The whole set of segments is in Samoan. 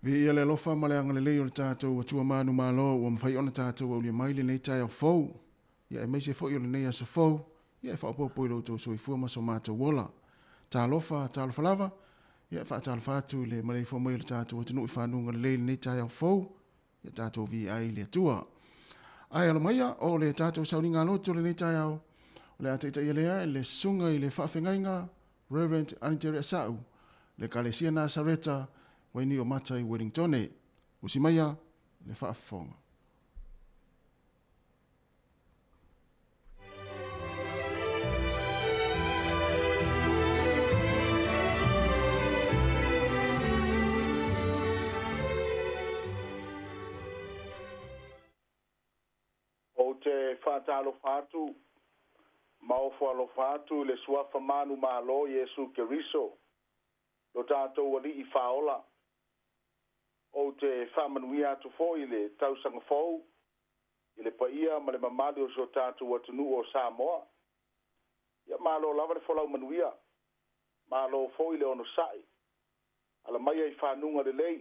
Viia le alofa ma le agalelei o le tatou Atua manumalo ua mafai ona tatou aulia mai lenei taeao fou, ia aemaise foi o lenei aso fou, ia e faaopoopo i lo outou soifua ma so matou ola. Talofa, talofa lava, ia e faatalofa atu i le maleifua mai o le tatou atunuu i fanuga lelei i lenei taeao fou, ia tatou viia ai le Atua. Ae alo maia, o le tatou sauniga lotu o lenei taeao, o le a taitaia lea e le susuga i le faafegaiga Reverend Anitere Asau, le Ekalesia Nasareta, Wainiumata i Wellingtone. Usi maia le faafofoga. Ou te faatalofa atu ma ofo alofa atu i le Suafa manumalo Iesu Keriso, lo tatou Alii Faaola. Ou te faamanuia atu foi i le tausaga fou i le paia ma le mamalu o si o tatou atunuu o Samoa. Ia malo lava le folau manuia, malo foi le onosai, ala maia i fanuga lelei,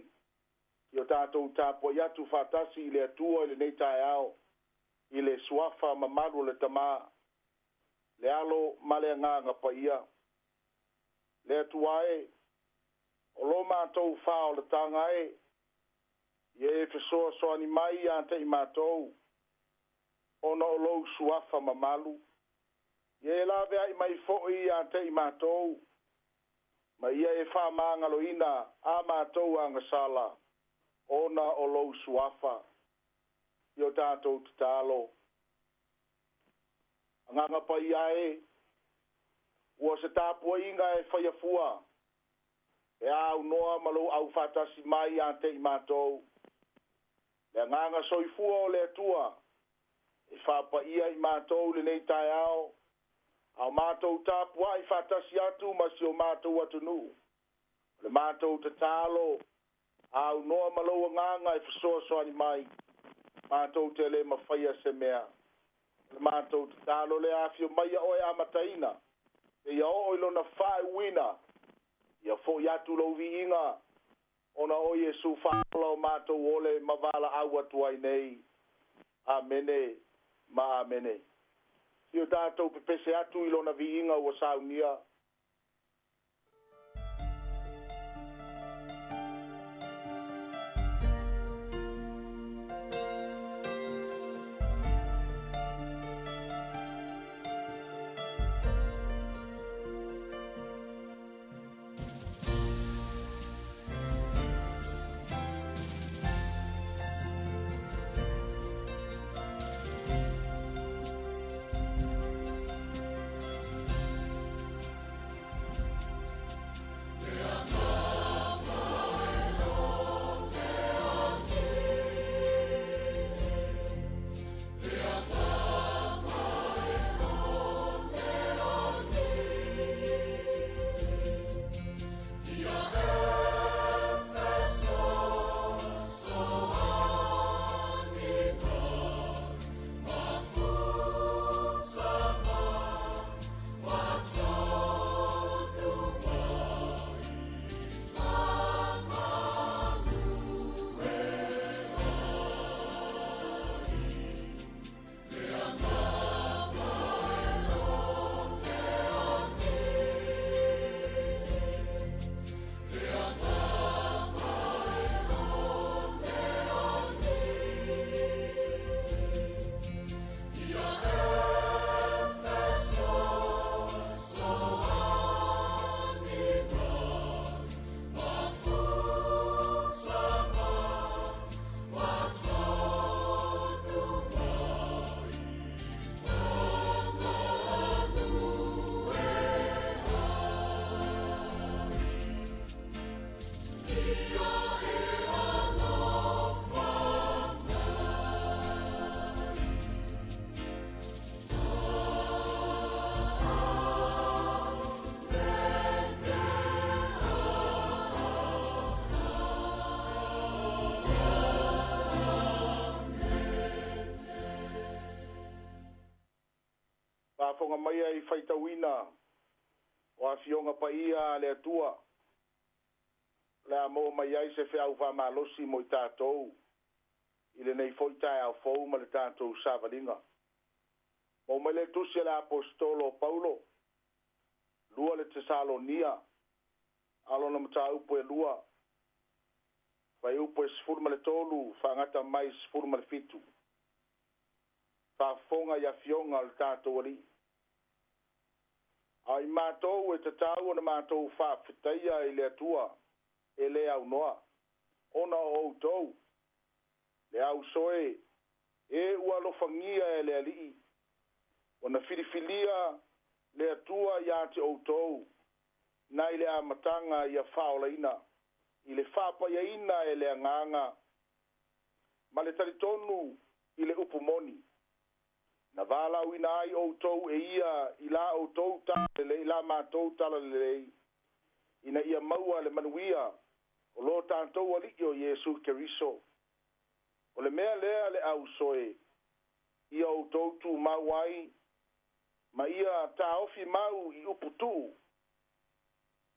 i o tatou tapuai atu faatasi i le Atua i lenei taeao, i le Suafa mamalu o le Tama, le Alo ma le Agaga Paia. Le Atua e, o lo matou faaolataga e, ia e fesoasoani mai ia te i matou, ona o lou Suafa mamalu. Ia e laveai mai foi ia te i matou, ma ia e faamagaloina a matou agasala, ona o lou Suafa. I o tatou tatalo. Agaga Paia e, ua se tapuaiga e faia fua, e aunoa ma lou aufaatasi mai ia te i matou. Le agaga soifua o le Atua, e faapaia i matou lenei taeao, a o matou tapuai faatasi atu ma si o matou atunuu. O le matou tatalo, aunoa ma lou agaga e fesoasoani mai, matou te le mafaia se mea. O le matou tatalo le afio mai ia oe amataina, seia oo i lona faaiuina, ia foi atu lou viiga, ona o Iesu faaola o matou ole ma valaau atu ai nei. Amene ma amene. Si o tatou pepese atu i lona viiga ua saunia. Faafofoga maia i faitauina o afioga paia a le Atua. O le a maua mai ai se feau faamalosi mo i tatou i lenei foi taeao fou ma le tatou savaliga. Maua mai le tusi a le Aposetolo o Paulo, 2 le Tesalonia, a lona mataupu e 2, fuaiupu e 13 faagata mai 17. Faafofoga i afioga o le tatou Alii. A o i matou e tatau ona matou faafetaia i le Atua e lē aunoa, ona o outou, le auso e, e ua alofagia e le Alii, ona filifilia le Atua iā te outou, nai le amataga ia faaolaina, i le faapaiaina e le Agaga, ma le talitonu i le upu moni. Na valaauina ai outou e ia i la outou talalelei, la matou talalelei, ina ia maua le manuia o lo tatou Alii o Iesu Keriso. O le mea lea le auso e, ia outou tumau ai, ma ia taofi mau i upu tuu,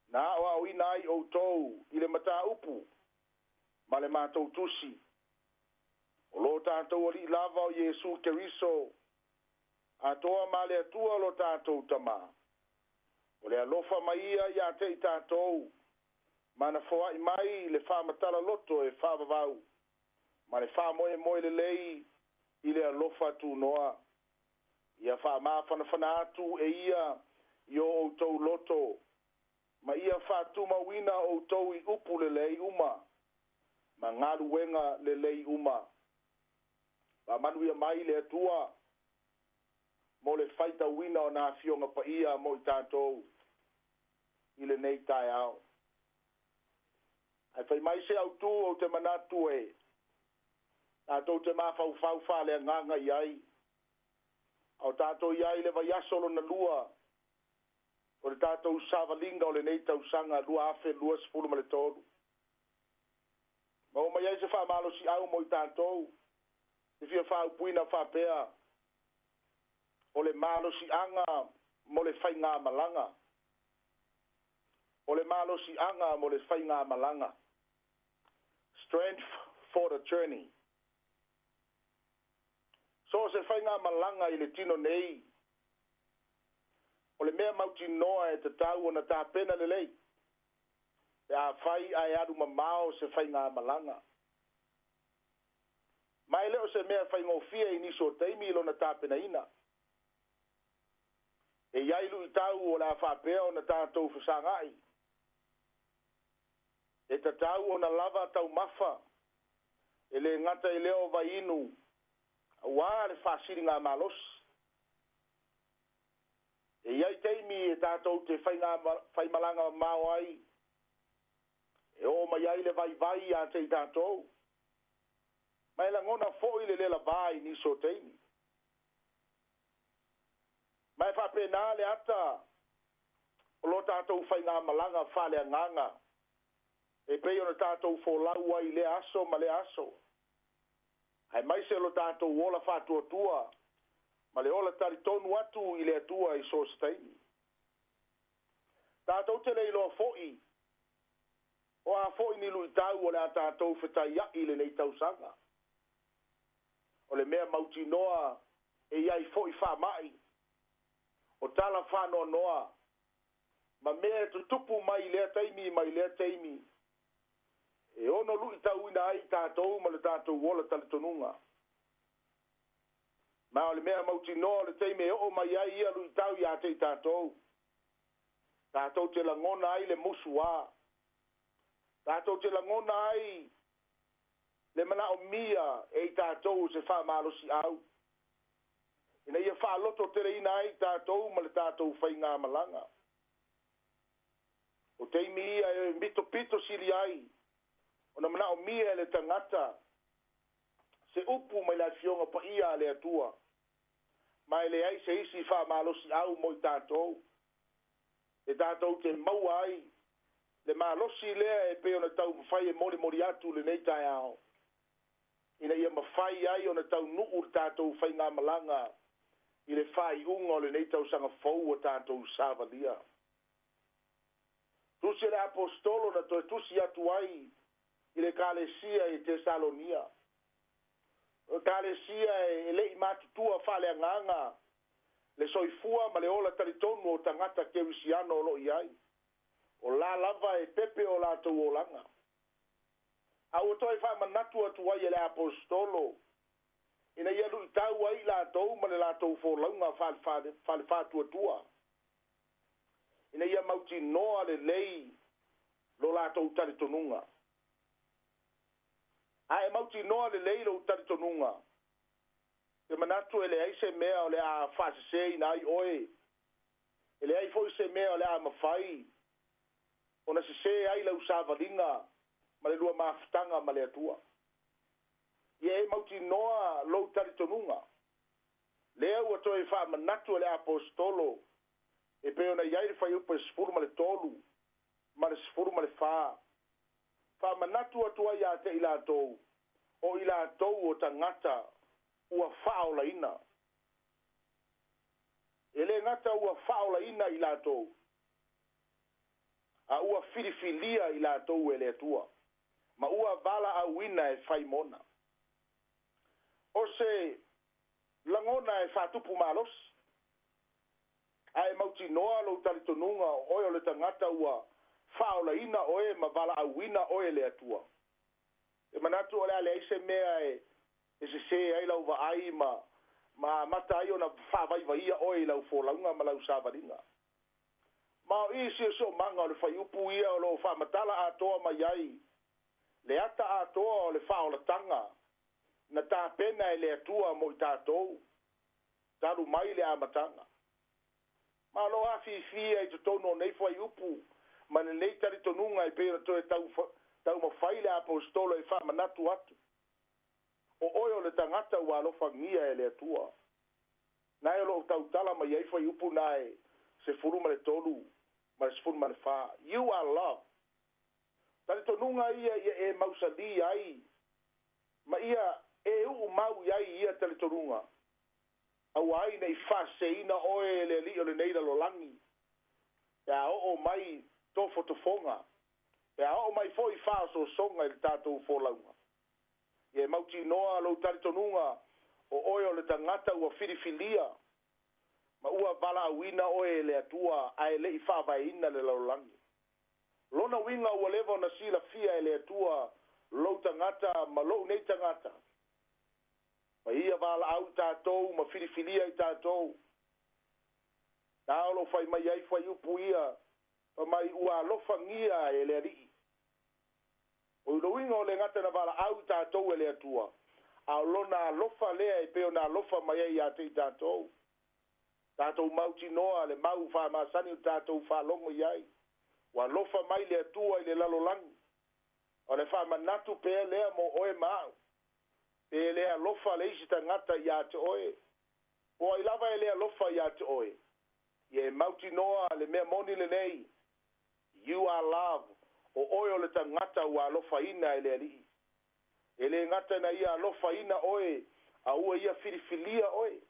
na aoaoina ai outou i le mataupu ma le matou tusi. O lo tatou Alii lava o Iesu Keriso, atoa ma le Atua lo tatou Tamā. O le alofa mai ia iā te i tatou, ma na foai mai le faamatala loto e faavavau, ma le faamoemoe lelei i le alofa tunoa. Ia faamafanafana atu e ia i o outou loto, ma ia faatumauina outou i upu lelei uma, ma galuega lelei uma. Faamanuia mai le Atua mo le faitauina o na afioga paia mo i tatou i lenei taeao. Ae fai mai se autū ou te manatu e tatou te mafaufau faaleagaga i ai, a o tatou i ai i le vaiaso lona lua o le tatou savaliga o lenei tausaga 2023. Maua mai ai se faamalosiau mo i tatou, e fia faaupuina faapea, o le malosiaga mo le faigamalaga. O le malosiaga mo le faigamalaga. Strength for the journey. So o se faigamalaga i le tino nei, o le mea mautinoa e tatau ona tapena lelei, pe afai ae alu mamao se faigamalaga. Ma e le o se mea faigofie i nisi o taimi i lona tapenaina. E i ai luitau o le a faapea ona tatou fesagai. E tatau ona lava taumafa, e le gata i lea o vaiinu, auā le faasiligamalosi. E i ai taimi e tatou te faimalaga mamao ai, e oo mai ai le vaivai iā te i tatou, ma e lagona foi le lē lavā i nisi o taimi. Ma e faapena le ata o lo tatou faigamalaga faaleagaga, e pei ona tatou folau ai i lea aso ma lea aso, aemaise o lo tatou ola faatuatua ma le ola talitonu atu i le Atua i so o se taimi. Tatou te le iloa foi o a foi ni luitau o le a tatou fetaiai i lenei tausaga. O le mea mautinoa e i ai foi faamai, o tala faanoanoa, ma mea e tutupu mai i lea taimi mai lea taimi, e ono luitauina ai tatou ma le tatou ola talitonuga. Ma o le mea mautinoa o le taimi e oo mai ai ia luitau iā te i tatou, tatou te lagona ai le musuā, tatou te lagona ai le manaomia e i tatou o se faamalosiau, ina ia faalototeleina ai tatou ma le tatou faigamalaga. O taimi ia e mitopito sili ai ona manaomia e le tagata se upu mai le afioga paia a le Atua, ma e leai se isi faamalosiau mo i tatou, e tatou te maua ai le malosi lea e pei ona taumafai e molimoli atu lenei taeao, ina ia mafai ai ona taunuu le tatou faigamalaga i le faaiuga o lenei tausaga fou ua tatou savalia. Tusi a le Aposetolo na toe tusi atu ai i le Ekalesia i Tesalonia. O Ekalesia e le i matutua faaleagaga le soifua ma le ola talitonu o tagata kerisiano o lo o i ai. O la lava e pepe o latou olaga. A ua toe faamanatu atu ai e le Aposetolo ina ia luitau ai i latou ma le latou folauga faale-faatuatua, ina ia mautinoa lelei lo latou talitonuga. A e mautinoa lelei lou talitonuga, te manatu e leai se mea o le a faaseseina ai oe, e leai foi se mea o le a mafai ona sese ai lau savaliga ma le lua mafutaga ma le Atua. Ia e mautinoa lou talitonuga. Lea ua toe faamanatu e le Aposetolo e pei ona i ai le fuaiupu e 13 ma le 14. Faamanatu atu ai ia te i latou, o i latou o tagata ua faaolaina. E le gata ua faaolaina i latou, a ua filifilia i latou e le Atua, ma ua valaauina e fai mona. O se lagona e faatupu malosi, a e mautinoa lou talitonuga o oe o le tagata ua faaolaina oe ma valaauina oe e le Atua. E manatu o le a leai se mea e sese ai lau vaai ma amata ai ona faavaivaia oe i lau folauga ma lau savaliga. Ma o i siosiomaga o le fuaiupu ia o lo o faamatala atoa mai ai le ata atoa o le faaolataga na tapena e le Atua mo i tatou talu mai le amataga. Ma o lo o afiifia i totonu o nei fuaiupu ma lenei talitonuga e pei ona toe taumafai le Aposetolo e faamanatu atu. O oe o le tagata ua alofagia e le Atua. Na e o lo o tautala mai ai fuaiupu na e 13 ma le 14. You are loved. Talitonuga ia ia e mausali ai ma ia e uu mau i ai ia talitonuga. Aua ai nei faaseseina oe e le alii o lenei lalolagi. Pe a oo mai tofotofoga, pe a oo mai foi faaosoosoga i le tatou folauga. Ia e mautinoa lou talitonuga o oe o le tagata ua filifilia ma ua valaauina oe e le Atua ae le i faavaeina le lalolagi. Lona uiga ua leva ona silafia e le Atua lou tagata ma lou nei tagata. Ma ia valaau i tatou ma filifilia i tatou. Na o lo o fai mai ai fuaiupu ia, fai mai ua alofagia e le Alii. O le uiga o le gata na valaau i tatou e le Atua, a o lona alofa lea e pei ona alofa mai ai ia te i tatou. Tatou mautinoa le mau faamasani o tatou faalogo i ai. Ua alofa mai le Atua i le lalolagi. O le faamanatu pea lea mo oe ma au. Pe le alofa le isi tagata ia te oe. Po ai lava e le alofa ia te oe. Ia e mautinoa le mea moni lenei. You are loved. O oe o le tagata ua alofaina e le Alii. E le gata na ia alofaina oe, a ua ia filifilia oe.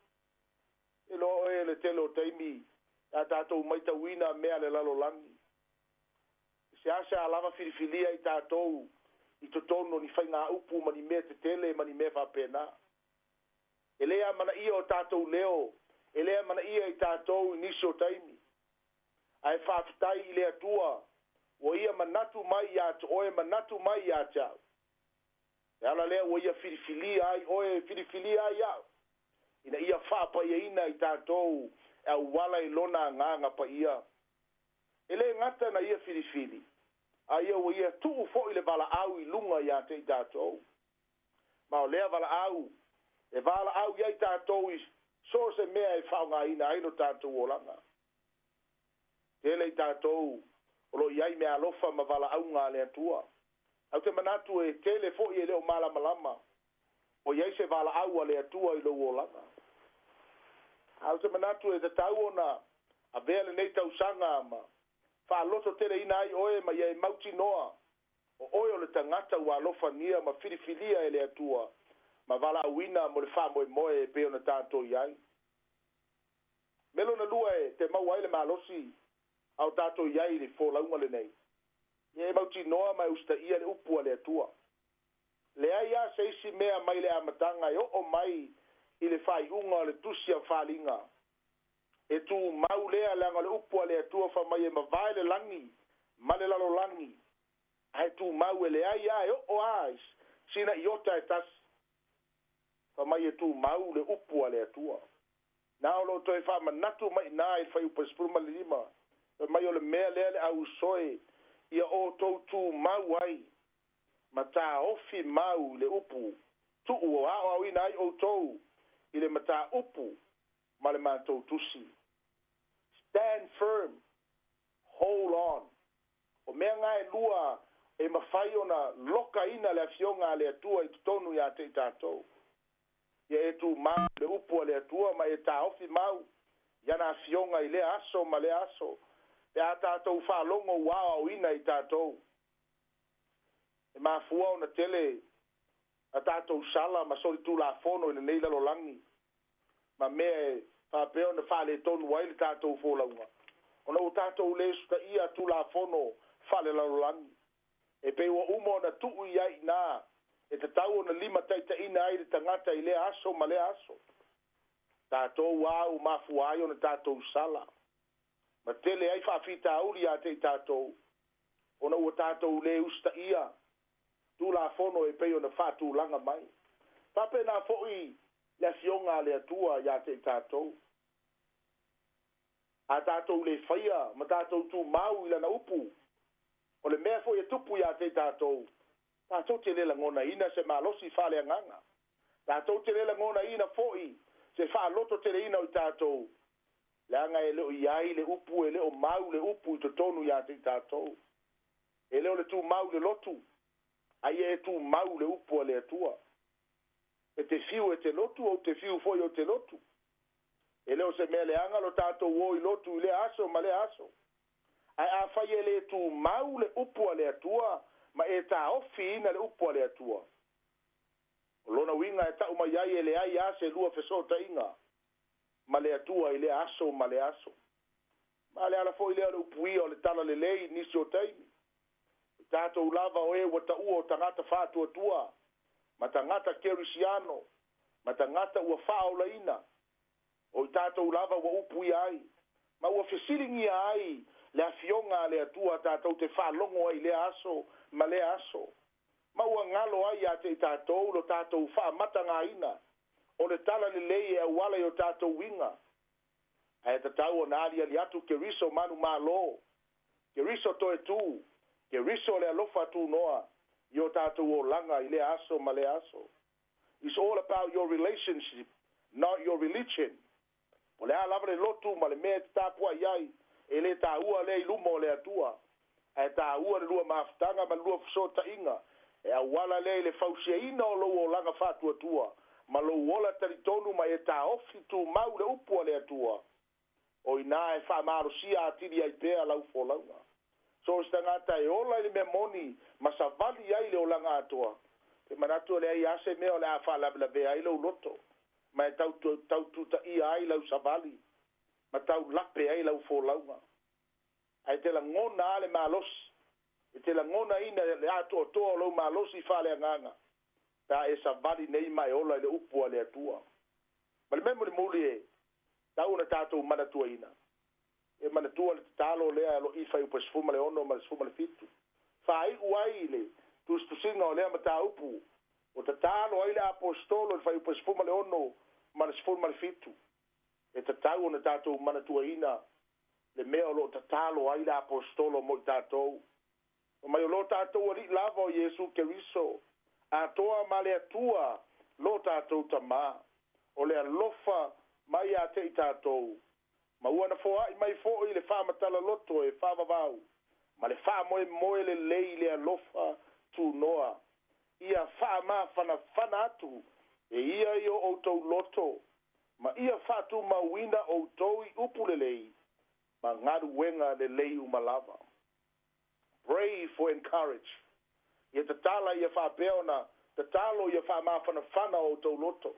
E loa oe le tele o taimi a tatou maitauina mea le lalolagi. Se asa lava filifilia i tatou i totonu o ni faigaupu ma ni mea tetele ma ni mea faapena. E le amanaia o tatou leo, e le amanaia i tatou i nisi o taimi. Ae faafetai i le Atua, ua ia manatu mai ia te oe, manatu mai ia te au. E ala lea ua ia filifilia ai oe, filifilia ai au, ina ia faapaiaina i tatou e auala i lona agaga paia. E le gata na ia filifili, a ia ua ia tuu foi le valaau i luga ia te i tatou. Ma o lea valaau, e valaau i ai tatou i so se mea e faaaogaina ai lo tatou olaga. Tele i tatou o lo o i ai mea alofa ma valaauga a le Atua. Au te manatu e tele foi e le o malamalama o i ai se valaau a le Atua i lou olaga. Au te manatu e tatau ona avea lenei tausaga ma faaloto teleina ai oe ma ia e mautinoa o oe o le tagata ua alofagia ma filifilia e le Atua ma valaauina mo le faamoemoe e pei ona tatou i ai. Mea lona lua e te maua ai le malosi a o tatou i ai i le folauga lenei. Ia e mautinoa ma e usitaia le upu a le Atua. Leai lava se isi mea mai le amataga e oo mai i le faaiuga o le Tusi a Faaaliga e tumau lea, leaga o le upu a le Atua fai mai e mavae le lagi ma le lalolagi, ae tumau e leai lava e oo lava i sina iota e tasi. Fai mai e tumau le upu a le Atua. Na o loo toe faamanatu mai i ina i le fuaiupu 15, fai mai o le mea lea le auusoe ia outou tumau ai ma taofi mau i le upu tuu o aoaoina ai outou i le mataupu ma le matou tusi. Stand firm, hold on. O mea na e lua e mafai ona lokaina le Afioga a le Atua i totonu ia te i tatou. Ia e tumau i le upu a le Atua ma e taofi mau i ana Afioga i lea aso ma lea aso, pe a tatou faalogo ua aoaoina i tatou. E mafua ona tele a tatou sala ma solitulafono i lenei lalolagi ma mea e faapea ona faaletonu ai le tatou folauga, ona ua tatou le usitaia tulafono faalelalolagi e pei ua uma ona tuu i ai i ina e tatau ona limataitaiina ai le tagata i lea aso ma lea aso. Tatou a ua mafua ai ona tatou sala ma tele ai faafitauli ia te i tatou, ona ua tatou le usitaia Tulafono e pei ona faatulaga mai. Faapena foi le Afioga a le Atua ia te i tatou. A tatou le faia ma tatou tumau i Lana upu, o le mea foi e tupu ia te i tatou, tatou te le lagonaina se malosi faaleagaga. Tatou te le lagonaina foi se faalototeleina o i tatou, leaga e le o i ai le upu, e le o mau le upu i totonu ia te i tatou. E le o le tumau i le lotu, a ia e tumau i le upu a le Atua. E te fiu e te lotu, ou te fiu foi ou te lotu. E le o se mea leaga lo tatou o i lotu i lea aso ma lea aso. Ae afai e le tumau le upu a le Atua ma e taofiina le upu a le Atua, o lona uiga e tau mai ai e leai lava se lua fesootaiga ma le Atua i lea aso ma lea aso. Ma le ala foi lea o le upuia o le talalelei i nisi o taimi. O tatou lava o e ua taua o tagata faatuatua ma tagata kerisiano ma tagata ua faaolaina, o i tatou lava ua upuia ai ma ua fesiligia ai le Afioga a le Atua tatou te faalogo ai i lea aso ma lea aso, ma ua galo ai ia te i tatou lo tatou faamatagaina o le talalelei e auala i o tatou uiga. Ae tatau ona aliali atu Keriso manumalo, Keriso toe tu, Keriso le alofa tunoa i o tatou olaga i lea aso ma lea aso. It's all about your relationship, not your religion. O le a lava le lotu ma le mea e te tapuai ai, e le taua lea i luma o le Atua, ae taua le lua mafutaga ma le lua fesootaiga e auala lea i le fausiaina o lou olaga faatuatua ma lou ola talitonu ma e taofi tumau le upu a le Atua. O i ina e faamalosia atili ai pea lau folauga. So o se tagata e ola i le mea moni ma savali ai le olaga atoa, e manatu e leai lava se mea o le a faalavelavea ai lou loto, ma e tau tutaia ai lau savali, ma tau lape ai lau folauga. Ae te lagona lava le malosi, e te lagonaina le atoatoa o lou malosi faaleagaga, pe a e savali nei ma e ola i le upu a le Atua. Ma le mea mulimuli e tatau ona tatou manatuaina, e manatua le tatalo lea Lo'i Fuaiupu 16 ma le 17, faaiu ai le tusitusiga o lea mataupu, ua tatalo ai le Aposetolo i le Fuaiupu 16 ma le 17. E tatau ona tatou manatuaina le mea o lo o tatalo ai le Aposetolo mo i tatou. Fai mai o lo tatou Alii lava o Iesu Keriso, atoa ma le Atua lo tatou Tama, o le alofa mai ia te i tatou, ma ua na foai mai foi le faamatala loto e faavavau ma le faamoemoe lelei i le alofa tunoa, ia faamafanafana atu e ia i o outou loto, ma ia faatumauina outou i upu lelei ma galuega lelei uma lava. Pray for encourage. Ia tatala ia faapea ona tatalo ia faamafanafana o outou loto.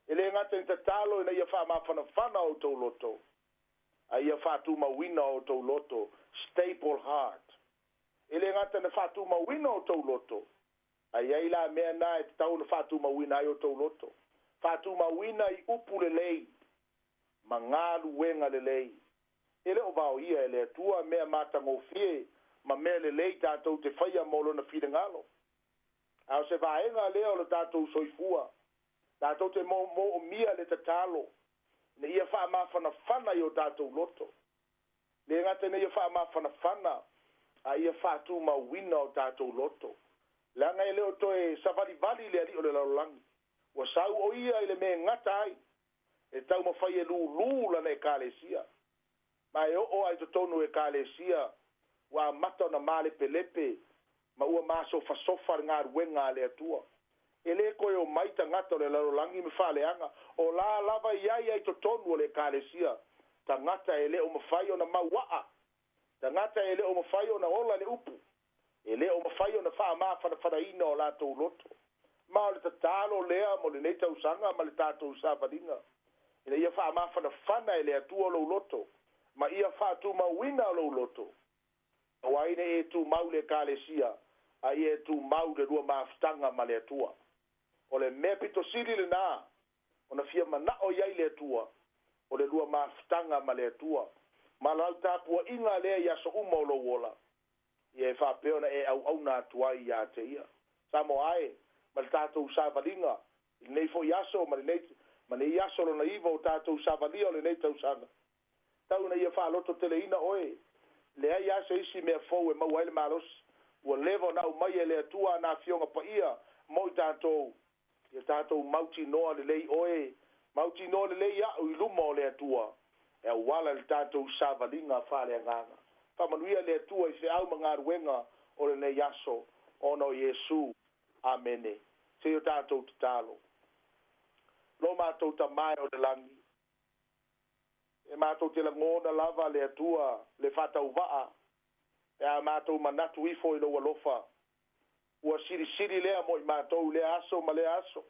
E le gata i tatalo ina ia faamafanafana o outou loto, a ia faatumauina o outou loto, stable heart. E le gata na faatumauina o tou loto, ae i ai la mea na e tatau ona faatumauina ai o tou loto. Faatumauina i upu lelei ma galuega lelei. E le o vaoia e le Atua mea matagofie ma mea lelei tatou te faia mo Lona finagalo. A o se vaega lea o le tatou soifua, tatou te moomia le tatalo ina ia faamafanafana i o tatou loto. Le gata ina ia faamafanafana, a ia faatumauina o tatou loto. Leaga e le o toe savalivali le alii o le lalolagi. Ua sau o ia i le mea e gata ai, e taumafai e lūlū lana Ekalesia. Ma e oo lava i totonu o Ekalesia, ua amata ona malepelepe ma ua masofasofa le galuega a le Atua. E le toe omai tagata o le lalolagi ma faaleaga, o la lava e i ai ai totonu o le Ekalesia tagata e le o mafai ona mauaa, tagata e le o mafai ona ola le upu, e le o mafai ona faamafanafanaina o latou loto. Ma o le tatalo lea mo lenei tausaga ma le tatou savaliga, ina ia faamafanafana e le Atua lou loto, ma ia faatumauina lou loto, aua ai ne i e tumau le Ekalesia, a ia e tumau le lua mafutaga ma le Atua. O le mea pito sili lena ona fia manao i ai le Atua, o le lua mafutaga ma le Atua, ma lau tapuaiga lea i aso uma o lou ola, ia e faapea ona e auauna atu ai ia te Ia. Samoa e, ma le tatou savaliga i lenei foi aso ma lenei ma nei aso lona iva o tatou savalia o lenei tausaga, tau ina ia faalototeleina oe, leai lava se isi mea fou e maua ai le malosi, ua leva ona aumai e le Atua ana Afioga Paia mo i tatou, ia tatou mautinoa lelei oe, mautinoa lelei a'u i luma o le Atua, e auala i le tatou savaliga faaleagaga. Faamanuia le Atua i feau ma galuega o lenei aso, ona o Iesu. Amene. Se i o tatou tatalo. Lo matou Tama e o le lagi, e matou te lagona lava le Atua le faatauvaa, pe a matou manatu ifo i lou alofa, ua silisili lea mo i matou i lea aso ma lea aso.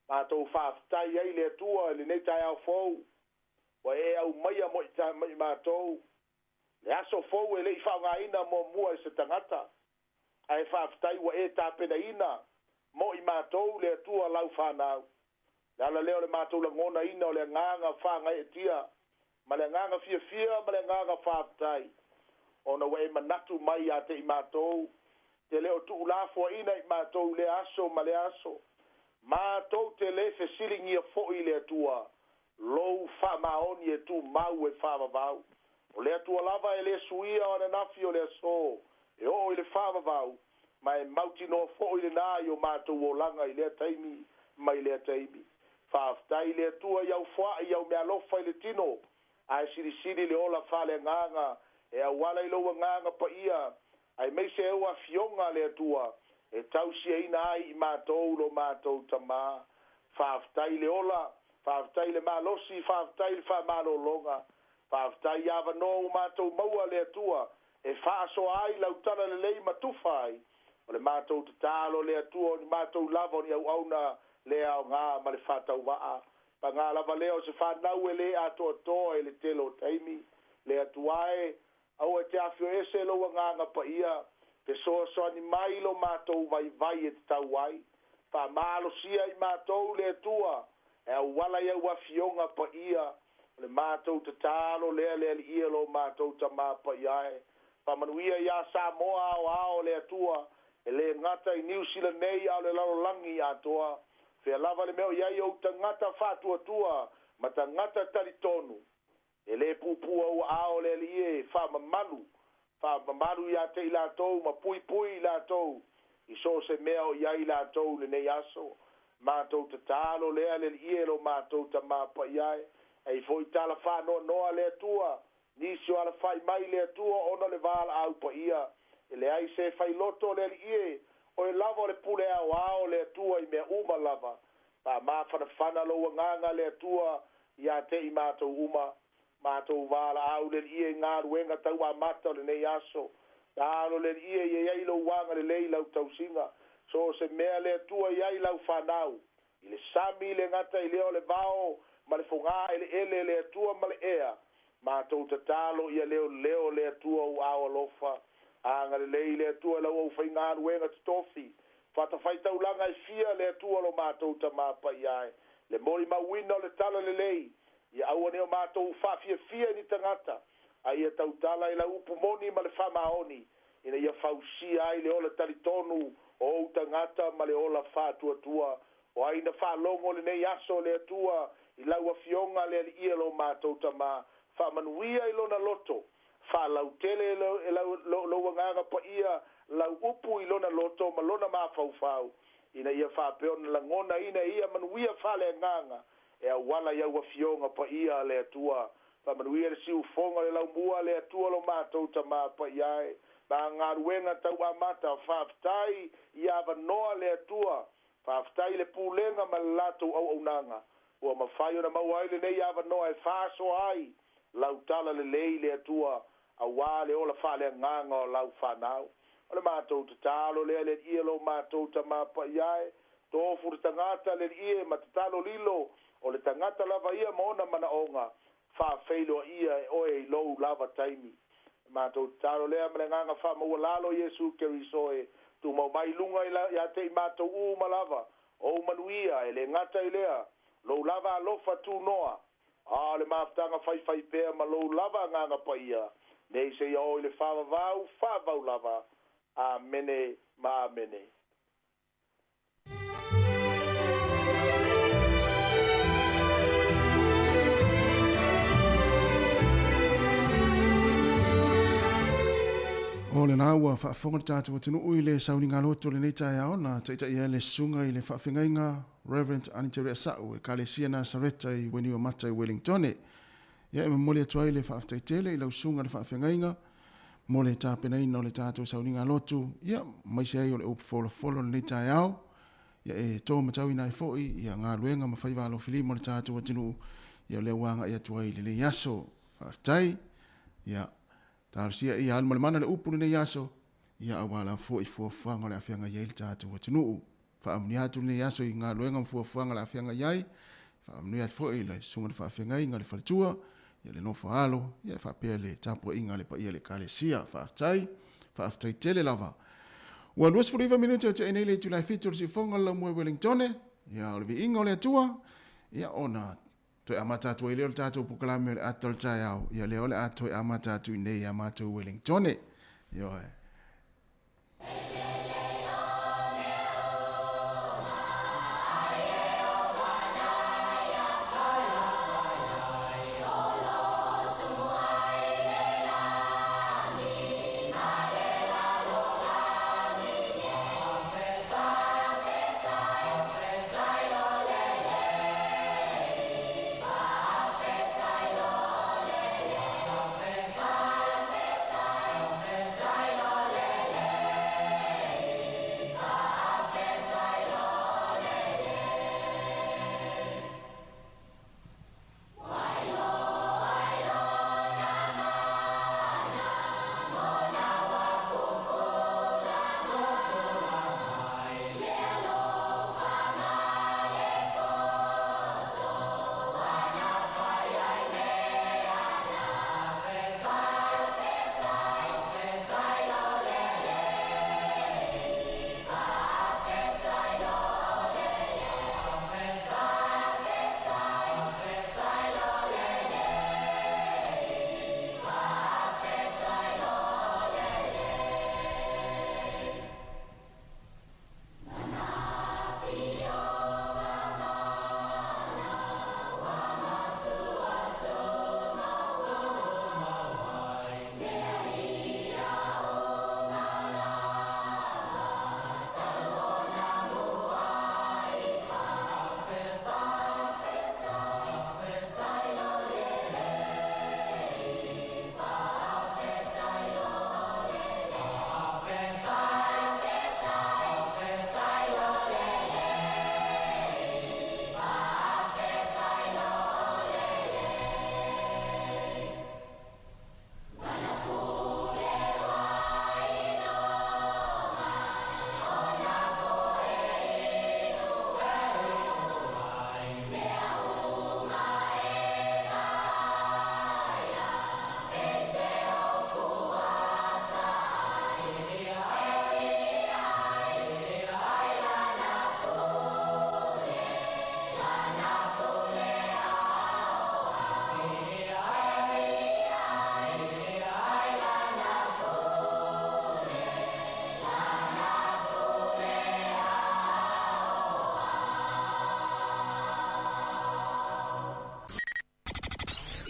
Matou faafetai ai le Atua i lenei taeao fou, ua e aumaia mo i matou le aso fou e le i faaaogaina muamua e se tagata, ae faafetai ua e tapenaina mo i matou le Atua lau fanau. Le ala lea o le matou lagonaina o le agaga faagaeetia ma le agaga fiafia ma le agaga faafetai, ona ua e manatu mai ia te i matou, te le o tuulafoaiina i matou i lea aso ma lea aso. Matou te le fesiligia foi le Atua lou faamaoni e tumau e faavavau. O le Atua lava e le suia o ananafi o le aso e oo i le faavavau, ma e mautinoa foi lena i o matou olaga i lea taimi mai lea taimi. Faafetai i le Atua i au foai i au meaalofa i le tino, ae silisili le ola faaleagaga e auala i lou agaga paia, aemaise au afioga a le Atua e tausiaina ai i matou lo matou Tama. Faafetai i le ola, faafetai i le malosi, faafetai i le faamalologa, faafetai i avanoa ua matou maua le Atua e faasoa ai lau talalelei ma tufa ai. O le matou tatalo le Atua o ni matou lava o ni auauna le aoga ma le faatauvaa. Paga lava lea o se fanau e le atoatoa i le tele o taimi. Le Atua e, aua e te afioese lou agaga paia, fesoasoani mai lo matou vaivai e tatau ai. Faamalosia i matou le Atua e auala i au afioga paia. O le matou tatalo lea le Alii e lo matou Tama paia e. Faamanuia iā Samoa aoao le Atua, e le gata i Niu Sila nei a o le lalolagi atoa. Fea lava le mea o i ai ou tagata faatuatua ma tagata talitonu, e le puupuu au aao le Alii e, faamamalu, faamamalu ia te i latou ma puipui i latou i so o se mea o i ai latou i lenei aso. Matou tatalo lea le Alii e lo matou Tama paia e. Ei foi tala faanoanoa le Atua, nisi o alafai mai le Atua ona o le valaau paia. E leai se failoto le Alii e, oe lava o le pule aoao le Atua i mea uma lava. Faamafanafana lou agaga le Atua ia te i matou uma. Matou valaau le Alii e i galuega tauamata o lenei aso. Talo le Alii e ia i ai lou agalelei lau tausiga. So o se mea le Atua i ai lau fanau. I le sami le gata i lea o le vao ma le fogā eleele le Atua ma le ea. Matou tatalo ia leoleo le Atua ou ao alofa. Agalelei le Atua i lau aufaigaluega totofi, fatafaitaulaga e fia le Atua lo matou Tama Paia e, le molimauina o le talalelei, ia aua ne i o matou faafiafia i ni tagata, a ia tautala i lau upu moni ma le faamaoni, ina ia fausia ai le ola talitonu o ou tagata ma le ola faatuatua. O ai na faalogo lenei aso le Atua i lau Afioga le Alii e lo matou Tama, faamanuia i lona loto, faalautele e lou Agaga Paia lau upu i lona loto ma lona mafaufau, ina ia faapea ona lagonaina e ia manuia faaleagaga e auala i au Afioga Paia le Atua. Faamanuia le siufofoga o le laumua le Atua lo matou Tama Paia e, ma galuega tauamata. Faafetai i avanoa le Atua, faafetai i le pulega ma le latou auaunaga ua mafai ona maua ai lenei avanoa e faasoa ai lau talalelei le Atua, auā le ola faaleagaga o lau fanau. O le matou tatalo lea le Alii e lo matou Tama Paia e, tofu le tagata le Alii e ma tatalo lilo, o le tagata lava ia ma ona manaoga, faafeiloaia e oe i lou lava taimi. Le matou tatalo lea ma le agaga faamaualalo Iesu Keriso e, tumau mai i luga ia te i matou uma lava, ou manuia e le gata i lea, lou lava alofa tunoa, a o le mafutaga faifaipea ma lou lava Agaga Paia, nei seia oo i le faavavau faavavau lava. Amene ma amene. O lena ua faafofoga le tatou atunuu i le sauniga loto o lenei taeao na taitaia ai le susuga i le faafegaiga Reverend Aniteria Sa'u, Ekalesia Nasareta i Weniuamata i Wellingtone. Ia e momoli atu ai le faafetai tele i lau susuga i le faafeagaiga mo le tapenaina o le tatou sauniga lotu, ia maise ai o le upu folafolo i lenei taeao. Ia e to matauina ai foi ia galuega ma faiva alofilima o le tatou atunuu, ia o lea ua agai atu ai i lenei aso. Faafetai. Ia talosia ia alu ma le mana le upu i lenei aso, ia aua lava foi fuafuaga o le a feagai ai le tatou atunuu. Faamanuia atu lenei aso i galuega ma fuafuaga o le a feagai ai. Faamanuia atu foi i le susuga i le faafeagaiga a le faletua, ia le nofo a alo, ia faapea le tapuaiga a le paia o le Ekalesia. Faafetai, faafetai tele lava. Ua 29 minute o tea nei le itula e 7 o le siufofoga o le laumua i Wellingtone, ia o le viiga o le Atua, ia ona toe amata atu ai lea o le tatou polokalame o le ata o le taeao, ia lea o le a toe amata atu i nei ia matou Wellingtone. Ioe.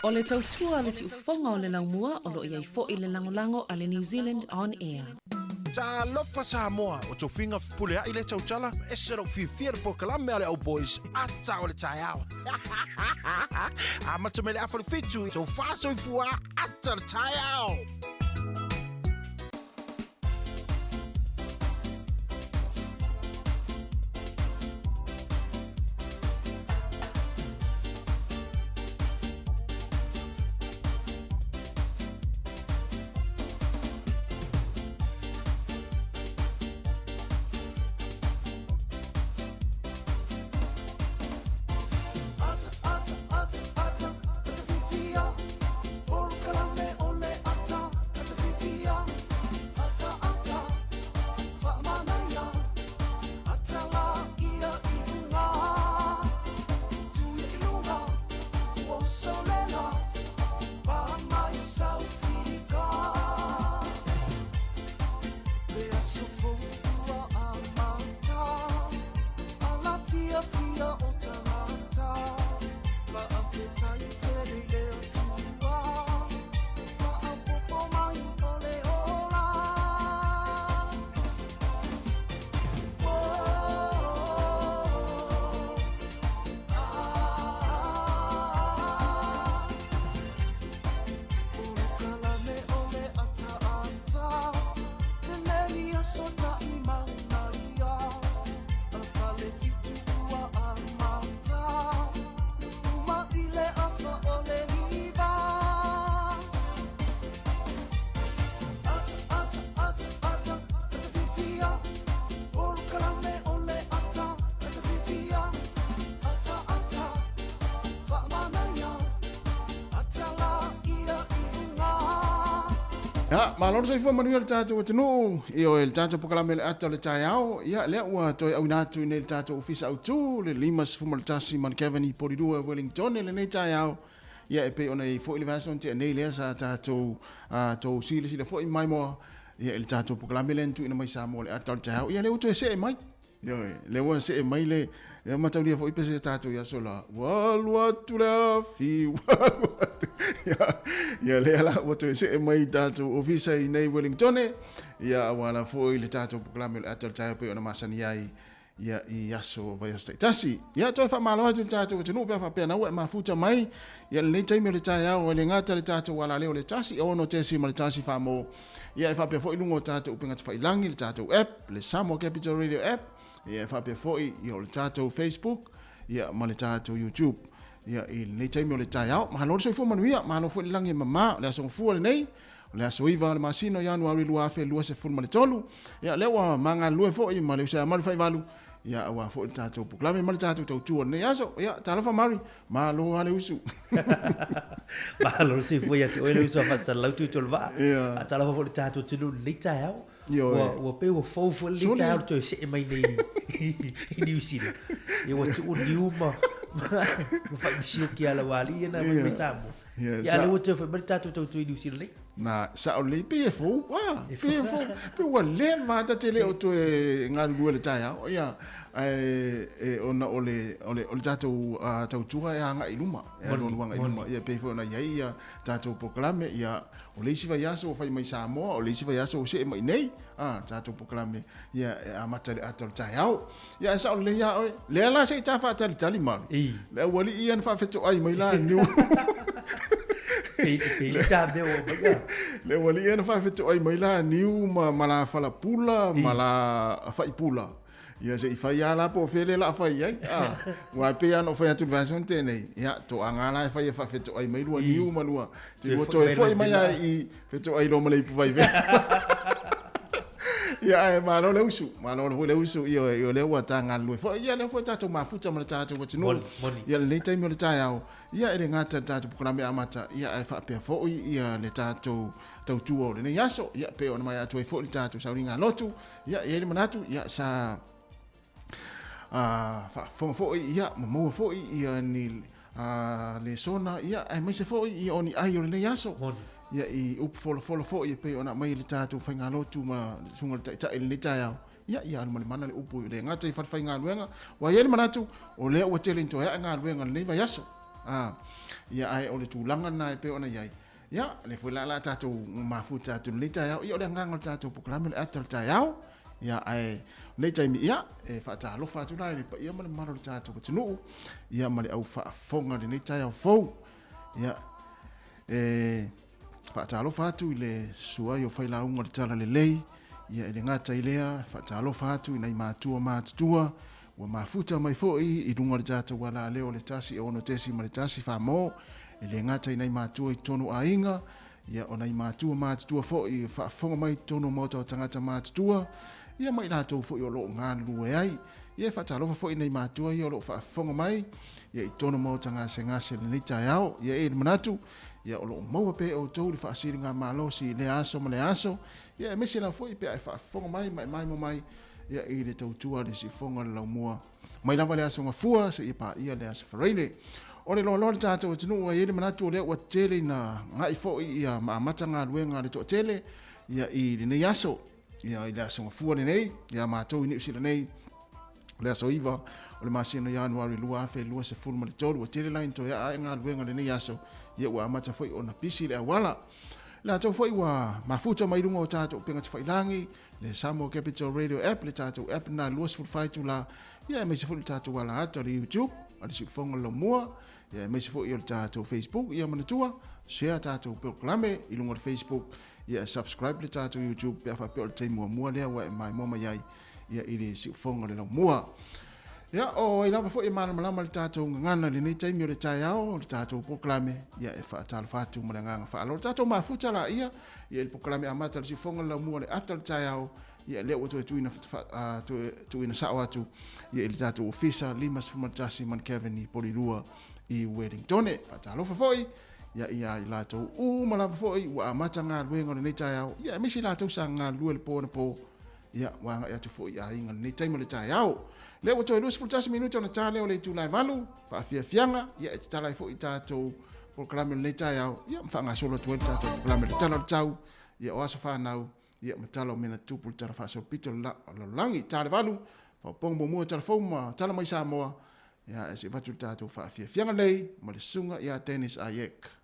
O le tautua a le siufofoga o le laumua o lo o i ai foi le lagolago a le New Zealand On Air. Talofa Samoa, o tofiga fepuleai le tautala, ese lou fiafia le polokalame a le Old Boys, ata o le taeao. Amata mai le afa le fitu, tofa soifua, ata le taeao. Ia, malo le soifua manuia le tatou atunuu, ioe, le tatou polokalame le ata o le taeao, ia, lea ua toe auina atu i nei le tatou ofisa autu, le 51 ma le Kevin i Porirua, Wellington, i lenei taeao, ia, e pei ona i ai foi le vaiaso na tea nei lea sa tatou tou silasila foi maimoa, ia, i le tatou polokalame lea na tuuina mai Samoa le ata o le taeao, ia, lea ua toe see mai. Ioe, lea ua see mai le, ia mataulia foi pe se tatou i aso la, ua alu atu le afi, ua alu atu. Ia, ia lea la ua toe see mai tatou ofisa i nei Wellington, ia aua la foi le tatou polokalame o le ata o le taeao pei ona masani ai ia i aso vaiaso taitasi. Ia toe faamalo atu i le tatou atunuu pe a faapea na ua e mafuta mai ia lenei taimi o le taeao e le gata le tatou alaleo le 106.1 famo Ia e faapea foi i luga o tatou upega tafailangi, le tatou app, le Samoa Capital Radio app, ia e faapea foi ia o le tatou Facebook, ia ma le tatou YouTube. Ia i lenei taimi o le taeao, malo le soifua manuia, malo foi le lagi e mama, o le aso gafua lenei, o le aso 9 o le masina o Ianuari 2023. Ia lea ua magalulue foi ma le uso ia Mari Faivalu, ia aua foi le tatou polokalame ma le tatou tautua o lenei aso. Ia talofa Mari, Malo lava le usu. Malo le soifua ia te oe le uso a Faasalalau Tuitolovaa. Yeah. Talofa foi le tatou atunuu i lenei taeao. Ua, ua pei ua fou foi lenei taeao le toe see mai nei i Niu Sila. Ia ua tuu niu ma, ma, ma faipisioki a lau alii ia na mai mai Samoa. Yeah, Ia, lea ua toe foi mai le tatou tautua i Niu Sila nei. Na, sao lelei, pei e fou, ah, pei e fou, pei ua leva ta te le o toe galulue le taeao, ia, ae, e, ona o le, o le, o le tatou uh, tautua e agai i luma, e alualu agai i luma, ia, pei foi ona i ai ia tatou polokalame, ia, o le isi vaiaso ua fai mai Samoa, o le isi vaiaso ua see mai nei, ah, tatou polokalame, ia, e amata i le ata o le taeao. Ia, ae sao lelei lava oe. Lea la se i ta faatalitali Malu. Le aualii ia na faafetoai mai la niu. Pei ta mea ua mai ia. Le aualii ia na faafetoai mai la niu ma, ma la falapula ma la faipula. Ia se i fai lava la po o fea lea la fai ai. Ah, ua pei lava ona ou fai atu i le vaiaso na tea nei. Ia, toaga la e fai e faafetoai mai lua niu ma lua. Te lua toe foi mai lava i fetoai loa ma le ipu vaivea. Ia, ae malo le usu, malo foi le usu, ia, ia lea ua ta galulue foi, ia lea foi tatou mafuta ma le tatou atunuu. Ia lenei taimi o le taeao, ia e le gata le tatou polokalame amata, ia ae faapea foi ia le tatou tautua o lenei aso, ia pei ona maea atu ai foi le tatou sauniga lotu, ia e i ai le manatu, ia sa faafofoga foi, ia ma maua foi ia ni lesona, ia aemaise foi ia o ni ai o lenei aso. Ia i upu folafolo foi e pei ona aumai e le tatou faigalotu ma le susuga i le Taitai i lenei taeao, ia ia alu ma le mana le upu e le gata i falefaigaluega. Ua i ai le manatu, o lea ua tele ina toe ae galuega i lenei vaiaso. A, ia, ae o le tulaga lena e pei ona i ai. Ia, o lea foi la o le a tatou mafuta atu i lenei taeao. Ia, o le agaga o le tatou polokalame o le ata o le taeao. Ia, ae o lenei taimi, ia, e faatalofa atu la i le paia ma le mamalu o le tatou atunuu, ia, ma le au faafofoga i lenei taeao fou. Ia, e faatalofa atu i le susu ai o failauga o le Talalelei, ia, e le gata i lea, e faatalofa atu i nai matua matutua, Ua mafuta mai foi i luga o le tatou alaleo o le 1 6.1 Famo, e le gata i nai matua i totonu o aiga, ia o nai matua matutua foi e faafofoga mai i totonu o maota o tagata matutua, ia ma i latou foi o lo o galulue ai. Ia e faatalofa foi i nai matua ia o lo o faafofoga mai ia i totonu o maota gasegase i lenei taeao. Ia e i ai le manatu, ia o lo o maua pea e outou le faasiligamalosi i lea aso ma lea aso, ia aemaise lava foi pe a e faafofoga mai ma e maimoa mai ia i le tautua a le sifoga o le laumua mai lava le aso Gafua seia paia le aso Faraile. O le loaloa le tatou atunuu ua i ai le manatu o lea ua tele ina agai foi ia ma amata galuega a le toatele ia i lenei aso, ia i le aso Gafua lenei, ia matou i Niu Sila nei, o le aso 9 o le masina o Ianuari 2023, ua tele la ina toe aa ai galuega lenei aso, ia ua amata foi ona pisi le auala. Latou foi ua mafuta mai luga o tatou upega tafailagi, le Samoa Capital Radio App, le tatou app lena 24 itula, ia aemaise foi le tatou alaata o le YouTube, a le Siufofoga o le Laumua, ia aemaise foi o le tatou Facebook, ia manatua, share tatou polokalame i luga o le Facebook, ia subscribe le tatou YouTube pe a faapea o le taimi muamua lea ua e maimoa mai ai ia i le Siufofoga o le Laumua. Ia, o ai lava foi e malamalama le tatou gagana i lenei taimi o le taeao, o le tatou polokalame, ia e faatalofa atu ma le agaga faaaloalo. Tatou mafuta laia, ia i le polokalame amata o le siufofoga o le laumua o le ata o le taeao, ia lea ua toe tuuina, toe tuuina sao atu ia i le tatou ofisa 51 Mankevin i Polilua i Wellingtone. Faatalofa foi ia ia i latou uma lava foi ua amata galuega o lenei taeao, ia aemaise i latou sa galulue le po anapo, Ia, ua agai atu foi i aiga lenei taimi o le taeao. Lea ua toe 21 minute ona ta lea o le itula e 8, faafiafiaga, ia e tatala ai foi i tatou polokalame o lenei taeao, ia ma faagasolo atu ai le tatou polokalame le Tala o le Tau, ia o aso fanau, ia ma tala o mea na tutupu le Tala Faasolopito o le Lalolagi. Ta le 8, faopoopoga muamua Tala Fou ma Tala mai Samoa, ia e se i avatu le tatou faafiafiaga nei ma le susuga ia Dennis Ayek.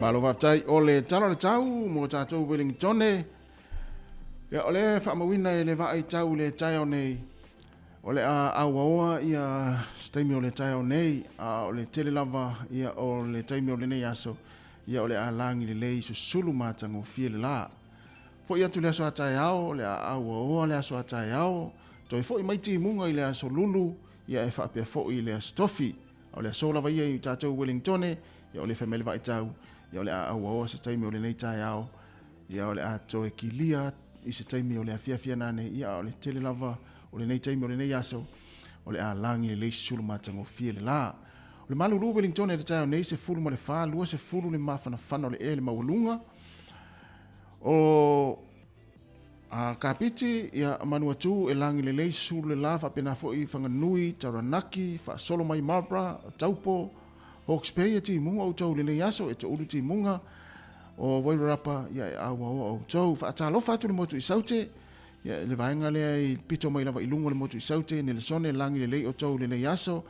Malo faafetai o le tala o le tau mo tatou Wellingtone. Ia, o le faamauina e le vaai tau i le taeao nei, o le a auaoa ia se taimi o le taeao nei, a o le tele lava ia o le taimi o lenei aso, ia o le a lagi lelei susulu matagofie le la. Foi atu le aso a taeao, o le a auaoa le aso a taeao, toe foi mai timuga i le aso lulu, ia e faapea foi i le aso tofi. A o le aso lava ia i tatou Wellingtone, ia o le fai mai le vaaitau, ia o le a auaoa se taimi o lenei taeao, ia o le a toe kilia i se taimi o le afiafi ana nei, ia a o le tele lava o lenei taimi o lenei aso, o le a lagi lelei susulu matagofie le la. O le malulu Wellingtone i le taeao nei, 14, 20 le mafanafana o le ea i le maualuga, O a Kapiti, ia, Manuatu, e lagi lelei, sulu le la, faapena foi Whanganui, Taranaki, faasolo mai Marlborough, Taupo, Hawke's Bay e timuga outou i lenei aso, e toulu timuga o Wairarapa, ia e auaoa outou. Faatalofa atu le motu i Saute, ia le vaega lea i pito mai lava i luga o le motu i Saute, Nelesone, lagi lelei outou i lenei aso.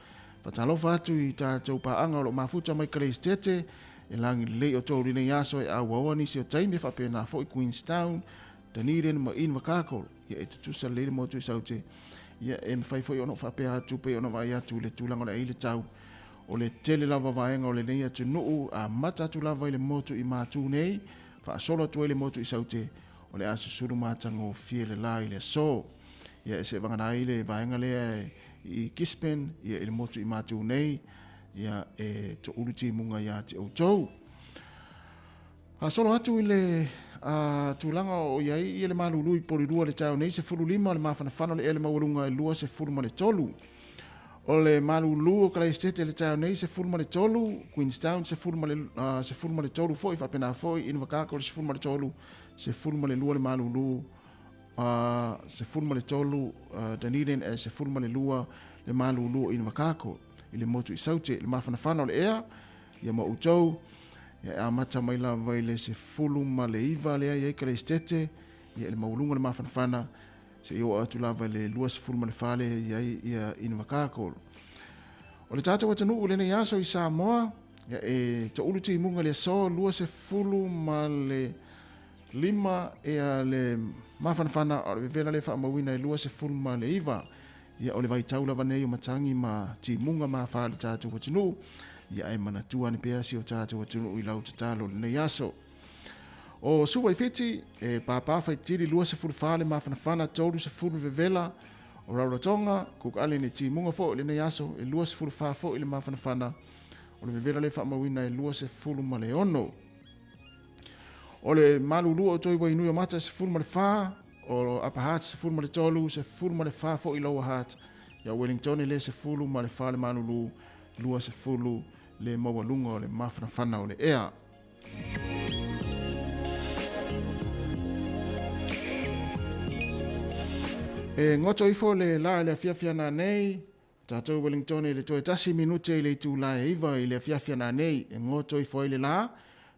Faatalofa atu i tatou paaga o lo o mafuta mai Kaleisitete, E lagi lelei outou i lenei aso e auaoa nisi o taimi e faapena foi Queenstown, Dunedin ma Invercargill. Ia e tutusa lelei le motu i Saute. Ia e mafai foi ona ou faapea atu pei ona vaai atu i le tulaga o le ai le tau. O le tele lava vaega o lenei atunuu amata atu lava i le motu i Matu nei, faasolo atu ai le motu i Saute, o le a susulu matagofie le la i le aso. Ia e seivagana ai le vaega lea i Gisborne, ia i le motu i Matu nei, Ia, e toulu timuga iā te outou. Faasolo atu i le a, tulaga o i ai ia le malulu i Polirua le taeao nei, 15 o le mafanafana o le ea le maualuga e 23. O le malulu o Kalaesetete le taeao nei, 13, Queenstown 13 foi, faapena foi Invercargill 13, 12 le malulu 13 Dunedin e 12 le malulu o Invercargill. I le motu i Saute, le mafanafana o le ea, ia ma outou, ia e amata mai lava i le 19 lea i ai Kaleistete, ia i le maualuga o le mafanafana, seia oo atu lava i le 24 lea i ai ia Invercargill. O le tatou atunuu i lenei aso i Samoa, ia e toulu timuga i le aso 25 ia le mafanafana, o le vevela lea faamauina e 29. Ia, o le vaitau lava nei o matagi ma timuga ma afa le tatou atunuu, ia ae manatua ane pea si o tatou atunuu i lau tatalo i lenei aso. O Suva i Fiti, e pāpā faitili 24 le mafanafana 30 vevela, o Rarotonga, Cook Island e timuga foi i lenei aso, e 24 foi le mafanafana, o le vevela le faamauina e 26. O le malulu o Toi Wainui o Mata e 14, O Upper Hutt, 13, 14 foi Lower Hutt, ia Wellington e le 14 le malulu, 20 le maualuga o le mafanafana o le ea. E goto ifo le la i le afiafi ana nei, tatou Wellington i le toe tasi minute i le itula e iva i le afiafi ana nei, e goto ifo ai le la,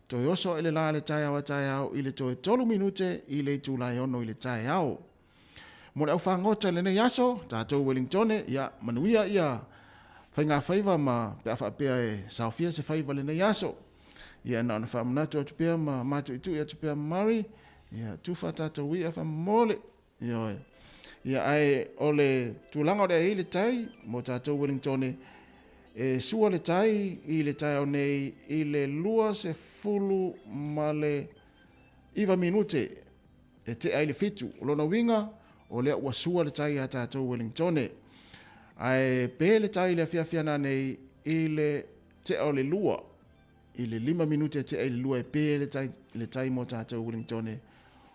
toe oso ai le la le taeao a taeao i le toe tolu minute i le itula e ono i le taeao. Mo le aufagota i lenei aso, tatou Wellington, ia manuia ia faiga faiva ma pe a faapea e saofia se faiva lenei aso. Ia na ona faamanatu atu pea ma matuitui atu pea Murray, ia tufa tatou ia faamomole. Ioe. Ia, ae o le tulaga o le ai le tai mo tatou Wellingtone, e sua le tai i le taeao nei i le 29 minute e tea i le 7. O lona uiga, o lea ua sua le tai iā tatou Wellingtone. Ae pe le tai i le afiafi ananei i le tea o le 2, i le 5 minute e tea i le 2 e pe le tai, le tai mo tatou Wellingtone,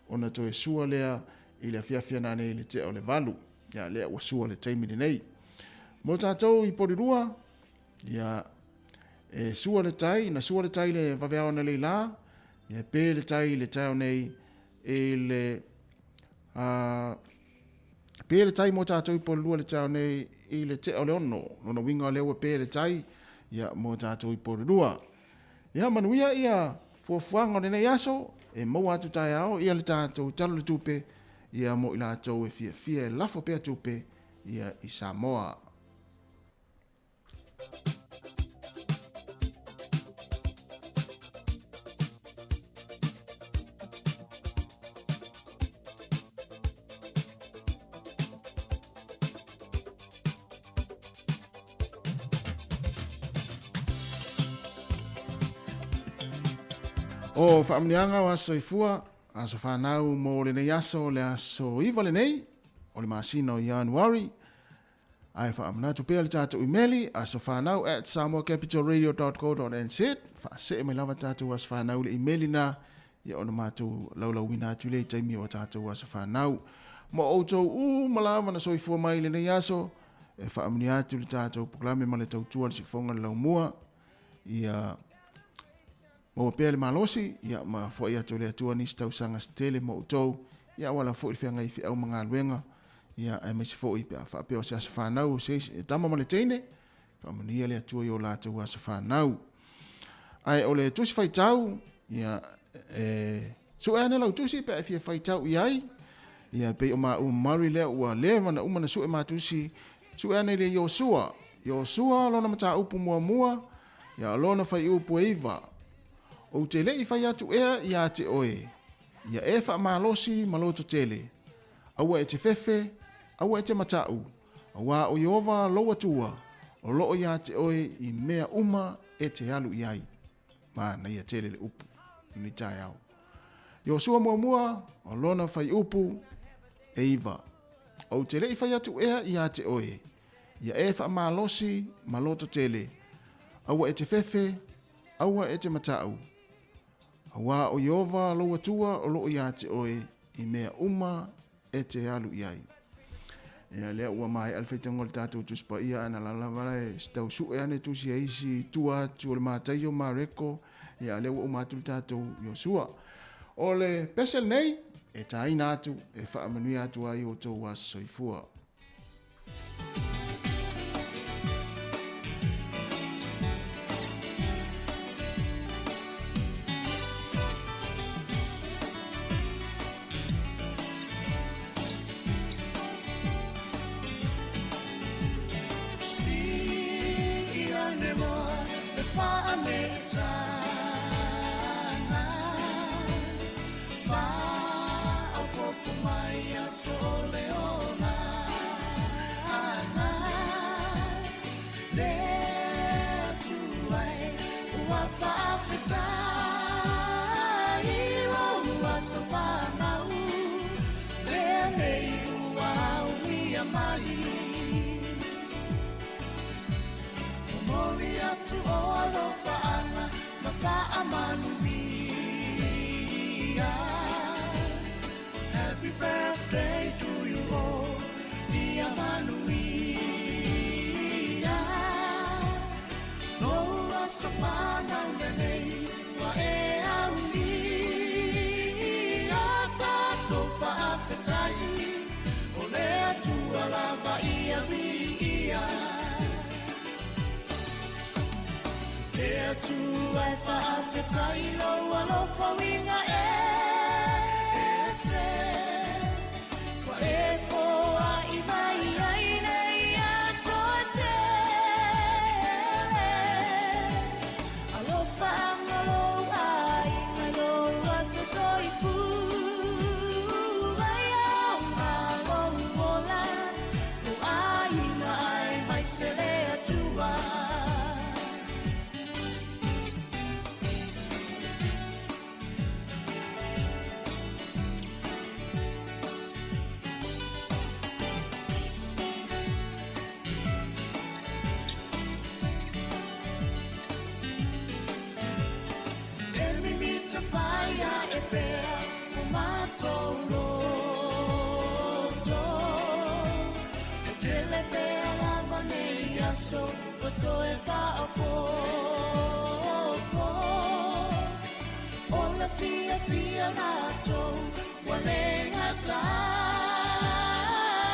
ona toe sua lea i le afiafi ananei i le tea o le 8. Ia, lea ua sua le taimi lenei. Mo tatou i Porirua, ia, e sua le tai, na sua le tai le vaveao na leila, ia pe le tai i le taeao nei i le pe le tai mo tatou i Porirua le taeao nei i le tea o le 6. Lona uiga lea ua pe le tai, ia, mo tatou i Porirua. Ia, manuia ia fuafuaga o lenei aso, e maua atu taeao ia le tatou tala o le tupe, ia mo i latou e fiafia e lafo pea tupe ia i Samoa. O faamanuiaga o aso soifua, aso fanau mo lenei aso, le aso 9 lenei, o le masina o Ianuari. Ae faamanatu pea le tatou imeli, asofanau@samoacapitalradio.co.nz. Faasee mai lava tatou aso fanau le imeli na, ia ona matou laulauina atu lea i taimi o tatou aso fanau. Ma outou uma lava na soifua mai lenei aso, e faamanuia atu le tatou polokalame ma le tautua le sifoga le laumua, ia maua pea le malosi, ia ma foai atu le Atua nisi tausaga se tele mo outou, ia aua lava foi le feagai i feau ma galuega, ia aemaise foi pe a faapea o se aso fanau o se isi e tama ma le teine, faamanuia le Atua i o latou aso fanau. Ae o le tusi faitau, ia e sue ane lau tusi pe a e fia faitau i ai, ia pei o maua mamalu lea ua leva na uma na sue ma tusi, sue ane le Iosua. Iosua lona mataupu muamua, ia lona faiupu e 9. Ou te le i fai atu ea ia te oe, ia e faamalosi ma loto tele, aua e te fefe, aua e te matau, auā o Ieova lou Atua, o loo ia te oe i mea uma e te alu i ai. Manaia tele le upu lenei taeao. Iosua muamua, o lona faiupu e 9. Ou te le i fai atu ea ia te oe, ia e faamalosi ma loto tele, aua e te fefe, aua e te matau, auā o Ieova lou Atua o loo ia te oe i mea uma e te alu i ai. Ia lea ua maea le faitauga o le tatou Tusi Paia, ae na lava la e tau sue ane tusi a isi i tua atu o le Mataio, Mareko, ia lea ua uma atu le tatou Iosua. O le pese lenei e tāina atu, e faamanuia atu ai outou aso soifua. Happy birthday to you all, ia manuia. Lou aso fanau lenei, ua e aulia. Tatou faafetai, o le Atua lava ia viia. Le Atua e faafetai lou alofa uiga e ese. Ua e foai mai ai nei aso e tele. Alofa anga lou aiga i lou aso soifua. Ia oga lou ola, lou aiga aemaise le Atua. aso ua toe faaopoopo. O le fiafia matou ua le gata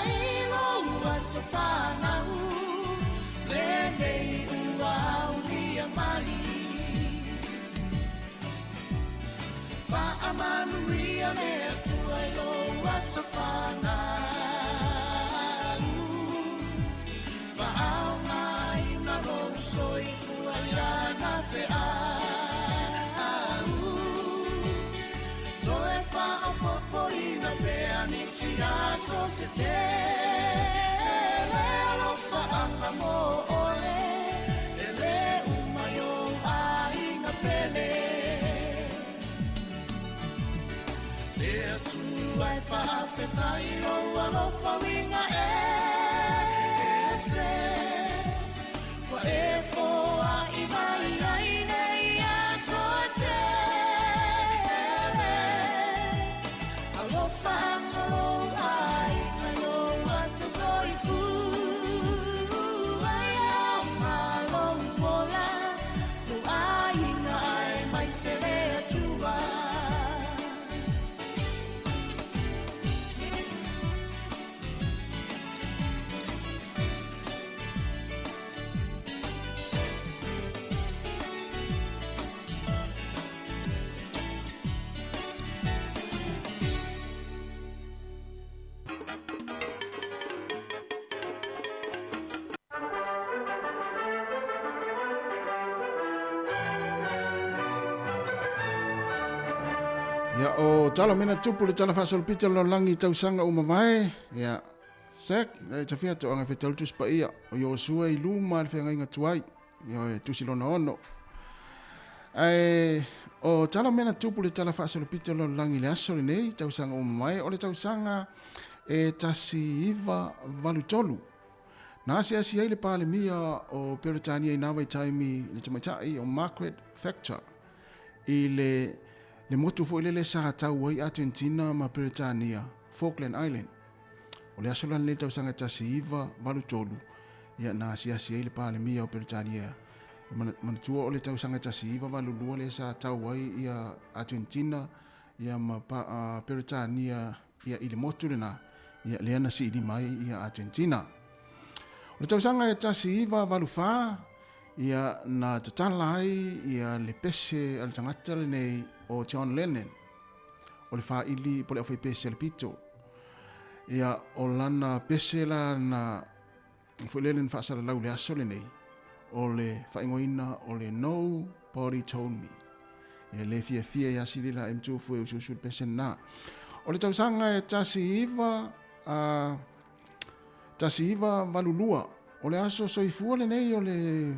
i lou aso fanau, lenei ua aulia mai. Faamanuia le Atua i lou aso fanau, faaaogaina lou soifua i lana feau. Toe faaopoopoina pea nisi aso se tele, alofaaga mo oe, e lē uma i ou aiga pele. Le Atua e faafetai lou alofa uiga ese, ua e foai mai ai nei aso e tele. Alofaga lou aiga i lou aso soifua, e aoga lou ola, lou aiga aemaise le Atua. Ia o tala mena tupu le tala faasolopita o le lalolagi i tausaga ua mavae. Ia, Sek, e tafia toaga fetaulu tusi paia o Iosua i luma le feagaiga tuai. Ia e tusi lona ono. Ae o tala mena tupu le tala faasolopita o le lalolagi i le aso lenei, tausaga ua mavae, o le tausaga e 1983. Na asiasi ai le Palemia o Peretania i nā vaitaimi le tamaitai o Margaret Thatcher i le le motu foi lele sa tau ai Argentina ma Peretania, Falkland Island. O le aso la lenei tausaga 1983, ia na asiasi ai le Palemia o Peretania. E manatua o le tausaga 1982 lea sa tau ai ia Argentina ia ma Peretania ia i le motu lena, ia lea na siilima ai ia Argentina. O le tausaga e 1984, ia na tatala ai ia le pese a le tagata lenei o John Lennon, o le faili po o le aufaipese a le Beatle. Ia o lana pese la na foi lele na faasalalau i le aso lenei, o le faaigoaina o le Nobody Told Me. Ia le fiafia ia sili la M2 fue usuusu le pese na. O le tausaga e 1982, o le aso soifua lenei o le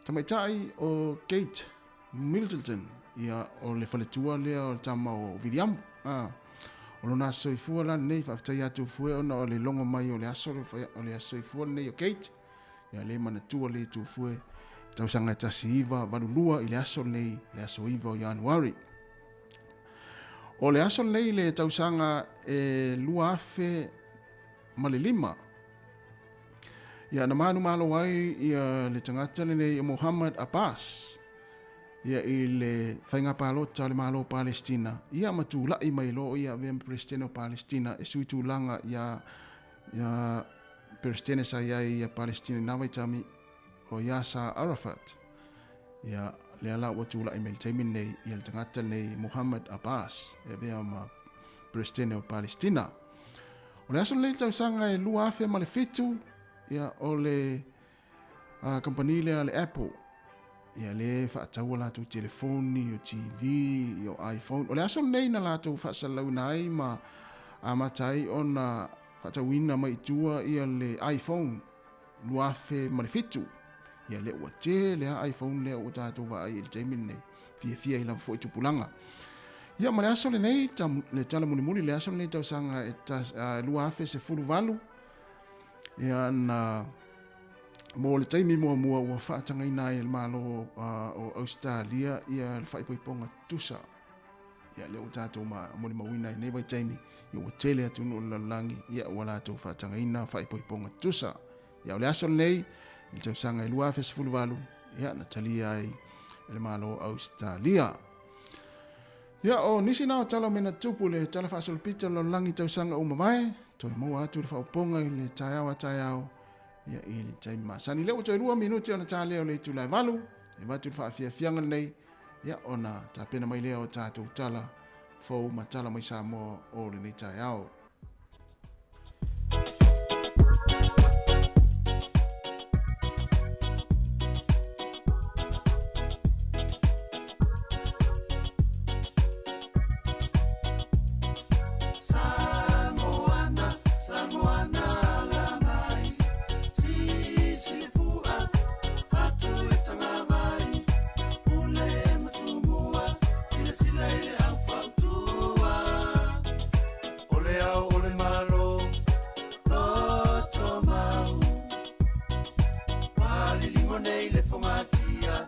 tamaitai o Kate Middleton, ia o le faletua lea o le tama o Viliamu. O lona aso soifua la lenei, faafetai atu fue ona o le logo mai o le aso o le aso soifua lenei o Kate. Ia le manatua le tufue tausaga e 1982 i le aso lenei, le aso 9 o Ianuari. O le aso lenei le tausaga e 2005, ia na manumalo ai ia le tagata lenei o Muhammad Abbas ia i le faiga palota o le Malo o Palestina, ia ma tulai mai loa ia avea ma Peresetene o Palestina e sui tulaga ia ia Peresetene sa i ai ia Palestina i nā vaitami o Yasser Arafat. Ia lea la ua tulai mai le taimi lenei ia le tagata lenei Muhammad Abbas e avea ma Peresetene o Palestina. O le aso lenei tausaga e 2007, ia o le kamupani lea a le Apple, ia le faataua latou telefoni, o TV, o iPhone. O le aso lenei na latou faasalalauina ai ma amata ai ona faatauina mai i tua ia le iPhone 2007. Ia lea ua tele lava iPhone lea ua tatou vaai i le taimi lenei. Fiafia ai lava foi tupulaga. Ia ma le aso lenei, le tala mulimuli, le aso lenei tausaga e 2018, ia na mo le taimi muamua ua faatagaina ai e le Malo o Ausetalia ia le faaipoipoga tusa. Ia lea ua tatou molimauina i nei vaitaimi, ia ua tele atunuu o le lalolagi, ia ua latou faatagaina faaipoipoga tusa. Ia, o le aso lenei i le tausaga e 2018, ia, na talia ai e le Malo o Ausetalia. Ia, o nisi na o tala o mea na tutupu i le Tala Faasolopito o le Lalolagi i tausaga ua mavae, toe maua atu le faaopoopoga i le taeao a taeao, ia, i le taimi masani. Lea ua toe 2 minute ona ta lea o le itula e 8, e avatu le faafiafiaga lenei, ia, ona tapena mai lea o tatou tala fou ma tala mai Samoa o lenei taeao. O le ao o le Malo, loto mau. Ua liligo nei le fogatia,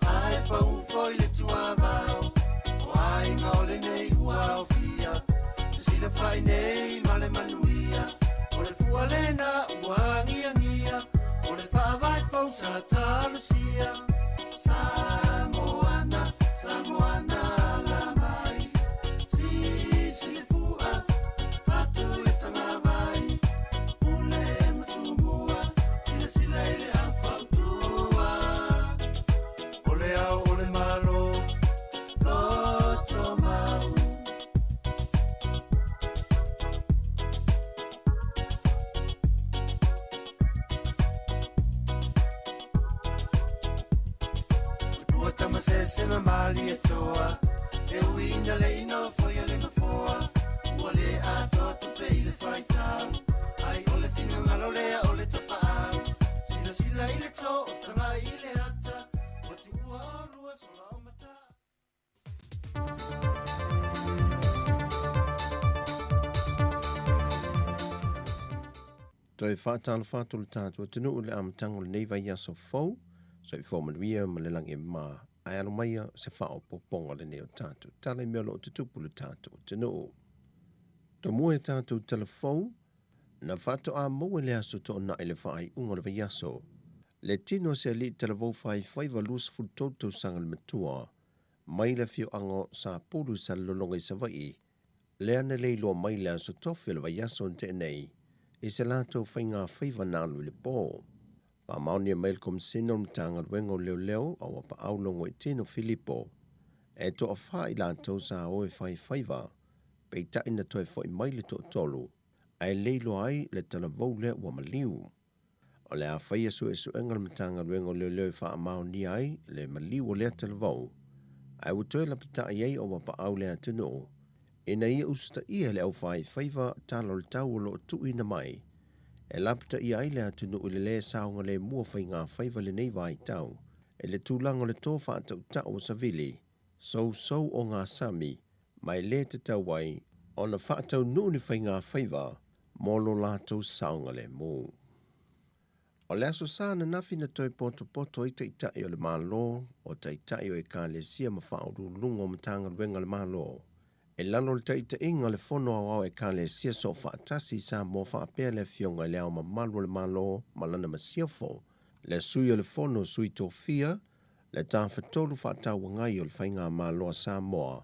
ae pau foi le tuavao. O aiga o lenei ua aofia, fesilafai nei ma le manuia. O le fua lena ua agiagia, o le faavae fou sa talosia. Samoana, Samoana ala mai, sisi le fua, fatu le tagavai, pule ma tumua, silasila i le au fautua. O le ao o le Malo, loto mau. Tupua tamasese ma Malietoa, e uina le inofo ia le nofoa. Ua le atoa tupe i le faitau, ai o le finagalo lea o le tapaau. Silasila i le to o taga i le ata, ua tuua olua sola o mata. Toe faatalofa atu le tatou atunuu i le amataga o lenei vaiaso fou, soifua manuia ma le lagi e mama, ae alo maia se faaopoopoga lenei o tatou tala i mea o lo o tutupu i le tatou atunuu. Tomua e tatou tala fou, na faatoa maua i le aso Toonai le faaiuga o le vaiaso, le tino o se alii talavou faifaiva 23 tausaga le matua, mai le afioaga o Sapulu i Salelologa i Savaii, lea na le iloa mai le aso Tofi o le vaiaso na tea nei i se latou faigafaiva na alu i le po. Faamaonia mai le Komisena o le Matagaluega o Leoleo a Uapaau Logoitino Filipo, e toafa i latou sa o e fai faiva, peitai na toe foi mai le toatolu, ae le iloa ai le talavou lea ua maliu. O le a faia suesuega a le Matagaluega o Leoleo e faamaonia ai le maliu o lea talavou, ae ua toe lapatai ai o Uapaau le atunuu ina ia usitaia le aufaifaiva tala o le tau o lo o tuuina mai e lapataia ai le atunuu i le lē saogalemu o faigafaiva lenei vaitau i le tulaga o le to faatautau o savili sousou o gasami ma e lē tatau ai ona faataunuu ni faigafaiva mo lo latou saogalemu. O le Aso Sa ananafi na toe potopoto ai Taitai o le Malo, o Taitai o Ekalesia ma Faauluuluga o Matagaluega a le Malo i lalo o le taitaiga a le Fono Aoao Ekalesia Soofaatasi i Samoa faapea le Afioga i Le Ao Mamalu o le Malo ma lana Masiofo, le Sui o le Fono Sui Tofia, le Tafatolu Faatauagai o le Faigamalo a Samoa,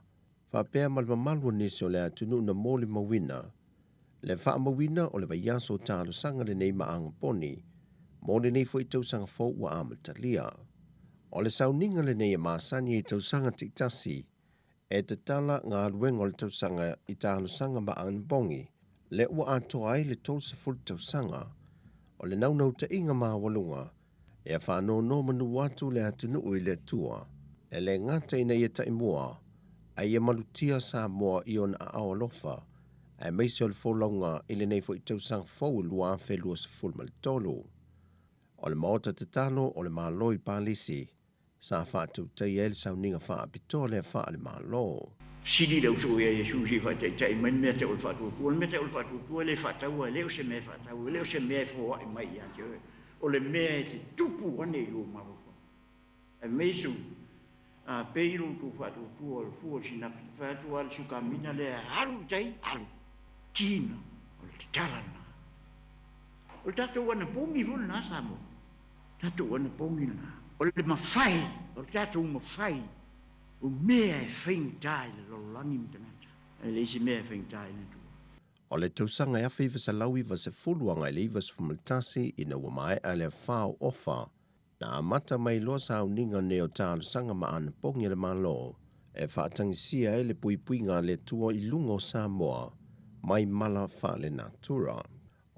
faapea ma le mamalu o nisi o le atunuu na molimauina le faamauina o le vaiaso talosaga lenei ma Agaponi mo lenei foi tausaga fou ua amatalia. O le sauniga lenei e masani i tausaga taitasi e tatala galuega o le tausaga i talosaga ma Agaponi lea ua atoa ai le 30 tausaga o le naunautaiga maualuga Ia faanonomanu atu le atunuu i le Atua, e le gata ina ia taimua, a ia malutia Samoa i ona aao alofa, aemaise o le folauga i lenei foi tausaga fou 2023. O le Maota Tatalo o le Malo i Palisi, sa faatautaia ai le sauniga faapitoa lea faale-Malo. Fesili le uso ia Iesu se i faataitai mai le mea tau o le faatuatua. O le mea tau o le faatuatua e le faataua, e le o se mea e faatau, e le o se mea e foai mai ia te oe. O le mea e te tupu ane i lou mafaufau. Ae mei Iesu, A pei lo outou faatuatua o le fua o le sinapi, fai atu lava le sukamina lea, Alu i tai, alu, kina, o le tatala lena. O le tatou anapogi foi lena Samoa. Tatou anapogi lena. O le mafai, o le tatou mafai, o mea e faigata i le lalolagi ma tagata. E leai se mea e faigata i le Atua. O le tausaga e 1990 agai i le 91 ina ua maea le afa o Ofa, na amata mai loa sauniga nei o talosaga ma anapogi a le Malo e faatagisia ai le puipuiga a le Atua i luga o Samoa mai mala faalenatura.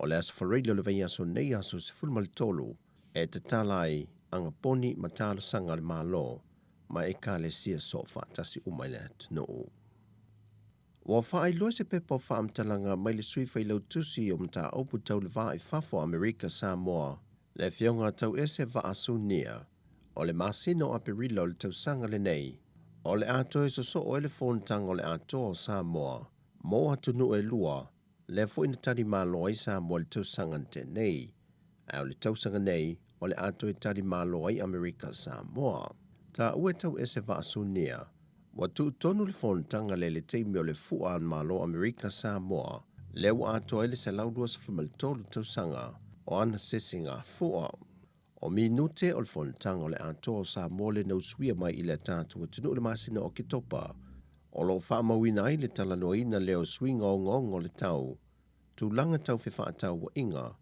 O le Aso Faraile o le vaiaso nei aso 13 e tatala ai agaponi ma talosaga a le Malo ma Ekalesia soofaatasi uma i le atunuu. Ua faailoa se pepa o faamatalaga mai le Sui Failautusi o Mataupu Tau le Va i Fafo o Amerika Samoa, le Afioga Tauese Vaa Sunia, o le masina o Aperila o le tausaga lenei, o le a toe sosoo ai le fonotaga o le Atoa o Samoa mo atunuu e lua, lea foi na tali malo ai Samoa i le tausaga na tea nei, ae o le tausaga nei o le a toe tali malo ai Amerika Samoa. Taua e Tauese Vaa Sunia, Ua tuu tonu le fonotaga lea i le taimi o le fua a le Malo o Amerika Samoa, lea ua atoa ai le 123 tausaga o ana sesiga fua. O minute o le fonotaga o le Atoa o Samoa lea na usuia mai i le tatou atunuu i le masina o Oketopa, o lo o faamauina ai le talanoaina lea o suiga ogaoga o le tau, tulaga tau fefaatauaiga,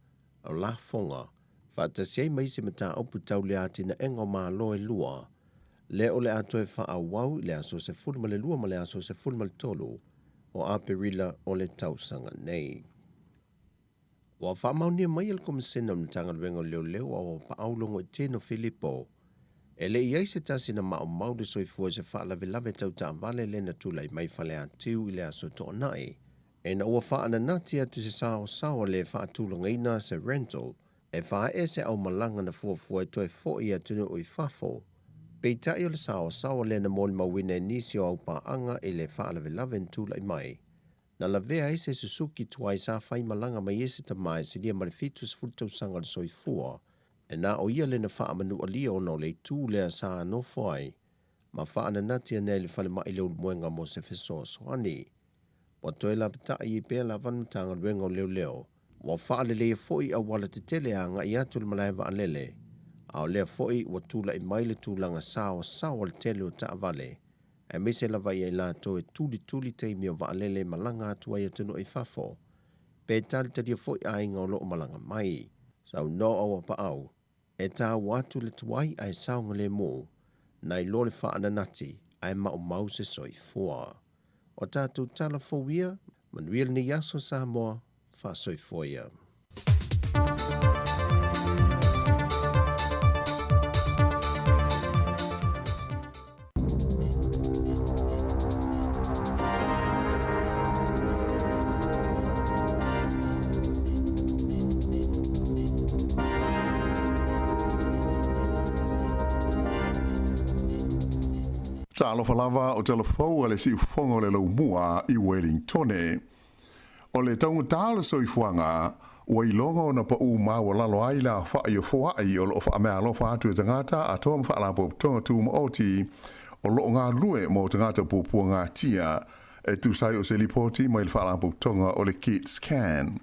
o lafoga, faatasi ai ma isi mataupu tau le atinaega o Malo e lua, lea o le a toe faaauau i le aso 12 ma le aso 13 o Aperila o le tausaga nei. Ua faamaonia mai e le Komesina o le Matagaluega o Leoleo o Auapaau Logoitino Filipo, e le i i ai se tasi na maumau le soifua i se faalavelave tau taavale lea na tulai mai Faleatiu i le aso Toonai, ina ua faananati atu se saosaoa le faatulagaina se rental e faaee se aumalaga na fuafua e toe fo'i i atunuu i fafo. Peitai o le saosaoa lea na molimauina e nisi o aupaaga i le faalavelave na tulai mai, na lavea ai se Susuki tuai sa faimalaga mai ai se tama e silia ma le 70 tausaga o le soifua, e na o ia le na faamanualia ona o le itu lea sa nofo ai ma faananati ane ai i le falemai le Ulumoega mo se fesoasoani. Ua toe lapatai ai pea lava le Matagaluega o Leoleo. Ua faaleleia foi auala tetele a agai atu i le malae vaalele, a o lea foi ua tulai mai le tulaga saoasaoa le tele o taavale, aemaise lava ia i latou e tulituli taimi o vaalele e malaga atu ai atunuu i fafo, pe talitalia foi aiga o lo o malaga mai. Saunoa Auapaau, E taua atu le tuai ae saogalemu, nai lo le faananati ae maumau se soifua. O tatou tala fou ia, manuia lenei aso Samoa, faasoifua ia. Talofa lava o tala fou a le siufofoga o le laumua i Wellingtone. O le taugata o le soifuaga, ua iloga ona paʻū maualalo ai le aofaʻi o foaʻi o lo o faameaalofa atu i tagata atoa ma faalapotopotoga tumaoti o lo o galulue mo tagata puapuagatia e tusa ai o se lipoti mai le faalapotopotoga o le Kids Can.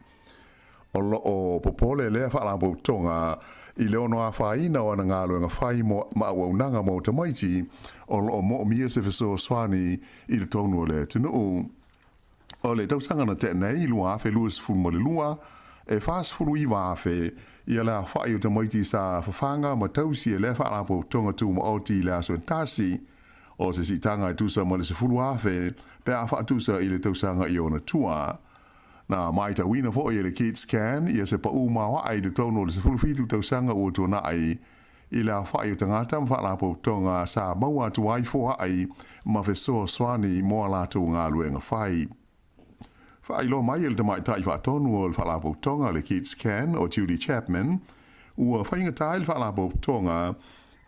O lo o popole lea faalapotopotoga i le ono afaina o ana galuega fai mo ma auaunaga mo tamaiti o lo o moomia se fesoasoani i totonu o le atunuu. O le tausaga na tea nei, 2022, e 49,000 ia le aofaʻi o tamaiti sa fafaga ma tausi e lea faalapotopotoga tumaoti i le aso e tasi, o se siitaga e tusa ma le 10,000 pe a faatusa i le tausaga i ona tua. Na matauina foi e le Kids Can ia se paʻū maoaʻe i totonu o le 17 tausaga ua tuanaʻi i le aofaʻi o tagata ma faalapotopotoga sa maua atu ai foaʻi ma fesoasoani mo a latou galuega fai. Faailoa mai e le tamaitai faatonu o le faalapotopotoga le Kids Can o Julie Chapman, ua faigata ai le faalapotopotoga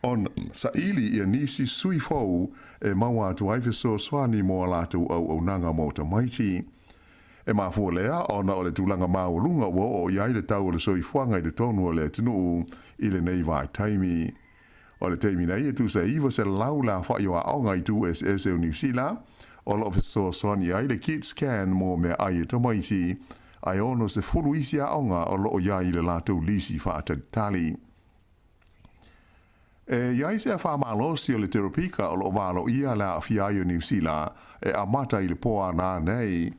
ona saili ia nisi sui fou e maua atu ai fesoasoani mo a latou auaunaga mo tamaiti. E mafua lea ona o le tulaga maualuga ua oo i ai le tau o le soifuaga i totonu o le atunuu i lenei vaitaimi. O le taimi nei e tusa e 900 le aofaʻi o aoga i itu eseese o Niu Sila o lo o fesoasoani ai le Kids Can mo meaai e tamaiti. Ae 60 isi aoga o lo o i ai i le latou lisi faatalitali. E i ai se afa malosi o le teropika o lo o valoia le aafia ai o Niu Sila e amata i le po a nanei.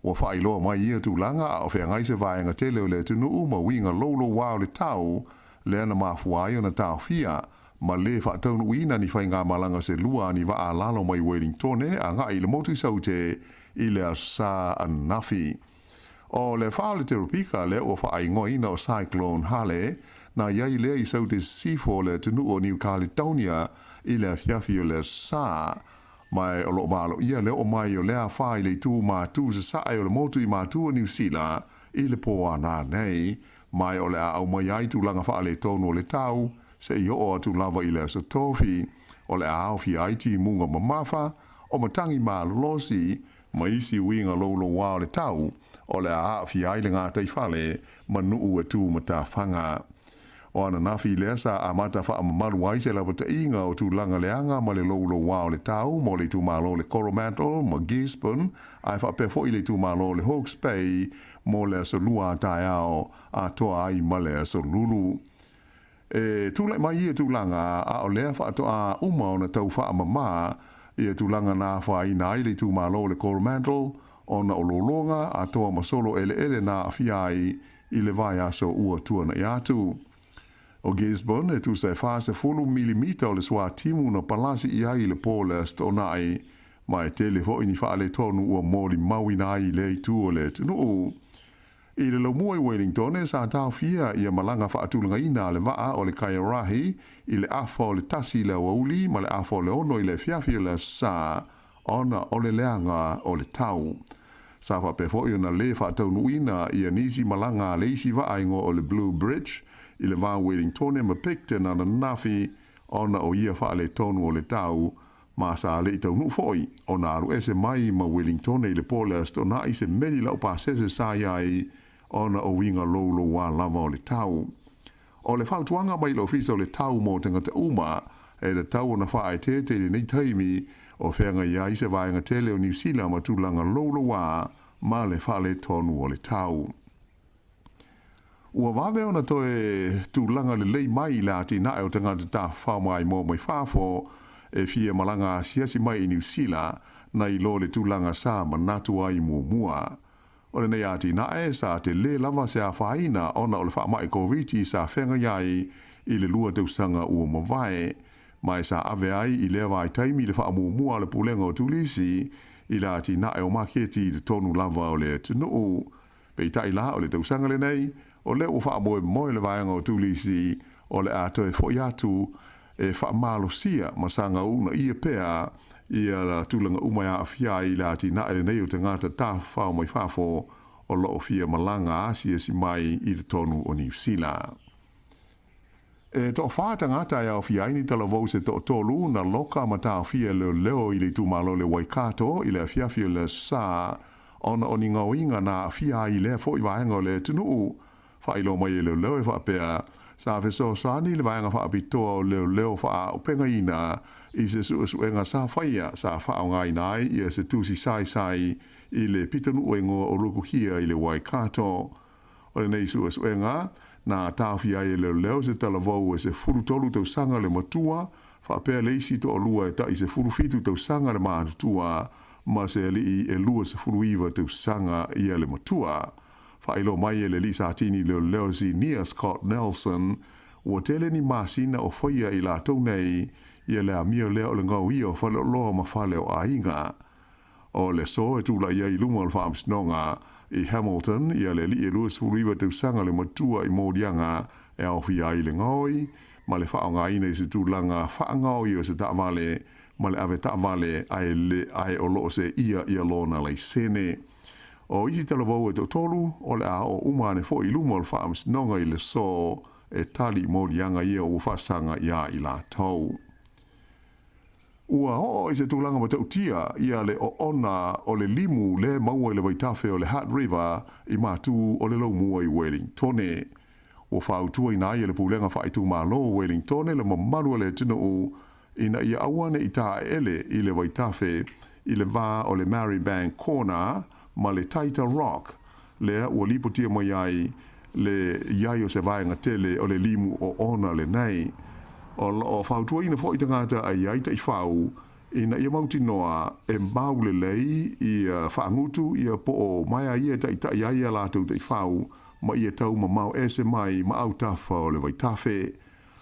Ua faailoa mai ia tulaga a o feagai se vaega tele o le atunuu ma uiga loulouā o le tau lea na mafua ai ona taofia ma lē faataunuuina ni faigamalaga se lua a ni vaa lalo mai Welingtone agai i le motu i Saute i le Aso Sa ananafi. O le afa o le teropika lea ua faaigoaina o Cyclone Hale, na i ai lea i Saute Sisifo o le atunuu o Niu Kaledonia i le afiafi o le Aso Sa. Ma o lo o valoia le oo mai o lea afa i le itu matu sasae o le motu i matu o Niu Sila i le po a nanei, ma o le a aumai ai tulaga faaletonu o le tau seia oo atu lava i le Aso Tofi. O le a aofia ai timuga mamafa, o matagi malolosi, ma isi uiga loulouā o le tau, o le a aafia ai le gataifale ma nuu e tu matafaga. O ananafi lea sa amata faamamalu ai se lapataiga o tulaga leaga ma le loulouā o le tau mo le itumalo o le Coromandel ma Gisborne ae faapea foi le itumalo o le Hawke's Bay mo le aso Lua a taeao atoa ai ma le aso Lulu. E tulai mai ia tulaga, a o lea faatoa uma ona tau faamama ia tulaga na afaina ai le itumalo o le Coromandel ona o lologa atoa ma solo eleele na aafia ai i le vaiaso ua tuanai atu. O Gisborne e tusa e 40 milimita o le suatimu na palasi i ai i le po o le Aso Toonai, ma e tele foi ni faaletonu ua molimauina ai i lea itu o le atunuu. I le laumua i Wellingtone, sa taofia ia malaga faatulagaina a le vaa o le Kaiarahi i le afa o le 1 i le aoauli ma le afa o le 6 i le afiafi o le Aso Sa ona o le leaga o le tau. Sa faapea foi ona lē faataunuuina ia nisi malaga a le isi vaa igoa o le Blue Bridge i le va o Wellingtone ma Picton ananafi ona o ia faaletonu o le tau ma sa le i taunuu foi ona alu ese mai ma Wellingtone i le po o le Aso Toonai se meli laupasese sa i ai ona o uiga loulouā lava o le tau. O le fautuaga mai le Ofisa o le Tau mo Tagata Uma, e tatau ona faaeteete i lenei taimi o feagai ai se vaega tele o Niu Sila ma tulaga loulouā ma le faaletonu o le tau. Ua vave ona toe tulaga lelei mai le atinae o tagata tafafao maimoa mai fafo e fia malaga asiasi mai i Niu Sila nai lo le tulaga sa manatu ai muamua. O lenei atinae, sa telē lava se afaina ona o le faamai Koviti sa feagai ai i le 2 tausaga ua mavae, ma e sa ave ai i lea vaitaimi le faamuamua a le Pulega o Turisi i le atinae o maketi i totonu lava o le atunuu. Peitai la, o le tausaga lenei, o lea ua faamoemoe le vaega o Turisi o le a toe foi atu e faamalosia ma saga uunaia pea ia tulaga uma e aafia ai i le atinae lenei o tagata tafafao mai fafo o lo o fia malaga asiasi mai i totonu o Niu Sila. E toafā tagata e aofia ai ni talavou se toatolu na loka ma taofia e leoleo i le itumalo le Waikato i le afiafi o le Aso Sa ona o ni gaoiga na aafia ai i lea foi vaega o le atunuu. Faailoa mai e leoleo e faapea, sa fesoasoani le vaega faapitoa o leoleo faaaupegaina i se suesuega sa faia sa faaaogaina ai ia se tusi saisai i le pitonuu igoa o Rukuhia i le Waikato. O lenei suesuega, na taofia ai e leoleo se talavou e 13 tausaga le matua, faapea le isi toalua e tai 17 tausaga le matutua ma se alii e 29 tausaga ia le matua. Faailoa mai e le alii Satini leoleo Sinia Scott Nelson, ua tele ni masina o faia i latou nei ia le amio lea o le gaoia o faleoloa ma fale o aiga. O le aso e tulai ai i luma o le faamasinoga i Hamilton ia le alii e 29 tausaga le matua i moliaga e aofia ai le gaoi ma le faaaogaina i se tulaga faagaoi o se taavale ma le ave taavale ae le ae o lo o seia ia lona laisene. O isi talavou e toatolu, o le a oo uma ane foi i luma o le faamasinoga i le aso e tali i moliaga ia ua faasaga iā i latou. Ua oo i se tulaga matautia ia le oona o le limu lea e maua i le vaitafe o le Hutt River i matu o le Laumua i Wellingtone. Ua fautuaina ai e le Pulega Faaitumalo o Wellingtone le mamalu o le atunuu ina ia aua ne i taeele i le vaitafe i le va o le Marribank Corner ma le Taita Rock. lea ua lipotia mai ai le i ai o se vaega tele o le limu oona lenei. O lo o fautuaina foi tagata e i ai taifau ina ia mautinoa e mau lelei ia faagutu ia po o maea ia e taitai ai a latou taifau ma ia tau mamao ese mai ma autafa o le vaitafe.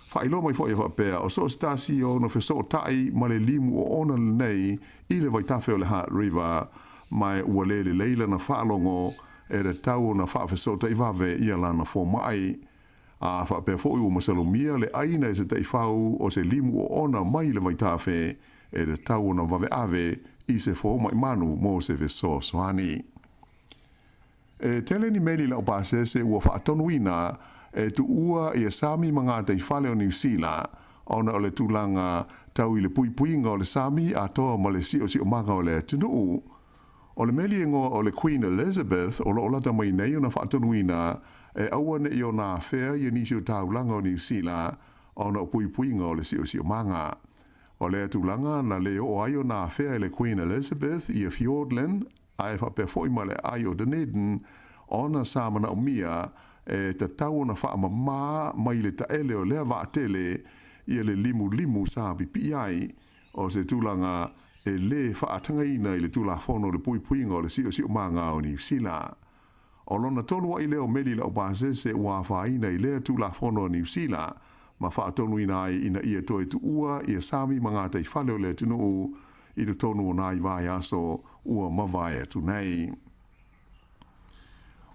Faailoa mai foi e faapea, o so o se tasi e ono fesootai ma le limu oona lenei i le vaitafe o le Hutt River, ma ua le lelei lana faalogo e tatau ona faafesootai vave ia lana fomai. A faapea foi ua masalomia le ʻaina e se taifau o se limu oona mai le vaitafe e tatau ona vave ave i se fomai manu mo se fesoasoani. E tele ni meli laupasese ua faatonuina e tuua ia sami ma gataifale o Niu Sila ona o le tulaga tau i le puipuiga o le sami atoa ma le siosiomaga o le atunuu. O le meli igoa o le Queen Elizabeth o lo o lata mai nei ona faatonuina e aua ne i ona afea ia nisi o taulaga o Niu Sila ona o puipuiga o le siosiomaga. O lea tulaga na le oo ai ona afea e le Queen Elizabeth ia Fiordland ae faapea foi ma le aai o Dunedin ona sa manaomia e tatau ona faamama mai le taele o lea vaatele ia le limulimu sa pipii ai o se tulaga e lē faatagaina i le Tulafono o le Puipuiga o le Siosiomaga o Niu Sila. O lona tolu ai lea o meli laupasese ua afaina i lea Tulafono a Niu Sila ma faatonuina ai ina ia toe tuua ia sami ma gataifale o le atunuu i totonu o nai vaiaso ua mavae atu nei.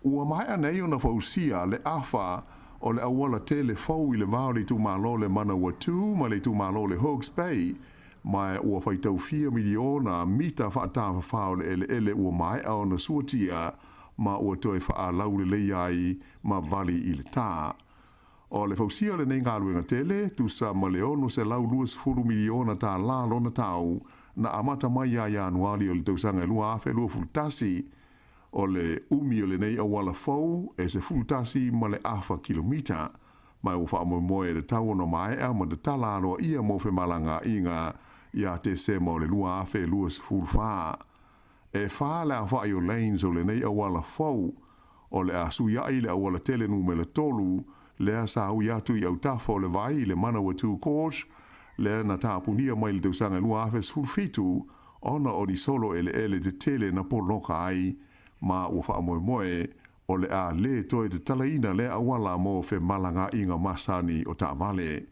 Ua maea nei ona fausia le afa o le auala tele fou i le va o le itumalo o le Manawatū ma le itumalo o le Hawke's Bay, ma ua faitau fia miliona mita faatafafā o le eleele ua maea ona suatia ma ua toe faalaulelei ai ma vali i le tā. O le fausia o lenei galuega tele, tusa ma le $620 miliona tālā lona tau, na amata mai ia Ianuari o le tausaga e 2021. O le umi o lenei auala fou e 11.5 kilomita, ma ua faamoemoe e tatau ona maea ma tatala aloaia mo femalagaaiga ia Tesema o le 2024. E whā le aofaʻi o lanes o lenei auala fou, o le a suiaʻi le auala tele numera tolu, lea sa ui atu i autafa o le vai i le Manawatū Gorge, lea na tapunia mai le tausaga 2017 ona o ni solo eleele tetele na poloka ai, ma ua faamoemoe o le a lē toe tatalaina lea auala mo femalagaaiga masani o taavale.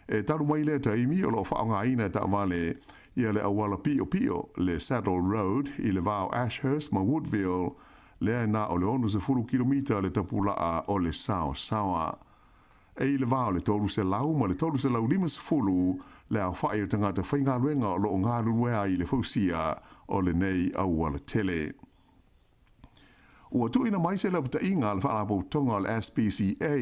E talu mai lea taimi o lo o faaaogaina e taavale ia le auala piʻopiʻo, le Saddle Road, i le va o Ashhurst ma Woodville, lea e na o le 60 kilomita le tapulaa o le saosaoa. E i le va o le 300 ma le 350 le aofaʻi o tagata faigaluega o lo o galulue ai i le fausia o lenei auala tele. Ua tuuina mai se lapataiga a le Faalapotopotoga o le SPCA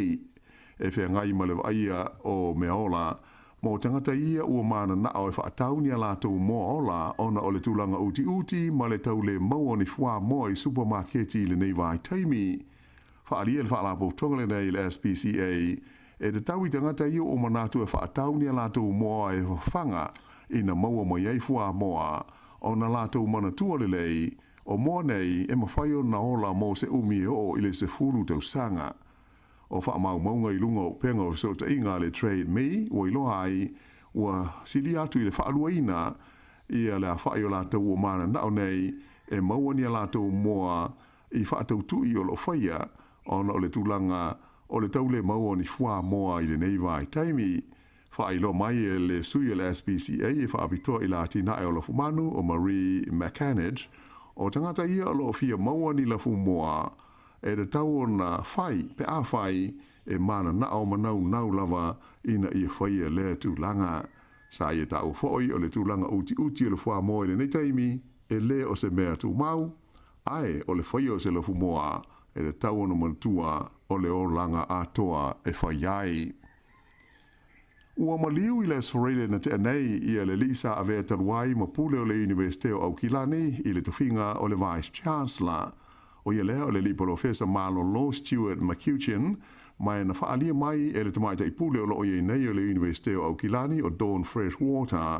e feagai ma le vaaia o meaola mo tagata ia ua mananao e faatau ni a latou moa ola ona o le tulaga utiuti ma le tau le maua o ni fuamoa i supamaketi i lenei vaitaimi. Faaalia le Faalapotopotoga lenei i le SPCA e tatau i tagata ia ua manatu e faatau ni a latou moa e fafaga ina maua mai ai fuamoa ona latou manatua lelei O moa nei e mafai ona ola mo se umi e oo i le 10 tausaga. O faamaumauga i luga o upega o fesootaiga a le Trade Me ua iloa ai ua silia atu i le faaluaina ia le afaʻi o latou ua mananao nei e maua ni a latou moa i faatautui o lo o faia ona o le tulaga o le tau le maua o ni fuamoa i lenei vaitaimi. Faailoa mai e le sui o le SPCA e faapitoa i le atinae o lafumanu o Marie McAnage, o tagata ia o lo o fia maua ni lafumoa e tatau ona fai pe afai e mananao ma naunau lava ina ia faia lea tulaga. Sa ia taua foi o le tulaga utiuti o le fuamoa i lenei taimi e le o se mea tumau, ae o le faia o se lafumoa e tatau ona manatua o le olaga atoa e fai ai. Ua maliu i le Aso Faraile na tea nei ia le alii sa avea talu ai ma pule o le Iunivesite o Aukilani i le tofiga o le Vice Chancellor. O ia lea o le alii polofesa malolo Stuart McCutcheon, ma e na faaalia mai e le tamaitai pule o lo o i ai nei o le Iunivesite o Aukilani o Dawn Freshwater.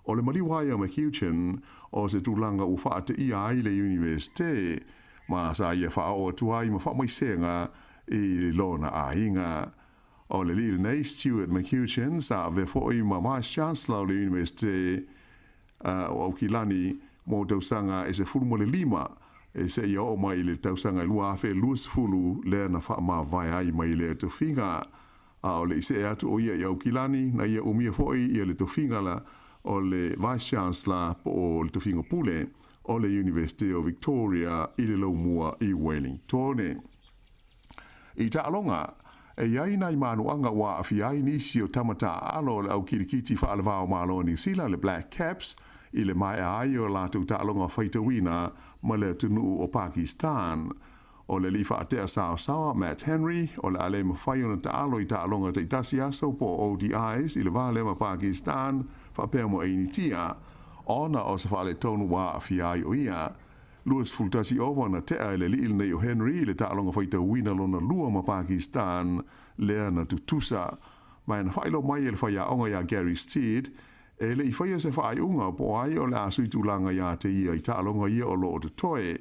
O le maliu ai o McCutcheon o se tulaga ua faateia ai le Iunivesite. Ma sa ia faaoo atu ai ma faamaisega i lona aiga. O le alii lenei, Stuart McCutcheon, sa avea foi ma Vice Chancellor o le Iunivesite o Aukilani mo tausaga e 15, e seia oo mai i le tausaga e 2020 lea na faamavae ai mai lea tofiga. A o le i see atu o ia i Aukilani, na ia umia foi ia le tofiga la o le Vice Chancellor po o le tofiga pule o le Iunivesite o Victoria i le laumua i Wellingtone. I taaloga, e i ai nai manuaga ua aafia ai nisi o tama taaalo o le au kilikiti faale-va-o-Malo o Niu Sila, le Black Caps, i le maea ai o latou taaloga faitauina ma le atunuu o Pakistan. O le alii faatea saosaoa, Matt Henry, o le a le mafai ona taalo i taaloga taitasi aso po o ODIs i le va lea ma Pakistan faapea ma Initia, ona o se faaletonu ua aafia ai o ia. 21 ova na tea e le alii lenei o Henry i le taaloga faitauina lona lua ma Pakistan lea na tutusa. Ma e na faailoa mai e le faiaoga iā Gary Stead, e le i faia se faaiuga po o ai o le a sui tulaga iā te ia i taaloga ia o lo o totoe.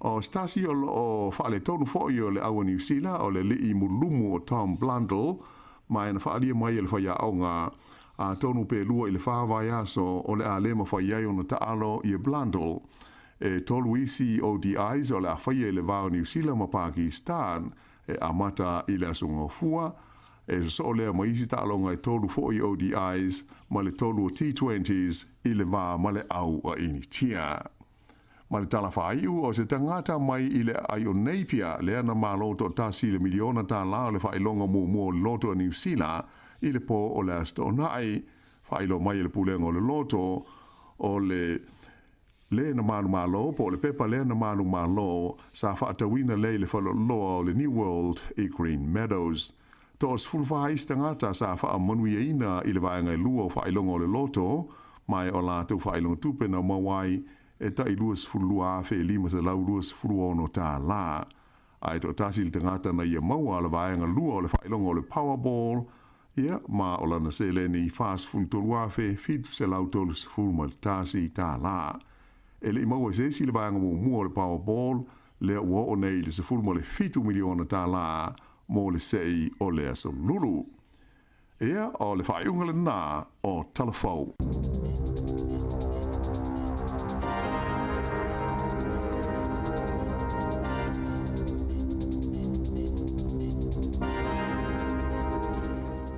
O se tasi o lo o faaletonu foi o le au a Niu Sila o le alii mulumu o Tom Blundell, ma e na faaalia mai e le faiaoga, atonu pe 2 i le 4 vaiaso o le a le mafai ai ona taalo ia Blundell. E tolu isi ODIs o le a faia i le va o Niu Sila ma Pakistan, e amata i le Aso Gafua, e sosoo lea ma isi taaloga e tolu foi ODIs ma le tolu o T20s i le va ma le au a Initia. Ma le tala faaiu, o se tagata mai i le aai o Napier, lea na malo toatasi i le miliona tālā o le faailoga muamua o le loto a Niu Sila i le pō o le Aso Toonai. Faailoa mai e le Pulega o le Loto, o le le na manumalo, po o le pepa lea na manumalo, sa faatauina lea i le faleoloa o le New World i Green Meadows. Toa 14 isi tagata sa faamanuiaina i le vaega e lua o faailoga o le loto, ma e o latou faailoga tupe na maua ai e tai $22,526 tālā. A e toatasi le tagata na ia maua le vaega lua o le faailoga o le Powerball, ia, ma o lana seleni $43,731 tālā. E le i maua e se isi le vaega muamua o le Powerball, lea ua oo nei i le $17 miliona tālā mo le sei o le aso lulu. Ia, o le faaiuga lenā o Talafou.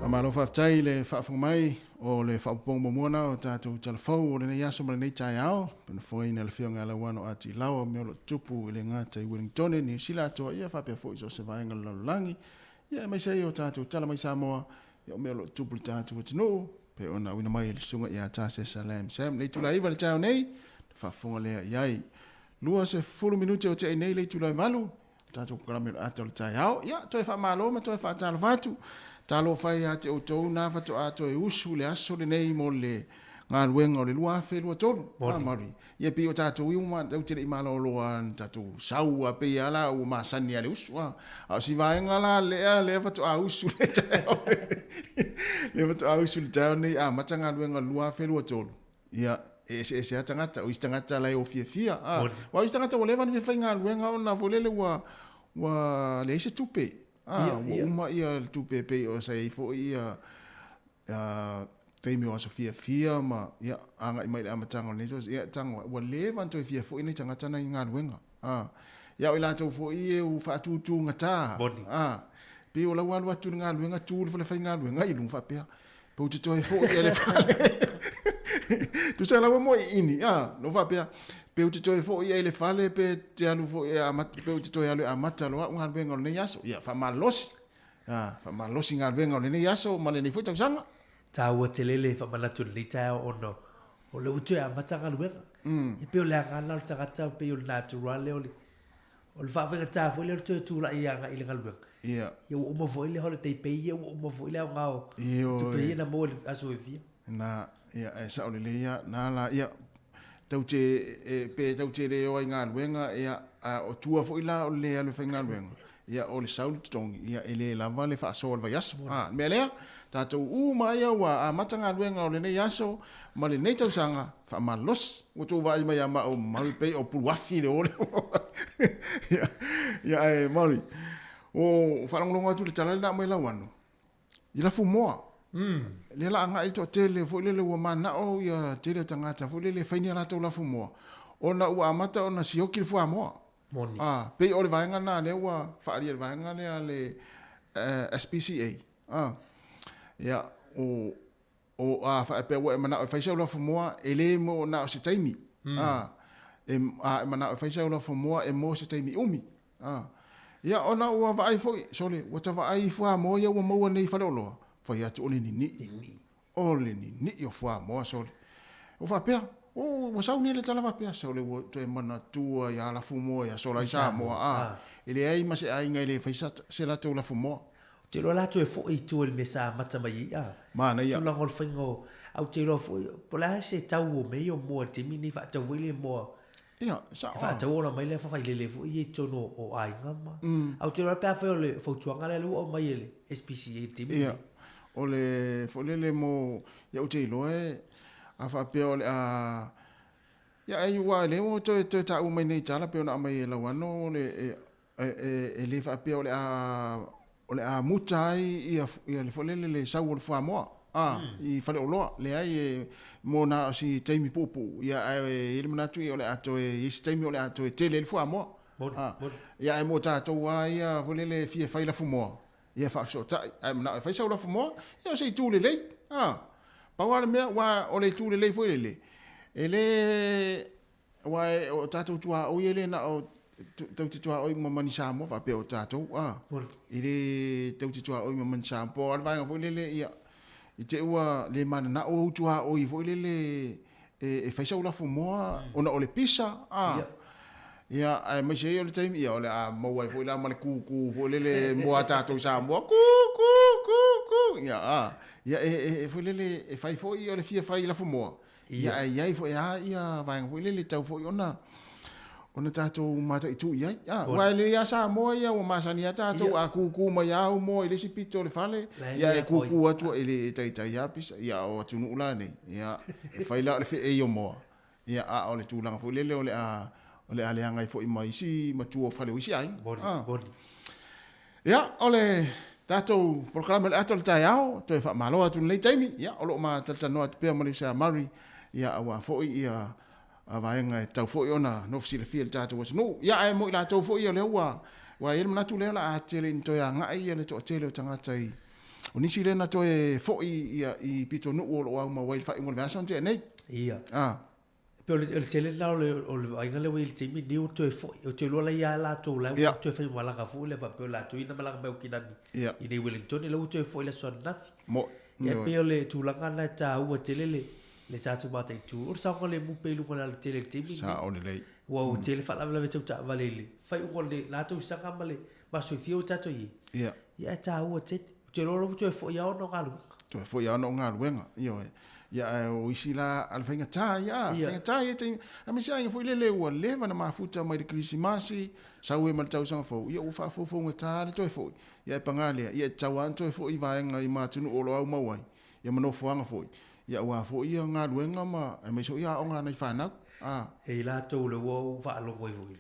Faamalo faafetai i le faafofoga mai o le faaopoopoga muamua na o tatou Talafou o lenei aso ma lenei taeao. Pe na fofogaina e le Afioga ia Lauano A. Tilawa mea o lo o tutupu i le gata i Wellingtone, Niu Sila atoa ia faapea foi i so o se vaega o le lalolagi. Ia aemaise ai o tatou tala mai Samoa, ia o mea o lo o tutupu i le tatou atunuu, pei ona auina mai e le Susuga ia Tasesa Lam Sam. Le itula e 9 i le taeao nei, ona faafofoga lea i ai. 20 minute o tea nei le itula e 8, le tatou polokalame o le ata o le taeao. Ia, toe faamalo ma toe faatalofa atu. Talofa e ia te outou na faatoa toe usu le aso lenei mo le galuega o le 2023. Ah, Maori. Ia pei o tatou ia ua tatou te le i malolo lava na tatou sau a pei lava la ua masani lava le usu a. A o si vaega la lea lea faatoa usu le taeao lea faatoa usu le taeao nei amata galuega 2023. Ia e eseese lava tagata, o isi tagata la e o fiafia a. Aua o isi tagata ua leva ona fia faigaluega ona foi lele ua ua leai se tupe. A ua uma ia le tupe pei o sa i ai foi ia taimi o aso fiafia ma ia agai mai i le amataga o lenei tausaga, ia tago ua leva ona toe fia foi nai tagata na i galuega. A, ia o i latou foi e ua faatutugata. A, pei o la ua alu atu i le galuega tu i le falefaigaluega i luga faapea, pe ou te toe foi i le fale. Tusa la ua moe iini, a, no faapea, pe ou te toe foi i le fale pe te alu foi e amata, pe ou te toe alu e amata loa au galuega o lenei aso. Ia, faamalosi. A, faamalosi galuega o lenei aso ma lenei foi tausaga. Taua tele le faamanatu i lenei taeao ona o lea ua toe amata galuega. E pei o le agaga lena o le tagata, pei o le natura lea o le, o le faafaigata foi lea o le toe tulai agai i le galuega. Ia. Ia ua uma foi le holiday pay ia, ua uma foi le aoga o tupe ia na maua i le aso e fia. Na, ia, e sao lelei lava, na la, ia, tau te, e, pe tau te le o ai galuega, ia, a o tua foi la o le le alu e faigaluega. Ia, o le sau le totogi, ia, e le lava le faasoa o le vaiaso. A, le mea lea, tatou uma ia ua amata galuega o lenei aso ma lenei tausaga, faamalolosi. Ua outou vaai mai ia maua mamalu e pei o puluafi le o lea. Ia, ia ae Mary, ua faalogologo atu i le tala lea na aumai Lauano, i lafumoa. Lea la agai le toatele foi lele ua mananao ia tele o tagata foi lele e fai ni a latou lafumoa, ona ua amata ona sioki le fuamoa. Moni. A, pei o le vaega lena lea ua faaalia i le vaega lea a le SPCA. A, ia, o, o, a faapea ua e manao e fai sau lafumoa, e le mo na o se taimi. A, e, a e manao e fai sau lafumoa e mo se taimi umi. A, ia, ona ua vaai foi, sole, ua ta vaai i fuamoa ia ua maua nei i faleoloa, fai atu o le ninii. Ninii. O le ninii o fuamoa, sole. Ua faapea, o, ua sau nei le tala faapea, sole, ua toe manatua ia lafumoa ia sola i Samoa, a, e leai ma se aiga e le fai se latou lafumoa. Ou te iloa la toe foi i tua i le mea sa amata mai ai, a. Manaia. Tulaga o le faiga o, a ou te iloa foi, po o le a se tau o mea ia o moa i le taimi lenei, faatau foi le moa. Ia, sao. E faatau ona mai lea faafailele foi ia i totonu o aiga ma. A ou te iloa pe afai o le fautuaga lea ua aumai e le SPCA i le taimi lenei. Ia, o le foi lele mo, ia ou te iloa e, a faapea o le a, ia ai aua o lea ua toe toe taua mai nei i tala pei ona aumai e Lauano o le, e, e, e le faapea o le a, o le a muta ai ia, ia le foi lele le sau o le fuamoa, a, i faleoloa. Leai, e mo na o si taimi puupuu, ia ae i ai le manatu ia o le a toe i ai se taimi o le a toe tele ai le fuamoa. Moni, A, moni. ia ae mo tatou lava ia foi lele e fia fai lafumoa, ia faafesootai, ae manao e fai sau lafumoa, ia o se itu lelei. A, pau lava le mea, aua o le itu lelei foi lele, e le Aua o tatou tuaoi e le na o tou te tuaoi ma mani Samoa faapea o tatou a e le tou te tuaoi ma mani Samoa po o le vaega foi lele ia i te i ua le mananao ou tuaoi foi lele e fai sau lafumoa ona o le pisa a ia aemaise ai o le taimi ia o le a maua ai foi la ma le kūkū foi lele mo a tatou Samoa kūkū kūkū ia a ia e foi lele e fai foi o le fia fai lafumoa Ia, ae i ai foi lava ia vaega foi lele e tatau foi ona ona tatou mataitu i ai. Ah, aua e lelei lava Samoa ia ua masani lava tatou a kūkū mai lava au moa i le isi pito o le fale, ia e kūkū atu e le taitai lava pisa. Ia o atunuu la nei, ia e fai la o le feei o moa, ia a o le tulaga foi lele o le a o le a leaga ai foi ma isi matua o fale o isi aiga. Ah. Ia, o le tatou polokalame o le ata o le taeao, toe faamalo atu i lenei taimi, ia, o lo o ma talatalanoa atu pea ma le uso ia Murray, ia, aua foi ia vaega e tatau foi ona nofo silafia i le tatou atunuu. Ia, ae mo i latou foi o lea ua, ua i ai le manatu lea o le a tele ina toe agai ia le toatele o tagata i, o nisi lea na toe foi ia i pitonuu o lo o aumau ai i le faaiuga o le vaiaso na tea nei. Ia. Ah. E pei o le, o le tele lena o le, o le vaaiga lea ua i ai i le taimi lenei ua toe foi, ou te iloa la ia latou la ua toe fai malaga foi lea faapea o latou ia na malaga mai Okinani i nei Wellington, la ua toe foi i le aso ananafi. Mo, Ia e pei o le tulaga lena e taua tele le, le tatou mataitu. O le saogalemu pea i luga o le alatele i le taimi lenei. Sao lelei. Ua ua tele faalavelave tau taavale i le faaiuga o le la tausaga ma le masoifia ua tatou i ai. Ia e taua tele. Ou te iloa ua toe foi lava ona o galuega. Toe foi lava ona o galuega, ioe. Ia, ae o isi la, a le faigata ia, a, faigata ia taimi, aemaise aiga foi lele ua leva ona mafuta mai le Kerisimasi, sau ai ma le tausaga fou, ia ua faafoufougata le toe foi. Ia ae paga lea, ia e tatau lava ona toe foi i vaega i ma atunuu o lo o aumau ai, ia ma nofoaga foi, ia aua foi ia galuega ma, aemaise foi aoga a nai fanau, a. E i latou lea ua ou faalogo ai foi,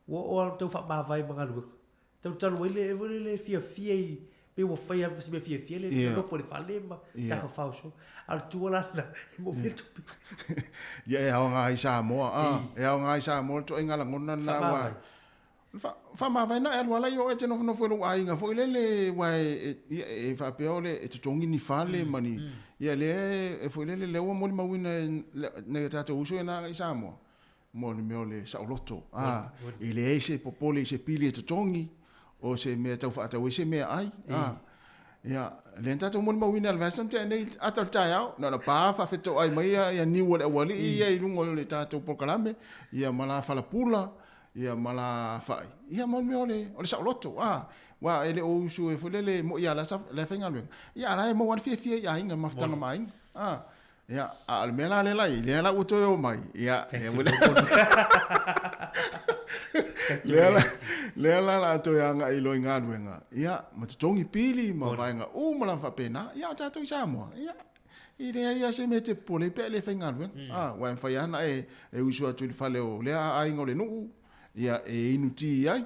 ua oo lava ona tau faamavae ma galuega. Talu talu ai le foi lele fiafia i pei ua fai lava ma si mea fiafia le nofo i le fale ma tafafao soo. A o le tua la lena, e manaomia le tupe. Ia e aoga ai Samoa, a, e aoga ai Samoa le ituaiga lagona lena aua faamavae na e alu ala i o e te nofonofo i lou aiga foi lele aua e, ia, e faapea o le e totogi ni fale ma ni, ia lea e foi lele lea ua molimauina e nai o tatou uso ia na agai i Samoa. Mo le mea o le saoloto, ā, e leai se popole i se pili e totogi, o se mea e tau faatau ai se meaai, ā. Ia, lea na tatou molimauina i le vaiaso na tea nei, ata o le taeao, na ona pa faafetoai mai ia niu a le aualii ia i luga o le tatou polokalame, ia ma la falapula, ia ma la fai, ia mo le mea o le, o le saoloto, ā. Aua e le o usu e foi lele e moni lava o la e faigaluega, ia a o la e maua lava le fiafia i aiga, mafutaga ma aiga, ā. Ia, a o le mea la lea la i, lea la ua toe o mai, ia, lea ua lea la, Lea la la toe agai loa i galuega, ia, ma totogi pili ma vaega uma lava faapena, ia, o tatou i Samoa, ia, e leai lava se mea e te popole ai pe a e le faigaluega. A, aua e mafai lava ona e usu atu i le fale o lea aiga o le nuu, ia, e inu ti ai,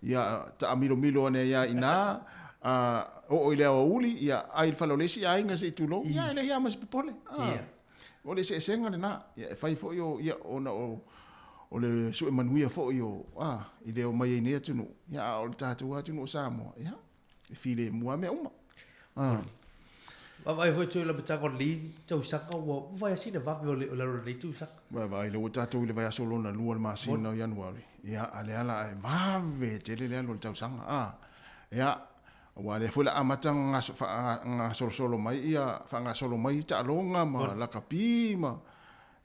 ia, taamilomilo ane ai lava i ina, a, oo i le aoauli, ia, ai i le fale o le isi aiga se i tulou, ia, e leai lava ma se popole. A, o le eseesega lena. Ia, e fai foi o, ia, ona o, o le sue manuia foi o, a, i le omai ai nei atunuu, ia, a o le tatou lava atunuu o Samoa, ia, e filemu lava mea uma. A. Vaavaai foi toe i le amataga o lenei tausaga ua vaai lava sina vave o le o le alu o lenei tausaga. Vaavaai lea ua tatou i le vaiaso lona lua o le masina o Ianuari, ia, a lea la e vave tele le alu o le tausaga, a. Ia, aua o lea foi o le a amata ona gasolosolo mai ia, faagasolo mai taaloga ma lakapi ma,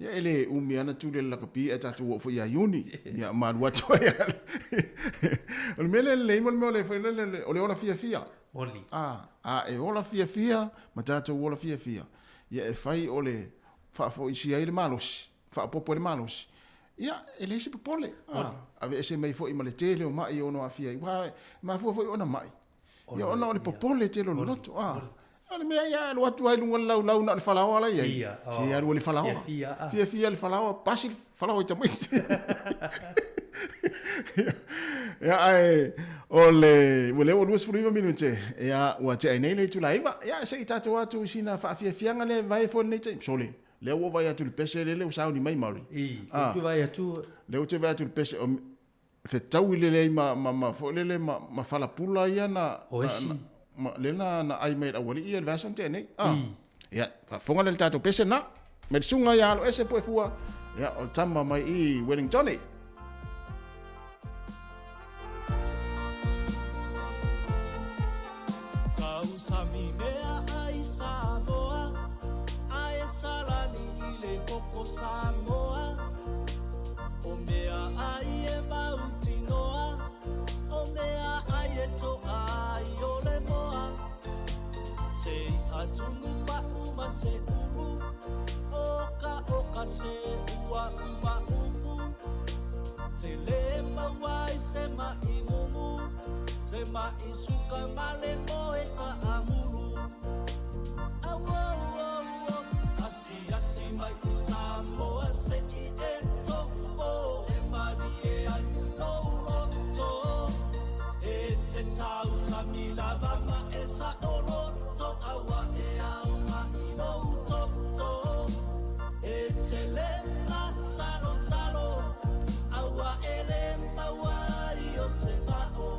Ia e le umi lava ona tuli e le lakapi ae tatou oo foi ia Iuni. Ia ma alu atu ai lava. O le mea lea e lelei mo le mea o le foi lele o le ola fiafia. Oli. A, a e ola fiafia ma tatou ola fiafia, ia e fai o le faafoisia ai le malosi, faaopoopo ai le malosi. Ia, e leai se popole. A, aveese mai foi ma le tele o mai e ono aafia ai, aua e mafua foi ona mai. Ia ona o le popole tele o le loto. A, o le mea ia alu atu ai luga o le laulau na o le falaoa la i ai. Se alu i le falaoa. Fiafia le falaoa, pasi le falaoa i tamaiti. Ia ae o le ua lea ua 29 minute ia ua tea ai nei le itula e 9. Ia se i tatou atu i sina faafiafiaga lea e vae foi lenei taimi. Sole, lea ua vaai atu i le pese lele ua sauni mai Maori. I, ou te vaai atu. Lea ou te vaai atu i le pese fetaui lelei ma, ma, ma foi lele ma, ma falapula ia na, O isi. na, ma, le na, na ai mai le aualii ia le vaiaso na tea nei. Ah. Ia, faafofoga lea i le tatou pese na. Mai le susuga ia Aloese Puefua, ia, o le tama mai i Wellingtone. Tausami mea ai Samoa, ae salani i le koko Samoa. O mea ai e mautinoa, o mea ai e toa ai o le moa. Se i'a tunu pa'u ma se ulu, o ka oka se ua uma upu. Te le maua ai se ma'i mumu, se ma'i suka ma le moe ta'amulu. Auauauau, asiasi mai i Samoa se i e tofo e malie ai lou loto. E te tausami lava ma e saʻoloto aua e aoga i lou toto. E te le masalosalo aua e le maua ai o se mao.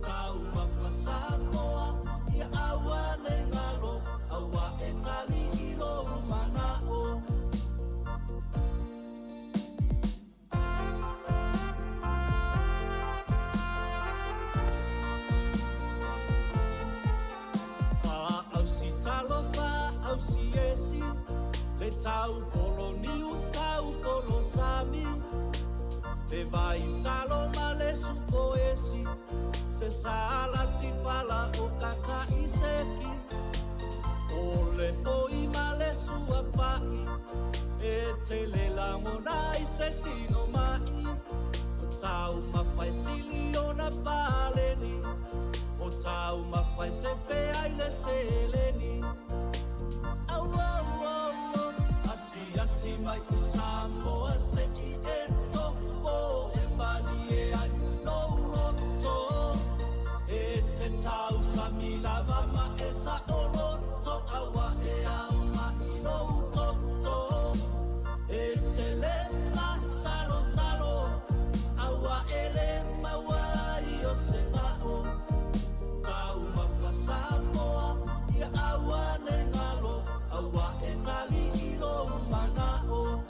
Taumafa Samoa ia aua ne galo aua e tali i lou manao. Ausi talofa, ausi esi, le tau kolo niu, tau kolo sami. Le vai salo ma le suko esi, se salati fala o kaka'i seki. O le poi ma le sua fa'i, e tele lagona i se tino ma'i. O taumafa e sili ona paleni, o taumafa e sefe ai le seleni. Auauauau, asiasi mai i Samoa se i e tofo e malie ai lou loto. E te tausami lava ma e saʻoloto aua e aoga i lou toto. E te le masalosalo aua e le maua ai o se mao. Taumafa Samoa ia aua ne galo aua e tali i lou manao.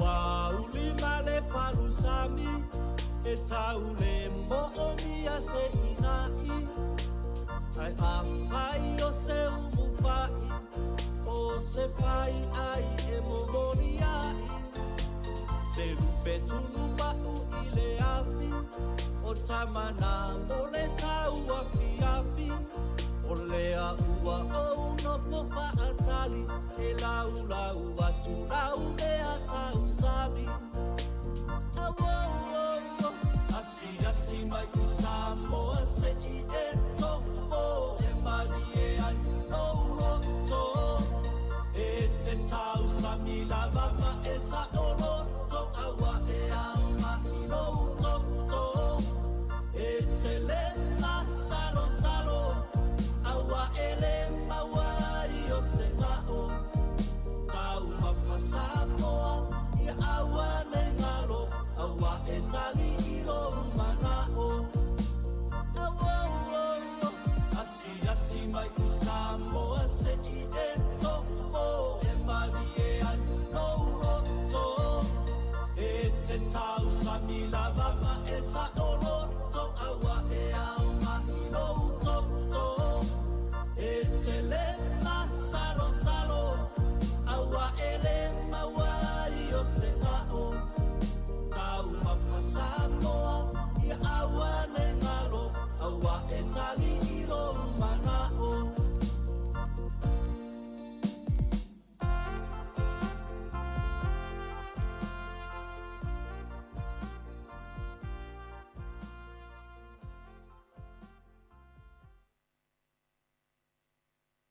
Ua uli ma le palusami e tau le moomia se ina'i. Ae afai o se umu fa'i, o se fai ai e momoli ai. Se lupe tunu pa'u i le afi, o tama na mo le tau afiafi. O lea ua ou nofo faatali e laulau atu lau mea tausami. Auo, asiasi mai i Samoa se i e tofo e malie ai lou loto. E te tausami lava ma e saoloto aua e aoga i lou toto. E te le masalosalo aua e le maua ai o se gao. Taumafa Samoa ia aua ne galo aua e tali i lou manao. Auo, asiasi mai i Samoa se i e tofo e malie ai lou loto. E te tausami lava ma e saoloto aua e aoga i lou toto. E te le masalosalo aua e le maua ai o se gao. Taumafa Samoa ia aua ne galo aua e tali i lou manao.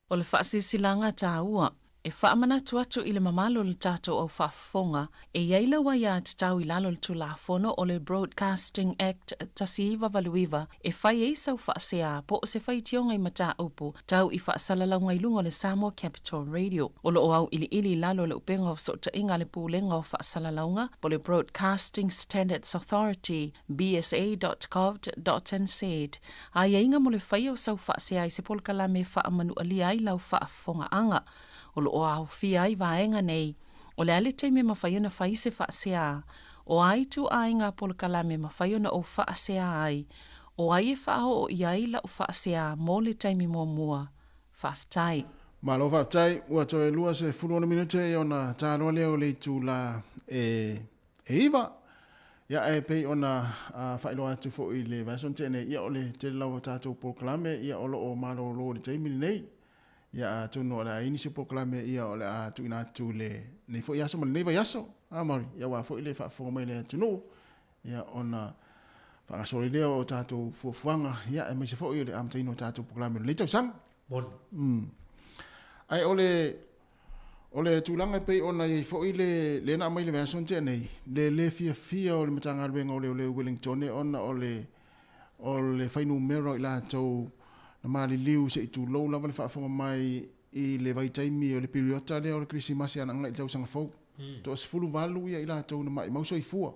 O le faasilasilaga taua e faamanatu atu i le mamalu o le tatou au faafofoga e i ai lau aiatatau i lalo o le Tulafono o le Broadcasting Act 1989 e fai ai sau faasea po o se faitioga i mataupu tau i faasalalauga i luga o le Samoa Capital Radio. O lo o auiliili i lalo o le upega o fesootaiga a le Pulega o Faasalalauga po o le Broadcasting Standards Authority, bsa.govt.nz, Aiaiga mo le faia o sau faasea i se polokalame e faamanualia ai lau faafofogaaga. O lo o aofia ai vaega nei, o le a le taimi e mafai ona fai se faasea, o a ituaiga polokalame e mafai ona ou faasea ai, o ai e faaoo i ai lau faasea mo le taimi muamua. Faafetai. Malo faafetai, ua toe 26 minute ona taloa lea o le itula e 9. Ia ae pei ona faailoa atu foi i le vaiaso na tea nei, ia o le tele lava o tatou polokalame ia o lo o malolo i le taimi lenei. Ia atonu o le a i ai nisi o polokalame ia o le a tuuina atu i lenei foi aso ma lenei vaiaso. A Mauri, ia aua foi le faafofoga mai a le atunuu, ia ona faagasolo ai lea o tatou fuafuaga, ia aemaise foi o le amataina o tatou polokalame o lenei tausaga. Moni. Ae o le O le tulaga e pei ona i ai foi le lea na aumai i le vaiaso na tea nei, le le fiafia o le Matagaluega o Leoleo i Wellingtone ona o le o le fuainumera o i latou na maliliu se i tulou lava le faafofoga mai i le vaitaimi o le piriota lea o le Kerisimasi ana agai i le tausaga fou. Toa-18 ia i latou na maimau soifua.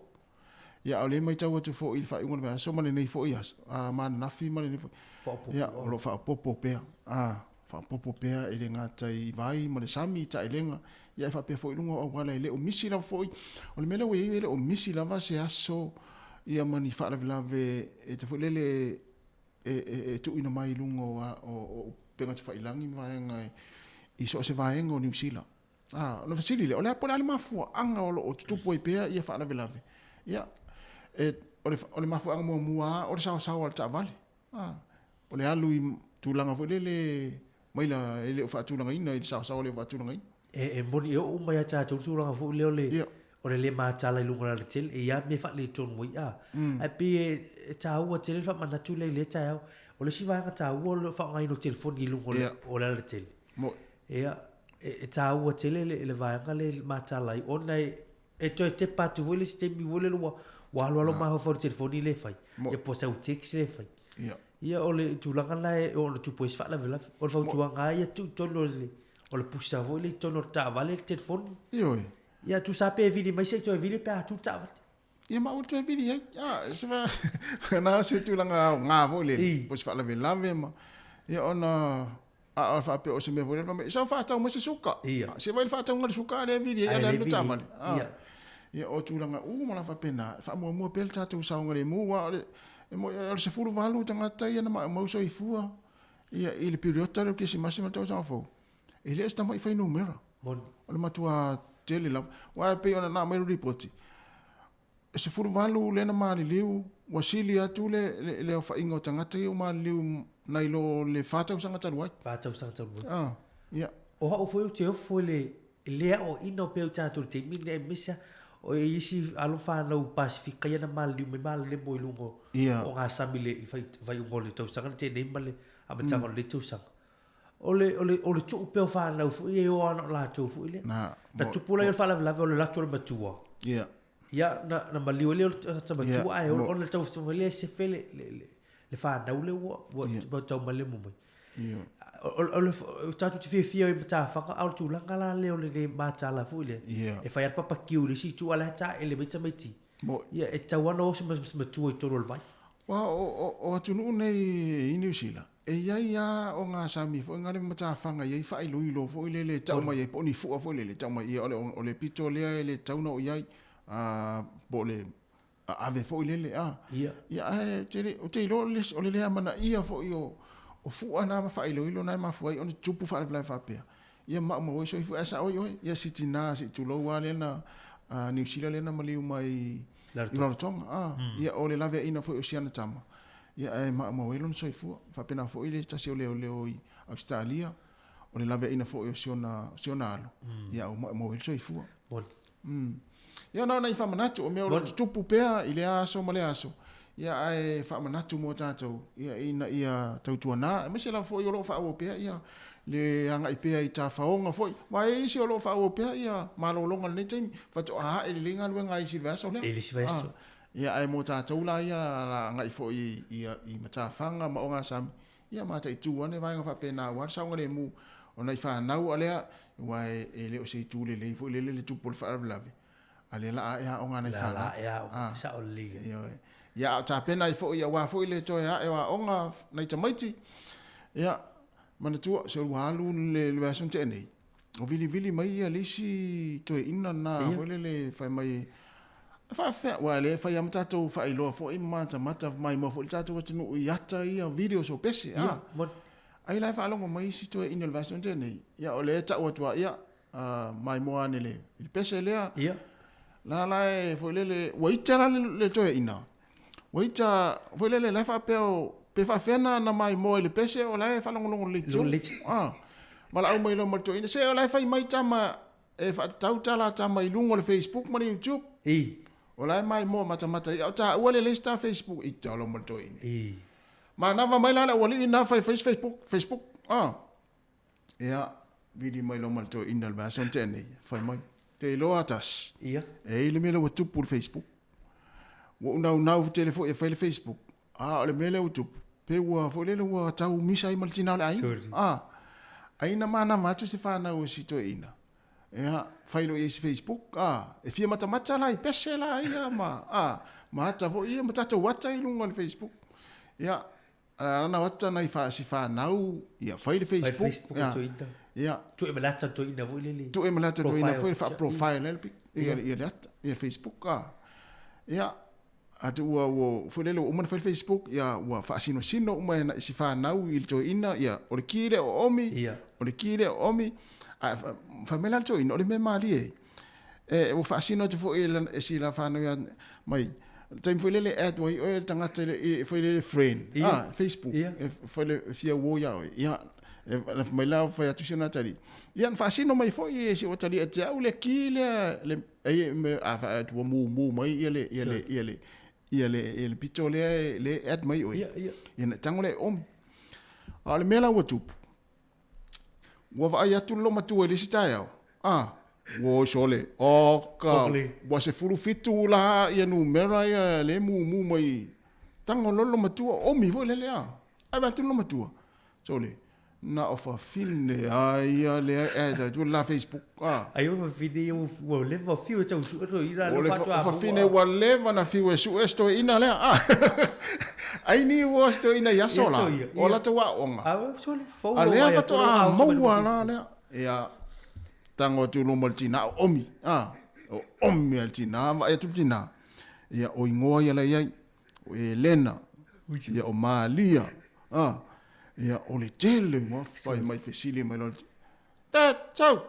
Ia, a o lea e matau atu foi i le faaiuga o le vaiaso ma lenei foi aso, a, ma ananafi ma lenei foi, Faaopoopo. ia, o lo o faaopoopo pea, a, faaopoopo pea e le gata i vai ma le sami i taelega, ia ae faapea foi i luga o auala e le o misi lava foi. O le mea lea ua i ai, e le o misi lava se aso ia ma ni faalavelave e te foi lele e, e, e tuuina mai i luga o, o, o upega tafailagi ma vaega i so o se vaega o Niu Sila. A, ona fesili lea, o le a, po o le a le mafuaaga o lo o tutupu ai pea ia faalavelave? Ia, e, o le, o le mafuaaga muamua lava o le saosaoa o le taavale. A, o le alu i tulaga foi lele maila e le o faatulagaina i le saosaoa le o faatulagaina. E, e moni e oo uma ia tatou le tulaga foi lea o le, yeah. o le le matala i luga o le alatele, e i ai mea faaletonu ai, a. Ae pei e, e taua tele le faamanatu lea i lea taeao. O le isi vaega taua o le faaaogaina o telefoni i luga o le, yeah. o le alatele. Mo. Ia, e, e taua tele le, le vaega lea i matala ai, ona e, e toe tepa atu foi le isi taimi foi lele ua, ua aloalo mafaufau i le telefoni lea e fai. Ia po o sau text lea e fai. Ia. Ia o le tulaga la e oo ona tupu ai se faalavelave. O le fautuaga lava ia tuu i totonu o le, o le pusa foi lea i totonu o le taavale le telefoni. Ioe. Ia tusa pe vili mai se i toe vili pe a tu le taavale. Ia ma ua toe vili ai. A, se fa, na se tulaga aoga foi lele, po o se faalavelave ma, ia ona, a o faapea o se mea foi lele, fai mai, sau faatau mai se suka. Ia. Se vai le faatauga o le suka a lea e vili ai, a le Ae alu le le vili. taavale. A, Ia. ia o tulaga uma la faapena, e faamuamua pea le tatou saogalemu, aua o le, e moni o le 18 tagata ia na maumau soifua ia i le piriota lea o le Kerisimasi ma le tausaga fou. E le o se tamai fuainumera. Moni. O le matua tele lava. Aua e pei ona na aumai le lipoti, e 18 lea na maliliu, ua sili atu le, le, le aofaiga o tagata ia ua maliliu Nai lo le fa tausaga talu ai. Fa tausaga talu ai. Ah, ia. O au foi ou te ofo i le, le aoaina o pea o tatou i le taimi lenei aemaise lava o i isi alo fanau Pasefika ia na maliliu mai malalemo i luga o, Ia. o gasami i le faaiuga o le tausaga na tea nei ma le amataga o lenei tausaga. O le, o le, o le tuu pea o fanau foi ia e o lava na o latou foi lea. Na, Na tupu la ia o le faalavelave o le alu atu o le matua. Ia. Ia, na, na maliu ai lea o le tamatua, ae ona le tau lea e sefe le, le, le, le fanau lea ua, ua, yeah. ua tau malemo mai. Yeah. O, o, le, o tatou te fiafia i matafaga, a o le tulaga la lea o le le matala foi lea. Yeah. E fai a le papakiu i le isi itu, a o la e taele mai tamaiti. Mo. Ia, e tatau lava ona o se matua i totonu o le vai. Aua o, o, o atunuu nei i Niu Sila, e i ai lava o gasami foi na le matafaga e i ai faailoilo foi lele e tau mai ai, po o ni fua foi lele e tau mai, ia o le, o le pito lea e le tatau ona oo i ai, a, po o le aave foi lele, a. Ia. Ia, ae ou te le, ou te iloa o le, o le le amanaia foi o, o fua na ma faailoilo na e mafua ai ona tutupu faalavelave faapea. Ia maumau ai soifua ae sao ai oe, ia si tina se i tulou lava lea na Niu Sila lea na maliu mai i Rarotonga. A, ia o le laveaiina foi o si ana tama, ia ae maumau ai lona soifua. Faapena foi le tasi o leoleo i Ausetalia, o le laveaiina foi o si ona, si ona alo, ia ua maumau ai le soifua. Ia na ona i faamanatu, o mea o lo o tutupu pea i lea aso ma lea aso, ia ae faamanatu mo tatou, ia ina ia tautuana, aemaise lava foi o lo o faaauau pea ia le agai pea i tafaoga foi. Aua e i ai isi o lo o faaauau pea ia malologa i lenei taimi, faatoa ae lelei galuega ai i si vaiaso lea. I le isi vaiaso. Ia ae mo tatou la ia la agai foi i matafaga ma ogasami, Ia mataitu ane vaega faapena aua le saogalemu o nai fanau a lea, aua e le o se itu lelei foi lele le tupu o le faalavelave, a lea la ae aoga a nai fanau. La ae aoga, sao lelei. Ioe. Ia a o tapena ai foi aua foi le toe ae o aoga nai tamaiti, ia manatua se ua alu le vaiaso na tea nei, O vilivili mai ia le isi toeaina lena foi lele fai mai e faafefea aua o lea e fai lava ma tatou faailoa foi ma matamata maimoa foi le tatou atunuu i ata ia videos o pese a. Ai la e faalogo mai isi toeaina o le vaiaso na tea nei, ia o lea e tau atu lava ia maimoa ane i le pese lea. La la e foi lele ua ita la le toeaina Ua ita, foi lele, la e faapea o, pe faafefea na, na maimoa i le pese o la e faalogologo i le leitio. Ah, valaau mai loa ma le toeaina, se o la e fai mai tama e faatatau tala a tama i luga o le Facebook ma le YouTube. I. O la e maimoa matamata ai, a o taua le leisi ta Facebook, ita loa ma le toeaina. I. Manava mai la le aualii na fai fai Facebook, Facebook, ah. Ia, vili mai loa ma le toeaina i le vaiaso na tea nei, fai mai, te iloa a tasi. Ia. E i ai le mea lea ua tupu i le Facebook. Ua ou naunau tele foi e fai le Facebook, a o le mea lea ua tupu, pe ua foi lele ua tau misa ai ma le tina o le aiga. Sorry. A, ai na manava atu se fanau a si toeaina, ia, fai loa i ai se Facebook, a, e fia matamata la i pese la ia ma, a, ma ata foi ia ma tatou ata i luga o le Facebook. Ia, Lana ata nai fa si whanau, ia fai le Facebook. Fai Facebook ia, toina. Ia. Tue ma le ata toina foi lele. Tue ma le ata toina foi fa profile le pic ia ia le ata ia Facebook a. Ia atu ua ua foi lele ua uma na fai le Facebook ia ua faasinosino uma e si whanau i le toeaina ia o le ki lea o omi ia. O le ki lea o omi a fai mai la le toeaina o le mea malie e ua faasino atu foi e si la whanau ia mai taimi foi lele add ai oe le tagata i foi lele friend Ia. ah Facebook Ia. e foi le fia uo ia oe ia e mai la fai atu si ona tali ia na faasino mai foi e si o tali te au le ki lea le e me a fa atu ua mumu mai ia le ia le ia le ia le ia le pito lea le add mai oe Ia, ia. ia na tango le omi a o le mea la ua tupu Ua vaai atu le loomatua i le isi taeao, a, ua sole, oka, ua 17 la ia numera ia le mumu mai, tago loa le loomatua, omi foi lele a, ae vaai atu le loomatua, sole, na o fafine a ia lea e add atu le la Facebook, a. Ai o fafine ia ua leva fiu e tau sue toeaina O le fafine ua leva na fiu e sue se toeaina lea, a. Ai ni ua se toeaina i aso la, o latou aoga. A A lea faatoa maua la lea. Ia, tago atu luma le tina, o omi, a, o omi a le tina, vaai atu le tina, ia, o igoa ia la i ai, o Elena, ia, o Malia, a, ia, o le tele o igoa, fai mai fesili mai loa le tina, Tatau!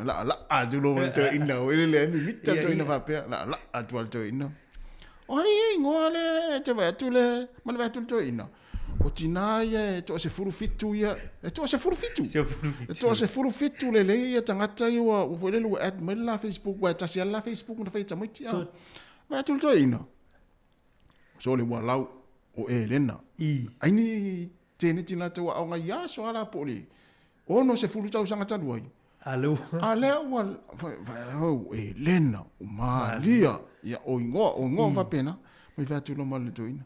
Laalaa atu loa ma le toeaina, oi lele ai mimita le toeaina faapea, laalaa atu lava le toeaina. O ai e igoa le e te vaai atu le, ma le vaai atu le toeaina. O tinā ia e 17 ia, e 17! E 17 lelei ia tagata ia ua foi lele ua add mai le la Facebook, aua e tasi lava le la Facebook na fai e tamaiti a. Vaai atu le toeaina, sole ua lau o Elena. Ai ni teneti latou aoga i aso a la po o le 60 tausaga talu ai. A lea ua. A lea ua, oh, Elena, o Malia, ia, o igoa, o igoa faapena. Mai fai atu loa ma le toeaina.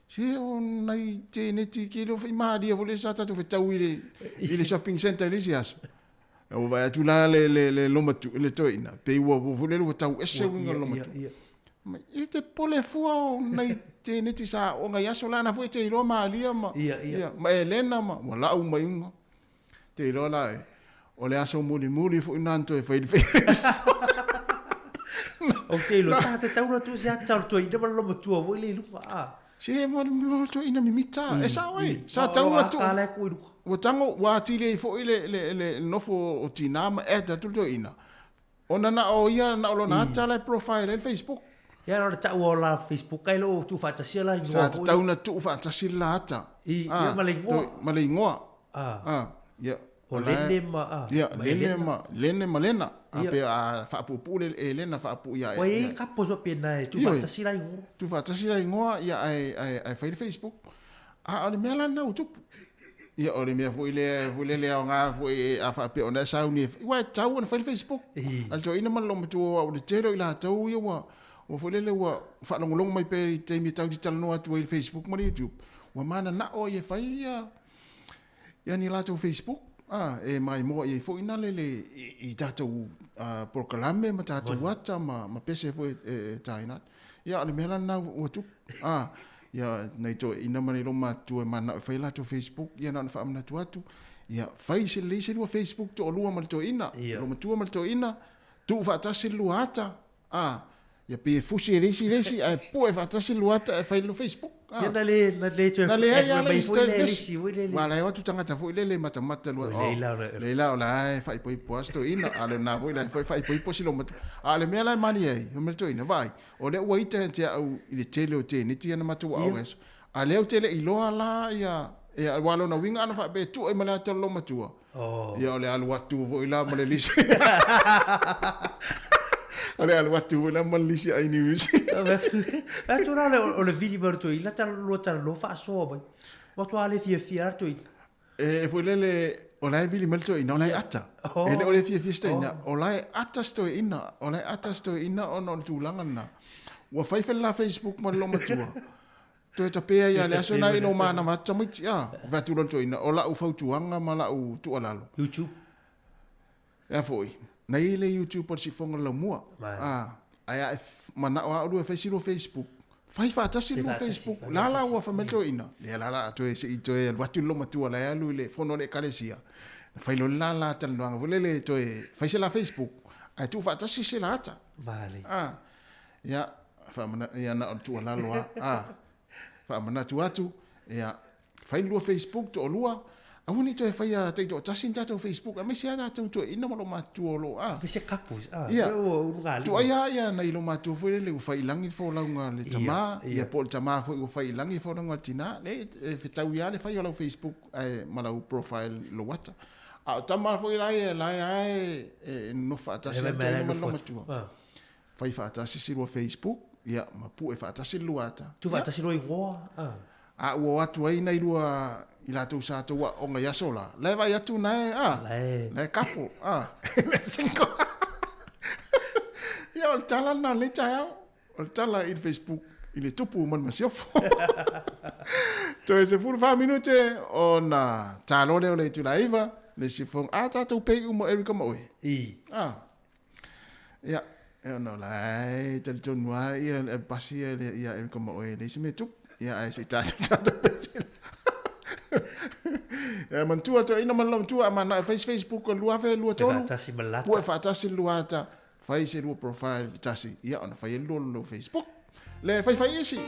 Se o nai teneti ke le fai malia foi le sa tatou fetau i le, i le shopping centre i le isi aso. Ua vaai atu la le, le, le lomatu, le toeaina, pei ua, ua foi lele ua tau ese uiga o le lomatu. Mai, e te pole fua o nai teneti sa aoga i aso la na foi e te iloa Malia ma, ia, ma Elena ma, ua lau mai uga. Te iloa la e, o le aso mulimuli foi na na toe fai le Facebook. Ou te iloa, sa te taura tu se ata o le toeaina ma le lomatua foi le i luga, a. Se ma le toeaina mimita, e sao ai, sa tau atu. Ua la e ku i luga. Ua tago, ua atili ai foi le, le, le nofo o tinā ma add atu le toeaina. Ona na o ia, na o lona ata la e profile ai le Facebook. Ia na o le taua o la Facebook ai loo tuufaatasia la igoa Sa tatau na tuufaatasi le la ata. I, ia ma le igoa. Ma le igoa. Ah. Ia. O Lene ma, ah. Ia, Lene ma, Lene ma Lena. A pe a faapuupuu le Elena faapupuu ia. Ua i ai couples faapena e tuufaatasi la igoa. Tuufaatasi la igoa, ia ae, ae, ae fai le Facebook. A o le mea la lena ua tupu. Ia o le mea foi lea foi lele aoga foi a faapea o lena e sauni e aua e tatau ona fai le Facebook. A le toeaina ma le loomatua aua o le tele o i latou ia ua ua foi lele ua faalogologo mai pea i taimi e tatou te talanoa atu ai i le Facebook ma le YouTube, ua mananao ai e fai ia ia ni latou Facebook a e maimoa i ai foi na lele i tatou polokalame ma tatou ata ma pese foi e taina atu. Ia o le mea la lena ua tupu. A Ia, nai toeaiina ma nai loomatua e mananao e fai latou Facebook, ia na ona faamanatu atu, ia fai se lelei se lua Facebook toalua ma le toeaina, loomatua ma le toeaina, tuu faatasi le lua ata, a, ia pei e fusi e le isi le isi, ae pue faatasi le lua ata ae fai le lua Facebook. A. Ia na le, na le toe Na leai lava le isi toe vesi. Aua la e o atu tagata foi lele matamata lua, oh, lei la o la e faaipoipo lava si toeaina, a o lena foi la e faaipoipo si loomatua. A o le mea la e mani ai, o le toeaina, vaai, O lea ua ita ia te au i le tele o teneti ia na matou aoga i aso. A lea ou te le iloa la ia, ia aua lona uiga ana faapea e tuu ai ma le ata o le loomatua. Ia o le alu atu foi la ma le lisi. O le alu atu foi la ma le lisi ai New Zealand. Atu la o le vili mai o le toeaina lua talanoa faasoa mai. Matua le fiafia lava le toeaina. E foi lele, o la e vili mai le toeaina, o la e ata. E le o le fiafia si toeaina, o la e ata si toeaina, o la e ata si toeaina ona o le tulaga lena. Ua fai foi le la Facebook ma le loomatua, toe tapea ia le aso lena ina ua manava atu tamaiti, a, fai atu loa le toeaina, o lau fautuaga ma lau tuualalo. YouTube. Ea foi, na i ai le YouTube o le siufofoga o le laumua. A, ae a e manao lava oulua e fai si lua Facebook, fai faatasi le lua Facebook. La la ua fai mai le toeaina, lea la la toe se i toe alu atu le loomatua la e alu i le fono a le ekalesia, fai loa le la la talanoaga foi lele toe fai se la Facebook, ae tuu faatasi se la ata. A, ia, faamana, ia na o le tuualalo lava. A, faamanatu atu, ia, Fai lua Facebook toalua, aua ne i toe faia taitoatasi ni tatou Facebook, aemaise lava tatou toeaiina ma loomatutua o lo o a. Aemaise couples, a, Ia, ua ulugalima. Tuai lava ia nai loomatutua foi lele ua fai i lagi le folauga a le tama, ia po o le tama foi ua fai i lagi le folauga a le tina, leai, e fetaui lava le fai o lau Facebook ae ma lau profile i lou ata. A o tama foi la ia, la e lava e nonofo faatasi lava le toeaina ma le loomatua. Fai faatasi si lua Facebook, ia, ma pue faatasi le lua ata. Tu faatasi lua igoa, a. A ua o atu ai nai lua i latou sa tou aoga i aso la, la e vaai atu na e, a, la e kapo, a, le single. Ia, o le tala lena o lenei taeao, o le tala i le Facebook, i le tupu ma le masiofo. Toe 14 minute ona talo lea o le itula 9, le isi fofoga, a tatou pei uma Erica ma oe. I. A. Ia, e ona o la e talitonu lava ia le pasi ia ia Erica ma oe e leai se mea e tupu. Ia ae se i tatou tatou pese. Ia manatua toeaina ma le loomatua a mananao e fai se Facebook o le 2023. Faatasi ma le lata. Pue faatasi le lua ata, fai se lua profile tasi, ia ona fai ai le lua o le Facebook. Le faifai isi.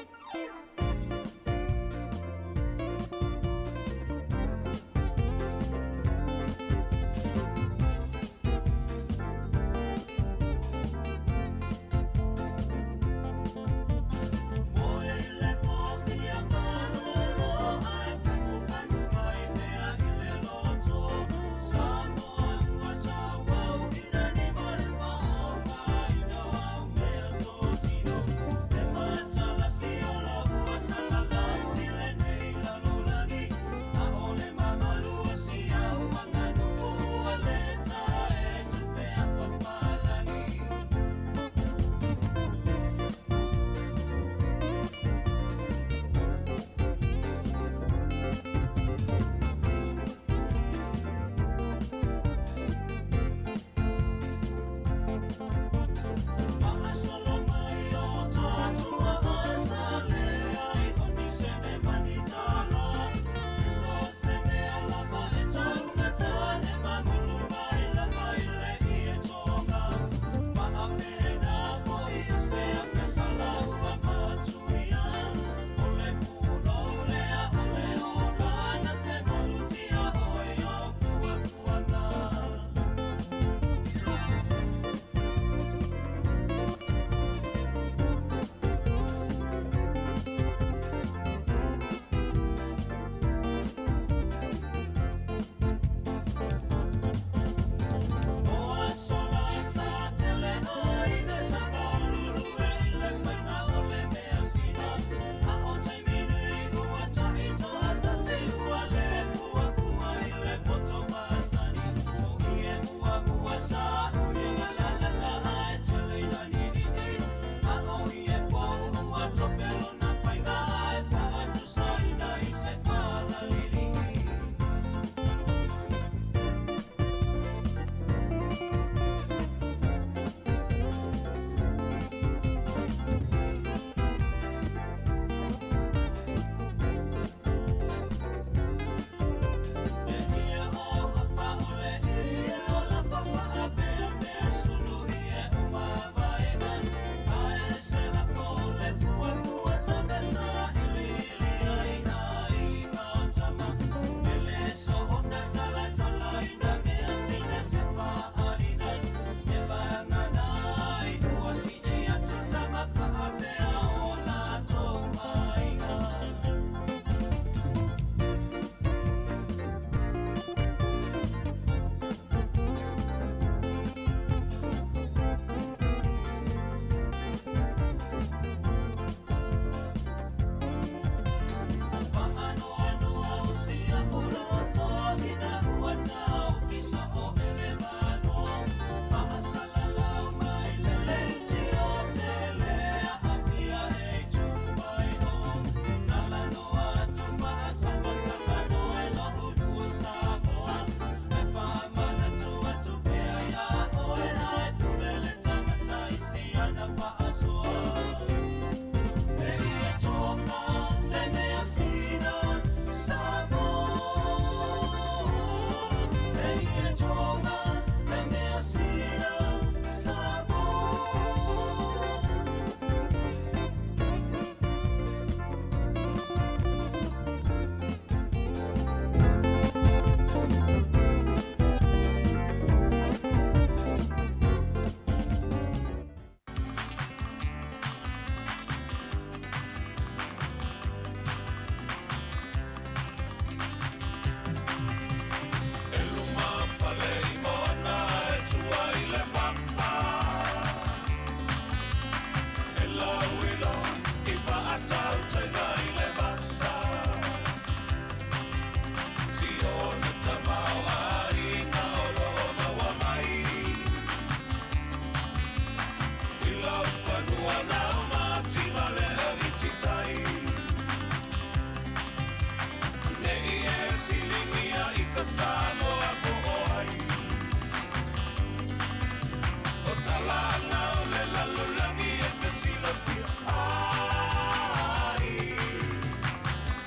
talaga o le lalolagi e te silafia ai.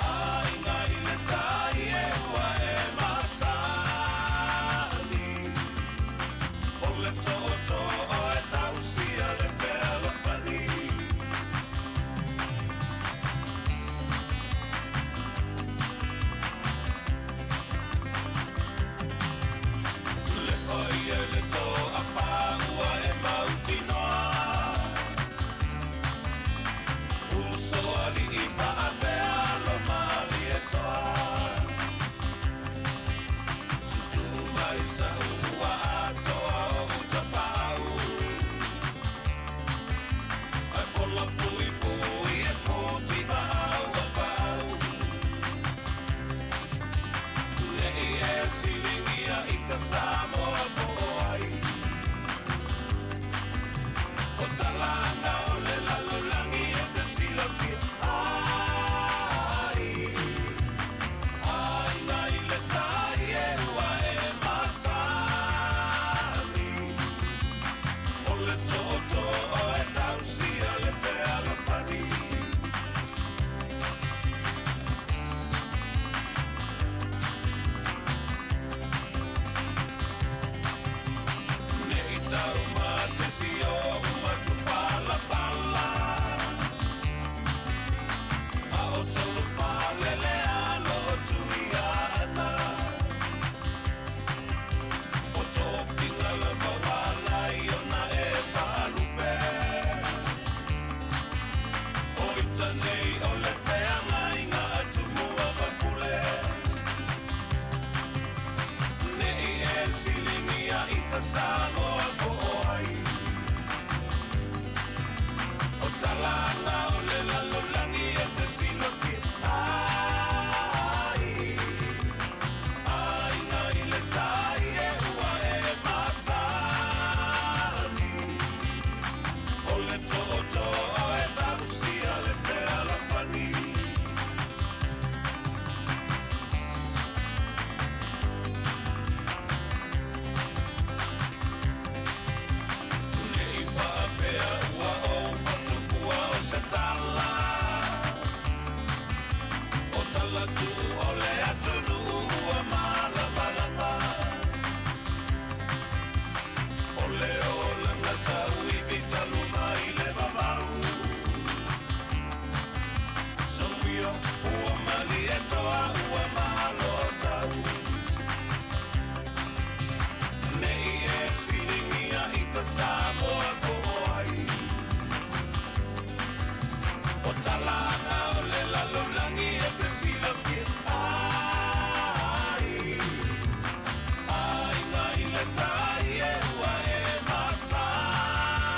Aiga i le tai e ua e masani, o le tootoo e tausia le fealofani. Le paia i le toa ua e mautinoa, uso alii ma avea lo Malietoa. Susu mai sa ua atoa o utapaau, ae pola puipui e puti ma au o pau. Nei e siligia i ta Samoa po o ai, o talaga o le lalolagi e te silafia ai. Aiga i le tai e ua e masani, o le tootoo e tausia le fealofani. Nei taumatesi o matupalapala, a o tolu palele alo tuiana. O tofiga lava ualai ona e faalupe, o ita nei o le feagaiga a Tumua ma Pule. Nei e siligia i ta Samoa po o ai, o talaga o le lalolagi e te silafia ai. Aiga i le tai e ua e masani, o le tootoo e tausia le fealofani. Nei faapea ua ou fatupua o se tala, o talatuu o le atunuu ua malamalama. O le olaga tauivi talu mai le vavau, soia ua Malietoa ua malo tau. Nei e siligia i ta Samoa po o ai, o talaga o le lalolagi e te silafia ai. Aiga i le tai e ua e masani,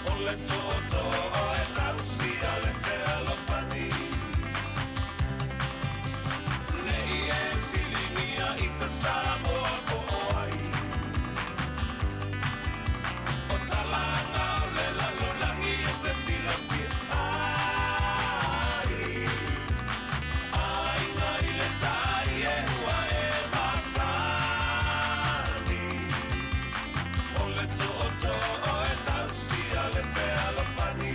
o le tootoo e tausia le fealofani. Nei e siligia i ta Samoa po o ai, o talaga o le lalolagi e te silafia ai. Aiga i le tai e ua e masani, o le tootoo e tausia le fealofani.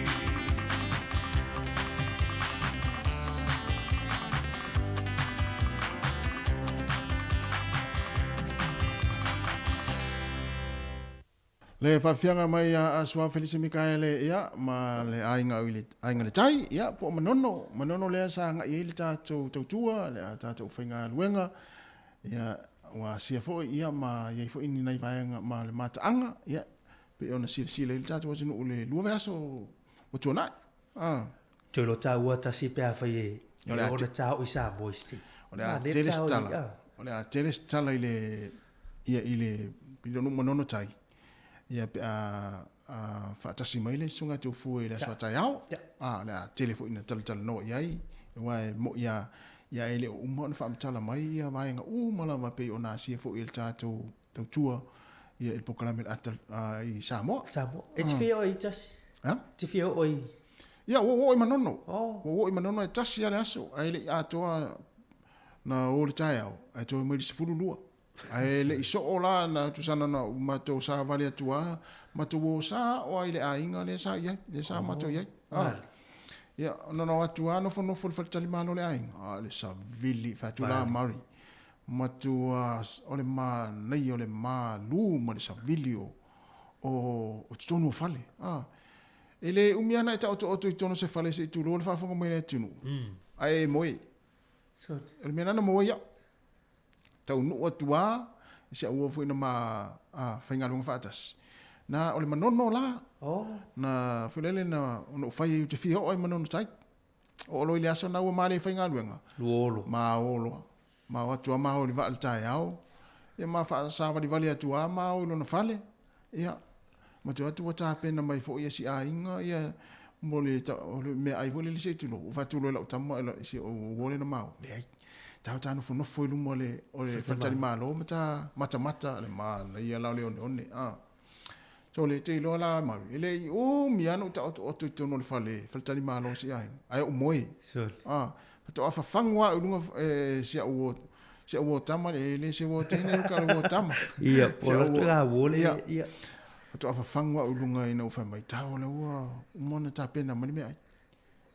Le faafiaga mai a Asuā Felise Mikaele, ia, ma le aiga o i le aiga le tai, ia, po o Manono, Manono lea sa agai ai le tatou tautua, le a tatou faigaluega, ia, ua asia foi, ia, ma i ai foi ni nai vaega ma le mataaga, ia, pei ona silasila ai le tatou atunuu i le lua vaiaso ua tuanai. Ah. Toe lo taua tasi pe afai e O le a ona tao i Samoa i se taimi. O le a tele se tala. O le a tele se tala i le ia i le pilionu Manono tai. Ia pe a a faatasi mai le susuga Tofua i le aso a taeao. A o le a tele foi ina talatalanoa i ai. Aua e moi a ia e le o uma ona faamatala mai ia vaega uma lava pei ona asia foi e le tatou tautua ia i le polokalame o le ata i Samoa. Samoa. E te fia oo i tasi? Ha? Te fia oo i... Ia, ua oo i Manono. Oh. Ua oo i Manono e tasi lava le aso, ae le i atoa na o le taeao, ae toe mai le 12. Ae le i soo la na tusa na ona matou savali atu lava, matou o sao lava i le aiga lea sa i ai, lea sa matou i ai. Ia, na ona o atu lava nofonofo i le faletalimalo o le aiga, a o le savili, fai atu la Murray, matua o le manaia o le malu ma le savili o o totonu o fale. E le umi lava ona e taotooto i totonu o se fale se i tulou le faafofoga mai a le atunuu, ae e moe. O le mea lena na maua ai au. Taunuu atu lava i si au uo foi na ma faigaluega faatasi, na o le Manono la, na foi lele na ona ou fai ai ou te fia oo i Manono tai. Oo loa i le aso na ua ma le faigaluega, ma o loa. Ma o atu lava ma o i le vaa i le taeao, ia ma faasavalivali atu lava ma o i lona fale, ia, ma toe o atu ua tapena mai foi e si aiga ia mo le meaai foi lele se i tulou. Ou fai atu loa i lau tama, i si ou uo lea na ma o, leai, ta o ta nofonofo i luma o le faletalimalo ma ta matamata, le manaia la o le oneone. So le te iloa la Maui, e le i umi lava ona ou taotooto i totonu o le fale, faletalimalo o si aiga, ae ou moe. Faatoa fafagu lava au i luga e si au uo, si au uo tama, e le se uo teine, o le uo tama. Ia, po o le la uo le, ia. Faatoa fafagu au i luga ina ua fai mai, tau la ua uma ona tapena mai le meaai.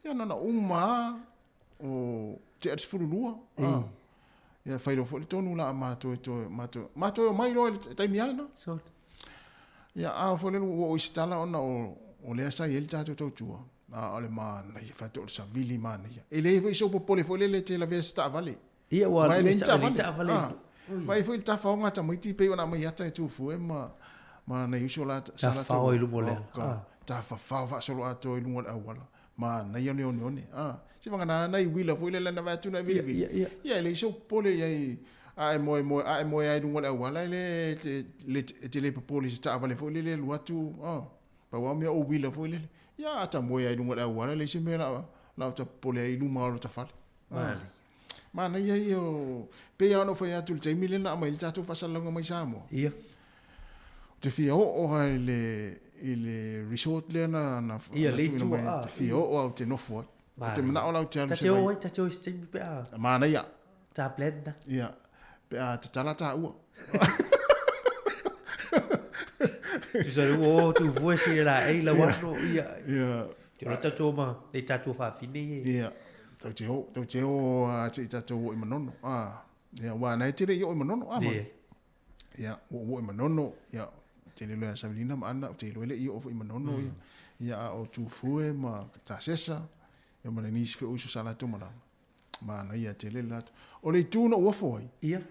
Ia, na ona uma lava o tea le 12. Ia, fai loa foi le tonu la a matou e toe, matou, matou e omai loa i le taimi lava lena. Ia, a foi lele ua oo i se tala ona o lea sa i ai le tatou tautua, a o le manaia, fai atu o le savili manaia. E leai foi sou popole foi lele e te lavea se taavale. Ia, ua Mai le taavale. Vaai foi le tafaoga a tamaiti pei ona aumai ata e Tufue ma nai uso la sa latou. Tafafao i luma o le ala. Tafafao faasoloatoa i luga o le auala. Manaia le oneone. Se vagana nai uila foi lele na vaai atu na vilivili. Ia, e leai sou popole i ai, a e moe moe, a e moe ai i luga o le auala, e le, e te le popole i se taavale foi lele e alu atu, pau lava o mea o uila foi lele. Ia, a ta moe ai i luga o le auala, e leai se mea la o ta popole ai i luma o lota fale. Manaia ia o, pei lava ona ou fai atu i le taimi lea na aumai ai le tatou faasalalauga mai Samoa. Ia. Ou te fia oo lava i le, i le resort lea na, na, Ia, le tuuina mai. Ou te fia oo lava ou te nofo ai. Ou te manao la ou te alu se vai. Ta te o ai, ta te o i se taimi pe a. Manaia. Ta plan na. Ia, pe a tatala taua. Tusa le ua o tu fue si la ei la wano ia. Ia. Te ora tatou ma le tatou faafine e. Ia. Tau te o, tau te o a te i tatou o i Manono. Ah. Ia, wa nei te le i o i Manono. Ah, ma. Ia, ua o i Manono. Ia, te le loa Savelina ma Ana, te loa le i o i Manono. Ia, ia a o Tufue ma Tasesa. Ia ma le nisi fe uso sa latou malaga. Manaia tele le latou. O le itu na ou ofo ai. Ia.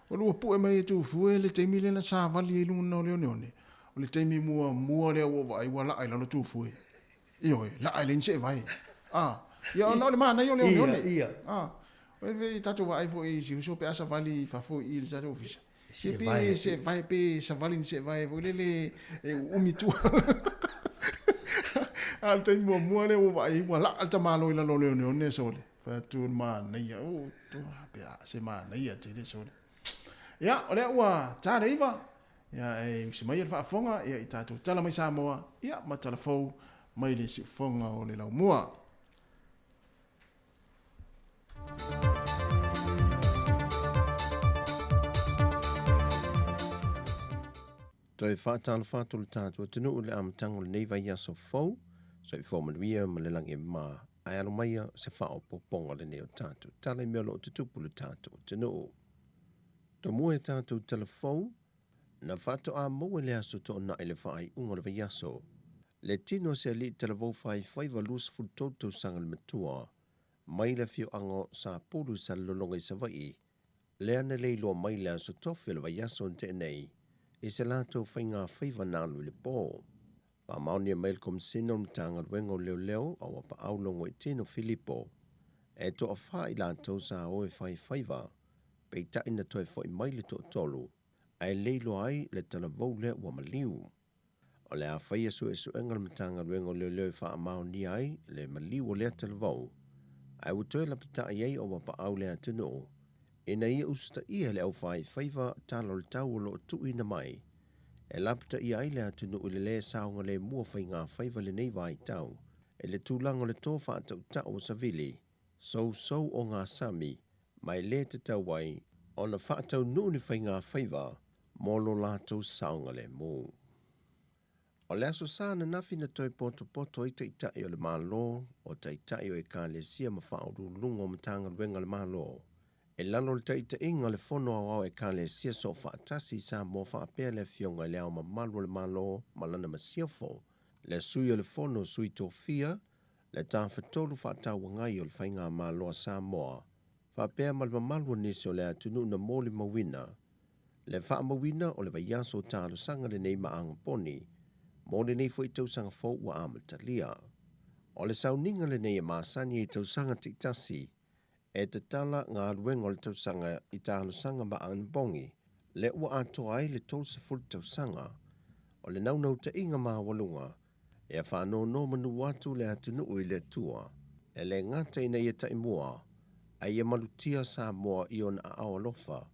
O le ua pue mai e Tufue le taimi lea na savali ai i luga o le oneone. O le taimi muamua lea ua ou vaai ua laa i lalo Tufue. Ioe, laa e leai ni seevae. A, ia ona o le manaia o le oneone. Ia, ia. A, o e tatou vaai foi i si uso pe a savali i fafo i le tatou ofisa. Se pe seevae pe savali ni seevae foi lele e uumi tua. A o le taimi muamua lea ua vaai ai ua laa le tamaloa i lalo o le oneone sole. Fai atu o le manaia, o, pe a se manaia tele sole. Ia, o lea ua ta le 9, ia e usi mai le faafofoga ia i tatou tala mai Samoa, ia ma tala fou mai le siufofoga o le laumua. Toe faatalofa atu le tatou atunuu i le amataga o lenei vaiaso fou, soifua manuia ma le lagi e mama, ae alo maia se faaopoopoga lenei o tatou tala i mea o lo o tutupu i le tatou atunuu. Tomua e tatou tala fou, na faatoa maua i le aso toonai le faaiuga o le vaiaso, le tino o se alii talavou faifaiva 23 tausaga le matua, mai le afioaga o Sapulu i Salelologa i Savaii, lea na le iloa mai le aso tofi o le vaiaso na tea nei i se latou faigafaiva na alu i le po. Faamaonia mai le Komesina o le Matagaluega o Leoleo a Uapaau Logoitino Filipo, e toafa i latou sa o e fai faiva, peitai na toe foi mai le toatolu, ae le iloa ai le talavou lea ua maliu. O le a faia suesuega le Matagaluega o Leoleo e faamaonia ai le maliu o lea talavou, ae ua toe lapatai ai o Uapaau le atunuu ina ia usitaia le aufaifaiva tala o le tau o lo o tuuina mai e lapataia ai le atunuu i le lē saogalemu o faigafaiva i lenei vaitau i le tulaga o le to faatautau o savili, sousou o gasami, ma e lē tatau ai ona faataunuu ni faigafaiva mo lo latou saogalemu. O le Aso Sa ananafi na toe potopoto ai Taitai o le Malo, o Taitai o Ekalesia ma Faauluuluga o Matagaluega a le Malo i lalo o le taitaiga o le Fono Aoao Ekalesia Soofaatasi i Samoa faapea le Afioga i Le Ao Mamalu o le Malo ma Lana Masiofo, le Sui o le Fono Sui Tofia, le Tafatolu Faatauagai o le Faigamalo a Samoa faapea ma le mamalu o nisi o le atunuu na molimauina le faamauina o le vaiaso talosaga lenei ma Agaponi mo lenei foi tausaga fou ua amatalia. O le sauniga lenei e masani i tausaga taitasi e tatala galuega o le tausaga i talosaga ma anapogi lea ua atoa ai le 30 tausaga o le naunautaiga maualuga ia faanonomanu atu le atunuu i le Atua, e le gata ina ia taimua, a ia malutia Samoa i ona aao alofa,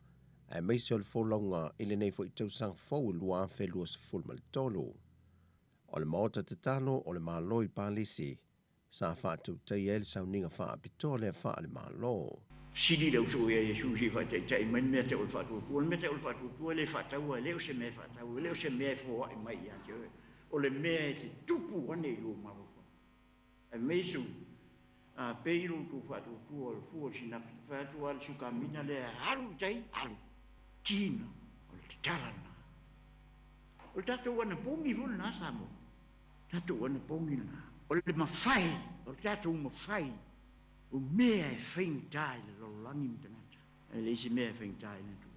aemaise o le folauga i lenei foi tausaga fou e 2023. O le Maota Tatalo o le Malo i Palisi sa faatautaia ai le sauniga faapitoa lea faale-Malo. Fesili le uso ia Iesu se i faataitai mai le mea tau o le faatuatua. O le mea tau o le faatuatua e le faataua, e le o se mea e faatau, e le o se mea e foai mai ia te oe. O le mea e te tupu ane i lou mafaufau. Ae mai Iesu, A pei lo outou faatuatua o le fua o le sinapi, fai atu lava le sukamina lea, Alu i tai, alu. Tina, o le tatala lena. O le tatou anapogi foi lena Samoa. Tatou anapogi lena. O le mafai, o le tatou mafai, o mea e faigata i le lalolagi ma tagata, ae leai se mea e faigata i le Atua.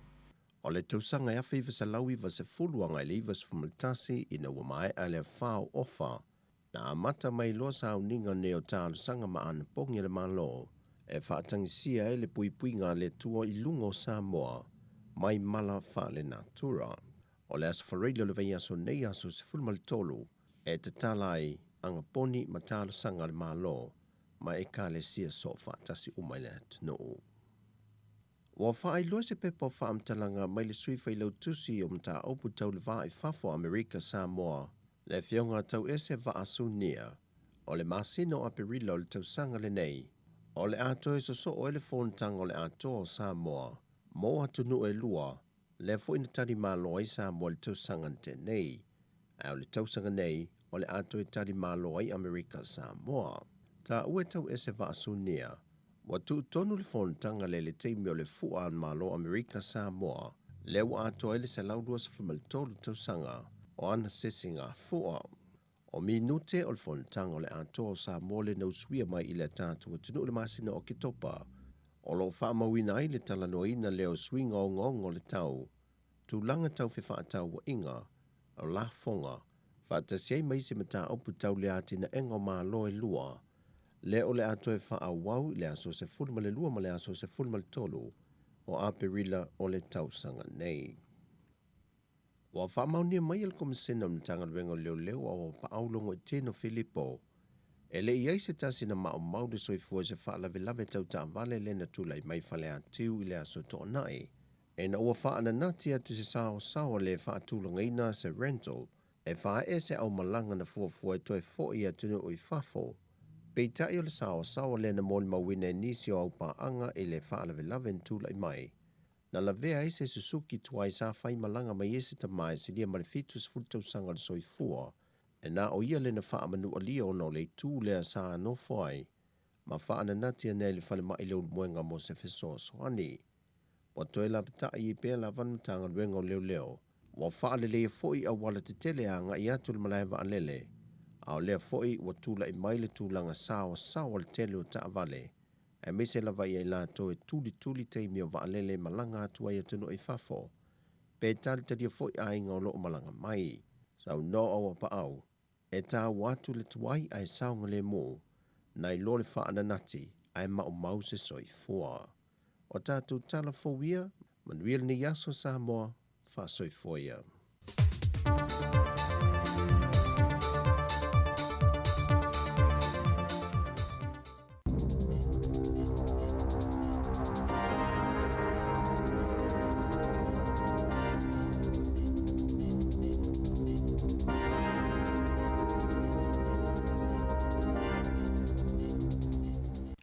O le tausaga e 1990 agai le 91 ina ua maea le afa o Ofa, na amata mai loa sauniga nei o talosaga ma anapogi a le Malo e faatagisia ai le puipuiga a le Atua i luga o Samoa mai mala faalenatura. O le Aso Faraile o le vaiaso nei aso 13 e tatala ai agaponi ma talosaga a le Malo ma Ekalesia soofaatasi uma i le atunuu. Ua faailoa se pepa o faamatalaga mai le Sui Failautusi o Mataupu Tau le Va i Fafo o Amerika Samoa, le Afioga Tauese Vaa Sunia, o le masina o Aperila o le tausaga lenei, o le a toe sosoo ai le fonotaga o le Atoa o Samoa mo atunuu e lua, lea foi na tali malo ai Samoa i le tausaga na tea nei, ae o le tausaga nei o le a toe tali malo ai Amerika Samoa. Taua e Tauese Vaa Sunia, Ua tuu tonu le fonotaga lea i le taimi o le fua a le Malo o Amerika Samoa, lea ua atoa ai le 123 tausaga o ana sesiga fua. O minute o le fonotaga o le Atoa o Samoa lea na usuia mai i le tatou atunuu i le masina o Oketopa, o lo o faamauina ai le talanoaina lea o suiga ogaoga o le tau, tulaga tau fefaatauaiga, o lafoga, faatasi ai ma isi mataupu tau le atinaega o Malo e lua, lea o le a toe faaauau i le aso 12 ma le aso 13 o Aperila o le tausaga nei. Ua faamaonia mai e le Komesina o le Matagaluega o Leoleo a Auapaau Logoitino Filipo, e le i i ai se tasi na maumau le soifua i se faalavelave tau taavale lea na tulai mai Faleatiu i le aso Toonai, ina ua faananati atu se saosaoa le faatulagaina se rental e faaee se aumalaga na fuafua e toe foi i atunuu i fafo. Peitai o le saosaoa lea na molimauina e nisi o aupaaga i le faalavelave na tulai mai, na lavea ai se Susuki tuai sa fai malaga mai ai se tama e silia ma le 70 tausaga o le soifua, e na o ia le na faamanualia ona o le itu lea sa nofo ai ma faananati ane ai i le falemai Leulumoega mo se fesoasoani. Ua toe lapatai ai pea lava le Matagaluega o Leoleo. Ua faaleleia foi auala tetele e agai atu i le malae vaalele, a o lea foi ua tulai mai le tulaga saoasaoa le tele o taavale, aemaise lava ia i latou e tulituli taimi o vaalele e malaga atu ai atunuu i fafo, pe talitalia foi aiga o lo o malaga mai. Saunoa Auapaau, E taua atu le tuai ae saogalemu, nai lo le faananati ae maumau se soifua. O tatou tala fou ia, manuia lenei aso Samoa, faasoifua ia.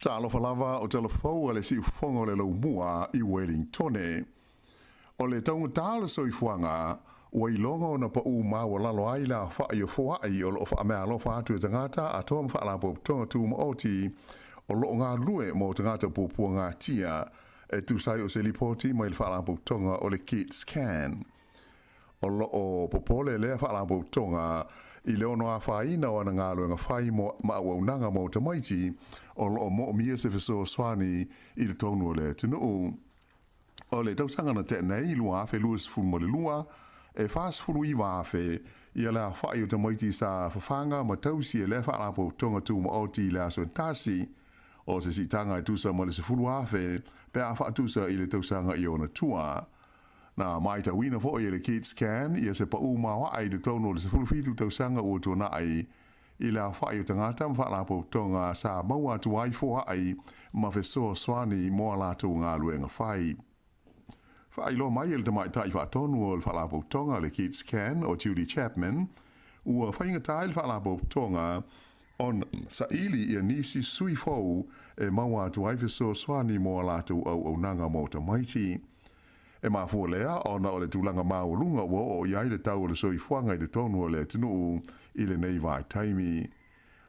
Talofa lava o tala fou a le siufofoga o le Laumua i Wellingtone. O le taugata o le soifuaga, ua iloga ona paʻū maualalo ai le aofaʻi o foaʻi o loʻo faameaalofa atu e tagata atoa ma faalapotopotoga tumaoti o loʻo galulue mo tagata puapuagatia e tusa ai o se lipoti mai le faalapotopotoga o le Kids Can. O loʻo popole lea faalapotopotoga i le ono afaina o ana galuega fai mo ma auaunaga mo tamaiti o loʻo moomia se fesoasoani i totonu o le atunuu. O le tausaga na tea nei, 2022, e 49,000 ia le aofaʻi o tamaiti sa fafaga ma tausi e lea faalapotopotoga tumaoti i le aso e tasi, o se siitaga e tusa ma le 10,000 pe a faatusa i le tausaga i ona tua. Na maitauina foʻi e le Kids Can ia se paʻū maoaʻa i totonu o le 17 tausaga ua tuanaʻi i le aofaʻi o tagata ma faalapotopotoga sa maua atu ai foaʻi ma fesoasoani mo a latou galuega fai. Faailoa mai e le tamaitai faatonu o le faalapotopotoga le Kids Can o Judy Chapman, ua faigata ai le faalapotopotoga ona saili ia nisi sui fou e maua atu ai fesoasoani mo a latou auaunaga mo tamaiti. E mafua lea ona o le tulaga maualuga ua oo i ai le tau o le soifuaga i totonu o le atunuu i lenei vaitaimi.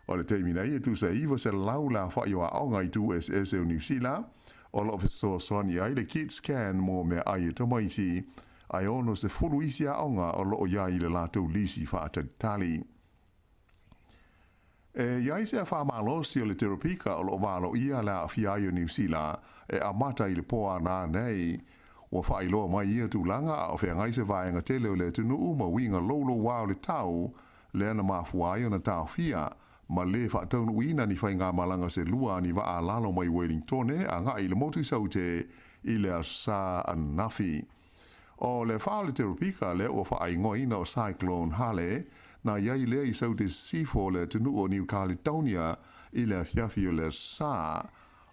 O le taimi nei e tusa e 900 le aofaʻi o aoga i itu eseese o Niu Sila o loo fesoasoani ai le Kids Can mo meaai e tamaiti, ae 60 isi aoga o loo i ai i le latou lisi faatalitali. E i ai se afa malosi o le teropika o loo valoia le aafia ai o Niu Sila e amata i le po ana nei. Ua faailoa mai ia tulaga a o feagai se vaega tele o le atunuu ma uiga loulouā o le tau lea na mafua ai ona taofia ma lē faataunuuina ni faigamalaga se lua ni vaa lalo mai Wellingtone agaʻi i le motu i Saute i le Aso Sa ananafi. O le afa o le teropika lea ua faaigoaina o Cyclone Hale, na i ai lea i Saute Sisifo o le atunuu o New Caledonia i le afiafi o le Aso Sa.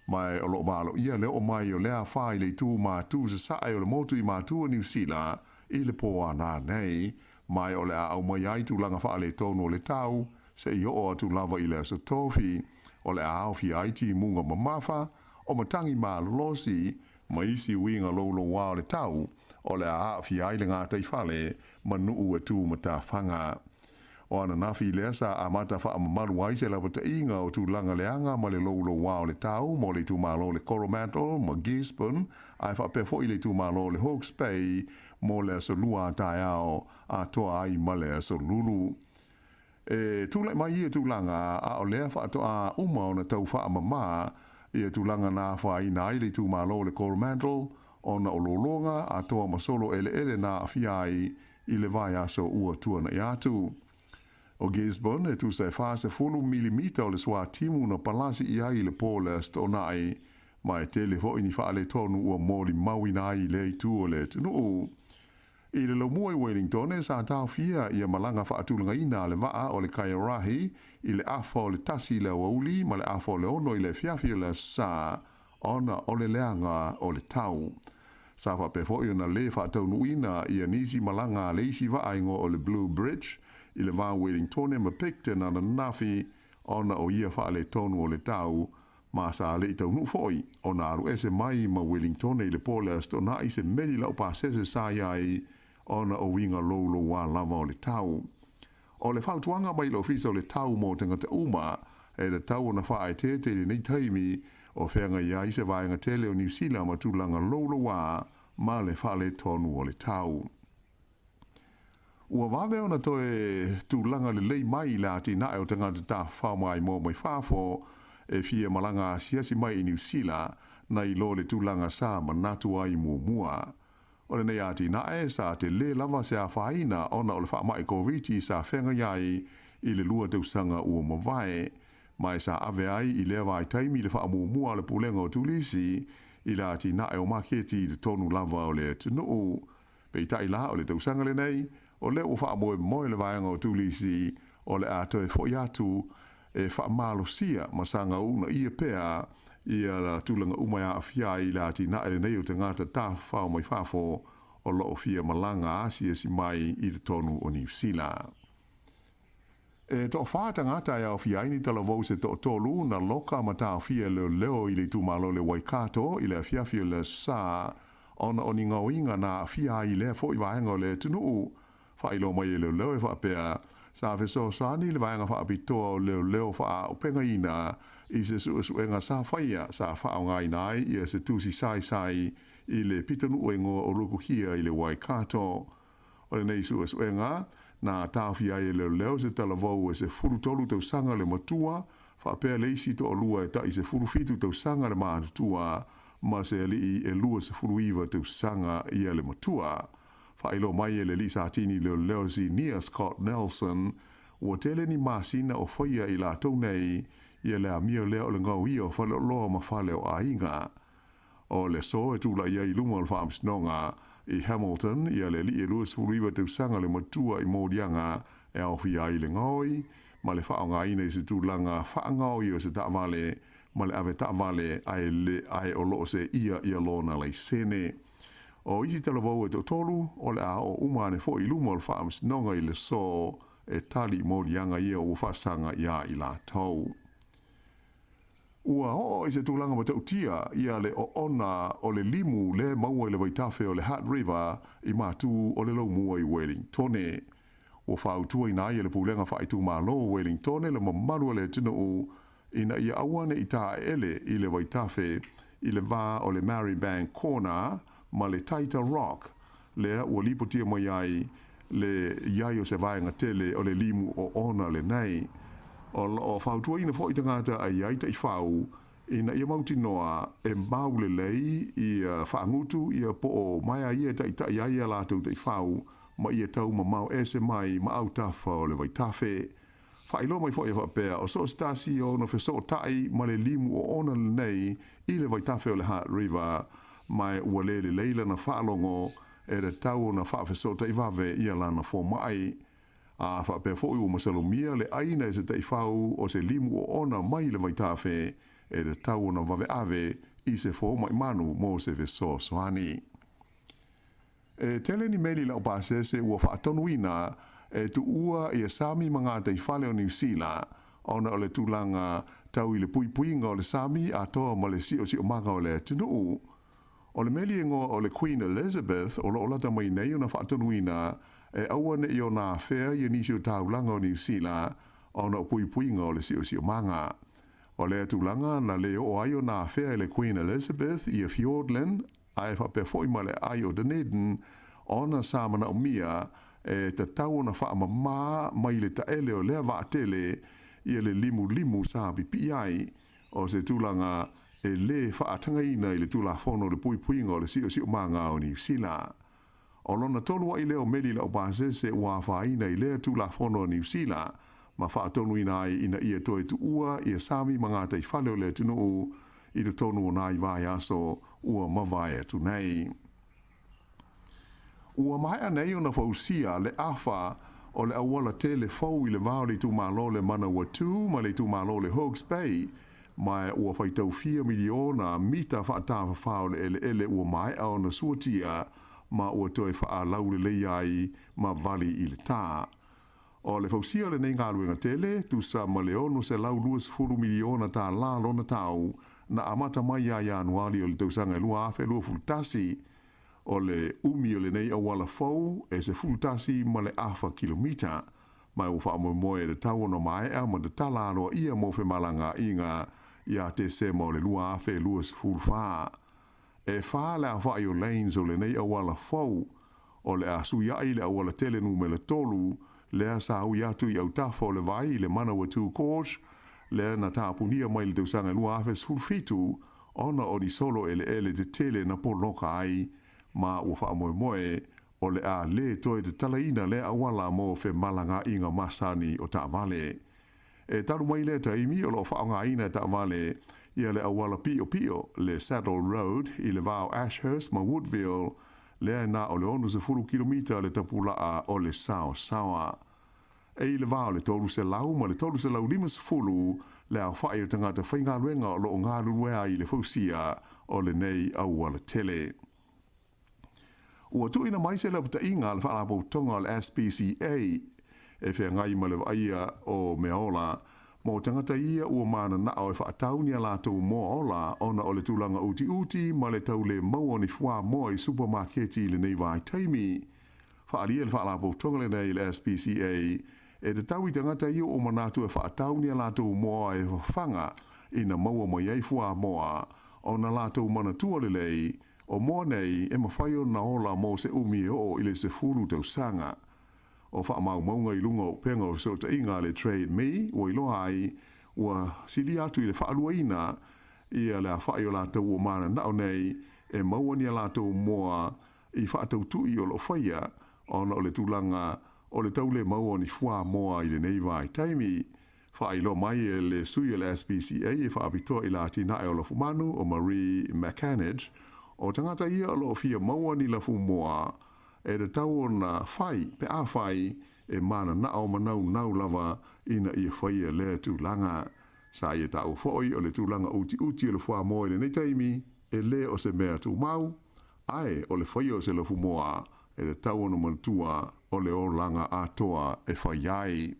Ma o loo valoia le oo mai o lea afa i le itu matū sasae o le motu i matū o Niu Sila i le pō ana nei, ma o le a aumai ai tulaga faaletonu o le tau, seia oo atu lava i le Aso Tofi, o le a aofia ai timuga mamafa, o matagi malolosi, ma isi uiga loulouā o le tau, o le a aafia ai le gataifale ma nuu e tu matafaga. O ananafi lea sa amata faamamalu ai se lapataiga o tulaga leaga ma le loulouā o le tau mo le itumalo o le Coromandel ma Gisborne ae faapea foʻi le itumalo o le Hawke's Bay mo le aso lua a taeao atoa ai ma le aso lulu. E tulai mai ia tulaga a o lea faatoa uma ona tau faamamā ia tulaga na afaina ai le itumalo o le Coromandel ona o lologa atoa ma solo eleele na aafia ai i le vaiaso ua tuanaʻi atu. O Gisborne e tusa e 40 milimita o le suatimu na palasi i ai i le po o le Aso Toonai, ma e tele foʻi ni faaletonu ua molimauina ai i lea itu o le atunuu. I le laumua i Wellingtone, sa taofia ia malaga faatulagaina a le vaa o le Kaiarahi i le afa o le 1 i le aoauli ma le afa o le 6 i le afiafi o le Aso Sa, ona o le leaga o le tau. Sa faapea foʻi ona lē faataunuuina ia nisi malaga a le isi vaa igoa o le Blue Bridge i le va o Wellingtone ma Picton ananafi ona o ia faaletonu o le tau ma sa leʻi taunuu foʻi ona alu ese mai ma Wellingtone i le po o le Aso Toonai se meli laupasese sa i ai ona o uiga loulouā lava o le tau. O le fautuaga mai le Ofisa o le Tau mo tagata uma, e tatau ona faaeteete i lenei taimi o feagai ai se vaega tele o Niu Sila ma tulaga loulouā ma le faaletonu o le tau. Ua vave ona toe tulaga lelei mai le atinae o tagata tafafao maimoa mai fafo e fia malaga asiasi mai i Niu Sila nai lo le tulaga sa manatu ai muamua. O lenei atinae sa telē lava se afaina ona o le faamaʻi Koviti sa feagai ai i le 2 tausaga ua mavae, ma e sa ave ai i lea vaitaimi le faamuamua a le Pulega o Turisi i le atinae o maketi i totonu lava o le atunuu. Peitai la, o le tausaga lenei, o lea ua faamoemoe le vaega o Turisi o le a toe foʻi atu e faamalosia ma saga uunaia pea ia tulaga uma e aafia ai i le atinae lenei o tagata tafafao mai fafo o loo fia malaga asiasi mai i totonu o Niu Sila. E toafā tagata e aofia ai ni talavou se toatolu na loka ma taofia e leoleo i le itumalo o le Waikato i le afiafi o le Aso Sa. ona o ni gaoiga na aafia ai i lea foi vaega o le atunuu. Faailoa mai e leoleo e faapea, sa fesoasoani le Vaega Faapitoa o Leoleo Faaaupegaina i se suesuega sa faia sa faaaogaina ai ia se tusi saisai i le pitonuu e igoa o Rukuhia i le Waikato. O lenei suesuega, na taofia ai e leoleo se talavou e 13 tausaga le matua, faapea le isi toalua e tai 17 tausaga le matutua ma se alii e 29 tausaga ia le matua. Faailoa mai e le alii Satini leoleo Sinia Scott Nelson, ua tele ni masina o faia i latou nei ia le amio lea o le gaoia o faleoloa ma fale o aiga. O le aso e tulai ai i luma o le faamasinoga i Hamilton ia le alii e 29 tausaga le matua i moliaga e aofia ai le gaoi ma le faaaogaina i se tulaga faagaoi o se taavale ma le ave taavale ae le ae o lo o seia ia lona laisene. O isi talavou e toatolu, o le a oo uma ane foi i luma o le faamasinoga i le aso e tali i moliaga ia ua faasaga iā i latou. Ua oo i se tulaga matautia ia le oona o le limu le maua i le vaitafe o le Hutt River i matu o le Laumua i Wellingtone. Ua fautuaina ai e le Pulega Faaitumalo o Wellingtone le mamalu o le atunuu ina ia aua ne i taeele i le vaitafe i le va o le Marribank Corner ma le Taita Rock lea ua lipotia mai ai le i ai o se vaega tele o le limu oona lenei. O lo o fautuaina foi tagata a i ai taifau ina ia mautinoa e mau lelei ia faagutu ia po o maea ia e taitai ai a latou taifau ma ia tau mamao ese mai ma autafa o le vaitafe. Faailoa mai foi e faapea, o so o se tasi o ona fesootai ma le limu oona lenei i le vaitafe o le Hutt River, ma ua le lelei lana faalogo e tatau ona faafesootai vave ia lana fomai. A faapea foi ua masalomia le ʻaina e se taifau o se limu oona mai le vaitafe e tatau ona vave ave i se fomai manu mo se fesoasoani. E tele ni meli laupasese ua faatonuina e tuua ia sami ma gataifale o Niu Sila ona o le tulaga tau i le puipuiga o le sami atoa ma le siosiomaga o le atunuu. O le meli e igoa o le Queen Elizabeth o lo o lata mai nei ona faatonuina e aua ne i ona afea ia nisi o taulaga o Niu Sila ona o puipuiga o le siosiomaga. O lea tulaga na le oo ai ona afea e le Queen Elizabeth ia Fiordland ae faapea foi ma le aai o Dunedin ona sa manaomia e tatau ona faamamā mai le taele o lea vaatele ia le limulimu sa pipii ai o se tulaga e lē faatagaina i le Tulafono o le Puipuiga o le Siosiomaga o Niu Sila. O lona tolu ai lea o meli laupasese ua afaina i lea Tulafono a Niu Sila ma faatonuina ai ina ia toe tuua ia sami ma gataifale o le atunuu i totonu o nai vaiaso ua mavae atu nei. Ua maea nei ona fausia le afa o le auala tele fou i le va o le itumalo o le Manawatū ma le itumalo o le Hawke's Bay, ma ua faitau fia miliona mita faatafafā o le eleele ua maea ona suatia ma ua toe faalaulelei ai ma vali i le tā. O le fausia o lenei galuega tele, tusa ma le $620 miliona tālā lona tau, na amata mai ia Ianuari o le tausaga e 2021. O le umi o lenei auala fou e 11 ma le afa kilomita, ma ua faamoemoe e tatau ona maea ma tatala aloaia mo femalagaaiga ia Tesema o le 2024. E whā le aofai o lanes o lenei auala fou, o le a suiaʻi le auala tele numera tolu, lea sa ui atu i autafa o le vai i le Manawatū Gorge, lea na tapunia mai le tausaga e 2017 ona o ni solo eleele tetele na poloka ai, ma ua faamoemoe o le a lē toe tatalaina lea auala mo femalagaaiga masani o taavale. E talu mai lea taimi o lo o faaaogaina e taavale ia le auala piʻopiʻo, le Saddle Road, i le va o Ashhurst ma Woodville, lea e na o le 60 kilomita le tapulaa o le saosaoa. E i le va o le 300 ma le 350 le aofai o tagata faigaluega o lo o galulue ai i le fausia o lenei auala tele. Ua tuuina mai se lapataiga a le Faalapotopotoga o le SPCA e feagai ma le vaaia o meaola. Mo tagata ia ua mananao e faatau ni a latou moa ola ona o le tulaga utiuti ma le tau le maua o ni fuamoa i supamaketi i lenei vaitaimi. Faaalia e le Faalapotopotoga lenei le SPCA e tatau i tagata ia ua manatu e faatau ni a latou moa e fafaga ina maua mai ai fuamoa ona latou manatua lelei o moa nei e mafai ona ola mo se umi e oo i le 10 tausaga. O faamaumauga i luga o upega o fesootaiga a le Trade Me ua iloa ai ua silia atu i le faaluaina ia le aofai o latou ua mananao nei e maua ni a latou moa i faatautui o lo o faia ona o le tulaga o le tau le maua o ni fuamoa i lenei vaitaimi. Faailoa mai e le sui o le SPCA e faapitoa i le atinae o lafumanu o Marie McAnage, o tagata ia o lo o fia maua ni lafumoa e tatau ona fai pe afai e mananao ma naunau lava ina ia faia lea tulaga. Sa ia taua foi o le tulaga utiuti o le fuamoa i lenei taimi e le o se mea tumau, ae o le faia o se lafumoa e tatau ona manatua o le olaga atoa e fai ai.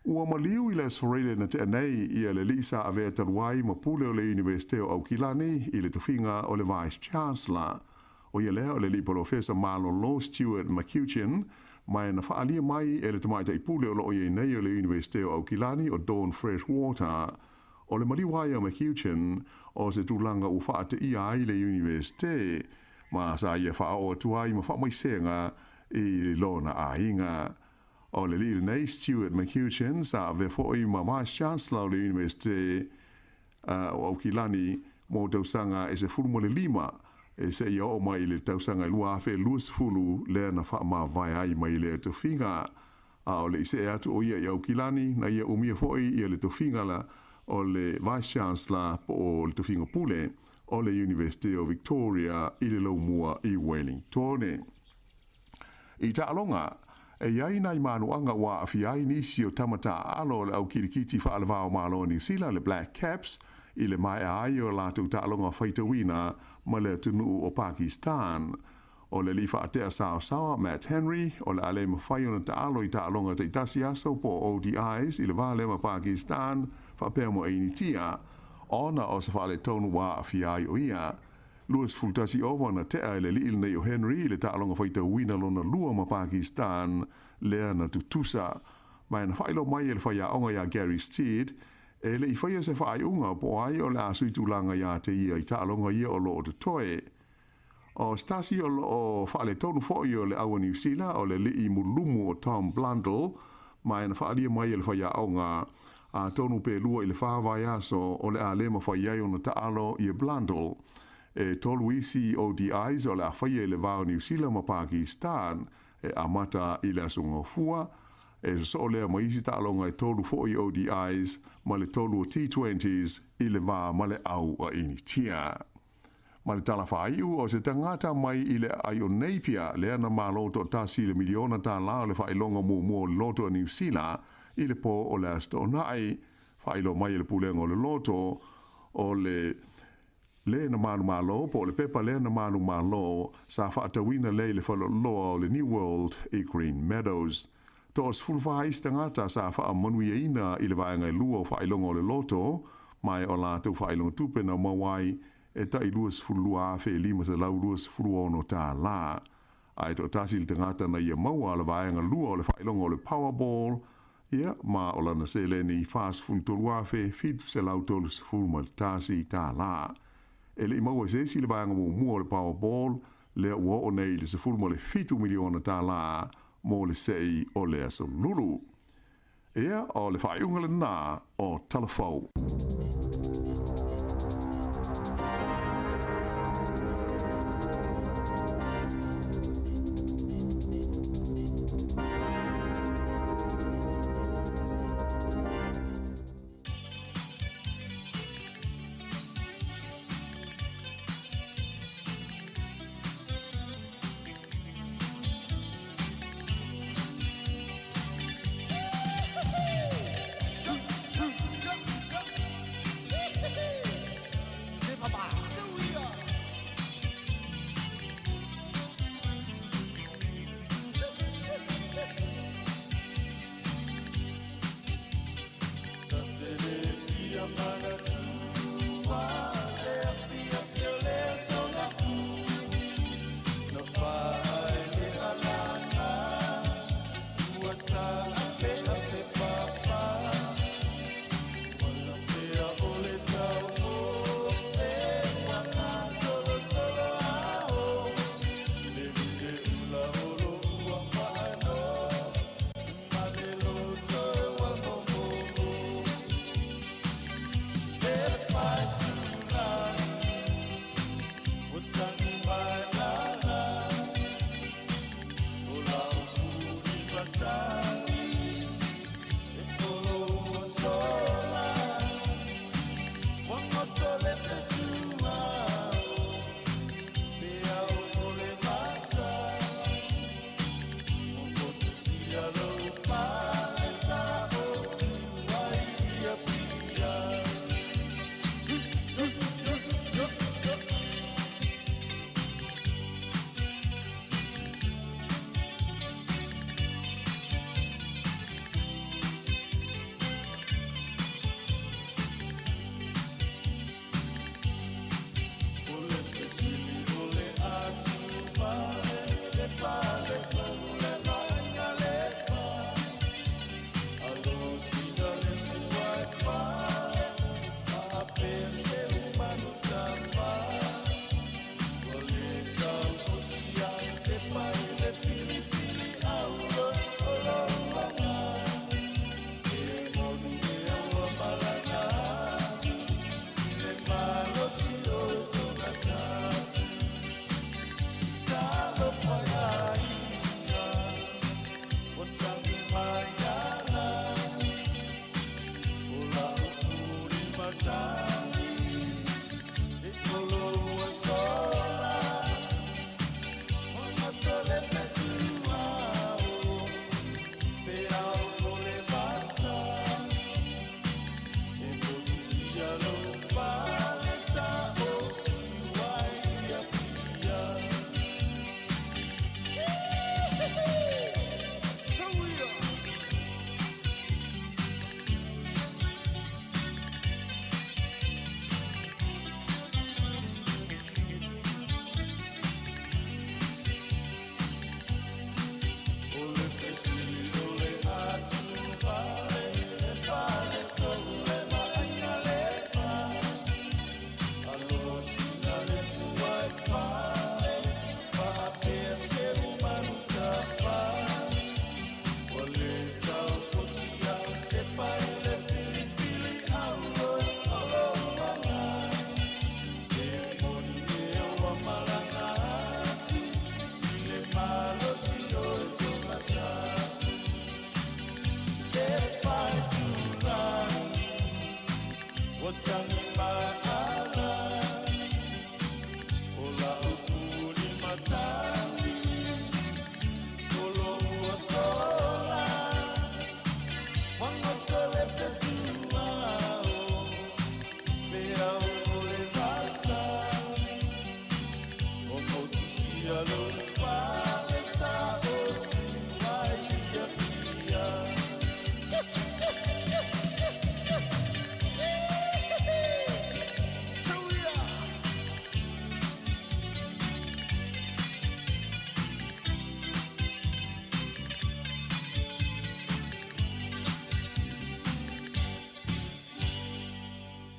Ua maliu i le Aso Faraile na tea nei ia le alii sa avea talu ai ma pule o le Iunivesite o Aukilani i le tofiga o le Vice Chancellor. O ia lea o le alii polofesa malolo Stuart McCutcheon, ma e na faaalia mai e le tamaitai pule o lo o i ai nei o le Iunivesite o Aukilani o Dawn Freshwater. O le maliu ai o McCutcheon o se tulaga ua faateia ai le Iunivesite, ma sa ia faaoo atu ai ma faamaisega i lona aiga. O le alii lenei, Stuart McCutcheon, sa avea foi ma Vice Chancellor o le Iunivesite o Aukilani mo tausaga e 15 e seia oo mai i le tausaga e 2020 lea na faamavae ai mai lea tofiga. A o le i see atu o ia i Aukilani, na ia umia foi ia le tofiga la o le Vice Chancellor po o le tofiga pule o le Iunivesite o Victoria i le laumua i Wellingtone. I taaloga, e i ai nai manuaga ua aafia ai nisi o tama taaalo o le au kilikiti faalevao o Malo o Niu Sila, le Black Caps, i le maea ai o latou taaloga faitauina ma le atunuu o Pakistan. O le alii faatea saosaoa Matt Henry, o le a le mafai ona taalo i taaloga taitasi aso po o ODIs i le va lea ma Pakistan faapea ma Initia, ona o se faaletonu ua aafia ai o ia. 21 ova na tea e le alii lenei o Henry i le taaloga faitauina lona lua ma Pakistan lea na tutusa. Ma e na faailoa mai e le faiaoga iā Gary Stead, e le i faia se faaiuga po o ai o le a suitulaga iā te ia i taaloga ia o lo o totoe. O se tasi o lo o faaletonu foi o le au a Niu Sila o le alii mulumu o Tom Blundell, ma e na faaalia mai e le faiaoga atonu pe 2 i le 4 vaiaso o le a le mafai ai ona taalo ia Blundell. E 3 isi ODIs o le a faia i le va o Niu Sila ma Pakistan e amata i le Aso Gafua, e sosoo lea ma isi taaloga e 3 foi ODIs ma le 3 o T20s i le va ma le au a Initia. Ma le tala faaiu o se tagata mai i le aai o Napier lea na malo toatasi i le miliona tālā o le faailoga muamua o le loto a Niu Sila i le pō o le Aso Toonai. Faailoa mai e le Pulega o le Loto o le le na manumalo po o le pepa lea na manumalo sa faatauina lea i le faleoloa o le New World i Green Meadows. Toa 14 isi tagata sa faamanuiaina i le vaega e 2 o faailoga o le loto, ma e o latou faailoga tupe na maua ai e tai $22,526 tālā. Ae toatasi le tagata na ia maua le vaega 2 o le faailoga o le Powerball, ia, ma o lana seleni $43,731 tālā. E le i maua e se isi le vaega muamua o le Powerball, lea ua oo nei i le $17 miliona tālā mo le sei o le aso lulu. Ia, o le faaiuga lenā o Tala Fou.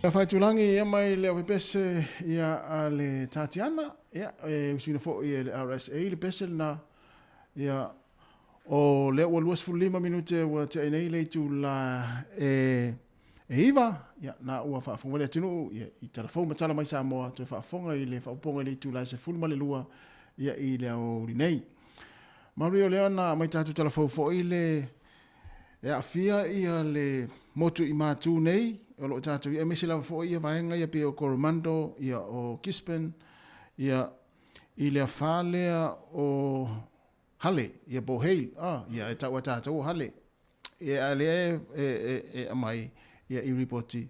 Ia faitulagi ia mai le pese ia a le Tatiana, ia e usuina foi e le RSA le pese lena, ia o lea ua 25 minute ua tea nei le itula e 9, ia na ua faafofoga mai le atunuu ia i tala fou ma tala mai Samoa toe faafofoga i le faaopoopoga i le itula e 12 ia i le aoauli nei. Mauri o lea na mai tatou tala fou foi le E aafia ia le motu i Matu nei, o lo o tatou i ai, aemaise lava foi ia vaega ia pei o Coromandel, ia o Gisborne, ia i le afa lea o Hale, ia po o Hale, ah, ia e tau a tatou o Hale. Ia a lea e, e, e, e aumai ia i ripoti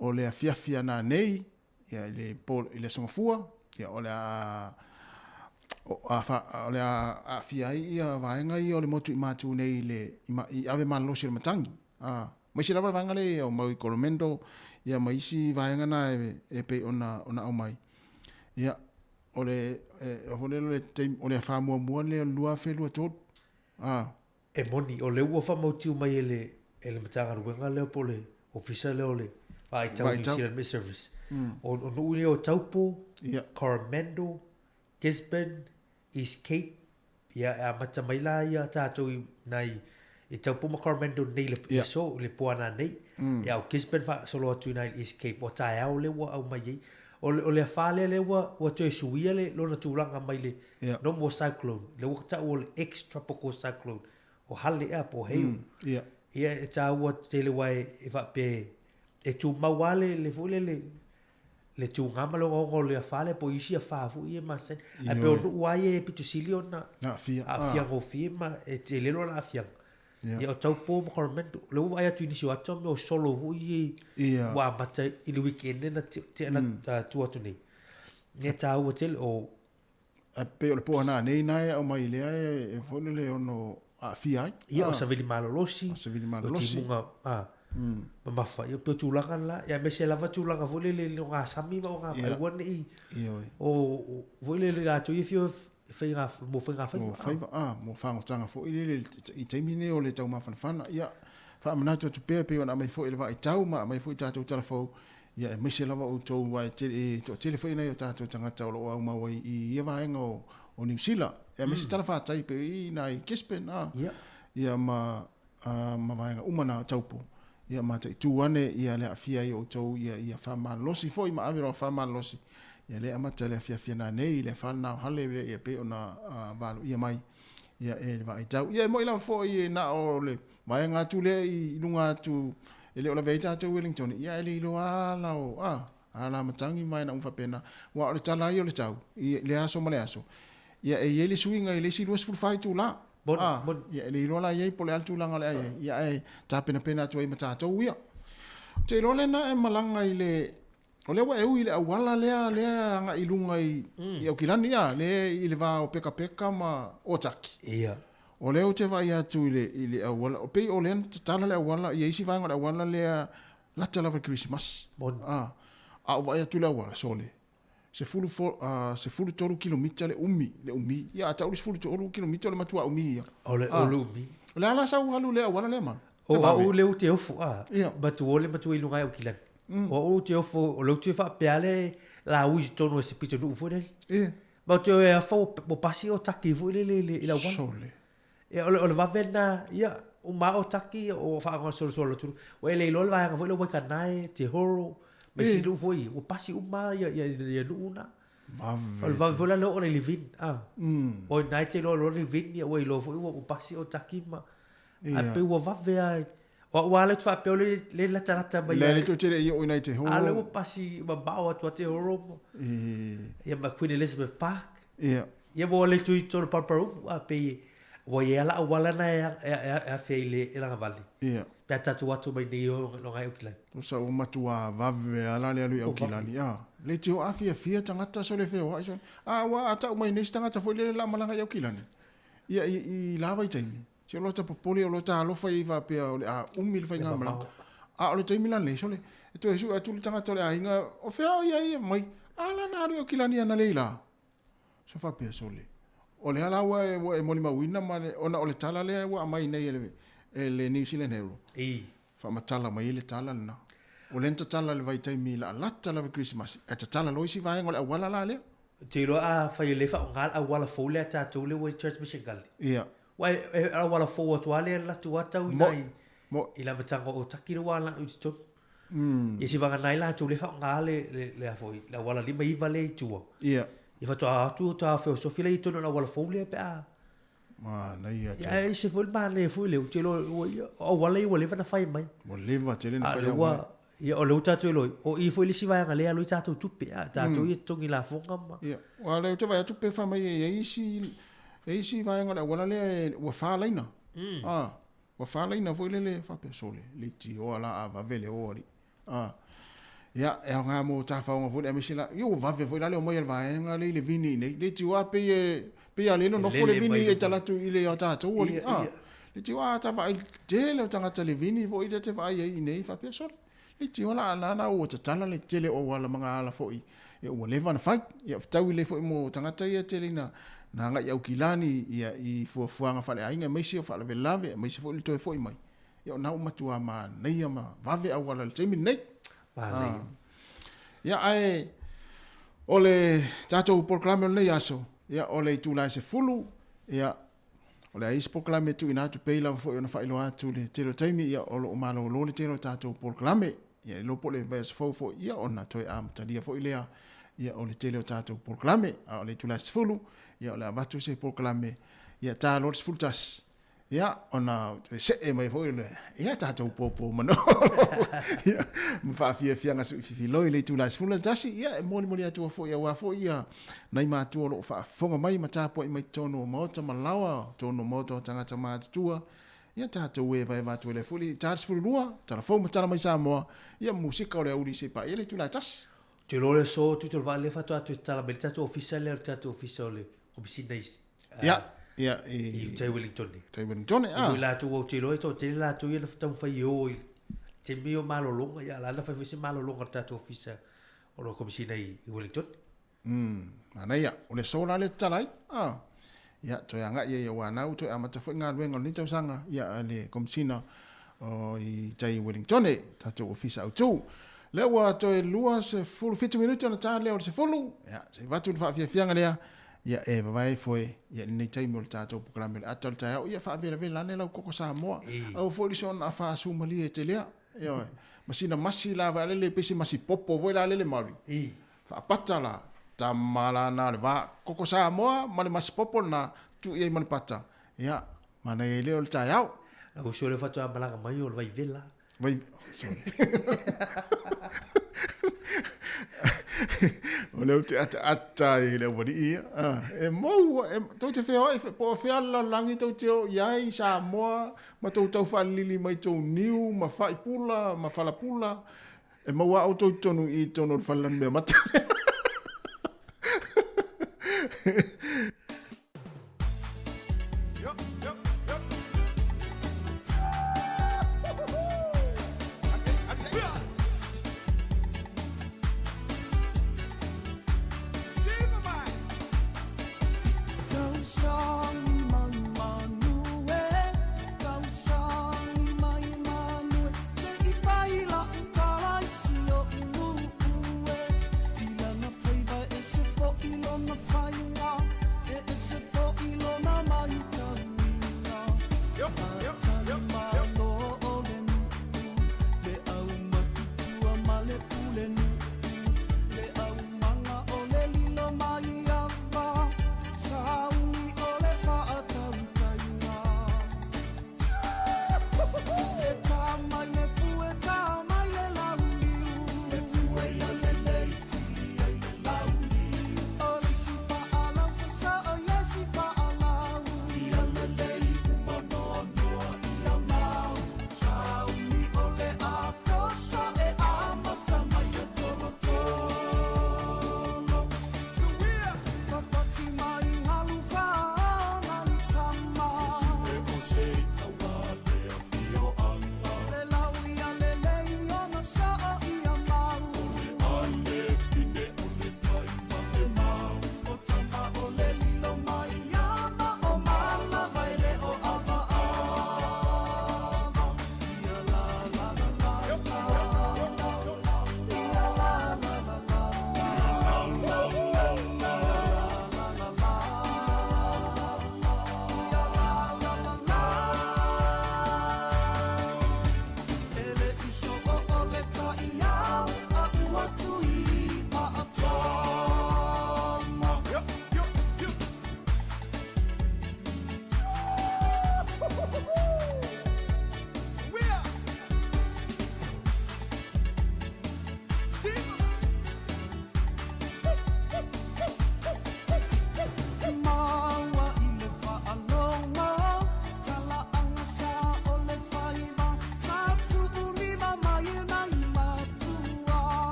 o le afiafi ana nei, ia i le po i le Aso Gafua, ia o le a o a fa, o le a aafia ai ia vaega ia o le motu i Matu nei i le i, ma, i ave malolosi o le matangi. Ah. Aemaise lava le vaega lea e aumau i Coromandel, ia ma isi vaega na e pei ona aumai. Ia, o le, foi lele o le taimi, o le afa muamua lea o le 2023. A. E moni, o lea ua faamautiu mai e le, e le Matagaluega lea po o le Ofisa lea o le Vaaitau New Zealand Met Service. O, o nuu nei o Taupo, Coromandel, Gisborne, East Cape, ia e amata mai la ia tatou i nai i Taupo ma Coromandel nei le yeah. aso le poana nei. Ia o Gisborne faasolo atu i nai East Cape o taeao lea ua aumai ai. O le, o le afa lea lea ua, ua toe suia le lona tulaga mai le yeah. no more cyclone. Lea ua tau o le ex tropical cyclone. O Hale ea po o Heiu. Yeah. Ia e tāua tele wa e, e whape e tūmau a le, le foi le, le le tūngā ma le ogaoga o le afa lea po o isi afa foi ia e masani. Ae pei o nuu lava ia e pito sili ona Aafia. aafia gofie ma e tele loa le aafiaga. Ia o Taupo ma Coromandel, o lea ua vaai atu i nisi o ata o mea o solo foi ia ua amata i le weekend na tea na tua atu nei. Ia e taua tele o Ae pei o le po nanei na e aumai lea e foi lele ono aafia ai. Ia o Savili Malolosi, Savili Malolosi. O timuga a mamafa. Ia pei o tulaga la, ia aemaise lava tulaga foi lele i ogasami ma ogafaiua ne i o foi lele latou ia fia faiga mo faigafaiva. Mo faiva a mo fagotaga foi lele i taimi nei o le taumafanafana. Ia faamanatu atu pea pei ona aumai foi e le vaaitau ma aumai foi tatou tala fou Ia, aemaise lava outou, aua e tele, e toatele foi nai o tatou tagata o lo o aumau ai i ia vaega o, o Niu Sila. Ia, aemaise mm. talafatai pei i nai Gisborne, a, yeah. ia ma, a, ma vaega uma na o Taupo. Ia, mataitu ane ia le aafia ai o outou, ia, ia faamalolosi foi ma ave loa faamalolosi. Ia, le amata le afiafi nanei, le afa lena o Hale, ia pei ona valoia mai ia e le vaaitau. Ia, e moi lava foi e na o le vaega atu lea i luga atu e le o lavea ai tatou Wellington, ia e le iloa lava la o, a, ala matagi ma vaega uma faapena. Aua o le tala ia o le tau, i le aso ma le aso, ia e i ai le suiga i le isi 24 itula. A, ia e le iloa la i ai po o le a le tulaga o le a i ai, ia ae tapenapena atu ai ma tatou ia. Ou te iloa lena e malaga i le, o lea ua e ui i le auala lea, lea e agai i luga i, i Aukilani, a, lea i le va o Pekapeka ma Otaki. Ia. O lea ou te vaai atu i le, i le auala, o pei o lea na tatala le auala, ia isi vaega o le auala lea lata lava i le Kerisimasi. Moni. A, a ou vaai atu i le auala, sole, 13 kilomita le umi, le umi. Ia, a tau le 13 kilomita o le matua umi ia. O le, o le umi. O le a la sau alu le auala lea, Malu? O au le ou te ofo, a, matua le matua i luga i Aukilani. O au ou te ofo, o le ou te faapea le la ui i totonu o se pitonuu foi lele. Ia. Ma ou te o e afa o pasi o taki foi lele i le auala. Sole. Ia, o le, o le vave lena, ia, o ma o taki, o faagasolosolosolo atu. Ua e le iloa le vaega foi lea o Waikanae, Te Horo, ma isi nuu foi, ua pasi uma ia, ia, ia nuu na. Vave. O le vave foi la lea oo i Levin, ah. O i na e te iloa loa Levin, ia ua iloa foi ua pasi o taki ma... Ae pei ua vave lava. O au lava lea ou te faapea o le, le latalata mai. Le le toatele i oo i nai Te Horo. A lea ua pasi mamao atu a Te Horo. Ia ma Queen Elizabeth Park. Ia. Ia ua le tui tonu parparumu, a pei ua i ai lava auala na e, e, e, e afea i le e lagavale. Ia. Pe a tatou atu mai nei o no ngai Aukilani. Tusa ua matua vave a la le alu i Aukilani. A, le tio afiafia tagata sole feoai sole. A ua a tau mai nei se tagata foi lele la malaga i Aukilani. Ia i, i la vaitaimi. Se o lota popole o lota alofa i faapea o le a umi le faigamalaga. A o le taimi la lenei, sole, e toe sue atu le tagata o le aiga, o fea o ia ia mai, a la na alu i Aukilani analeila. So faapea, sole, o lea la ua e, ua e molimauina ma le, ona o le tala lea ua aumai nei e le, e le New Zealand Herald. I. Faamatala mai ai le tala lena. O lea na tatala i le vaitaimi laalata lava i le Kerisimasi, ae tatala loa isi vaega o le auala la lea. Ou te iloa afai e le faaaoga le auala fou lea a tatou lea ua i Transmission Gully. Ia. Aua e, e auala fou atu lava lea e alu atu lava tau i nai, i le amataga o Otaki lea ua alu i totonu. Ia se vagana ai latou lea e faaaoga le, le, le, a foi, le auala 59 lea i tua. Ia. Ia faatoa atu faatoa feosofi lea i totonu o le auala fou lea pe a Manaia tele. Ia, e ese foi le manaia foi lea, ou te iloa, ua, ia, o auala ia ua leva ona fai mai. Ua leva tele na A fai lea ua, auala. ia, o lea ua tatou iloa, o i foi le isi vaega lea e alu ai tatou tupe, a, tatou ia totogi lafoga ma. Ia, aua o lea ou te vaai atu pe fai mai e i ai isi, e i ai isi vaega o le auala lea e, ua fa laina. A, ua fa laina foi lele, faapea, sole, leitioa la a vave le o alii. A, ia, e aoga mo tafaoga foi, aemaise la, ia ua vave foi la le omai a le vaega lea i le vini i inei. Leitioa pei e, pei a le nonofo le vini e tala atu i le a tatou alii. A, Leitioa a ta vaai i le tele o tagata levini foi lea te vaai ai i inei faapea sole. Leitioa la la la ua tatala le tele o auala ma ga ala foi ia ua leva ona fai. Ia fetaui lelei foi mo tagata ia tele ina na agai i Aukilani ia i fuafuaga faaleaiga aemaise o faalavelave aemaise foi le toe foi mai. Ia o na ua matua manaia ma vave auala i le taimi lenei. Manaia. Ia ae o le tatou polokalame o lenei aso, ia o le itula e 10, ia O le a isi polokalame e tuuina atu pei lava foi ona faailoa atu le tele o taimi, ia o lo o malolo le tele o tatou polokalame. Ia e iloa po o le vaiaso fou foi, ia ona toe amatalia foi lea ia o le tele o tatou polokalame. A o le itula e 10, ia o le a avatu se polokalame, ia ta loa le 11, ia ona toe see mai foi le ia tatou popo manolo ia ma faafiafiaga suififiloi i le itula e 11, ia e molimoli atu foi aua foi ia nai matua o lo o faafofoga mai ma tapuai mai totonu o maota ma laoa, totonu o maota o tagata matutua, ia tatou e vaevae atu ai lea foi le ta le 12, tala fou ma tala mai Samoa, ia musika o le aoauli se i paia le itula e 1. Ou te iloa o le aso atu i le vaa lea faatoa toe tatala mai le tatou ofisa lea, o le tatou ofisa o le Komesina i Ia, ia, i i uta i Wellington. Tai Wellington, ah. I latou ou te iloa e toatele latou ia na taumafai e o i taimi o malologa, ia la na fai foi se malologa a le tatou ofisa o le Komesina i Wellington. Manaia, o le aso la lea tatala ai. Ah. Ia, toe agai ai aua na ua toe amata foi galuega o lenei tausaga, ia, a le Komesina o i tai Wellington, tatou ofisa autu. Lea ua toe 27 minute ona ta lea o le 10, ia, se i avatu le faafiafiaga lea, ia, e vavae ifo e, ia, i lenei taimi o le tatou polokalame o le ata o le taeao, ia, faavelavela ane lau koko Samoa. Aua foi le soona afaasumalie e te lea. Ioe. Ma sina masi la vai lele pei se masi popo foi la lele Maori. Faapata la, tama la na o le va koko Samoa ma le masi popo lena, tuu i ai ma le pata. Ia, manaia ai lea o le taeao. Lau uso lea faatoa malaga mai o le vaivela. Vai, oh, sorry. O lea ou te ataata ai i le aualii ia. Ah, e maua, e, tou te feoai, po o fea le lalolagi tou te oo i ai i Samoa, ma tou tau faalilili mai tou niu ma faipula ma falapula, e maua lava outou i totonu i totonu o le fale lanumeamata.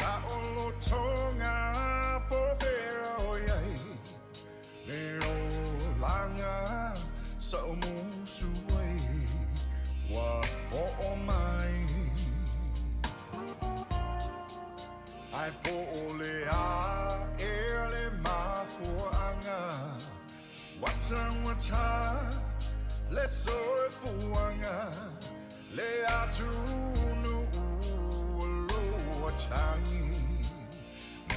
Taʻolotoga po fea o i ai Le olaga sa ou musu ai Ua oo mai Ae po o le a ea le mafuaaga Ua taugata le soifuaga Le atunuu o lo o atagi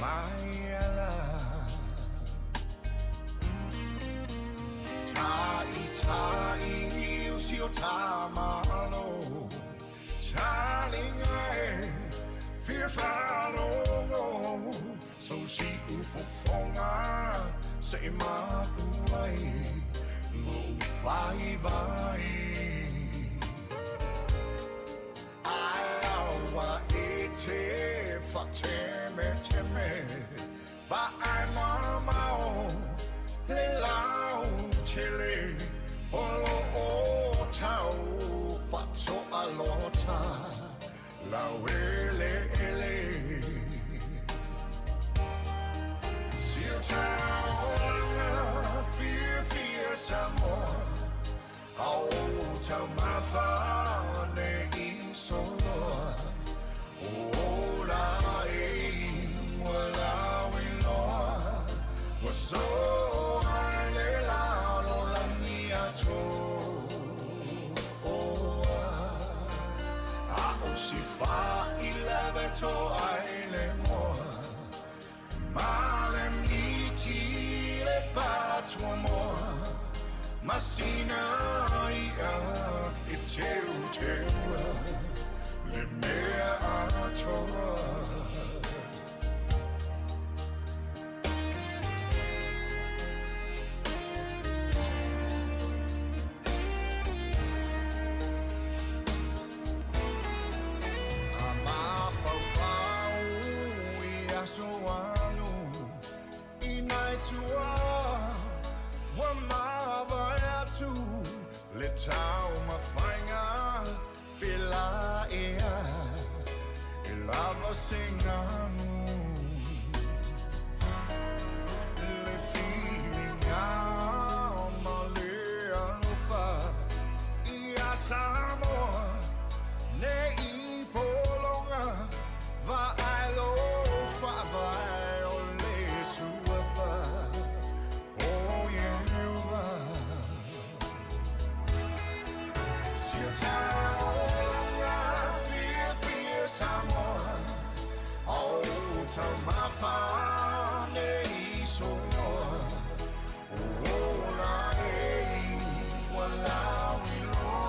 mai ala Taʻitaʻi o si o ta Malo Talinga e fia faalogo Sou siufofoga se i mapu ai Lou vaivai Ae aua e te faatemeteme Vaai mamao le lautele O lo o tau faatoalota laueleele Si o taulaga fiafia Samoa A o taumafa ne i soloa O ola e ua lauiloa Ua soa i le lalolagi atoa A o si fai lava e toa ai le moa Ma le miti le patuamoa Ma sina i'a e teuteua Le mea atoa. A mafaufau i aso alu i nai tua ua mavae atu le taumafaiga pe la ea e lava se ganu. Le filiga ma le alofa ia Samoa ne i pologa vaai lo faavae o le suafa o Ieova. Si o taulaga fiafia Samoa A o taumafa ne i soloa O ola e ua lauiloa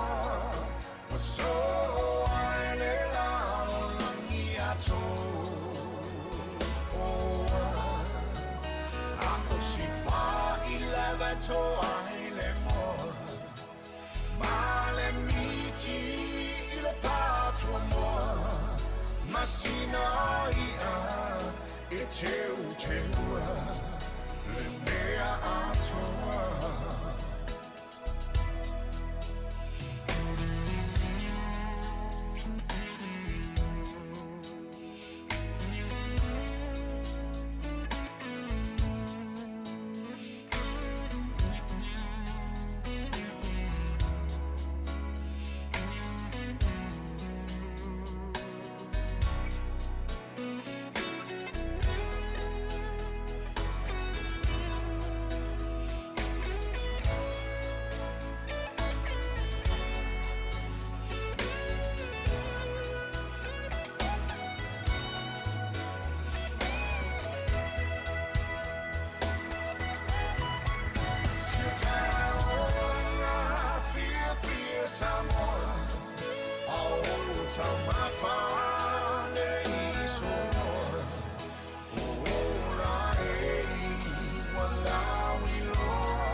Ua soa i le lalolagi atoa A o si fai lava e toa ai le moa Ma le miti i le patuamoa Ma sina i'a e teuteua Le mea atoa. Si o taulaga fiafia Samoa A o taumafa ne i soloa O ola e ua lauiloa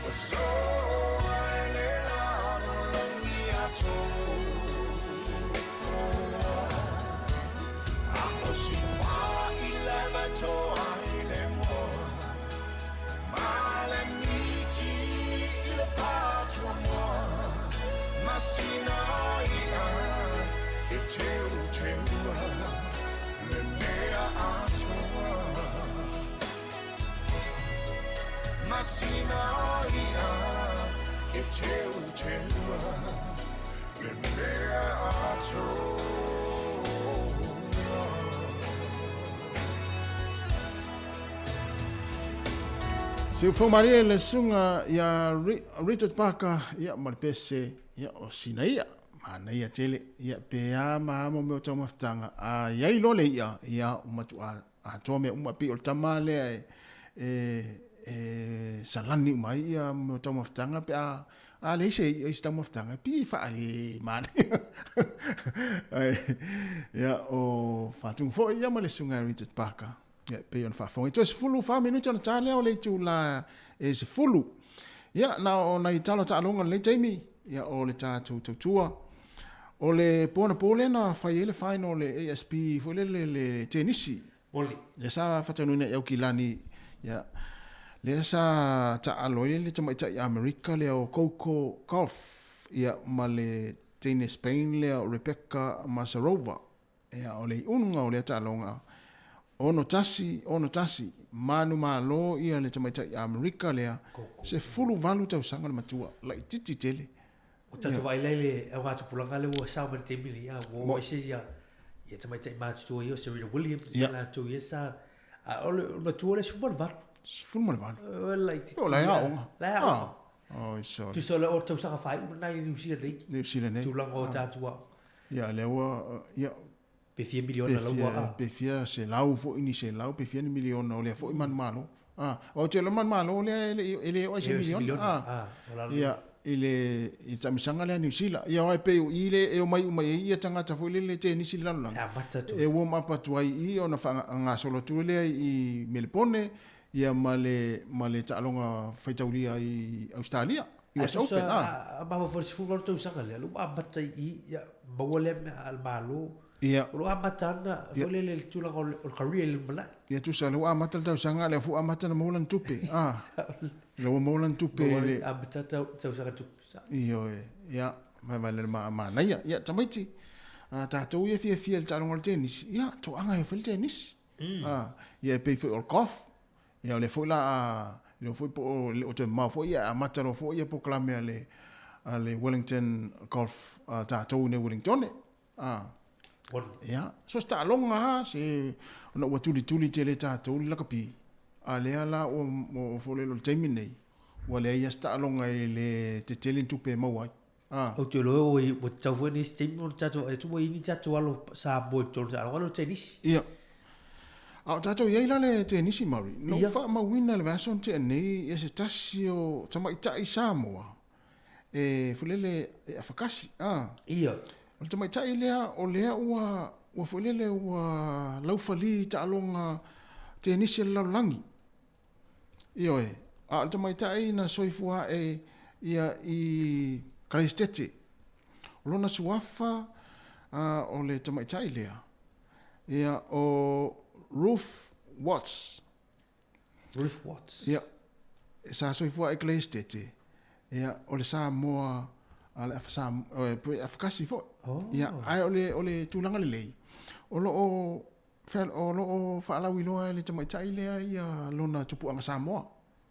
Ua soa i le lalolagi atoa A o si fai lava e toa ai le moa Ma le miti i le patuamoa Ma sina i'a e teuteua Le mea atoa Masina o ia e teuteua Le mea atoa. Siufogo malie le susuga ia Richard Parker ia ma le pese ia o sina ia. Manaia tele ia pe a ma a mo mea o taumafataga a i ai loa le i'a ia ua matu'a atoa mea uma pei o le tama lea e e e salani uma ai ia mea o taumafataga pe a a leai se i'a i se taumafataga e pei e faale manaia ae ia o Faatuga foi ia ma le susuga ia Richard Parker Ia, e pei ona faafofoga. Toe 14 minute ona ta lea o le itula e 10. Ia, na o nai tala taaloga i lenei taimi, ia, o le tatou tautua. O le po anapo lea na fai ai le final o le ASP foi lele le tenisi. Moli. Lea sa faataunuuina i Aukilani, ia, lea sa taalo ai le tamaitai Amerika lea o Coco Gauff, ia, ma le teine Spain lea o Rebecca Masarova. Ia, o le iuga o lea taaloga, 6-1, 6-1, manumalo ia le tamaitai Amerika lea, 18 tausaga le matua, laitiiti tele. Ua tatou vaai la i le augatupulaga lea ua sao mai i le taimi lenei, a ua oo ese ia ia tamaitai matutua ia o Serena Williams ma latou ia sa, a o le matua lea 18. 18. O le laitiiti. O la e aoga. La e aoga. Oi, sorry. Tusa o le tausaga faaiu lena i Niu Sila nei. Niu Sila nei. Tulaga o tatou aoga. Ia, lea ua, ia. Pe fia miliona lau ua, a. Pe fia selau foi ni selau, pe fia ni miliona o lea foi manumalo. A, ou te iloa manumalo lea e le, e le oo i se miliona. A, ia, i le, i le taamilosaga lea a Niu Sila. Ia, aua e pei o i le e omai uma i ai ia tagata foi lele tenisi i le lalolagi. E amata atu. E warm up atu ai i i ona faagasolo atu lea i Melepone, ia ma le, ma le taaloga faitaulia i Ausetalia. US Open, a. A maua foi le 18 tausaga lea, lea ua amata i i, ia, maua lea mea a le Malo. Ia. O lo o amata ana, foi lele i le tulaga o le career i le lumanai. Ia, tusa, lea ua amata le tausaga, lea foi ua amata ona maua lana tupe, a. Lea ua maua lana tupe i le. Amata tausaga tupe. Ioe, ia, vaevae le manaia. Ia, tamaiti, a tatou ia e fiafia i le taaloga o le tenisi, ia, toaga e fai le tenisi. A, ia e pei foi o le golf, Ia o lea foi la a le foi po o le o toe mamao foi ia e amata loa foi ia polokalame a le a le Wellington Golf a tatou i nei Wellingtone. A. Ia, so se taaloga lava se ona ua tulituli tele tatou le lakapi. A lea la ua ua foi lele o le taimi lenei ua leai lava se taaloga e le tetele ni tupe e maua ai. A. Ou te iloa ua ua tatau foi nisi taimi ona tatou vaai atu ua i ai ni tatou alo Samoa i totonu o le taaloga lea o le tenisi. Ia. A o tatou i ai la le tenisi Maori, na ou faamauina i le vaiaso na tea nei ia se tasi o tamaitai Samoa e foi lele e afakasi, a. Ia. O le tamaitai lea o lea ua ua foi lele ua laufali i taaloga tenisi a le lalolagi. Ioe, a o le tamaitai na soifua ae ia i Karaisitete. O lona suafa o le tamaitai lea, ia o Ruth Watts. Ruth Watts. Ia, sa soifua ae i Karaisitete, ia o le Samoa a le afa pe afakasi foi. Oh. Ia, ae o le, o le tulaga lelei, o lo o O lo o faalauiloa e le tamaitai lea ia lona tupuaga Samoa.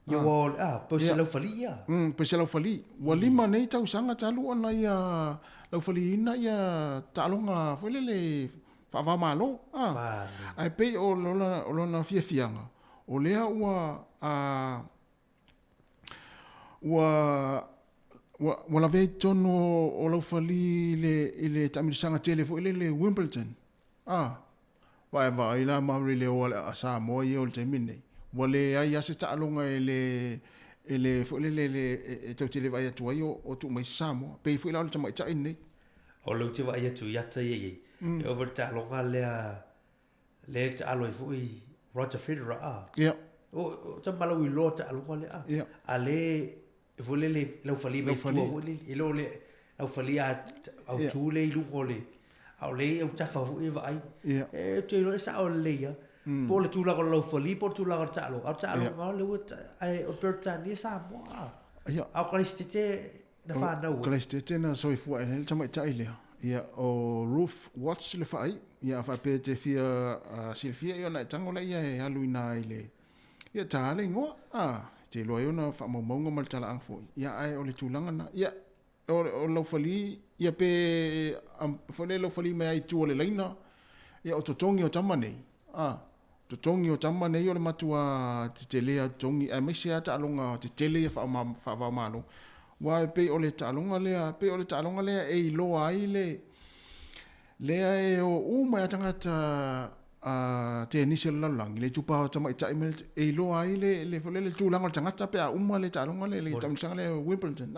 Ia ua, a, pe o se laufali ia. Pe se laufali. Ua 5 nei tausaga talu ona ia laufaliina ia taaloga foi lele faava-o-Malo. A. Ae pei o lona, o lona fiafiaga, o lea ua, a, ua, ua, ua lavea i totonu o laufali i le, i le taamilosaga tele foi lele Wimbledon. A, vaevaai la Maori le o a le aa Samoa ia o le taimi lenei, ua leai lava se taaloga e le, e le foi lele e, e tou te le vaai atu ai o, o tuu mai se Samoa. Pei foi la o le tamaitai lenei. O lea ou te vaai atu i ata ia i ai, e oo foi i le taaloga lea, lea e taalo ai foi Roger Federer, a. Ia. O, o tama lauiloa taaloga lea, a. Ia. A lea E foi lele laufalia mai tua foi lele, e le o le laufalia autu lea i luga o le, a o le autafa foi e vaai. E te iloa e sao lelei lava. Po o le tulaga o le laufalia po o le tulaga o le taaloga, a o le taaloga lea ua, ae o Peretania Samoa. A o Karaisitete na fanau ai. O Karaisitete na soifua ae ai le tamaitai lea. Ia, o Ruth Watts le faaiu. Ia, a faapea e te fia silafia, ia ona e tago laia e alu i ina i le, ia, ta le igoa, a, e te iloa ai ona faamaumauga ma le talaaga foi. Ia, ae o le tulaga lena. Ia, o, o laufali, ia pe, foi lea laufali mai lava i tua o le laina, ia, o totogi o tama nei, a, totogi o tama nei o le matua tetele lava o totogi, aemaise lava taaloga tetele ia faava-o-Malo. Aua e pei o le taaloga lea, pei o le taaloga lea e iloa ai le, lea e o uma ai lava tagata tenisi o le lalolagi, le itupa o tamaitai ma le, e iloa ai le, le, foi lea, le tulaga o le tagata pe a uma le taaloga lea, le taamilosaga lea o Wimbledon,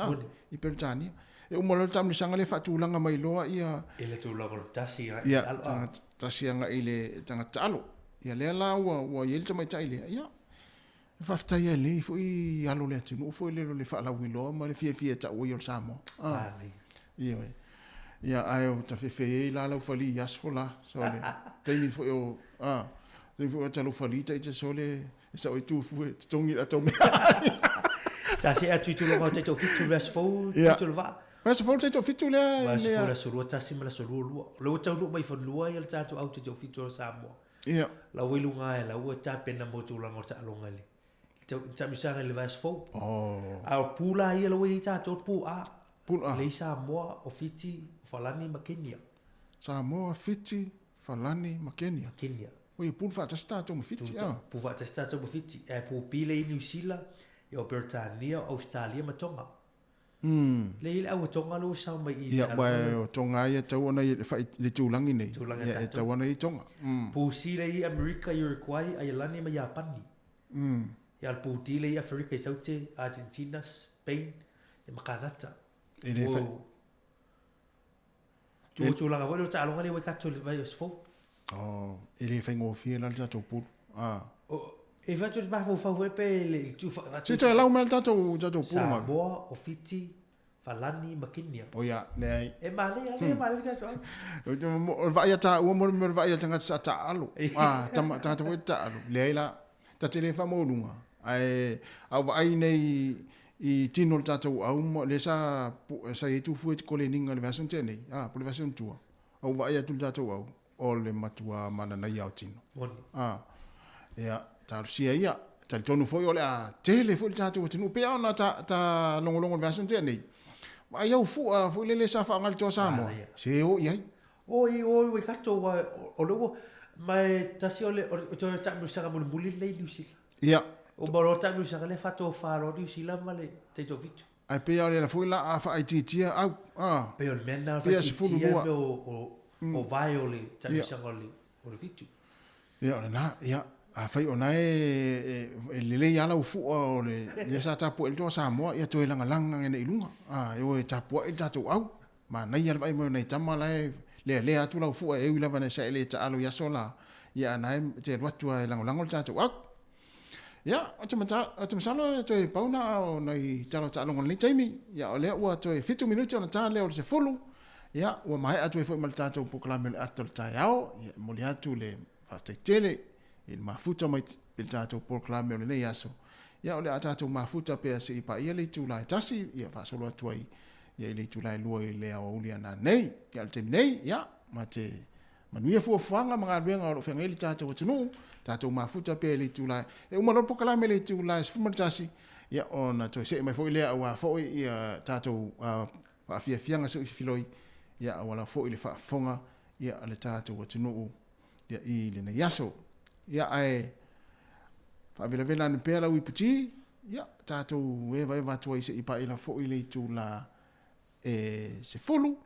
i Peretania. E uma loa le taamilosaga lea faatulaga mai loa ia I le tulaga o le tasi agai i le alo. Ia, tasi agai i le tagata taalo. Ia lea la ua ua i ai le tamaitai lea, ia e faafetai ai lenei foi alo o le atunuu foi lele o le faalauiloa ma le fiafia e tau ai o le Samoa. Ah. Ioe. Ia ae o tafefe ai la laufali i aso la. So le taimi foi o ah, taimi foi o ta laufali ta ita sole E sao i tufu e totogi le ata o mea. Sa se atu i tulaga o taitoafitu le aso fou, taito le vaa. Aso fou taitoafitu lea. Aso fou le aso 21 ma le aso 22. O lea ua taunuu mai i fanua ia le tatou au taitoafitu o Samoa. Ia. La ua i luga ae, la ua tapena mo tulaga o taaloga i le taamilosaga i le vaiaso fou. Oh. A o pu la ia la ua i ai tatou pu A. Pu A. Lea i Samoa, o Fiti, o Falani ma Kenia. Samoa, Fiti, Falani ma Kenia. Kenia. Oi, e pulu faatasi tatou ma Fiti, a. Pulu faatasi tatou ma Fiti. Ae pulu B lea i Niu Sila, ia o Peretania, o Ausetalia ma Tonga. Lea i le au a Tonga lea ua sao mai i Ia, aua o Tonga ia e tatau ona i le itulagi nei. Tulaga Ia, e tatau ona i Tonga. Pulu C lea i Amerika, Uruguay, Aielani ma Iapani. Ia, o le pulu D lea i Aferika i Saute, Argentina, Spain, ia ma Kanata. E le fai. Tu tulaga foi lea o taaloga lea Waikato i le vaiaso fou. Oh, e le faigofie la le tatou pulu. Ah. E fai atu le mafaufau foi pe le tu fa. Se toe lau mai le tatou tatou pulu. Samoa, o Fiti, Falani ma Kenia. O ia, leai. E manaia, lea e manaia le tatou ai. O le vaai a taua mo le mea o le vaai a le tagata sa taalo. Ah, tama tagata foi taalo. Leai la. Ta te le faamaualuga, ae a ou vaai nei i tino o le tatou au ma lea sa sa i ai Tufue i te koleniga i le vaiaso na tea nei, a, po o le vaiaso na tua, a ou vaai atu i le tatou au, o le matua mananaia o tino. A, ia, talosia ia, talitonu foi o le a tele foi le tatou atunuu, pei lava ona ta, ta logologo i le vaiaso na tea nei, vaai au fua foi lele sa faaaoga i le Toa Samoa, se o i ai. Oi, oi, Waikato, aua o lea ua, ma e tasi o le, o le toe taamilosaga mulimuli lenei i Niu Sila. Ia. Uma loa le taamilosaga lea faatofa loa Niu Sila ma le taitoafitu. Ae pei lava o le ala foi la a faaitiitia au, a. Pei o le mea lena o le faaitiitia mea o vae o le taamilosaga o le fitu. Ia, o lena, ia, afai o na e lelei lava lau fua o le, lea sa tapuai le Toa Samoa, ia toe lagalaga ane i luga, a, e o e tapuai le tatou au. Manaia le vaai mai o nai tama la e lealea atu lau fua e ui lava ina sa e le taalo i aso la, ia a na e te alu atu lava e lagolago le tatou au. Ia, ou te ou te masalo e toe pau na o nai tala o taaloga o lenei taimi. Ia, o lea ua toe 7 minute ona ta lea o le 10. Ia, ua maea atu ai foi ma le tatou polokalame o le ata o le taeao. Ia, e momoli atu le faafetai tele i le mafuta mai i le tatou polokalame o lenei aso. Ia, o le a tatou mafuta pea se i paia le itula e 1, ia faasolo atu ai ia i le itula e 2 i le aoauli a nanei. Ia, o le taimi nei, ia, ma te manuia fuafuaga ma galuega o lo o feagai ai le tatou atunuu, tatou mafuta pea i le itula e uma loa le polokalame i le itula e 11, ia, ona toe see mai foi lea aua foi ia tatou faafiafiaga seuififiloi, ia, auala foi le faafofoga ia, a le tatou atunuu ia, i lenei aso. Ia, ae faavelavela ane pea lau iputi, ia, tatou evaeva atu ai se i paila foi le itula e 10.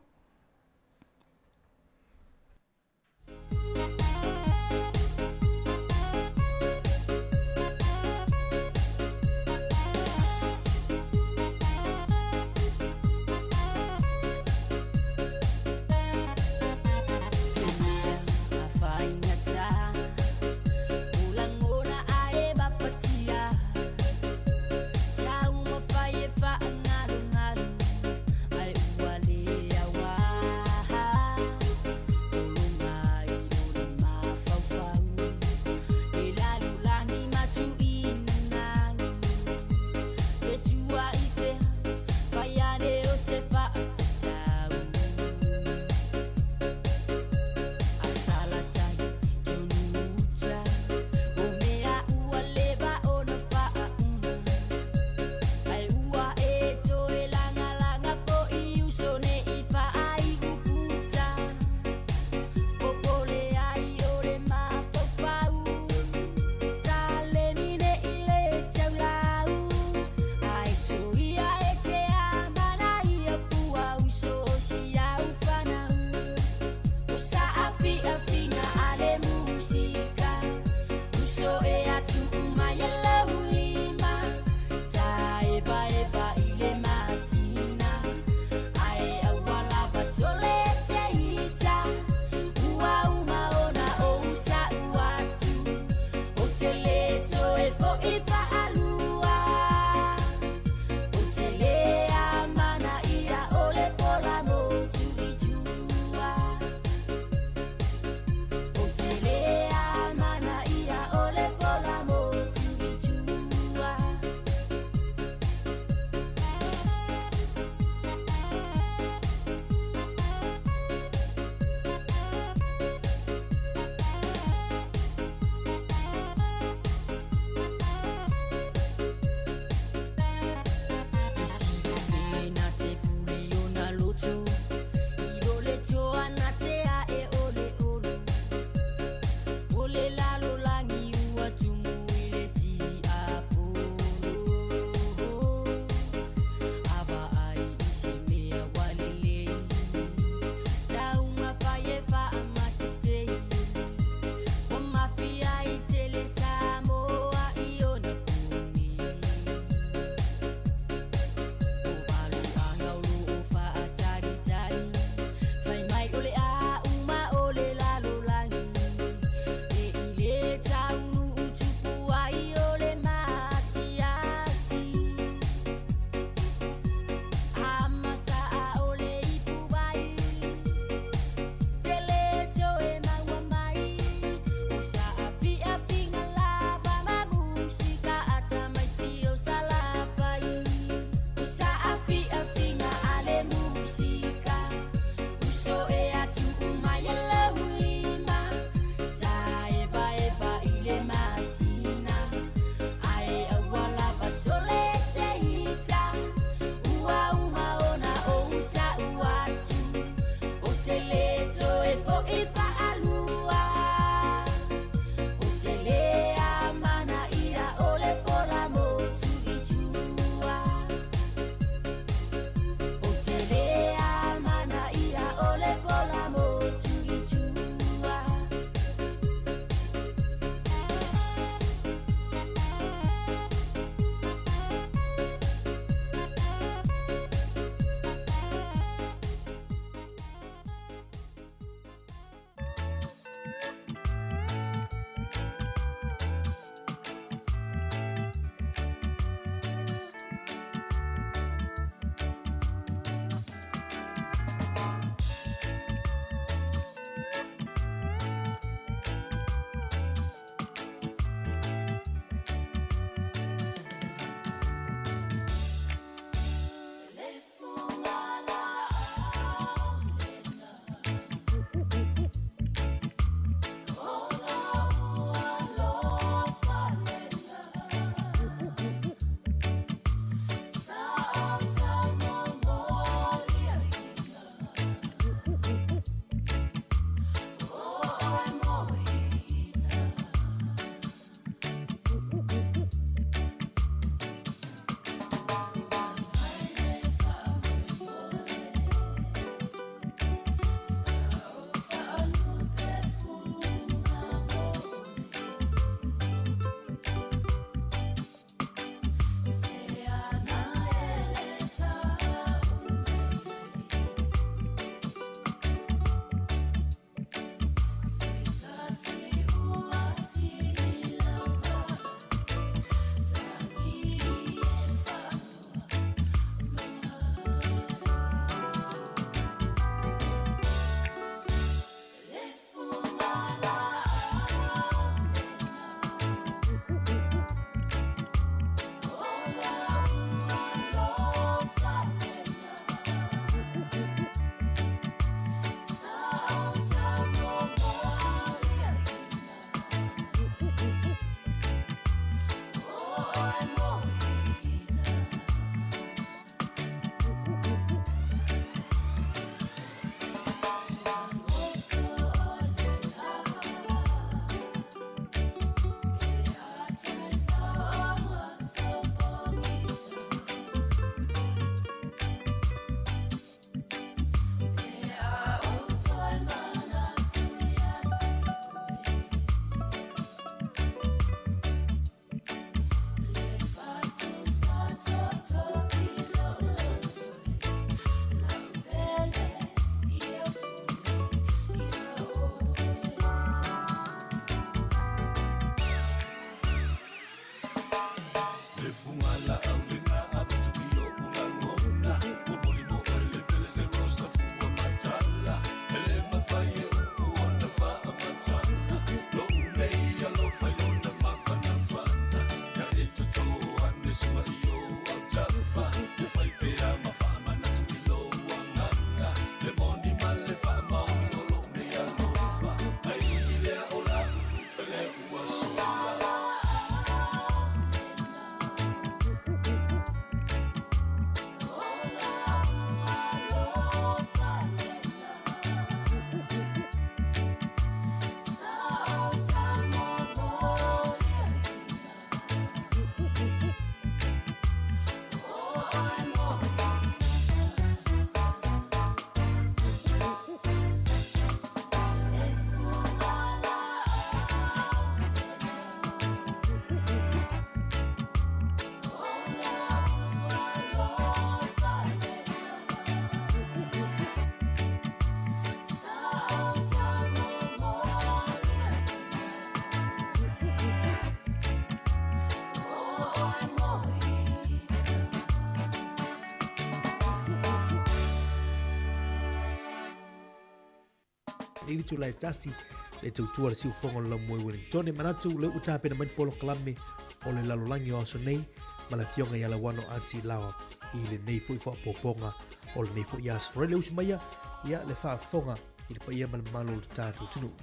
i le itula e 1 le tautua a le siufofoga o le Laumua i Wellington. E manatu lea ua tapena mai le polokalame o le lalolagi o aso nei ma le afioga ia Lauano Ati Laoa i lenei foi faaopoopoga o lenei foi aso. Faraile usi maia ia le faafofoga i le paia ma le mamalu o le tatou atunuu.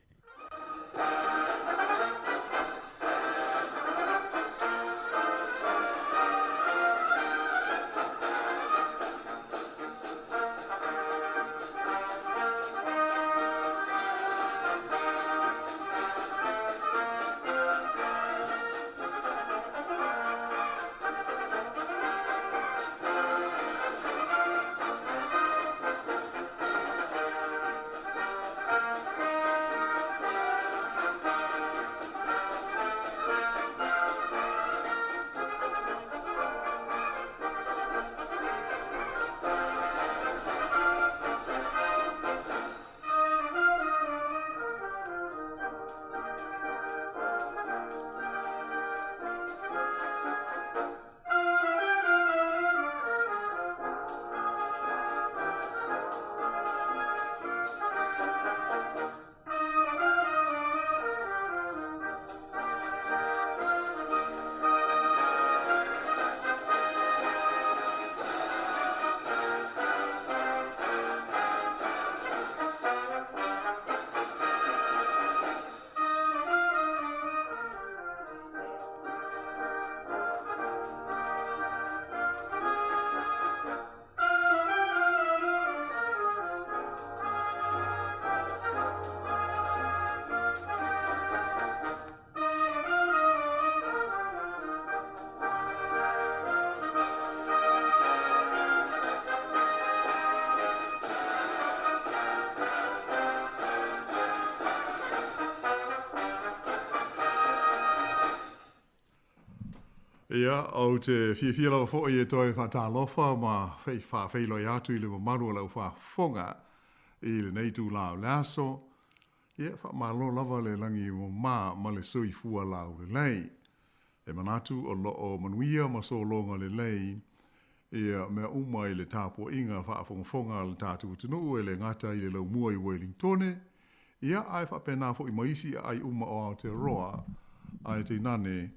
Ia, ou te fiafia lava foi e toe faatalofa ma faafeiloai atu i le mamalu o lau faafofoga i lenei itula o le aso. Ia, faamalo lava le lagi mama ma le soifua laulelei. E manatu o lo o manuia ma sologa lelei ia mea uma i le tapuaiga faafogafoga a le tatou atunuu e le gata i le laumua i Uelintone, ia ae faapena foi ma isi aai uma o Aotearoa, ae tainane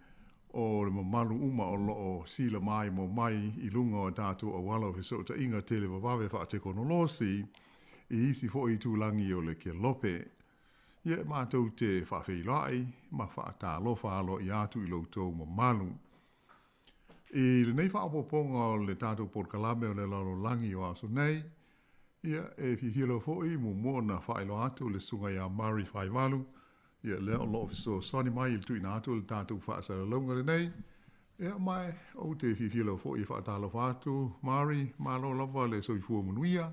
o le mamalu uma o lo o silamaimoa mai i luga o tatou auala o fesootaiga televavave faatekonolosi i isi foi itulagi o le kelope. Ia e matou te faafeiloai ma faatalofa aloaia atu i lo outou mamalu. I lenei faaopoopoga o le tatou polokalame o le lalolagi o aso nei, ia e fiafia lava foi muamua ona faailoa atu le Susuga ia Murray Faivalu, ia lea o lo o fesoasoani mai i le tuuina atu o le tatou faasalalauga lenei. Ia ma ou te fiafia lava foi e faatalofa atu, Murray, malo lava le soifua manuia,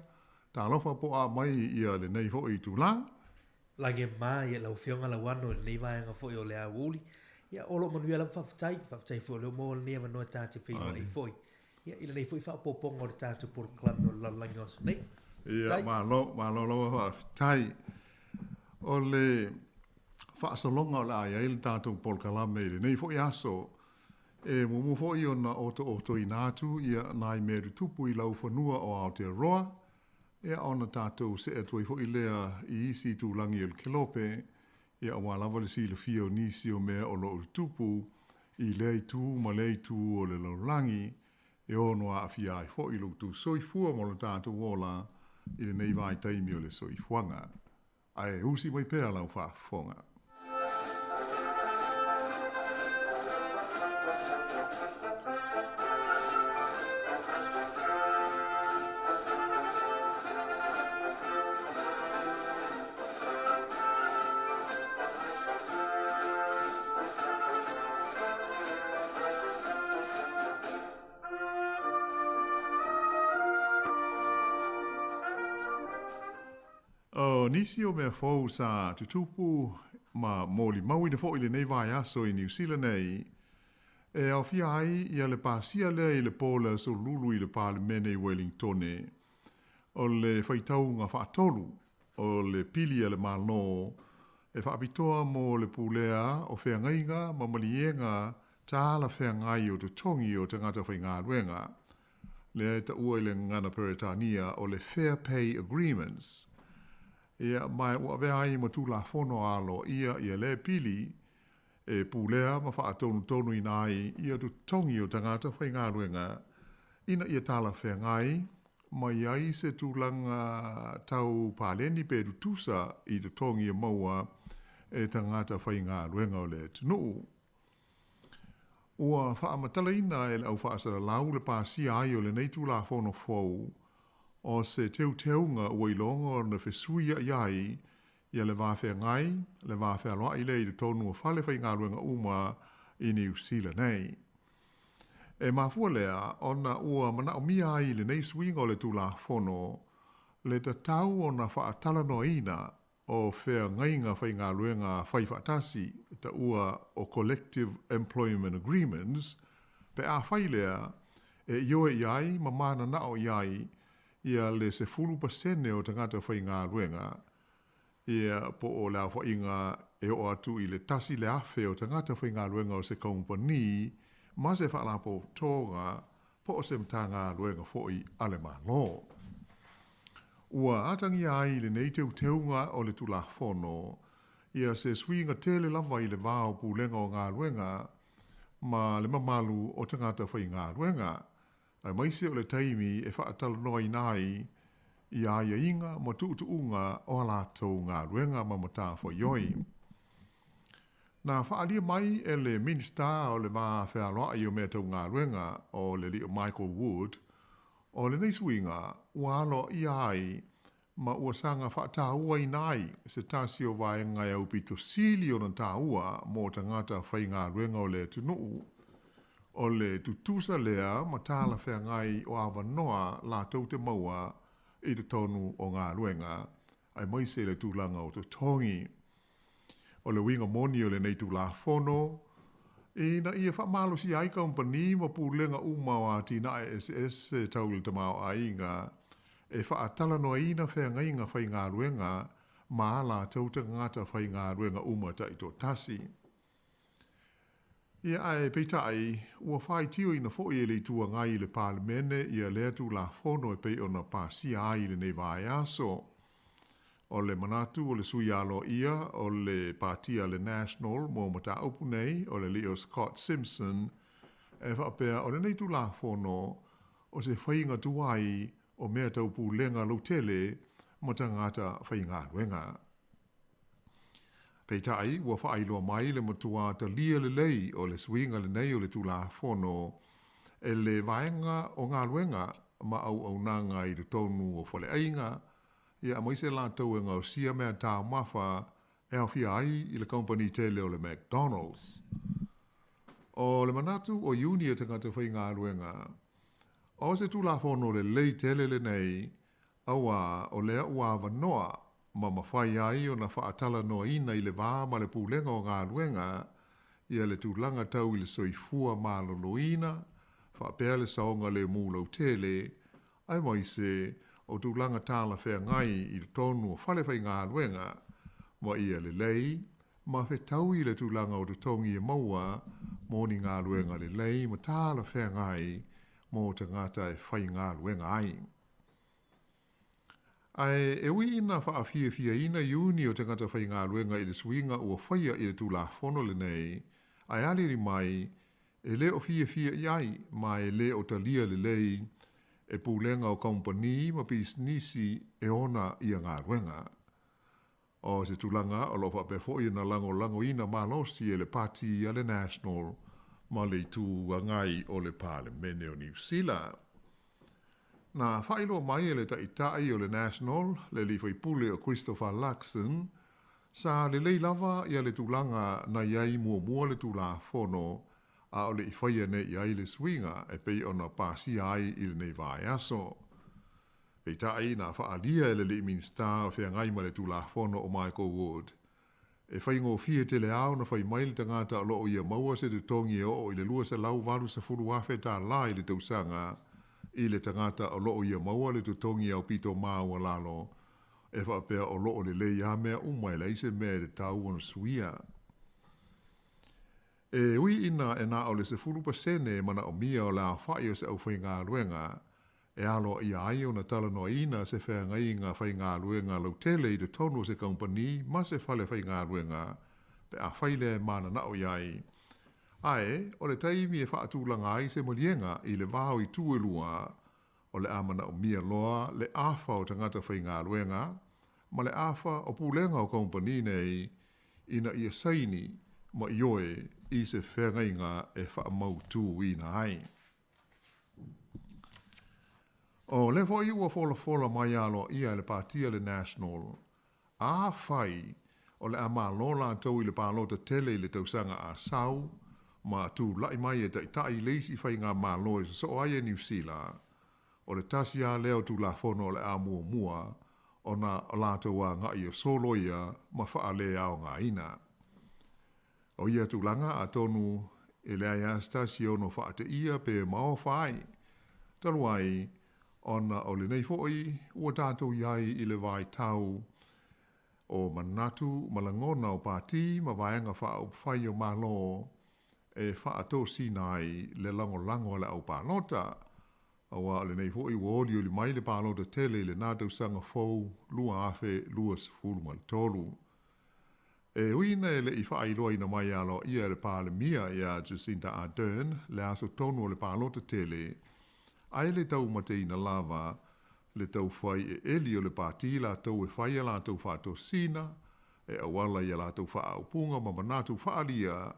talofa po a mai ia lenei foi itula. Lagi e ma ia lau Afioga Lauano i lenei vaega foi o le aoauli. Ia, o lo o manuia lava faafetai, faafetai foi o lea ua maua lenei avanoa ta te feiloai foi. Ia, i lenei foi faaopoopoga o le tatou polokalame o le lalolagi o aso nei. Ia, malo, malo lava faafetai. O le faasologa o le a i ai le tatou polokalame i lenei foi aso, e muamua foi ona otootoina atu ia nai mea tutupu i laufanua o Aotearoa, ia ona tatou see atu ai foi lea i isi itulagi o le kelope, ia aua lava le silafia o nisi o mea o lo o tutupu i lea itu ma lea itu o le lalolagi, e ono aafia ai foi lo outou soifua ma lo tatou ola i lenei vaitaimi o le soifuaga. Ae usi mai pea lau faafofoga. O nisi o mea fou sa tutupu ma molimauina foi i lenei vaiaso i Niu Sila nei, e aofia ai ia le pasia lea i le po le Aso Lulu i le Palemene i Wellingtone, o le faitauga faatolu o le pili a le Malo e faapitoa mo le pulea o feagaiga ma maliega talafeagai o totogi o tagata faigaluega, lea e taua i le gagana Peretania o le Fair Pay Agreements. Ia, ma ua avea ai ma Tulafono aloaia ia lea pili e pulea ma faatonutonuina ai ia totogi o tagata faigaluega ina ia talafeagai ma i ai se tulaga tau paleni pe tutusa i totogi e maua e tagata faigaluega o le atunuu. Ua faamatalaina e le au faasalalau le pasia ai o lenei Tulafono fou o se teuteuga ua iloga ona fesuia'i ai ia le va feagai, le va fealoa'i lea i totonu o fale faigaluega uma i Niu Sila nei. E mafua lea ona ua manaomia ai lenei suiga o le Tulafono le tatau ona faatalanoaina o feagaiga faigaluega faifaatasi, taua o Collective Employment Agreements, pe afai lea e ioe i ai ma mananao i ai ia le 10% o tagata faigaluega, ia po o le aofaiga e oo atu i le 1,000 o tagata faigaluega o se kamupani ma se faalapotopotoga po o se Matagaluega foi a le Malo. Ua atagia ai lenei teuteuga o le Tulafono ia se suiga tele lava i le va o Pulega o Galuega ma le mamalu o tagata faigaluega, aemaise o le taimi e faatalanoaina ai ia aiaiga ma tuutuuga o a latou galuega ma matafaioi. Na faaalia mai e le Minisita o le Va Fealoai o Mea Tau Galuega o le alii o Michael Wood, o lenei suiga ua aloaia ai ma ua saga faatauaina ai se tasi o vaega e aupito sili ona taua mo tagata faigaluega o le atunuu, o le tutusa lea ma talafeagai o avanoa latou te maua i totonu o galuega, aemaise le tulaga o totogi. O le uiga moni o lenei Tulafono, ina ia faamalosia ai kamupani ma pulega uma o atinae eseese tau le tamaoaiga e faatalanoaina feagaiga faigaluega ma a latou tagata faigaluega uma taitoatasi. Ia, ae peitai, ua faitioina foi e le Itu Agai i le Palemene ia lea Tulafono e pei ona pasia ai i lenei vaiaso. O le manatu o le sui aloaia o le Pāti a le National mo mataupu nei, o le alii o Scott Simpson, e faapea o lenei Tulafono o se faiga tuai o mea tau pulega lautele ma tagata faigaluega. Peitai, ua faailoa mai le matua talia lelei o le suiga lenei o le Tulafono e le Vaega o Galuega ma Auaunaga i totonu o Faleaiga, ia aemaise latou e gaosia mea taumafa e aofia ai i le kamupani tele o le McDonald's. O le manatu o Iuni e tagata faigaluega, o se Tulafono lelei tele lenei, auā o lea ua avanoa ma mafai ai ona faatalanoaina i le va ma le Pulega o Galuega ia le tulaga tau i le soifua maloloina faapea le saogalemu lautele aemaise o tulaga talafeagai i totonu o fale faigaluega ma ia lelei ma fetaui le tulaga o totogi e maua mo ni galuega lelei ma talafeagai mo tagata e faigaluega ai. Ae e ui ina faafiafiaina iuni o tagata faigaluega i le suiga ua faia i le Tulafono lenei, ae aliali mai, e le o fiafia i ai ma e le o talia lelei e pulega o kamupani ma pisinisi e ona ia galuega. O se tulaga o lo o faapea foi ona lagolagoina malosi e le Pati a le National ma le Itu Agai o le Palemene o Niu Sila. Na faailoa mai e le Taitai o le National, le alii faipule o Christopher Luxon, sa lelei lava ia le tulaga na i ai muamua le Tulafono a o le i faia nei i ai le suiga e pei ona pasia ai i lenei vaiaso. Peitai, na faaalia e le alii Minisita o feagai ma le Tulafono o Michael Wood, e faigofie tele lava ona fai mai le tagata o lo o ia maua se totogi e oo i le $280,000 tala i le tausaga i le tagata o lo o ia maua le totogi aupito maualalo e faapea o lo o lelei lava mea uma e leai se mea e tatau ona suia. E ui ina e na o le 10% e manaomia o le aofai o se aufaigaluega. e aloaia ai ona talanoaina se feagaiga faigaluega lautele i totonu o se kamupani ma se fale faigaluega pe afai lea e mananao i ai. Ae, o le taimi e faatulaga ai se maliega i le va o itu e lua, o le a manaomia loa le afa o tagata faigaluega ma le afa o pulega o kamupani nei ina ia saini ma ioe i se feagaiga e faamautuina ai. O lea foi ua folafola mai aloaia e le Pati a le National, afai o le a malo latou i le palota tele i le tausaga a sau ma tulai mai e taitai le isi faigamalo e sosoo ai e Niu Sila, o le tasi lava lea o Tulafono o le a muamua ona latou agai e soloia ma faaleaogaina. O ia tulaga, atonu e leai lava se tasi e ono faateia pe maofa ai, talu ai ona o lenei foi ua tatou i ai i le vaitau o manatu ma lagona o pati ma vaega faaupufai o Malo e faatosina ai le lagolago a le aupalota, aua o lenei foi ua olioli mai le palota tele i lena tausaga fou 2023. E ui ina e le i faailoaina mai aloaia e le Palemia ia Jacinda Ardern le aso tonu o le palota tele, ae le taumateina lava le taufai eeli o le pati latou e fai a latou faatosina e auala i a latou faaupuga ma manatu faaalia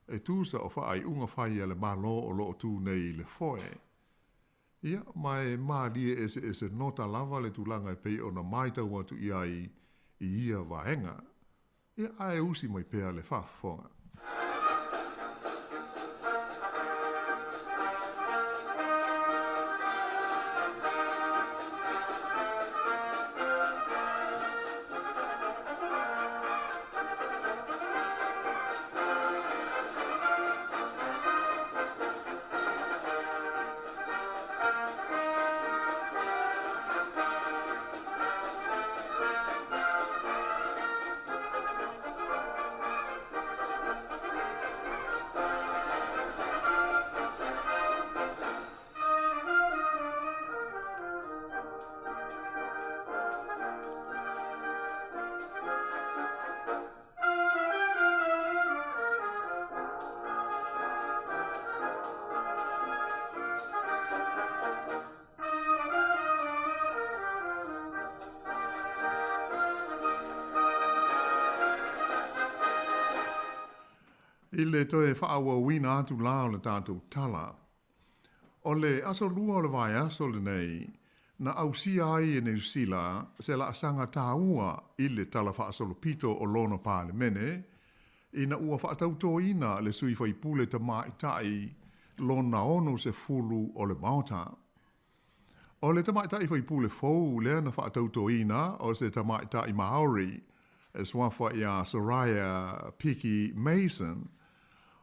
e tusa o faaiuga fai a le Malo o lo o tu nei i le foe. Ia, ma e mālie eseese nota lava le tulaga e pei ona matau atu i ai i ia vaega. Ia, ae usi mai pea le faafofoga. I le toe faaauauina atu la o le tatou tala, o le aso lua o le vaiaso lenei, na ausia ai e Niu Sila se laasaga taua i le Tala Faasolopito o lona Palemene, ina ua faatautoina le sui faipule tamaitai lona 60 o le Maota. O le tamaitai faipule fou lea na faatautoina o se tamaitai Maori e suafa ia Soraya Piki Mason,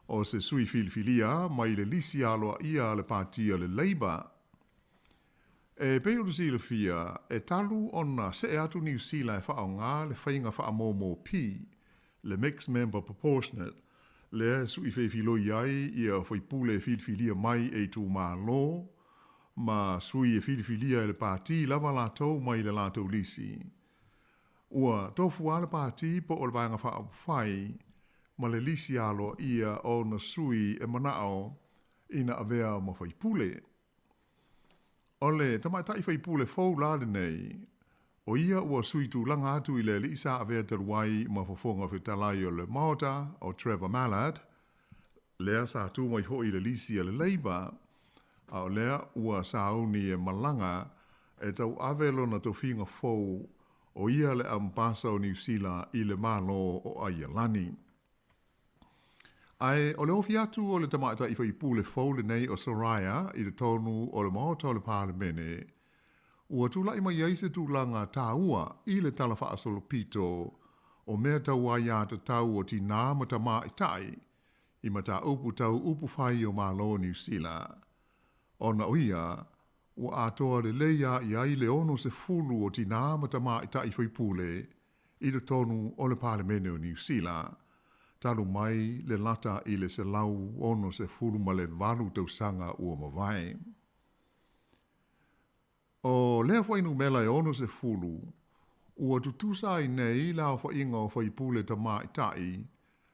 o se sui filifilia mai le lisi aloaia a le Pati a le Labour. E pei ona silafia, e talu ona see atu Niu Sila e faaaoga le faiga faamomo pi, le Mixed Member Proportionate, lea e sui feifiloi ai ia faipule e filifilia mai e itumalo ma sui e filifilia e le pati lava latou mai le latou lisi. Ua tofu lava le pati po o le Vaega Faaupufai ma le lisi aloaia o ona sui e manao ina avea ma faipule. O le tamaitai faipule fou la lenei, o ia ua sui tulaga atu i le alii sa avea talu ai ma fofoga fetalai o le Maota, o Trevor Mallard, lea sa tu mai foi i le lisi a le Labour, a o lea ua sauni e malaga e tauave lona tofiga fou, o ia le Ambasa o Niu Sila i le Malo o Aialani. Ae o le ofi atu o le tamaitai faipule fou lenei o Soraya i totonu o le Maota o le Palemene, ua tulai mai ai se tulaga taua i le Tala Faasolopito o mea tau aiatatau o tinā ma tamaitai i mataupu tau upufai o Malo o Niu Sila. Ona o ia, ua atoa lelei lava i ai le 60 o tinā ma tamaitai faipule i totonu o le Palemene o Niu Sila, talu mai le lata i le 168 tausaga ua mavae. O lea fuainumela e 60, ua tutusa ai nei le aofaiga o faipule tamaitai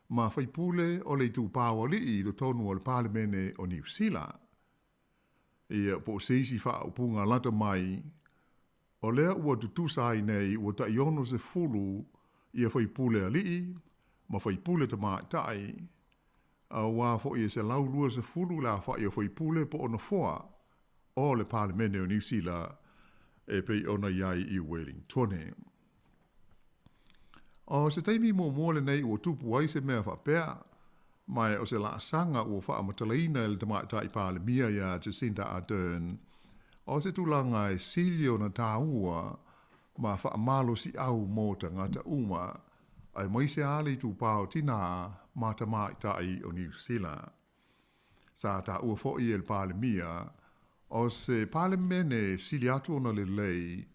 ma faipule o le itupa o alii i totonu o le Palemene o Niu Sila. Ia, po o se isi faaupuga lata mai, o lea ua tutusa ai nei ua tai 60 ia faipule alii ma faipule tamaitai, auā foi e 120 le aofai o faipule po o nofoa o le Palemene o Niu Sila e pei ona i ai i Wellingtone. O se taimi muamua lenei ua tupu ai se mea faapea, ma o se laasaga ua faamatalaina e le Tamaitai Palemia iā Jacinda Ardern, o se tulaga e sili ona tāua ma faamalosiau mo tagata uma, aemaise lava le itupa o tinā ma tamaitai o Niu Sila. Sa taua foi e le Palemia, o se Palemene e sili atu ona lelei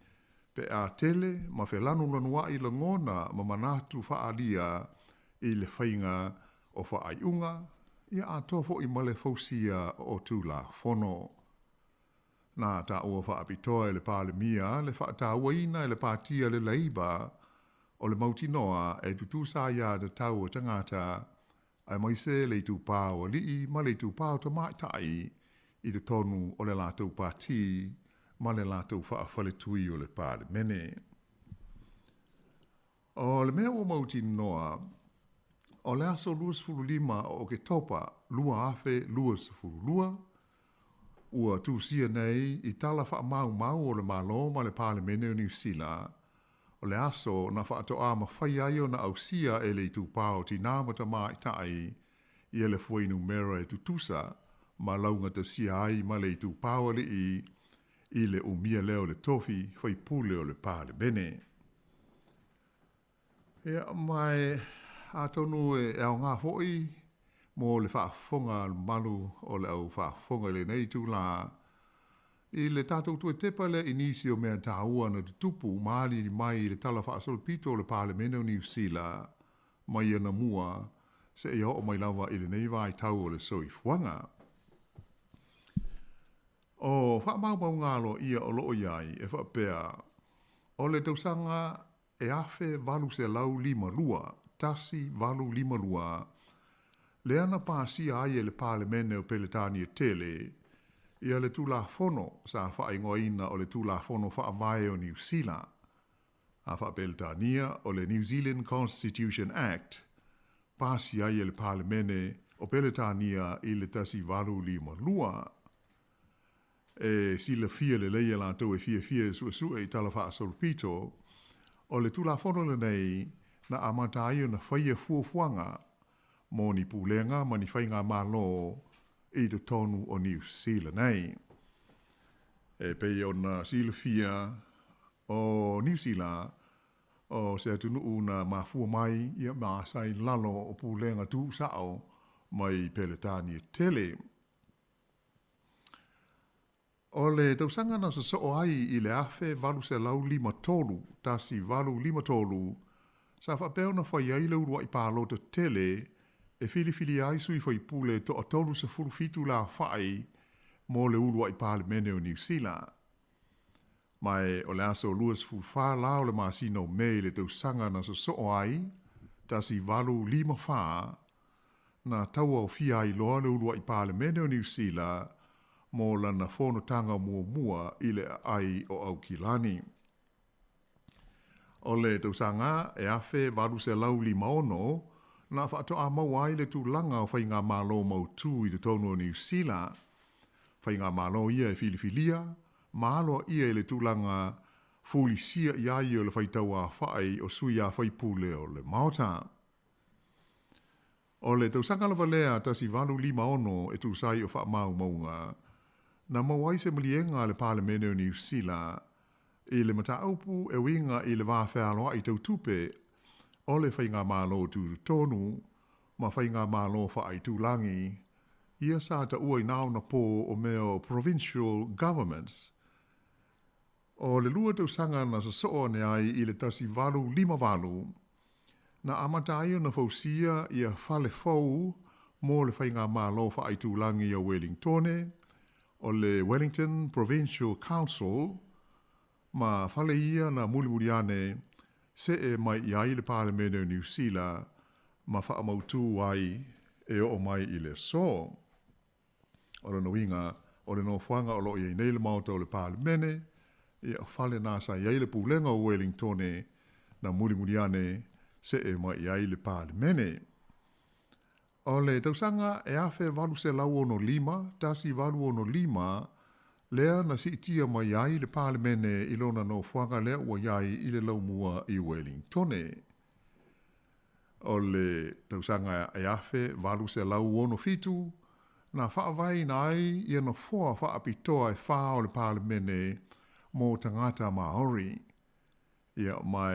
pe a tele ma felanulanuai lagona ma manatu faaalia i le faiga o faaiuga, ia atoa foi ma le fausia o Tulafono. Na taua faapitoa e le Palemia le faatauaina e le Pāti a le Leiba o le mautinoa e tutusa ai aiatatau a tagata, aemaise le itupa o alii ma le itupa o tamaitai i totonu o le latou pāti ma le latou faafaletui o le Palemene. O le mea ua mautinoa, o le aso 25 o Oketopa 2022, ua tusia nei i tala faamaumau o le Malo ma le Palemene o Niu Sila, o le aso na faatoa mafai ai ona ausia e le itupa o tinā ma tamaitai ia le fuainumera e tutusa ma laugatasia ai ma le itupa o alii i le umia lea o le tofi faipule o le Palemene. Ia, ma e atonu e aoga foi mo le faafofoga a le mamalu o le au faafofoga i lenei itulā, i le tatou toe tepa lea i nisi o mea taua na tutupu ma aliali mai i le Tala Faasolopito o le Palemene o Niu Sila mai anamua seia oo mai lava i lenei vaitau o le soifuaga. O faamaumauga aloaia o lo o i ai e faapea, o le tausaga e 1852, 1852, lea na pasia ai e le Palemene o Peretania Tele ia le Tulafono sa faaigoaina o le Tulafono Faavae o Niu Sila, a faa-Peretania o le New Zealand Constitution Act, pasia ai e le Palemene o Peretania i le 1852. E silafia lelei e latou e fiafia e suesue i tala faasolopito, o le Tulafono lenei na amata ai ona faia fuafuaga mo ni pulega ma ni faigamalo i totonu o Niu Sila nei. E pei ona silafia, o Niu Sila, o se atunuu na mafua mai ia ma sa i lalo o pulega tuusao mai Peretania Tele. O le tausaga na sosoo ai i le 1853, 1853, sa faapea ona fai ai le uluai palota tele e filifilia ai sui faipule toa 37 le aofai mo le uluai Palemene o Niu Sila. Ma e o le aso 24 la o le masina o Me i le tausaga na sosoo ai, 1854, na tauaofia ai loa le uluai Palemene o Niu Sila mo lana fonotaga muamua i le aai o Aukilani. O le tausaga e 1856 na faatoa maua ai le tulaga o faigamalo mautū i totonu o Niu Sila, faigamalo ia e filifilia ma aloaia i le tulaga fulisia i ai o le faitauaofai o sui a faipule o le Maota. O le tausaga lava lea 1856 e tusa ai o faamaumauga, na maua ai se maliega a le Palemene o Niu Sila i le mataupu e uiga i le va fealoai tau tupe o le faigamalo tutotonu ma faigamalo faaitulagi, ia sa taua i na ona pō o mea o Provincial Governments. O le lua tausaga na sosoo ane ai i le 1858, Na amata ai ona fausia ia fale fou mo le faigamalo faaitulagi o Welingtone, o le Wellington Provincial Council, Ma fale ia na mulimuli ane seʻe mai i ai le Palemene o Niu Sila ma faamautū ai e oo mai i le aso. O lona uiga, o le nofoaga o lo o i ai nei le Maota o le Palemene, ia o fale na sa i ai le Pulega o Uelingtone na mulimuli ane seʻe mai i ai le Palemene. O le tausaga e 1865, 1865, lea na siitia mai ai le Palemene i lona nofoaga lea ua i ai i le laumua i Uelingtone. O le tausaga e 1867, na faavaeina ai ia nofoa faapitoa e fā o le Palemene mō tagata Māori. Ia, ma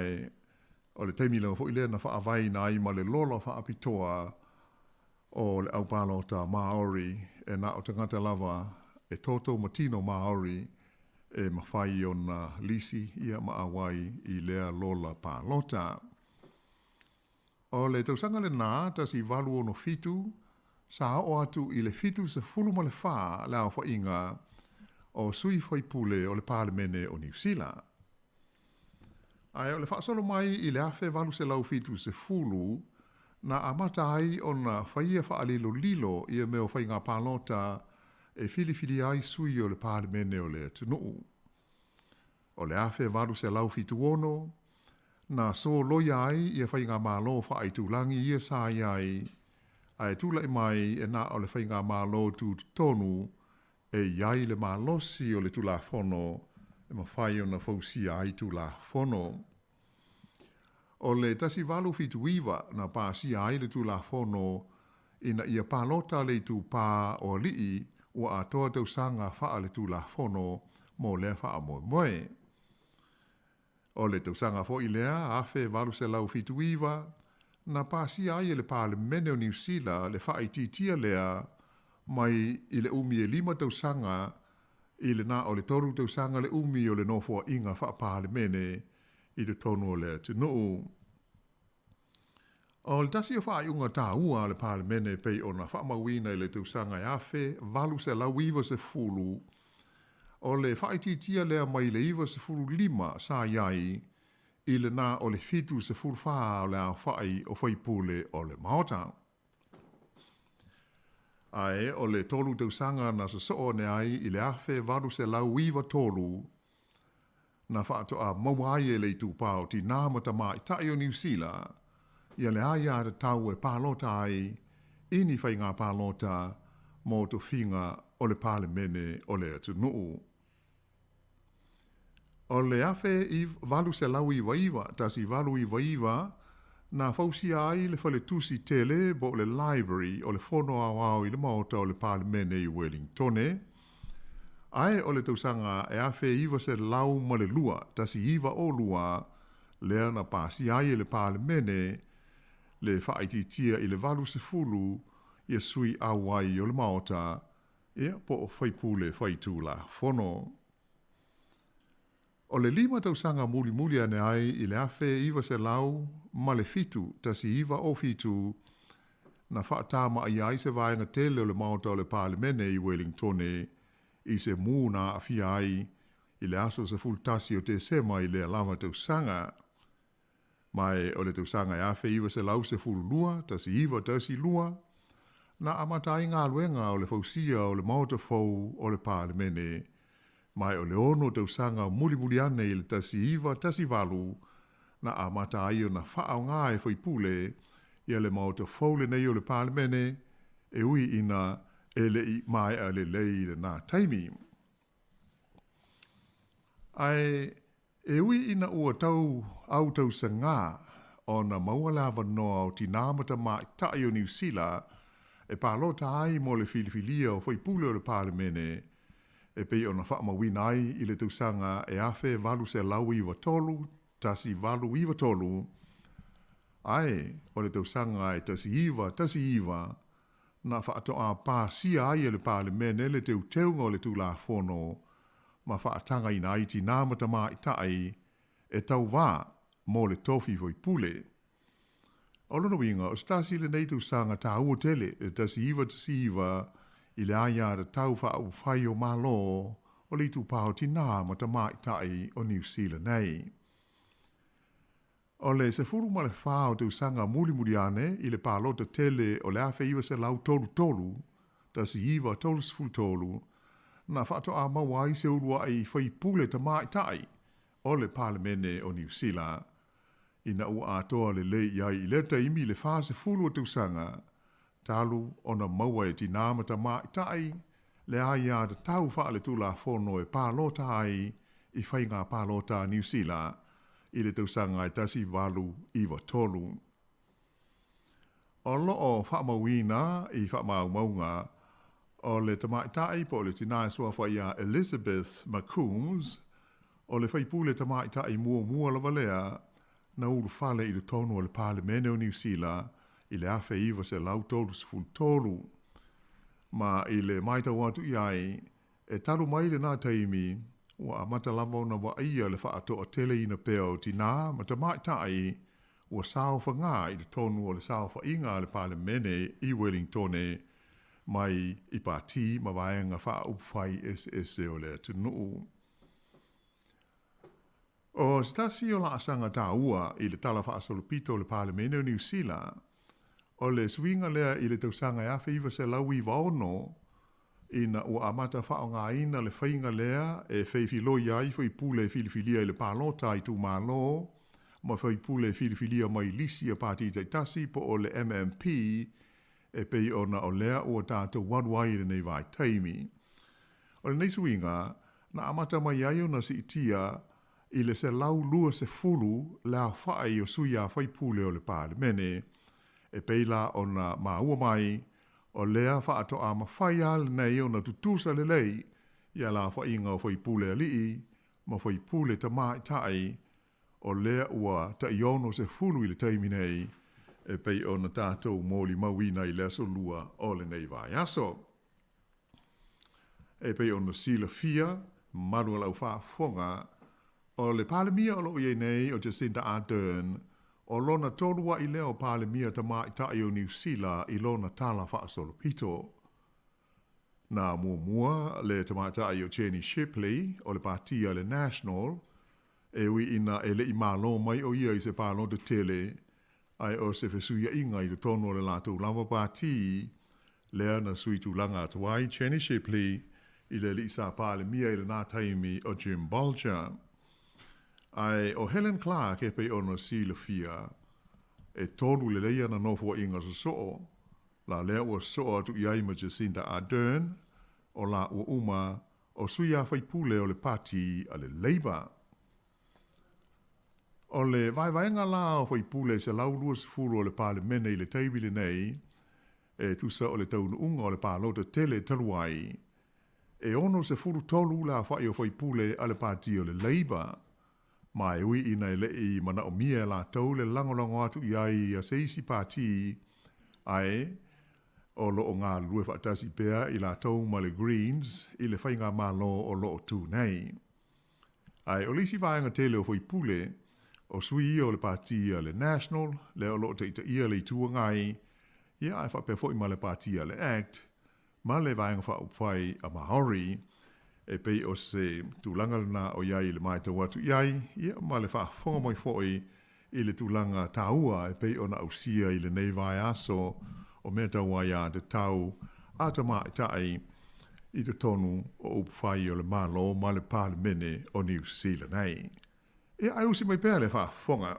o le taimi lava foi lea na faavaeina ai ma le lola faapitoa o le aupalota Māori e na o tagata lava e toto ma tino Māori e mafai ona lisi ia ma auai i lea lola palota. O le tausaga lenā 1867, sa oo atu i le 74 le aofaiga o sui faipule o le Palemene o Niu Sila. Ae o le faasolo mai i le 1870, na amata ai ona faia faalilolilo ia mea o faiga palota e filifilia ai sui o le Palemene o le atunuu. O le 1876, na soloia ai ia faigamalo faaitulagi ia sa i ai, ae tulai mai e na o le faigamalo tutotonu e i ai le malosi o le Tulafono e mafai ona fausia ai Tulafono. O le 1879 na pasia ai le Tulafono ina ia palota le itupā o alii ua atoa tausaga faaletulafono mo lea faamoemoe. O le tausaga foi lea 1879 na pasia ai e le Palemene o Niu Sila le faaitiitia lea mai i le umi e 5 tausaga i le na o le 3 tausaga le umi o le nofoaiga faapalemene i totonu o le atunuu. O le tasi o faaiuga tāua a le Palemene e pei ona faamauina i le tausaga e 1890, o le faaitiitia lea mai le 95 sa i ai i le na o le 74 o le aofai o faipule o le Maota. Ae o le 3 tausaga na sosoo ane ai i le 1893, na faatoa maua ai e le itupā o tinā ma tamaitai o Niu Sila ia le aiatatau e palota ai i ni faiga palota mō tofiga o le Palemene o le atunuu. O le 1899, 1899, na fausia ai le faletusi tele po o le Library o le Fono Aoao i le Maota o le Palemene i Uelingtone, Ae o le tausaga e 1902, 1902, lea na pasia ai e le Palemene le faaitiitia i le 80 ia sui auai o le Maota, ia, po o faipule faitulafono. O le 5 tausaga mulimuli ane ai i le 1907, 1907, na faatamaia ai se vaega tele o le Maota o le Palemene i Uelingtone i se mū na aafia ai i le aso 11 o Tesema i lea lava tausaga. Ma e o le tausaga e 1912, 1912, na amata ai galuega o le fausia o le Maota fou o le Palemene, ma e o le 6 tausaga mulimuli ane i le 1918 na amata ai ona faaaoga e faipule ia le Maota fou lenei o le Palemene, e ui ina e le i maea lelei i lenā taimi. Ae e ui ina ua tau autausagā ona maua le avanoa o tinā ma tamaitai o Niu Sila e palota ai mo le filifilia o faipule o le Palemene, e pei ona faamauina ai i le tausaga e 1893, 1893, ae o le tausaga e 1919 na faatoa pasia ai e le Palemene le teuteuga o le Tulafono ma faatagaina ai tinā ma tamaitai e tauvā mo le tofi faipule. O lona uiga, o se tasi lenei tausaga tāua tele, le 1919, i le aiatatau faaupufai o Malo o le Itupā o Tinā ma Tamaitai o Niu Sila nei. O le 14 o tausaga mulimuli ane i le palota tele o le 1933, 1933, na faatoa maua ai se uluai faipule tamaitai o le Palemene o Niu Sila, ina ua atoa lelei i ai i lea taimi le 40 o tausaga talu ona maua e tinā ma tamaitai le aiatatau faaletulafono e palota ai i faiga palota a Niu Sila i le tausaga e 1893. O lo o faamauina i faamaumauga o le tamaitai po o le tinā e suafa ia Elizabeth McCombs, o le faipule tamaitai muamua lava lea na ulufale i totonu o le Palemene o Niu Sila i le 1933. Ma i le matau atu i ai, e talu mai lenā taimi, ua amata lava ona vaaia le faatoateleina pea o tinā ma tamaitai ua saofagā i totonu o le saofaiga a le Palemene i Wellingtone mai i pātī ma vaega faaupufai eseese o le atunuu. O se tasi o laasaga taua i le Tala Faasolopito o le Palemene o Niu Sila, o le suiga lea i le tausaga e 1996 ina ua amata faaaogaina le faiga lea e feifiloi ai faipule e filifilia i le palota a itumalo ma faipule e filifilia mai lisi a pati taitasi po o le MMP e pei ona o lea ua tatou alu ai i lenei vaitaimi. O lenei suiga, na amata mai ai ona siitia i le 120 le aofai o sui a faipule o le Palemene, e pei la ona maua mai, o lea faatoa mafai lava lenei ona tutusa lelei ia le aofaiga o faipule alii ma faipule tamaitai, o lea ua tai 60 i le taimi nei, e pei ona tatou molimauina i le Aso Lua o lenei vaiaso. E pei ona silafia, malu o lau faafofoga, o le Palemia o lo o i ai nei o Jacinda Ardern, o lona tolua'i lea o Palemia tamaitai o Niu Sila i lona tala faasolopito. Na muamua le tamaitai o Jenny Shipley o le Pātia le National, e ui ina e le i malo mai o ia i se palota tele, ae o se fesuiaiga i totonu o le latou lava pātī, lea na sui tulaga atu ai Jenny Shipley i le alii sa Palemia i lenā taimi o Jim Bolger. Ae o Helen Clark e pei ona silafia, e tolu lelei ana nofoaiga sosoo, la lea ua sosoo atu i ai ma Jacinda Ardern, o la ua uma o sui a faipule o le pātī a le Labour. O le vaevaega la o faipule 120 o le Palemene i le taimi lenei, e tusa o le taunuuga o le palota tele talu ai, e 63 le aofai o faipule a le pati o le Labour, ma e ui ina e le i manaomia e latou le lagolago atu i ai a se isi pati, ae o lo o galulue faatasi pea i latou ma le Greens i le faigamalo o lo o tu nei. Ae o le isi vaega tele o faipule, o sui ia o le pati a le National, lea o lo o taitaia le Itu Agai, ia ae faapea foi ma le pati a le Act, ma le Vaega Faaupufai a Maori, e pei o se tulaga lena o i ai i le matau atu i ai, ia ma le faafofoga mai foi i le tulaga taua e pei ona ausia i lenei vaiaso o mea tau aiatatau a tamaitai i totonu o upufai o le Malo ma le Palemene o Niu Sila nei. Ia, ae usi mai pea le faafofoga.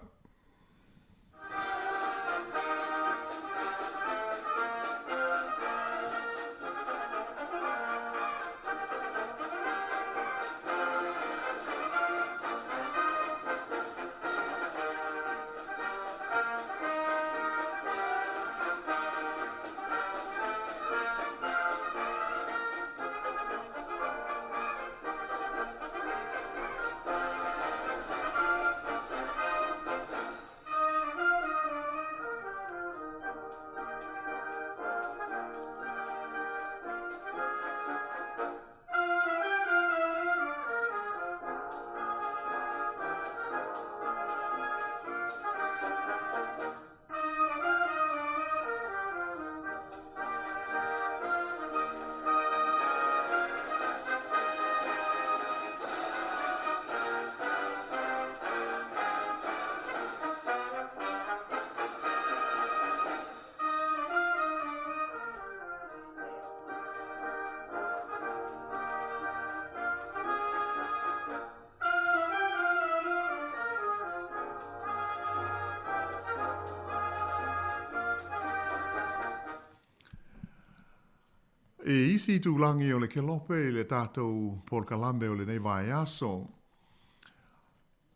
I isi itulagi o le kelope i le tatou polokalame o lenei vaiaso,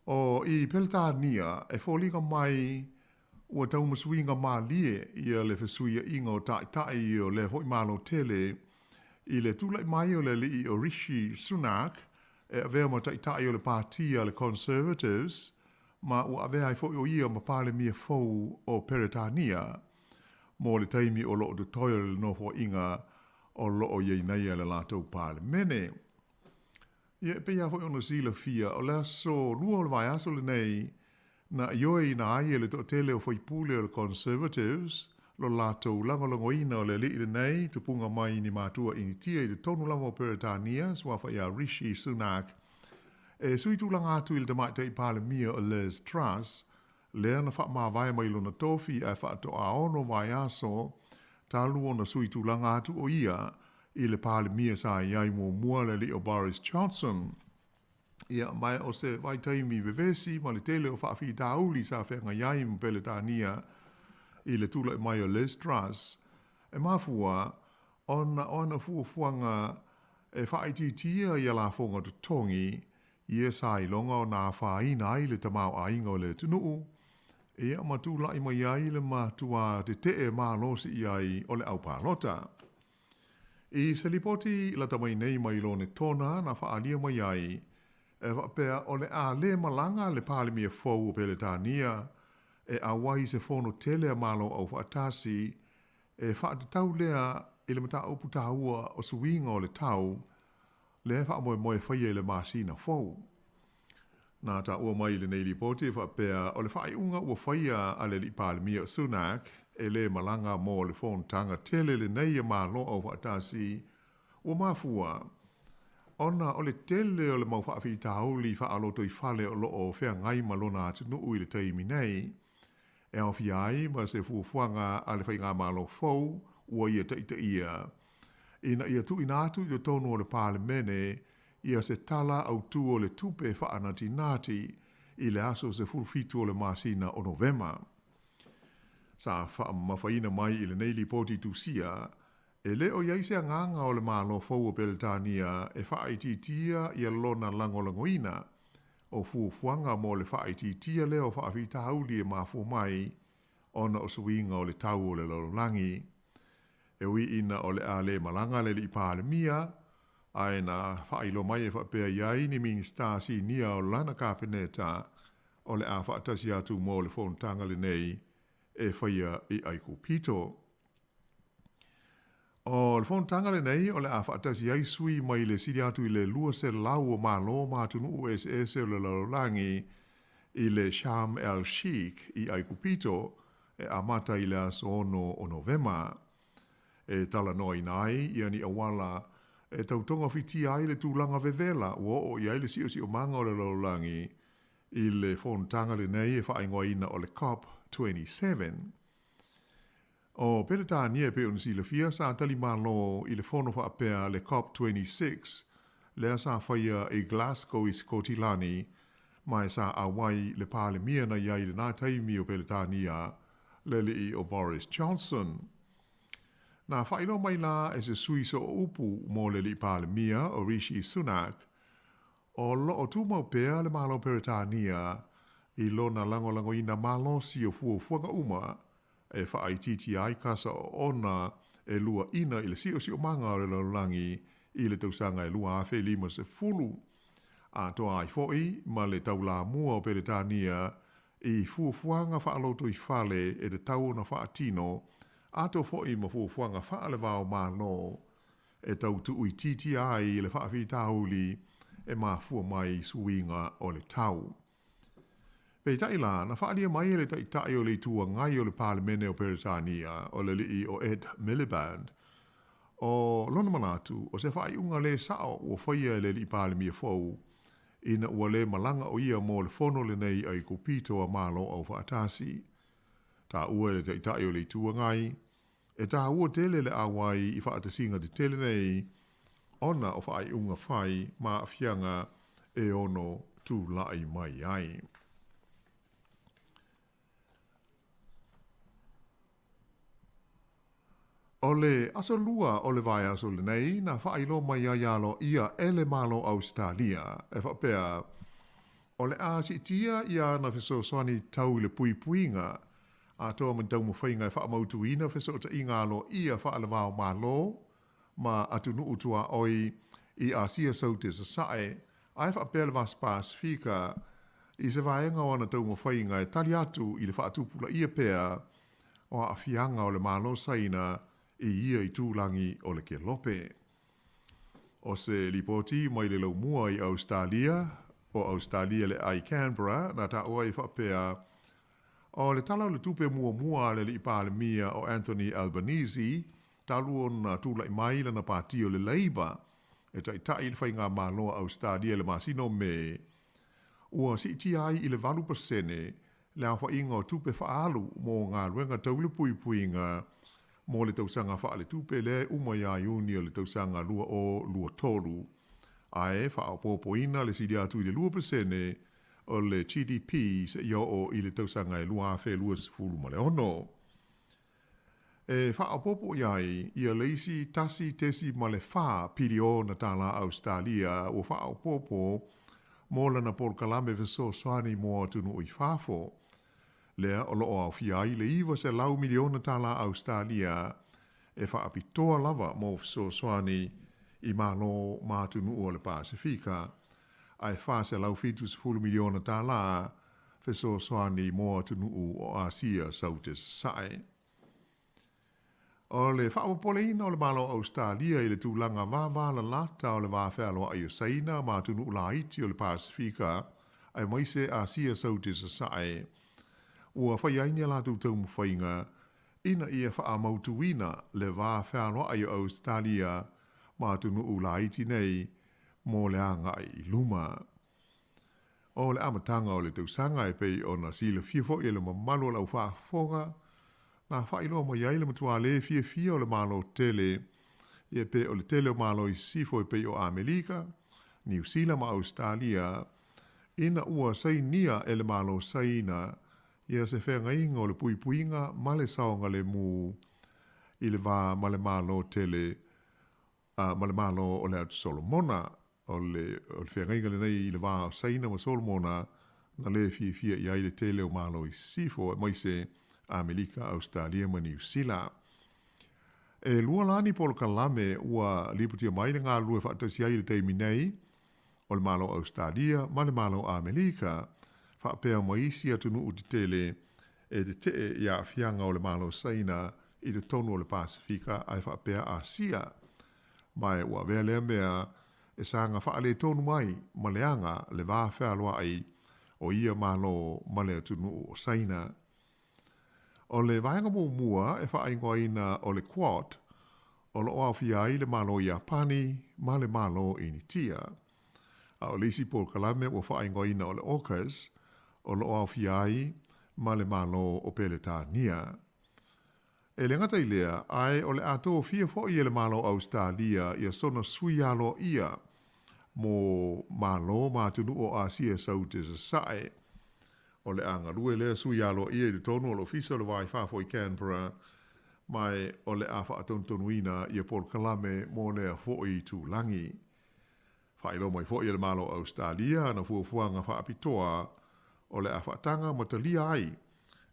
o i Peretania e foliga mai ua taumasuiga malie ia le fesuiaʻiga o taʻitaʻi o lea foi Malo tele i le tulaʻi mai o le aliʻi o Rishi Sunak e avea ma taʻitaʻi o le pāti a le Conservatives ma ua avea ai foi o ia ma Palemia fou o Peretania mo le taimi o loo totoe o le nofoaiga o loo iai nei a le latou Palemene. Ia, e pei lava foi ona silafia, o le aso lua o le vaiaso lenei, na ioeina ai e le toatele o faipule o le Conservatives lo latou lagolagoina o le alii lenei, tupuga mai ni matua Initia i totonu lava o Peretania, suafa ia Rishi Sunak, e sui tulaga atu i le Tamaitai Palemia o Liz Truss, lea na faamavae mai lona tofi ae faatoa 6 vaiaso talu ona sui tulaga atu o ia i le Palemia sa i ai muamua le alii o Boris Johnson. Ia, ma o se vaitaimi vevesi ma le tele o faafitauli sa feagai ai ma Peretania i le tulaʻi mai o Liz Truss, e mafua ona o ana fuafuaga e faaitiitia ia lafoga totogi ia sa iloga ona afaina ai le tamaoaiga o le atunuu, ia ma tulaʻi mai ai le matuā teteʻe malosi i ai o le aupalota. I se lipoti lata mai nei mai Lonetona na faaalia mai ai, e faapea o le a lē malaga le Palemia fou o Peretania e auai i se fono tele a Malo Aufaatasi e faatatau lea i le mataupu taua o suiga o le tau lea e faamoemoe e faia i le masina fou. Na taua mai i lenei lipoti e faapea o le faaiuga ua faia a le Alii Palemia o Sunak e lē malaga mo le fonotaga tele lenei a Malo Aufaatasi ua mafua ona o le tele o le mau faafitauli faa-lotoifale o loo feagai ma lona atunuu i le taimi nei, e aofia ai ma se fuafuaga a le faigamalo fou ua ia taʻitaʻia ina ia tuuina atu i totonu o le Palemene ia se Tala Autū o le Tupe faanatinati i le aso 17 o le masina o Novema. Sa faamamafaina mai i lenei lipoti tusia, e le o i ai se agaga o le Malo fou o Peretania e faaitiitia ia lona lagolagoina o fuafuaga mo le faaitiitia lea o faafitauli e mafua mai ona o suiga o le tau o le lalolagi. E ui ina o le a lē malaga le Alii Palemia, ae na faailoa mai e faapea i ai ni Minisita sinia o lana Kapeneta o le a faatasi atu mo le fonotaga lenei e faia i Aikupito. O le fonotaga lenei o le a faatasi ai sui mai le sili atu i le 200 o Malo ma atunuu eseese o le lalolagi i le Sharm el Sheikh i Aikupito e amata i le aso 6 o Novema. E talanoaina ai ia ni auala e tau togafitia ai le tulaga vevela ua oo i ai le siosiomaga o le lalolagi i le fonotaga lenei e faaigoaina o le COP 27. O Peretania e pei ona silafia sa talimalo i le fono faapea le COP 26 lea sa faia i Glasgow i Sikotilani, ma e sa auai le Palemia na i ai i lena taimi o Peretania, le alii o Boris Johnson. Na faailoa mai la e se sui sooupu mo le Alii Palemia o Rishi Sunak, o loo tumau pea le Malo Peretania i lona lagolagoina malosi o fuafuaga uma e faaitiitia ai kasa oona e luaʻina i le siosiomaga o le lalolagi i le tausaga e 2050, atoa ai foi ma le taulamua o Peretania i fuafuaga faalotoifale e tatau ona faatino, atoa foi ma fuafuaga faaleva-o-Malo e tau tuuitiitia ai le faafitauli e mafua mai i suiga o le tau. Peitai la, na faaalia mai e le Taitai o le Itu Agai o le Palemene o Peretania, o le alii o Ed Miliband, o lona manatu o se faaiuga lē sao ua faia e le Alii Palemia fou ina ua lē malaga o ia mo le fono lenei Aikupito a Malo Aufaatasi. Taua e le Taitai o le Itu Agai, e taua tele le auai i faatasiga tetele nei ona o faaiuga fai ma aafiaga e ono tulaʻi mai ai. O le Aso Lua o le vaiaso lenei na faailoa mai ai aloaia e le Malo o Ausetalia e faapea, o le a siitia ia ana fesoasoani tau i le puipuiga atoa ma ni taumafaiga e faamautuina fesootaiga aloaia faale-va-o-Malo ma atunuu tuaoi i Asia Saute Sasae ae faapea le Vasa Pasefika i se vaega o ana taumafaiga e tali atu i le faatupulaia pea o aafiaga o le Malo Saina i ia itulagi o le Kelope. O se lipoti mai le laumua i Ausetalia, o Ausetalia le ai Canberra, na taua ai faapea, o le Tala o le Tupe muamua a le Alii Palemia o Anthony Albanese, talu ona tulai mai lana pati o le Labour e taitai i le faigamalo a Ausetalia i le masina o Me, ua siitia ai i le 8% le aofaiga o tupe faaalu mo galuega tau le puipuiga mo le tausaga faaletupe lea e uma ia Iuni o le tausaga 2023, ae faaopoopoina le sili atu i le 2% o le GDP seia oo i le tausaga e 2026. E faaopoopo i ai ia le isi $1.4 piliona tālā Ausetalia ua faaopoopo mo lana polokalame fesoasoani mo atunuu i fafo, lea o lo o aofia ai le $900 miliona tālā Ausetalia e faapitoa lava mo fesoasoani i Malo ma atunuu o le Pasefika, ae $470 miliona tālā fesoasoani mo atunuu o Asia Saute Sasae. O le faapopoleina o le Malo o Ausetalia i le tulaga vāvālalata o le va fealoaʻi o Saina ma atunuu laiti o le Pasefika aemaise Asia Saute Sasae, ua fai ai ni a latou taumafaiga ina ia faamautuina le va fealoaʻi o Ausetalia ma atunuu laiti nei mo le agai i luma. O le amataga o le tausaga e pei ona silafia foi e le mamalu o le aufaafofoga, na faailoa mai ai le matua lē fiafia o le Malo tele, ia pe o le tele o Malo i sisifo e pei o Amelika, Niu Sila ma Ausetalia, ina ua sainia e le Malo Saina ia se feagaiga o le puipuiga ma le saogalemu i le va ma le Malo tele a ma le Malo o le Atu Solomona. O le o le feagaiga lenei i le va o Saina ma Solomona na lē fiafia i ai le tele o Malo i sisifo aemaise Amelika, Ausetalia ma Niu Sila. E lua la ni polokalame ua lipotia mai le galulue faatasi ai i le taimi nei, o le Malo o Ausetalia ma le Malo o Amelika, faapea ma isi atunuu tetele e tetee i aafiaga o le Malo Saina i totonu o le Pasefika ae faapea Asia. Ma e ua avea lea mea e saga faaletonu ai ma leaga le va fealoai o ia Malo ma le atunuu o Saina. O le vaega muamua e faaigoaina o le Quad, o lo o aofia ai le Malo Iapani ma le Malo Initia. A o le isi polokalame ua faaigoaina o le AUKUS, o lo o aofia ai ma le Malo o Peletania. E le gata i lea, ae o le a tofia foi e le Malo o Ausetalia ia sona sui aloaia mo Malo ma atunuu o Asia Saute Sasae. O le a galue lea sui aloaia i totonu o le Ofisa o le Va i Fafo i Canberra, ma o le a faatonutonuina ia polokalame mo lea foi itulagi. Faailoa mai foi e le Malo o Ausetalia ana fuafuaga faapitoa o le a faataga ma talia ai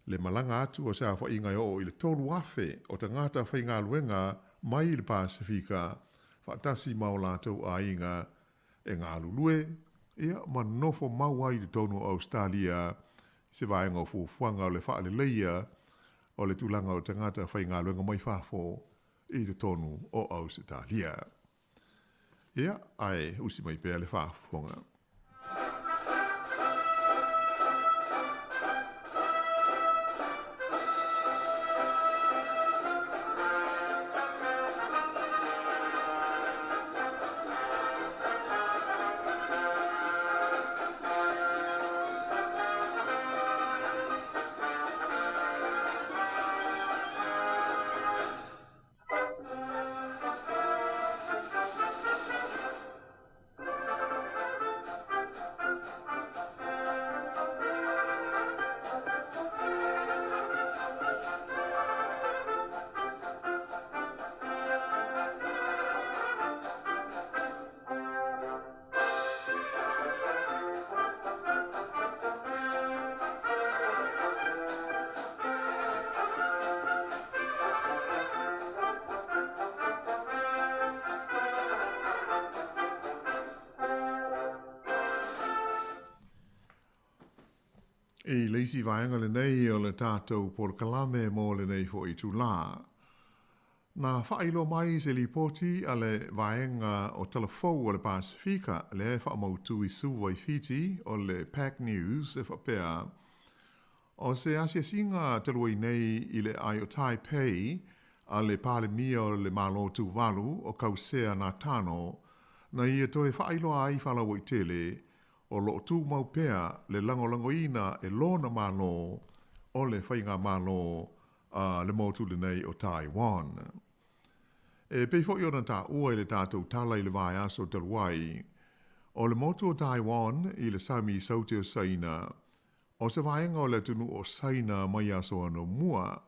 le malaga atu o se aofaiga e oo i le 3,000 o tagata faigaluega mai le Pasefika faatasi ma o latou aiga e galulue ia ma nofo mau ai i totonu o Ausetalia i se vaega o fuafuaga o le faaleleia o le tulaga o tagata faigaluega mai fafo i totonu o Ausetalia. Ia, ae usi mai pea le faafofoga. I le isi vaega lenei o le tatou polokalame mo lenei foi itulā. Na faailoa mai se lipoti a le Vaega o Tala Fou o le Pasefika lea e faamautu i Suva i Fiti o le Pac News e faapea, O se asiasiga talu ai nei i le aai o Taipei a le Palemia o le Malo Tuvalu o Kausea Natano na ia toe faailoa ai faalauaitele o lo o tumau pea le lagolagoina e lona Malo o le Faigamalo a le motu lenei o Taiwan. E pei foi ona taua i le tatou tala i le vaiaso talu ai, o le motu o Taiwan i le sami i Saute o Saina, o se vaega o le atunuu o Saina mai aso anamua,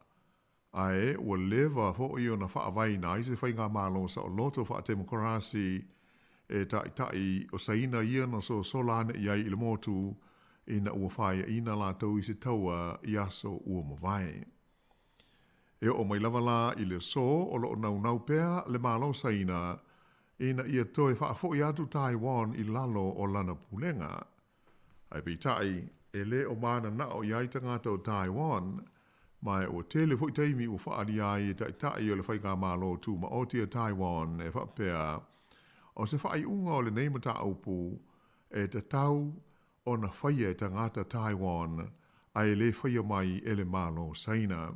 ae ua leva foi ona faavaeina ai se faigamalo saoloto faatemokarasi e taitai o Saina ia na sosola ane i ai i le motu ina ua faeaina latou i se taua i aso ua mavae. E oo mai lava la i le aso o lo o naunau pea le Malo Saina ina ia toe faafoi atu Taiwan i lalo o lana pulega. Ae peitai, e le o mananao i ai tagata o Taiwan, ma ua tele foi taimi ua faaalia ai e taitai o le Faigamalo Tumaoti a Taiwan e faapea, o se faaiuga o lenei mataupu e tatau ona faia e tagata Taiwan ae le faia mai e le Malo Saina.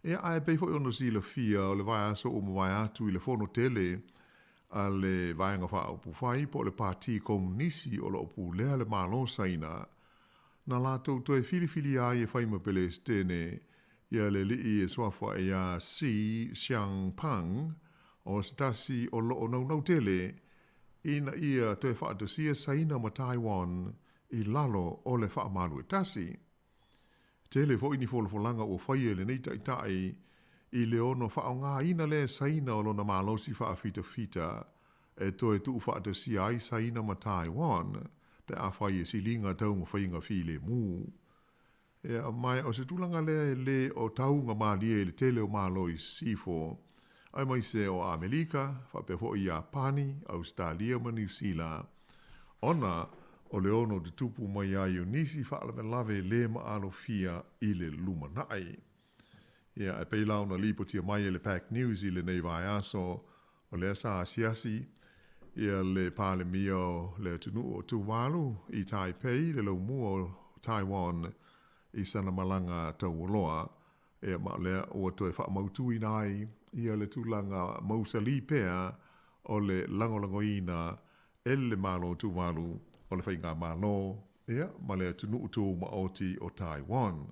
Ia, ae pei foi ona silafia, o le vaiaso ua mavae atu i le fono tele a le Vaega Faaupufai po o le Pati Komunisi o lo o pulea le Malo Saina, na latou toe filifilia ai e fai ma Pelesitene ia le alii e suafa ia Xi Xiangpang, o se tasi o lo o naunau tele ina ia toe faatasia Saina ma Taiwan i lalo o le faamalu e tasi. Tele foi ni folafolaga ua faia e lenei taitai i le ono faaaogaina lea e Saina o lona malosi faafitafita e toe tuufaatasia ai Saina ma Taiwan pe afai e siliga taumafaiga filemu. Ea, ma o se tulaga lea e le o tauga malie i le tele o Malo i Sisifo, aemaise o Amelika, faapea foi Iapani, Ausetalia ma Niu Sila, ona o le ono tutupu mai ai o nisi faalavelave le maalofia i le lumanai. Ia, e pei la ona lipotia mai e le Pac News i lenei vaiaso, o lea sa asiasi ia le Palemia o le atunuu o Tuvalu i Taipei, le laumua o Taiwan, i sana malaga taualoa, Ia, ma o lea ua toe faamautuina ai ia le tulaga mausali pea o le lagolagoina e le Malo Tuvalu o le Faigamalo, ia, ma le atunuu tumaoti o Taiwan.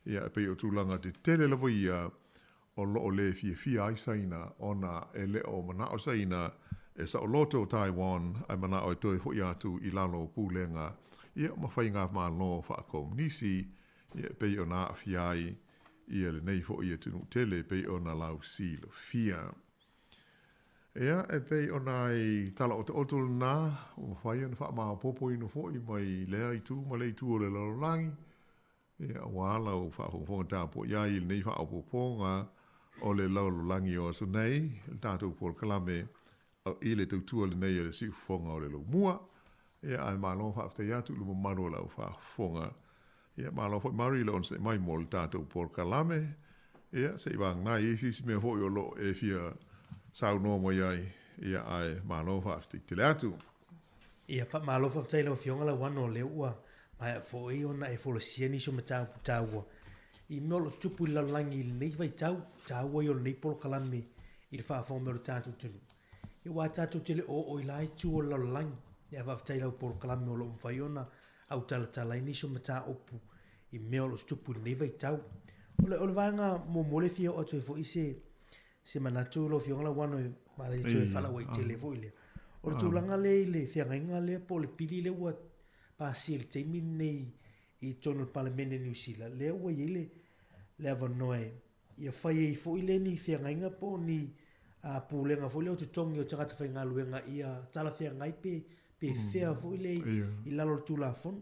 Ia, e pei o tulaga tetele lava ia o lo o le fiafia ai Saina ona e le o manao Saina e saoloto Taiwan ae manao e toe foi atu i lalo o pulega, ia, ma faigamalo faakomunisi Ia, e pei ona aafia ai ia lenei foi atunuu tele e pei ona lausilafia. Ia, e pei ona ai tala otooto lena, ua mafai ona faamaopoopoina foi mai lea itu ma lea itu o le lalolagi, ia, aua lau faafogafoga tapuai ai i lenei faaopoopoga o le lalolagi o aso nei, le tatou polokalame i le tautua lenei a le siufofoga o le laumua. Ia, ae malo faafetai atu i le mamalu o lau faafofoga. Ia, malo foi Murray i le onosai mai mo le tatou polokalame. Ia, se i vagana i isi isi mea foi o lo o e fia saunoa mai ai. Ia, ae malo faafetai tele atu. Ia, faamalo faafetai i lau Afioga Lauano o lea ua maea foi ona e folasia nisi o mataupu taua i mea o lo o tutupu i le lalolagi i lenei vaitau, taua ia o lenei polokalame i le faafofoga mai o le tatou atunuu. Ia aua tatou te le o oo i la itu o le lalolagi. Ia faafetai i lau polokalame o lo o mafai ona autalatala ai nisi o mataupu i mea o lo o tutupu i lenei vaitau. O le, o le vaega muamua lea e fia oo atu ai foi se, se manatu lau Afioga Lauano e malie toe faalauaitele foi lea. O le tulaga lea i le feagaiga lea po o le pili lea ua pasia i le taimi lenei i totonu o le Palemene o Niu Sila, lea ua i ai le, le avanoa e ia fai ai foi lea ni feagaiga po o ni pulega foi lea o totogi o tagata faigaluega ia talafeagai pe pe fea foi lea i lalo o le Tulafono.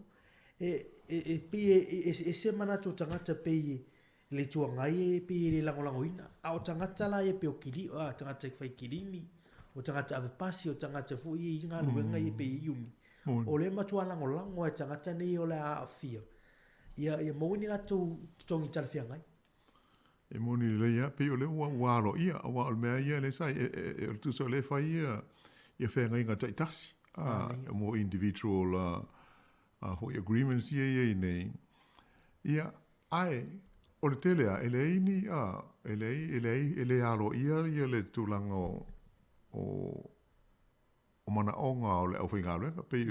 E, e, e pei e eseese manatu o tagata pei e le Itu Agai e pei e le lagolagoina, a o tagata la ia pei o kili, a, tagata e fai kilini, o tagata ave pasi, o tagata foi ia i galuega ia pei e iuni. O lea e matua lagolago lava e tagata nei o le a aafia. Ia, ia maua ni latou totogi talafeagai. E moni lelei lava, pei o lea ua, ua aloaia, aua o le mea ia lea sa, e, e, e, o le tusa o lea e fai ia, ia feagaiga taitasi, a, mo individual a, a foi agreements ia e i ai nei. Ia, ae, o le tele lava, e leai ni, a, e leai, e leai, e le aloaia ia le tulaga o, o, o manaoga o le aufaigaluega. Pei,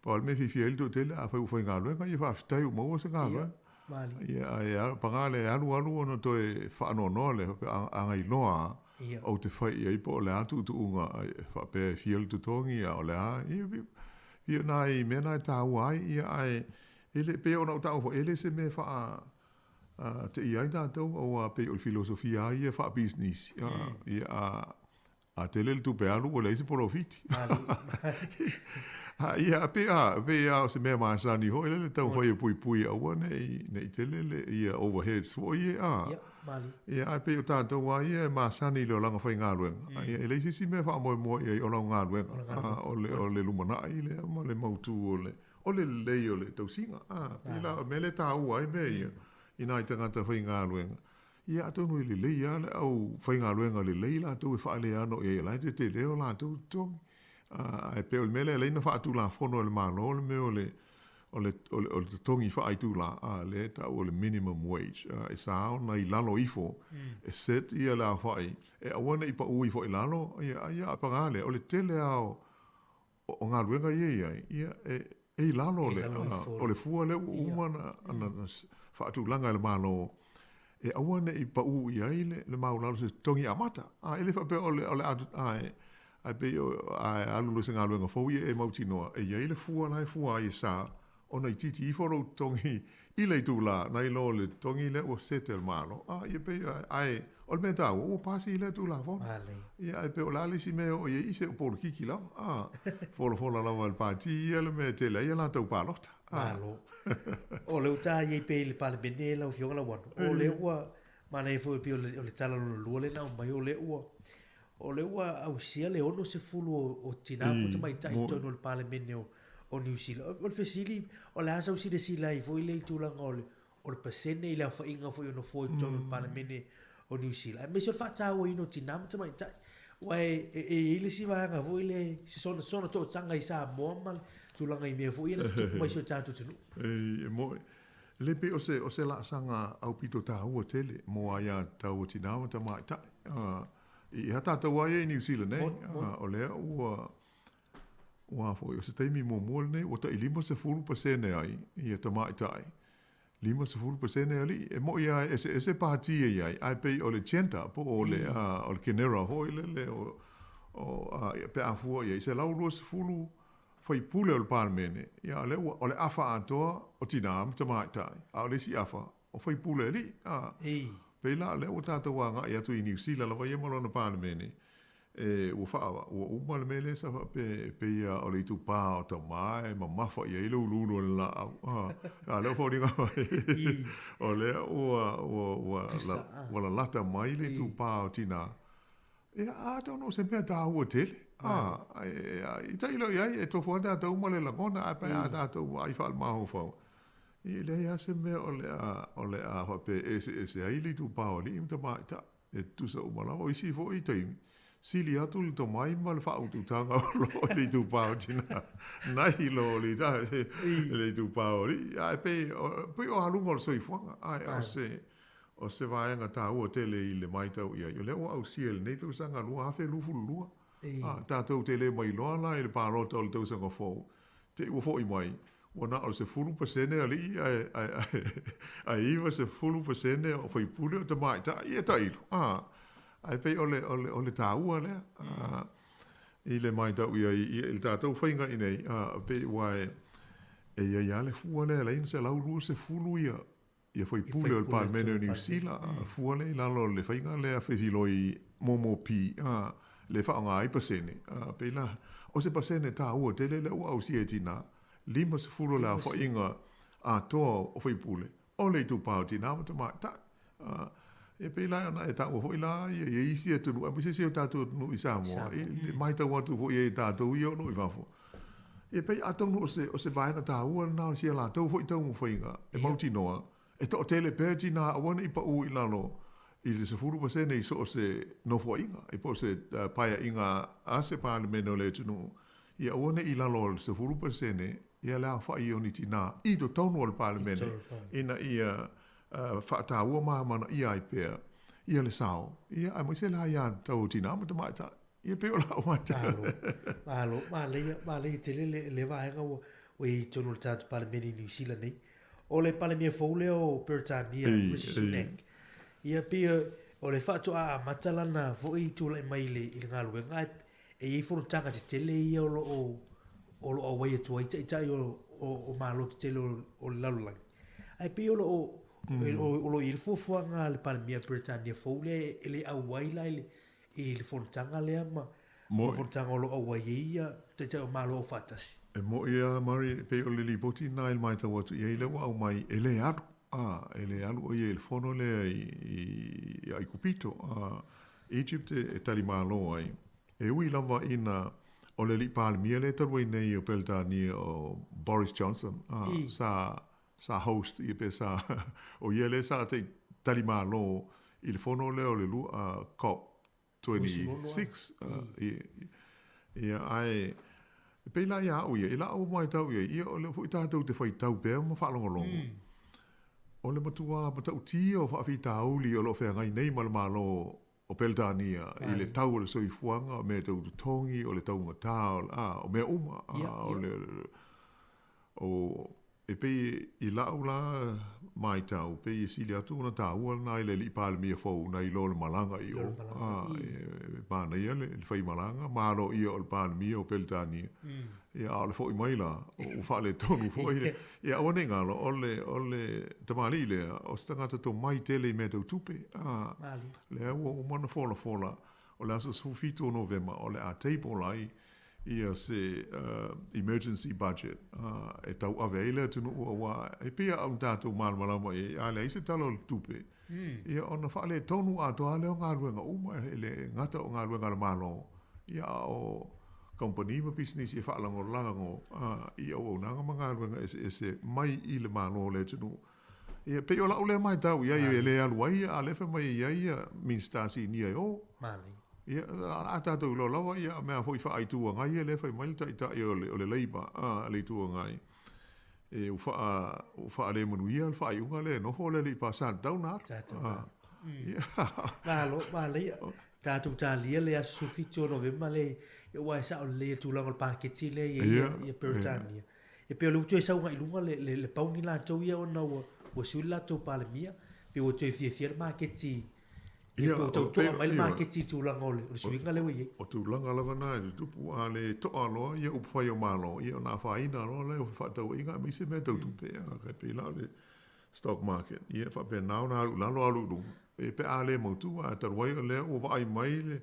pau lava le mea e fiafia ai le toatele, afai ua faigaluega, ia faafetai ua maua se galuega. Ia, ae paga lea e alu alu ona toe faanoanoa lea, faapea a gailoa lava, ou te fai i ai po o le a tuutuuga e faapea e fia le totogi, a o le a, ia, ia nai mea na e taua ai, ia ae e le, pei ona ou taua foi, e le se mea e faa teia ai tatou, aua pei o le filosofia lava ia faapisinisi, ia a A tele le tupe alu ua leai se polofiti. A ia, pei a, pei a o se mea masani foi lele taumafai e puipui aua nei, nei tele le, ia overheads foi ia, a. Ia, malie. Ia, ae pei o tatou lava ia e masani i le olaga faigaluega. Ia, e leai se isi mea e faamoemoe i ai o lau galuega, a, o le, o le lumanai lea ma le mautu o le, o le lelei o le tausiga. A, pei la o le mea lea e taua ai mea ia i nai tagata faigaluega. Ia atonu e lelei lava le au faigaluega lelei latou e faaleano i ai, o la e tetele o latou totogi. Ae pei o le mea lea e ala ai ona faatulafono e le Malo le mea o le, o le, o le, o le totogi faaitula, a, lea e tau o le minimum wage, a, e sa ona i lalo ifo, e set ia le aofai, e aua ne i pau ifo i lalo, ia, ia a paga lea, o le tele lava o, o galuega ia e i ai, ia, e, e i lalo o le, o le fua lea ua uma ona, ona faatulaga e le Malo, e aua ne i pau i ai le, le maualalo o se totogi amata. A, e le faapea o le, o le a, ae, ae pei o, a e alu loa i se galuega fou, ia e mautinoa, e i ai le fua la e fua ai e sa, ona itiiti ifo lou totogi i le itula nai lo le totogi lea ua set e le Malo. A, ia pei, ae o le mea taua, ua pasi lea Tulafono. Ia, ae pei o le a le isi mea e oo i ai, i se o polokiki lava. A, folafola lava e le Pati ia le mea e tele ai a latou palota. Malo. O le uta i ai pea i le Palemene lau Afioga Lauano, o lea ua manaia foi pei o le tala lona lua lea na aumai, o lea ua O lea ua ausia le 60 o tina po o tamaitai i totonu o le Palemene o Niu Sila. O le fesili, o le a sau silasila ai foi lea i tulaga o le o le pasene i le aofaiga foi o nofoa i totonu o le Palemene o Niu Sila, aemaise o le faatauaina o tina ma tamaitai. Aua e i ai le isi vaega foi lea, se sona toataga i Samoa ma le tulaga i mea foi ia na tutupu mai i si o tatou atunuu. E moni. Le pei o se, o se laasaga aupito taua tele mo aiatatau a tina ma tamaitai. I ha tatou lava ia i Niu Sila nei, o lea ua, ua foi, o se taimi muamua lenei ua tai 50% ai ia tamaitai, 50% alii. E moi lava e eseese pati e i ai, ae pei o le gender po o le, o le genera foi lele o, o, pe a fua i ai, 120 faipule o le Palemene, ia o lea ua, o le afa atoa o tinā ma tamaitai, a o le isi afa, o faipule alii, a. Pei la o lea ua tatou agai atu i Niu Sila lava ia ma lona Palemene, e, ua faa, ua uma le mea lea sa faapea, e pei lava o le itupā o tama e mamafa i ai le uluulu o le laau, a. A o lea ua foliga mai, o lea ua, ua, ua, ua lalata mai le itupā o tinā, Ia, atonu o se mea taua tele. A, i tailo i ai, e tofu lava tatou ma le lagona, ae pe a tatou vaai faalemafaufau, e leai lava se mea o le a, o le a faapea e eseese ai le itupa o alii ma tamaitai. E tutusa uma lava. O isi foi taimi, sili atu le tomai ma le faaututaga o lo o i le itupa o tinā, nai lo le, le itupa o alii. Ae pei, pei o aluga o le soifuaga, ae o se, O se vaega taua tele i le matau i ai, o lea ua ausia i lenei tausaga 2022. A, tatou te le mailoa la i le palota o le tausaga fou, te i ua foi mai, ua na o le 10% alii ae, ae, ae, ae 90% o faipule o tamaitai, ia tailo. A, ae pei o le, o le, o le taua lea, a, i le matau i ai, i le tatou faiga i nei, a, pei ua e, e i ai lava le fua lea e ala ai ona 120 ia Ia faipule o le Palemene o Niu Sila, a fua lea i lalo o le faiga lea fesiloi MOMOP, a, le faaaoga ai pasene, a, pei la, o se pasene taua tele lea ua ausia e tinā, 50 o le aofaiga atoa o faipule o le itupa o tinā ma tamaitai. A, e pei la ona e taua foi la ia, ia isi atunuu, aemaise si o tatou atunuu i Samoa, i le matau atu foi e tatou ia o lo o i fafo. Ia pei atonu o se, o se vaega tāua lena o si a latou foi taumafaiga e mautinoa, e toʻatele pea tinā aua ne i paʻū i lalo i le 10% i so o se nofoaiga, i po o se paeaiga a se Palemene o le atunuu, ia aua ne i lalo o le 10% ia le aofaʻi o ni tinā i totonu o le Palemene ina ia faataua ma amanaia ai pea ia le sao, ia aemaise le aiatatau o tinā ma tamaitai. Ia pei o lau matau. Malo, malo, manaia, manaia tele le, le vaega ua, ua i ai i totonu o le tatou Palemene i Niu Sila nei. O le Palemia fou lea o Peretania, Rishi Sunak, ia pei o le faatoa amata lana foi tulai mai i le, i le galuega, ae e i ai fonotaga tetele ia o lo o, o lo o auai atu ai taitai o, o, o Malo tetele o, o le lalolagi. Ae pei o lo o, o lo o i ai le fuafuaga a le Palemia Peretania fou lea e le auai la i le, i le fonotaga lea ma ma fonotaga o lo o auai ai ia Taitai o Malo Aufaatasi. E moʻi lava Murray, e pei o le lipoti lena i le matau atu i ai lea ua aumai e le alu, a, e le alu ʻo ia i le fono lea i, i Aikupito, a, Egypt e, e tali malo ai. E ui lava ina o le alii Palemia lea talu ai nei o Peretania o Boris Johnson, a, sa, sa host ia pe sa, o ia lea sa tali malo i le fono lea o le lua, COP 26, ia, ae, e pei la ia au ia, i la'u matau i ai, ia o lea foi tatou te faitau pea ma faalogologo, o le matuā matautia o faafitauli o lo o feagai nei ma le Malo o Peretania i le tau o le soifuaga, o mea tau totogi, o le taugata, a, o mea uma, a, o le, o, E pei i la'u la maitau, pei e sili atu ona taua lena i le alii Palemia fou nai lo le malaga i o. A, e manaia le faimalaga, malo ia o le Palemia o Peretania. Ia, a o le fo'i mai la, ua faaletonu foi le, ia aua ne i galo, o le, o le tamalii lea, o se tagata tomai tele i mea tau tupe. A, lea ua uma ona folafola, o le aso 17 o Novema, o le a table ai ia se emergency budget e tauave ai le atunuu aua e pei lava ona tatou malamalama i ai, a leai se Tala o le Tupe, ia ona faaletonu atoa lava lea o galuega uma, e le gata o galuega a le Malo, ia a o kamupani ma pisinisi e faalagolago i auaunaga ma galuega eseese mai i le Malo o le atunuu. Ia pei o lau lea matau i ai e le alu ai a o lea e fai mai e i ai ia Minisita Sinia e o. Ia, a tatou iloa lava ia mea foi faa-Itu Agai ia lea e fai mai le Taitai o le, o le Labour, a, le Itu Agai, e ua faa, ua faalemanuia le faaiuga lea e nofo le alii pa sa tatau ona alu. Sa tatau ona alu. Ia. Malo, manaia. Tatou talia le aso 17 o Novema le, aua e sao lelei le tulaga o le paketi lea e i ai ia Peretania. E pei o lea ua toe sau agai i luga le, le, le pauni latou ia ona ua, ua sui le latou Palemia, pei ua toe fiafia le maketi. Ia, pe ua tau to'a mai le maketi i le tulaga o le suiga lea ua i ai. O tulaga lava na e tutupu, a le to'a loa ia upufai o Malo, ia ona afaina loa lea o fefaatauaiga aemaise mea tau tupe, a tai pei la o le stock market, ia e faapena ona alu i lalo alu i luga, e pe a le mautu, ae talu ai o lea ua vaai mai le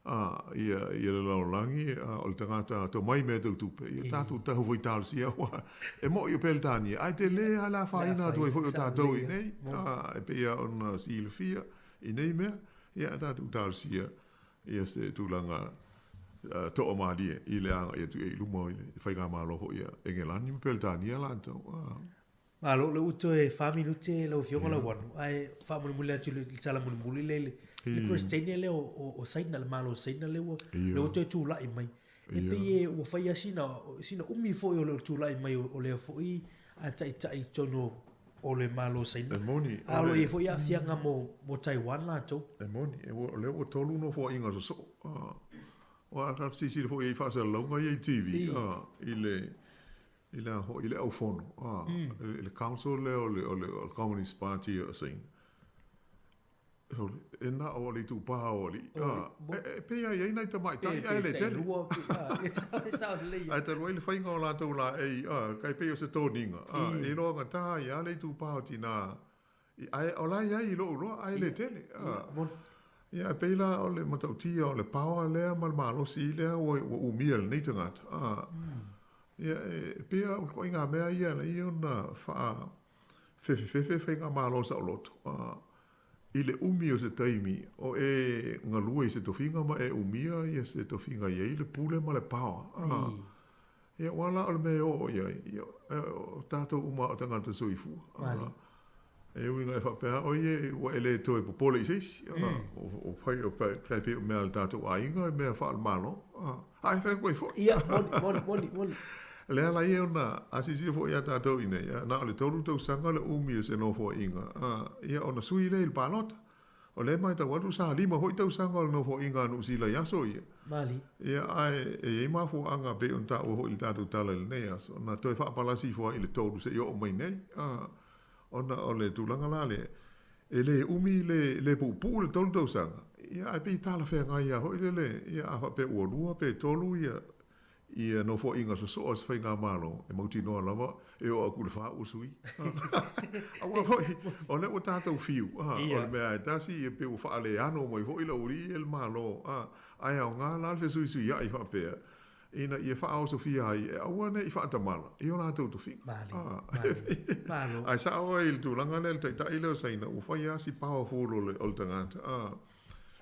A, ia, ia le lalolagi, a, o le tagata tomai i mea tau tupe, ia tatou tahu foi talosia aua e moʻi o Peretania, ae tele lava le afaina atu ai foi o tatou i inei, a, e pei lava ona silafia i nei mea, ia ae tatou talosia ia se tulaga toamalie i le agai atu i ai i luma i le faigamalo foi a Engelani ma Peretania latou, a. Malo, o lea ua toe fa minute lau Afioga Lauano, ae faamulimuli atu i le tala mulimuli lea i le Peresetene lea o Saina, le Malo o Saina lea ua, lea ua toe tulai mai. E pei e ua fai lava sina, sina umi foi o le tulai mai o lea foi taitai i totonu o le Malo o Saina. E moni. A o lo o i ai foi aafiaga mo Taiwan latou. E moni, o lea ua tolu nofoaiga sosoo. Aua a ta silasila foi i ai i faasalalauga ia i TV, i le i le a foi, i le aufono, a, i le council lea o le, o le, o le Communist Party o Saina. Sole, e na o le itupā o alii, a, e, e pei lava e i ai nai tamaitai ae le tele. Ae talu ai le faiga o latou laei, a, kai pei o se toniga, a, e iloa gata ai lava le itupā o tinā, ae o la e i ai i lou iloa, ae le tele, a. Ia, e pei la o le matautia o le power lea ma le malosi lea ua, ua umia e lenei tagata, a. Ia, e pei lava o ituaiga mea ia e ala ai ona faafefefefe faigamalo saoloto, i le umi o se taimi o e galue i se tofiga ma e umia ia se tofiga e i ai le pule ma le power. Ia, aua la o le mea e oo i ai, ia, o tatou uma lava o tagata soifua. Malie. E ui ina e faapea lava oe ia ua e le toe popole i se isi, o fai o tai pei o mea a le tatou aiga e mea faale-Malo, a e fai atu ai foi. Ia, moni, moni, moni, moni. Le ala ia ona, a silasila foi ia tatou i inei, na o le 3 tausaga le umi o se nofoaiga, ia ona sui lea i le palota. O lea e matau atu sa 5 foi tausaga o le nofoaiga a Niu Sila i aso ia. Malie. Ia, ae e i ai mafuaaga pei ona taua foi i le tatou tala i lenei aso, na toe faapalasi ifo ai i le 3 seia oo mai nei. Ona o le tulaga la lea, e le umi le le puupuu le 3 tausaga, ia ae pei e talafeagai lava foi lele, ia a faapea ua 2 pe 3 ia ia nofoaiga sosoo a se faigamalo, e mautinoa lava e oo atu i le 4 ua sui. Aua foi, o lea ua tatou fiu, o le mea e tasi ia pei ua faaleano mai foi le aualii ia i le Malo, ae aoga la le fesuisuiai faapea, ina ia faaosofia ai e aua ne i faatamala i o latou tofiga. Malo. Ae sao ai i le tulaga lea le taitai lea o Saina ua fai lava si powerful o le, o le tagata.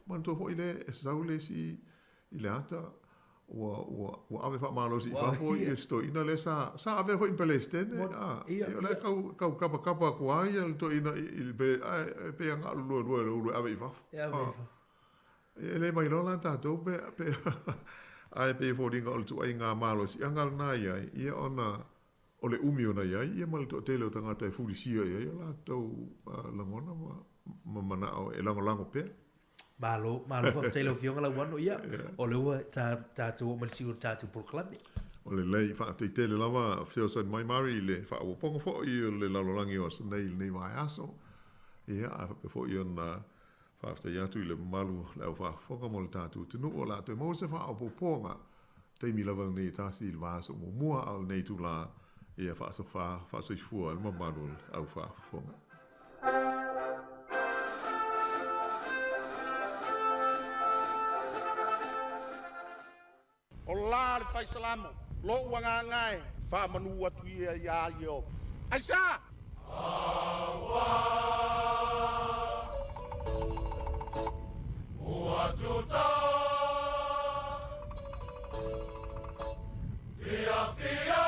Manatua foi lea e sau le isi i le ata ua, ua, ua ave faamalosi i fafo ia si toeaina lea sa, sa avea foi ma Peresetene. Ia, o lea tau, tau kapakapa atu lava ia le toeaina i le Pere, ae pei lava na o le luelue o le ulu e ave i fafo. E ave i fafo. E le mailoa la tatou pe, pe ae pei e foliga o le tuaiga malosiaga lena i ai, ia ona o le umi ona i ai ia ma le toatele o tagata e fulisia i ai o latou lagona ma, ma manao e lagolago pea. Malo, malo faafetai lau Afioga Lauano, ia, o lea ua ta, tatou oo mai le siu o le tatou polokalame. O lelei, faafetai tele lava fesoasoani mai Mary i le faaopoopoga foi o le lalolagi o aso nei i lenei vaiaso. Ia, ae faapea foi ona Faafetai atu i le mamalu o le au faafofoga mo le tatou atunuu o le a toe maua se faaopoopoga taimi lava lenei e tasi i le vaiaso muamua a o lenei itula ia faasofa faasoifua le mamalu o le au faafofoga. O la le fai salamo, lo'u agaga e, faamanu atu ia iā Ieova. Aisea? Ua tuta fiafia.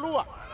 lua.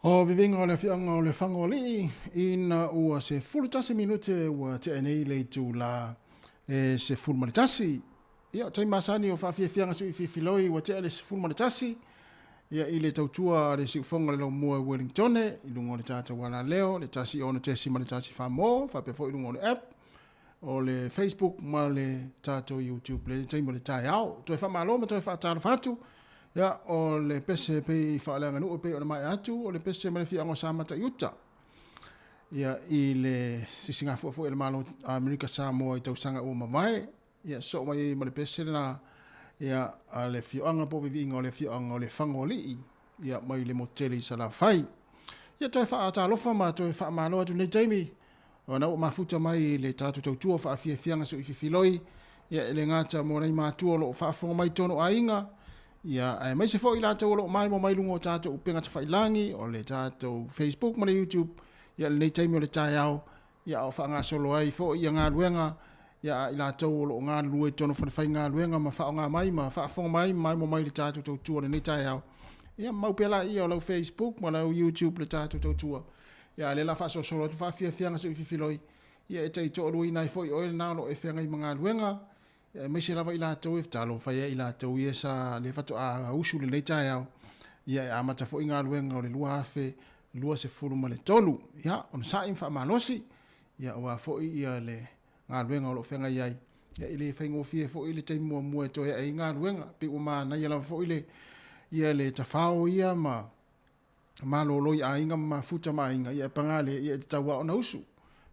O viviga o le afioaga o Lefagoalii ina ua 11 minute ua tea nei le itula e 11. Ia, o taimi masani o faafiafiaga siuififiloi ua tea le 11 ia i le tautua a le siufoga o le laumua i Wellingtone i luga o le tatou alaleo le 106.1 mo faapea foi i luga o le app o le Facebook ma le tatou YouTube le taimi o le taeao. Toe faamalo ma toe faatalofa atu. Ia, o le pese pei faaleaganuu pei ona maea atu, o le pese ma le afioaga o Samata i uta. Ia, i le sisigafua foi a le Malo Amerika Samoa i tausaga ua mavae, ia, sosoo mai ai ma le pese lena, ia, a le afioaga po o viviiga o le afioaga o Lefagoalii, ia, mai le motu tele i Salafai. Ia, toe faatalofa ma toe faamalo atu i lenei taimi, Ona ua mafuta mai le tatou tautua faafiafiaga soififiloi, ia e le gata mo nai matua o lo o faafofoga mai i totonu o aiga, ia aemaise foi i latou o lo o maimoa mai luga o tatou upega tafailagi, o le tatou Facebook ma le YouTube, ia lenei taimi o le taeao, ia a o faagasolo ai foi ia galuega, ia a i latou o lo o galulue i totonu o falefaigaluega ma faaaoga mai ma faafofoga mai ma maimoa mai i le tatou tautua i lenei taeao. Ia mau pea laia o lau Facebook ma lau YouTube le tatou tautua. Ia, a o lea o le a faasolosolo atu faafiafiaga seuififiloi, ia e tai toaluaina ai foi oe lena o lo o e feagai ma galuega, ia aemaise lava i latou e talofa ia i latou ia sa lea faatoa usu i lenei taeao, ia e amata foi galuega o le 2023. Ia, onosai ma faamalosi, ia aua foi ia le galuega o lo o feagai ai, ia e le faigofie foi le taimi muamua e toe ae ai galuega, pei ua manaia lava foi le, ia le tafao ia ma malolo i aiga ma mafuta ma aiga, ia e paga lea, ia e tatau lava ona usu.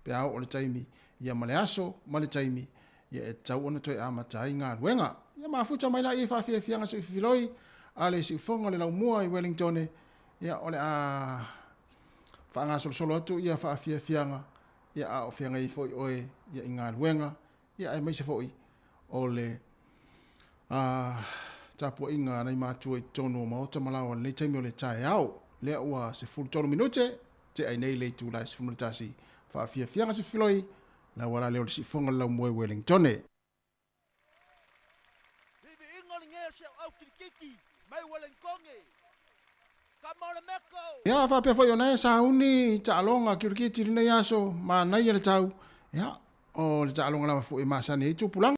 Pe a oo le taimi, ia ma le aso ma le taimi, ia e tatau ona toe amata ai galuega. Ia mafuta mai laia i faafiafiaga seuififiloi a le siufoga o le laumua i Wellingtone, ia o le a faagasolosolo atu ia faafiafiaga, ia a o feagai ai foi oe ia i galuega, ia aemaise foi o le tapuaiga a nai matua i totonu o maota ma laoa i lenei taimi o le taeao. Lea ua 13 minute, tea ai nei le itula e 11, faafiafiaga se filoi, le auala lea o le siufoga o le laumua i Wellingtone. Viviiga o le gē o si au au kilikiti mai Wellingtone. Ia, faapea foi ona e sauni i taaloga kirikiti i lenei aso, manaia le tau, ia, o le taaloga lava foi e masani ai tupulaga.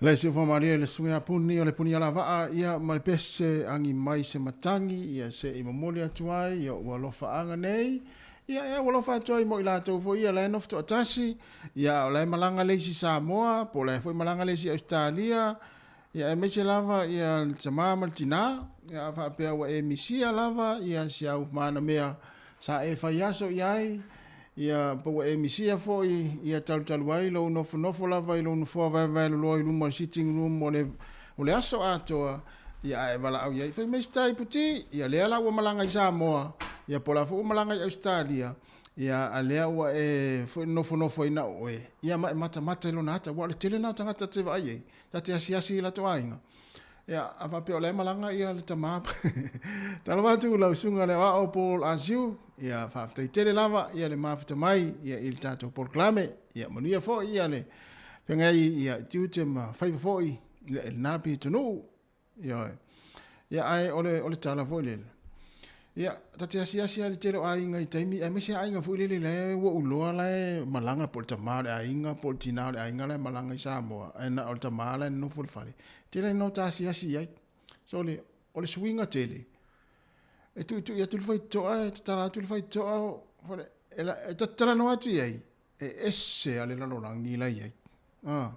Le Silva Maria le suga puni o le puni ala vaa ia ma le pese angi mai se matangi ia se i momoli atu ai ia ua alofa nei ia ia ua alofa atu ai mo i latou foi ia la e nofo toatasi ia o la e malaga le isi Samoa po o la e foi malaga le isi Australia ia aemaise lava ia le tamā ma le tinā ia a faapea ua e misia lava ia si au manamea sa e fai aso i ai ia po ua e misia foi ia talutalu ai lou nofonofo lava i lou nofoa vaevae loloa i luma o le sitting room o le o le aso atoa ia ae valaau i ai fai mai se tai puti ia lea la ua malaga i Samoa ia po o la foi ua malaga i Australia ia a lea ua e foi nofonofo ai na o oe ia ma e matamata i lona ata ua o le tele na o tagata te vaai ai ta te asiasi i latou aiga Ia, a faapea o la e malaga ia le tama. Talofa atu lau susuga le aoao Paul Asiu, ia faafetai tele lava ia le mafuta mai ia i le tatou polokalame. Ia manuia foi ia le feagai ia i tiute ma faiva foi ia i lena pitonuu. Ioe. Ia ae o le o le tala foi lele. Ia, ta te asiasi lava i le tele o aiga i taimi, aemaise aiga foi lele la e ua ou iloa la e malaga po o le tama o le aiga po o le tina o le aiga la e malaga i Samoa, ae na o le tama la e nonofo i le fale. Tele ina ta asiasi i ai. So o le, o le suiga tele, e tuitui atu le faitotoa, e tatala atu le faitotoa, e, e talanoa atu i ai, e ese a le lalolagi la i ai. Ah.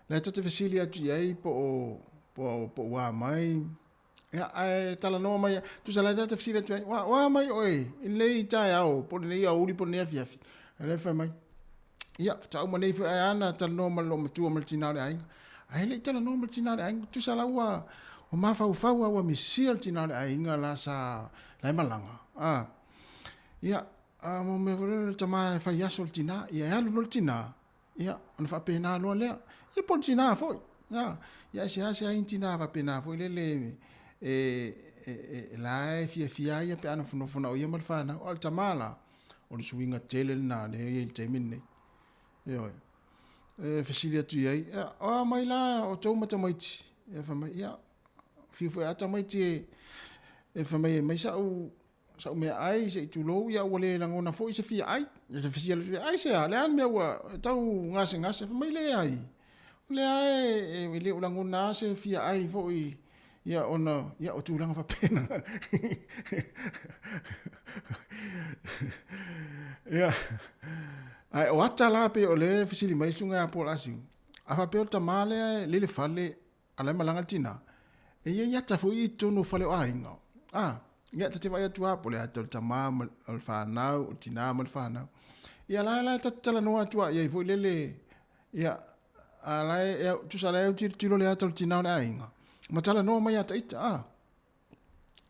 La e ta te fesili atu i ai po o, po o, po o ua mai, Ia, ae talanoa mai, tusa la te fesili atu ai, wa, wa mai oe, i lenei taeao, po o lenei aoauli, po o lenei afiafi. Ae la e fai mai, ia, faatoa uma nei foi ae a na talanoa ma le loomatua ma le tina o le aiga. Ae le i talanoa ma le tina o le aiga, tusa la ua, Ua mafaufau lava ua misia le tina o le aiga la sa la e malaga, a. Ia, a mo mea foi lele o le tama e fai aso i le tina, ia e alu loa le tina, ia, ona faapena loa lea. Ia po o le tina foi, a. Ia ae seasea ai ni tina faapena foi lele e, e, e, la e fiafia ai ia pe a nofonofo na o ia ma le fanau. A o le tama la, o le suiga tele lena lea e i ai i le taimi lenei. Ioe. E fesili atu i ai, ia, o a mai la o tou ma tamaiti? Ia fai mai, ia, fiu foi a tamaiti e, e fai mai e mai sa'u, sa'u meaai se i tulou, ia ua le lagona foi se fia ai. Ia te fesili atu, ai se a, le a le mea ua tau gasegase? Fai mai, leai, o lea e, e le o lagona a se fia ai foi, ia ona, ia o tulaga faapena. Ia, ae o ata la pei o lea e fesili mai susuga ia Paul Asiu, a faapea o le tama lea e lele fale a la e malaga le tina, e i ai ata foi i totonu o fale o aiga. A, ia ta te vaai atu lava po o le ata o le tama ma o le fanau, o le tina ma le fanau. Ia la la ta te talanoa atu lava i ai foi lele, ia, a la e, tusa la e tilotilo le ata o le tina o le aiga, ma talanoa mai ia ita, a.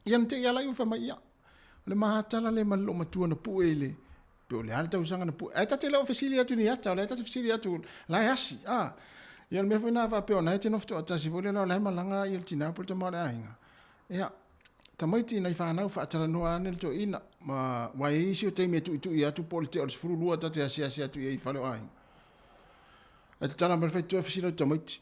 Ia na te i ala i fai mai, ia, o le mahatala lea ma le loomatua na pue i le, pe o le a le tausaga na pue. Ae ta te le o fesili atu ni ata, o lea ta te fesili atu, la e asi, a. Ia o le mea foi na faapea o na e te nofo toatasi foi lea o la e malaga ia le tina po o le tama o le aiga. Ia, tamaiti nai fanau faatalanoa ane le toeaina, ma aua e i ai isi o taimi e tuitui atu po o le tea o le 12 ta te asiasi atu i ai i fale o aiga. Ae tatala mai le faitotoa fesili atu tamaiti,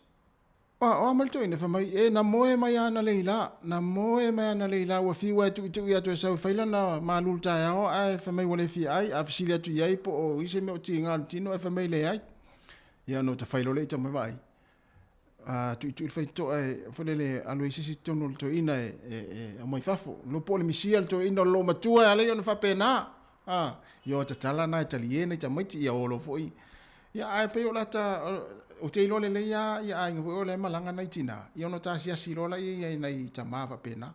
O a mai le toeaina fai mai, e na moe mai analeila, na moe mai analeila ua fiu lava e tuitui atu e sau e fai lana malulu taeao ae fai mai ua le fia ai. A fesili atu i ai po o i se mea o tiga o le tino ae fai mai leai. Ia ona ua tafai loa lea i tama vaai. A tuitui le faitotoa e foi lele alu ai se isi i totonu o le toeaina e, e, e aumai fafo. Iloa po o le misia le toeaina o le loomatua e ala ai ona faapena. A, ia o tatala na e talie nai tamaiti, ia o loa foi. Ia, ae pei o lata, ou te iloa lelei lava ia aiga foi o lea e malaga nai tina, ia ona ta asiasi loa laia i nai tama faapena.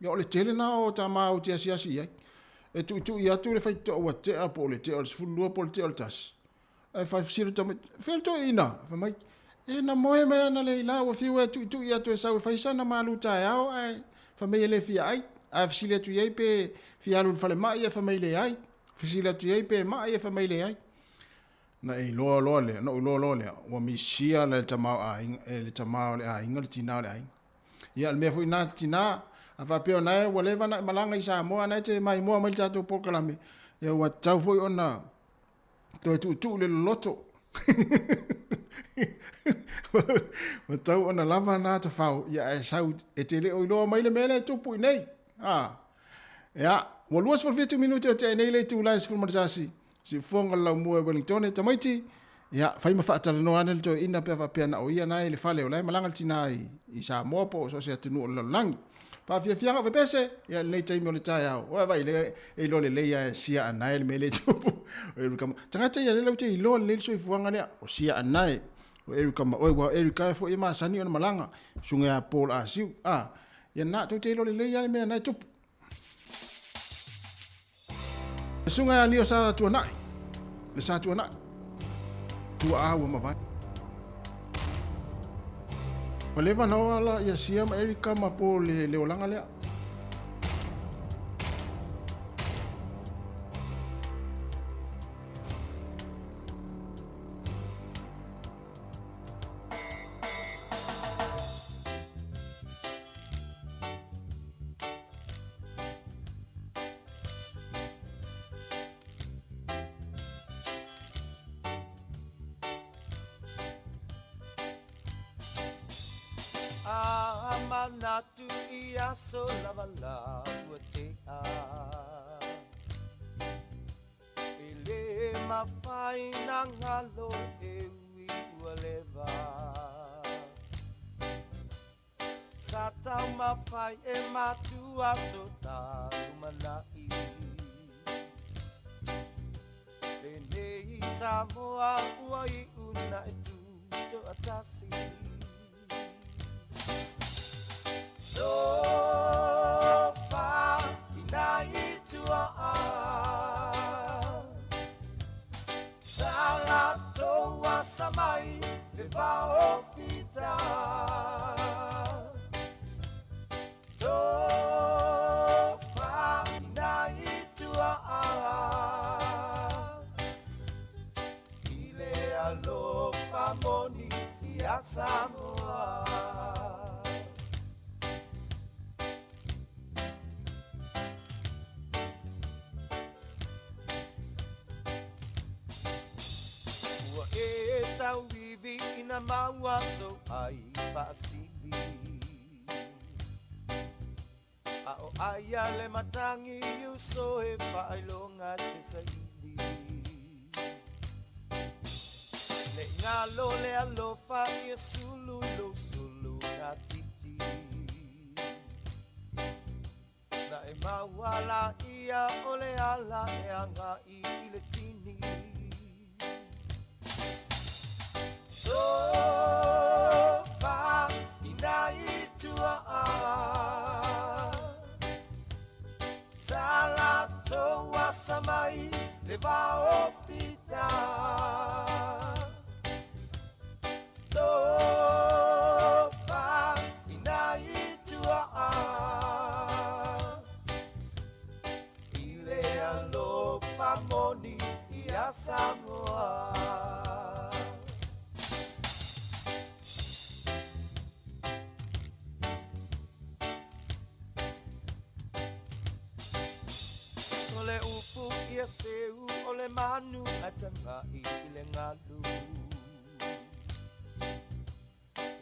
Ia o le tele na o tama ou te asiasi i ai. E tuitui atu le faitotoa ua tea po o le tea o le 12 po o le tea o le 1. Ae fai fesili tamaiti, fea le toeaina? Fai mai, e na moe mai analeila ua fiu e tuitui atu e sau e fai sana malu taeao ae fai mai e le fia ai. Ae fesili atu i ai pe fia alu i le falemai ae fai mai leai. Fesili atu i ai pe mai ae fai mai leai. Na e iloa loa lea, na ou iloa loa lea, ua misia le tama o aiga, e le tama o le aiga, le tina o le aiga. Ia, o le mea foi na tina, a faapea o na e ua leva na e malaga i Samoa, na e te maimoa mai le tatou polokalame, ia ua tatau foi ona toe tuutuu le loloto. Ua tatau ona lava na tafao, ia ae sau e te le o iloa mai le mea lea e tupu i nei. Ah. Ia, ua 27 minute o tea nei le itula e 11, siufofoga le laumua e Wellington, tamaiti, ia, fai ma faatalanoa ane le toeaina pe a faapea na o ia na e i le fale o la e malaga le tina i, i Samoa po o so o se atunuu o le lalolagi. Faafiafiaga o pepese, ia lenei taimi o le taeao. Oe vaai le e iloa lelei lava e sia anae le mea lea e tupu. O Erica ma, tagata ia lea ou te iloa lelei le soifuaga lea, o sia anae. O Erica ma oe, ua o Erica e foi e masani ona malaga. Susuga ia Paul Asiu, a, ia na, tou te iloa lelei lava le mea na e tupu. Le susuga ia Lio Sa Tuanai, le Sa Tuanai, tuaa ua mavae. Ua leva na ola ia Sia ma Erika ma po le, le olaga lea. Manatu i aso lava la ua tea E le mafai na galo e ui ua leva Sa taumafai e matua so ta lumanai Lenei Samoa ua iu na e tu toatasi Tofa ina i tua Sa latou asa mai le vao fita. Tofa ina i tuaa I le alofa moni ia Samoa. Ua e tauivi ina maua sou ai faasili A o aia le matangi i uso e faailoga te saili Ne i galo le alofa ia sulu i lou sulu na titi Na e maua laia o le ala e agai i le tini. Tofa ina i tuaa Sa latou asa mai le vao fita. Tofa ina i tuaa I le alofa moni ia Samoa. O le upu ia seu o le manu ae tagai i le galu.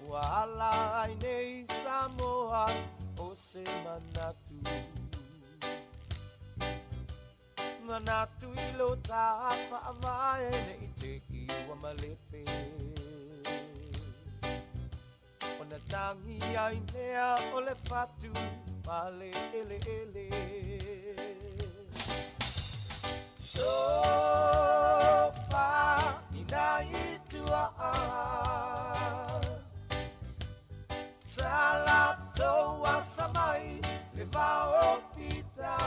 Ua ala ai nei Samoa o se manatu. Manatu i lo ta faavae ne i te i ua malepe. Ona tangi ai lea o le fatu pale eleele. Tofa ina i tuaa Sa latou asa mai le vao fita.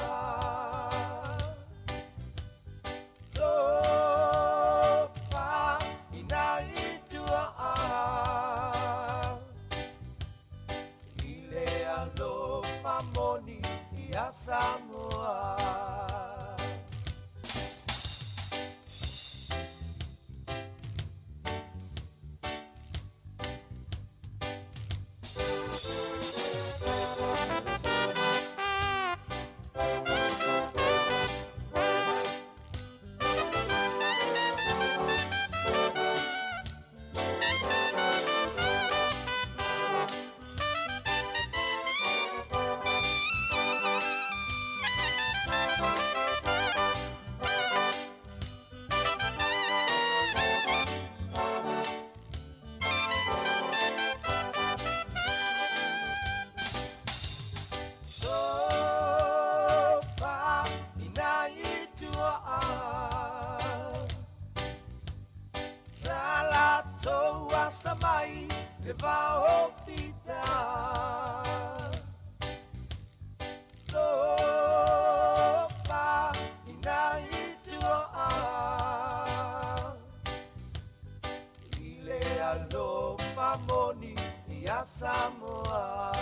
Tofa ina i tuaa I le alofa moni ia Samoa. Tofa ina i tuaa Sa latou asa mai le vao fita. Tofa ina i tuaa I le alofa moni ia Samoa.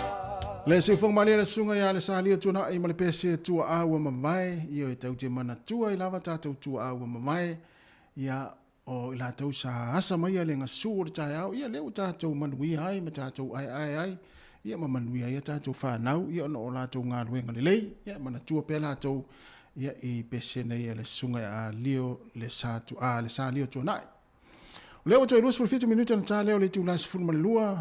Le siufoga malie le susuga ia Alesalia Tuanai ma le pese tuaa ua mavae, ia e tau te manatua i lava tatou tuaa ua mavae, ia o i latou sa asa maia le gasu o le taeao, ia lea ua tatou manuia ai ma tatou aeae ai, ia ma manuia ai a tatou fanau, ia ona o latou galuega lelei, ia e manatua pea latou, ia i pese nei a le susuga ia Leo le sa tu, a le sa Leo Tuanai. O lea ua toe 27 minute ona ta lea o le itula 12,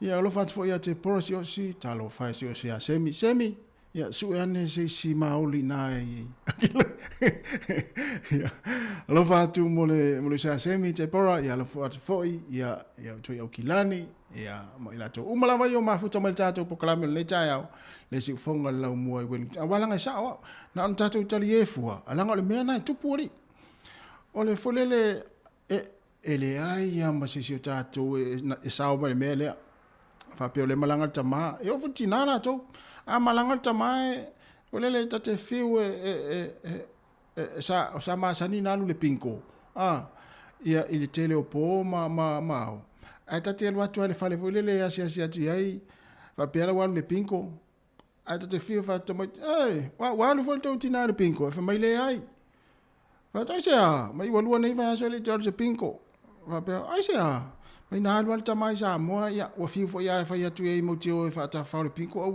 ia alofa atu foi ia te Pora Siaosi, talofa e Siaosi ia Semi. Semi, ia sue ane se isi maoli ina e ia, alofa atu mo le, mo le usa Semi te Pora, ia alofa atu foi, ia, ia utoi au kilani, ia, ma i latou uma lava ia o mafuta mai le tatou pokalame o lenei taeao, le siufoga le laumua i Wellington. Aua langa e sao au, na ona tatou tali e fua, a langa o le mea na e tupu alii. O le foi lele, e, e leai lava ma se isi o tatou e, e sao mai le mea lea. Faapea o lea e malaga le tama, e oo foi i le tina latou. A malaga le tama e, foi lele ta te fiu e, e, e, e, e, sa, sa masani ona alu i le bingo, a, ia, i le tele o po ma, ma, ma ao. Ae ta te alu atu lava i le fale foi lele e asiasi atu i ai, faapea la ua alu i le bingo. Ae ta te fiu faata mai, e, ua alu foi le tou tina i le bingo, e fai mai leai. Faata aisea, mai ua lua nei vaiaso e le i toe alu i se bingo. Faapea, aisea, mai na alu lava le tama i Samoa, ia, ua fiu foi lava e fai atu i ai mautio e faatafafao le bingo, a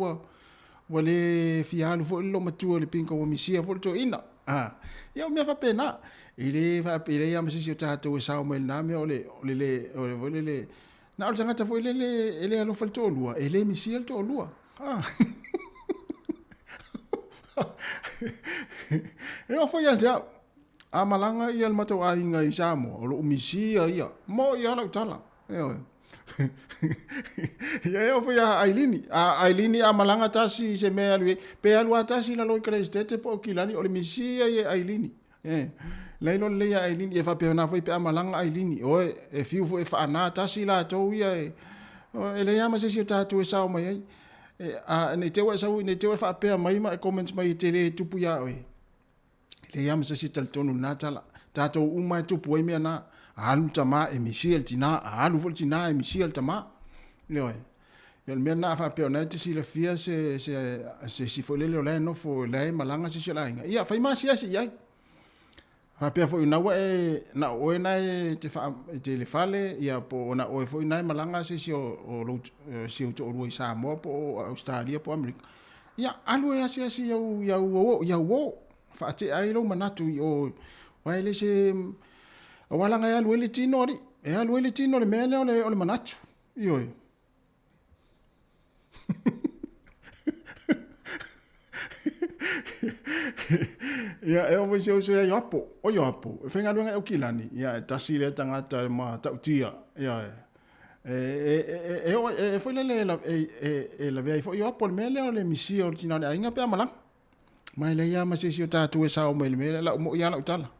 ua le fia alu foi le loomatua i le bingo, ua misia foi le toeaina. Ia o mea faapena. E le faapea, e leai lava ma se isi o tatou e sao mai i lena mea o le, o le le, o le foi lele, na o le tagata foi lele e le alofa i le toalua, e le misia le toalua. E oo foi ia te au, a malaga ia le matou aiga i Samoa, o lou misia ia, mo'i lava lau tala. Ioe. Ia e oo foi ia Ailini, a Ailini a malaga tasi i se mea e alu i ai, pe alu lava tasi i lalo i Kelesetete po o Kilani, o le misia ia e Ailini. E, la iloa lelei ia Ailini, e faapena foi pe a malaga Ailini, oe, e fiu foi e faana tasi latou ia, e, e leai lava ma se isi o tatou e sao mai ai. E, a, ne i te i ua e sau, ne i te i ua e faapea mai ma e comments mai e te le tupu iā oe. E leai lava ma se isi e talitonu i lena tala. Tatou uma e tupu ai mea na. A alu le tama e misia le tina, a alu foi le tina e misia le tama. Ioe. Ia o le mea lena a faapea o lena e te silafia se, se, se isi foi lele o la e nofo, o la e malaga se isi o le aiga, ia fai ma asiasi i ai. Faapea foi na ua e, na o oe na e te, faa, e te i le fale, ia po o na oe foi na e malaga se isi o, o lou, si ou toalua i Samoa po o Ausetalia po o Amerika, ia alu e asiasi i au, i au, i au uo, faatea ai lou manatu i o, aua e le se, aua leaga e alu ai le tino alii, e alu ai le tino i le mea lea o le, o le manatu. Ioe. Ia, e oo foi i si ou uso ia Ioapo. O Ioapo, e faigaluega i Aukilani, ia, e tasi lea tagata e matautia. Ioe. E, e, e, e, oo, e, e foi lele e, e, e, e lavea ai foi Ioapo i le mea lea o le misia o le tina o le aiga pe a malaga. Ma e leai lava ma se isi o tatou e sao mai i le mea lea, lau moi lava lau tala.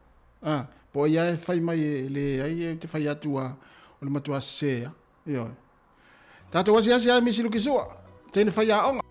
A, po o ai lava e fai mai e leai, ou te fai atu lava, o le matua sese lava. Ioe. Tatou asiasi lava i Misi Lukisua, teine faiaoga.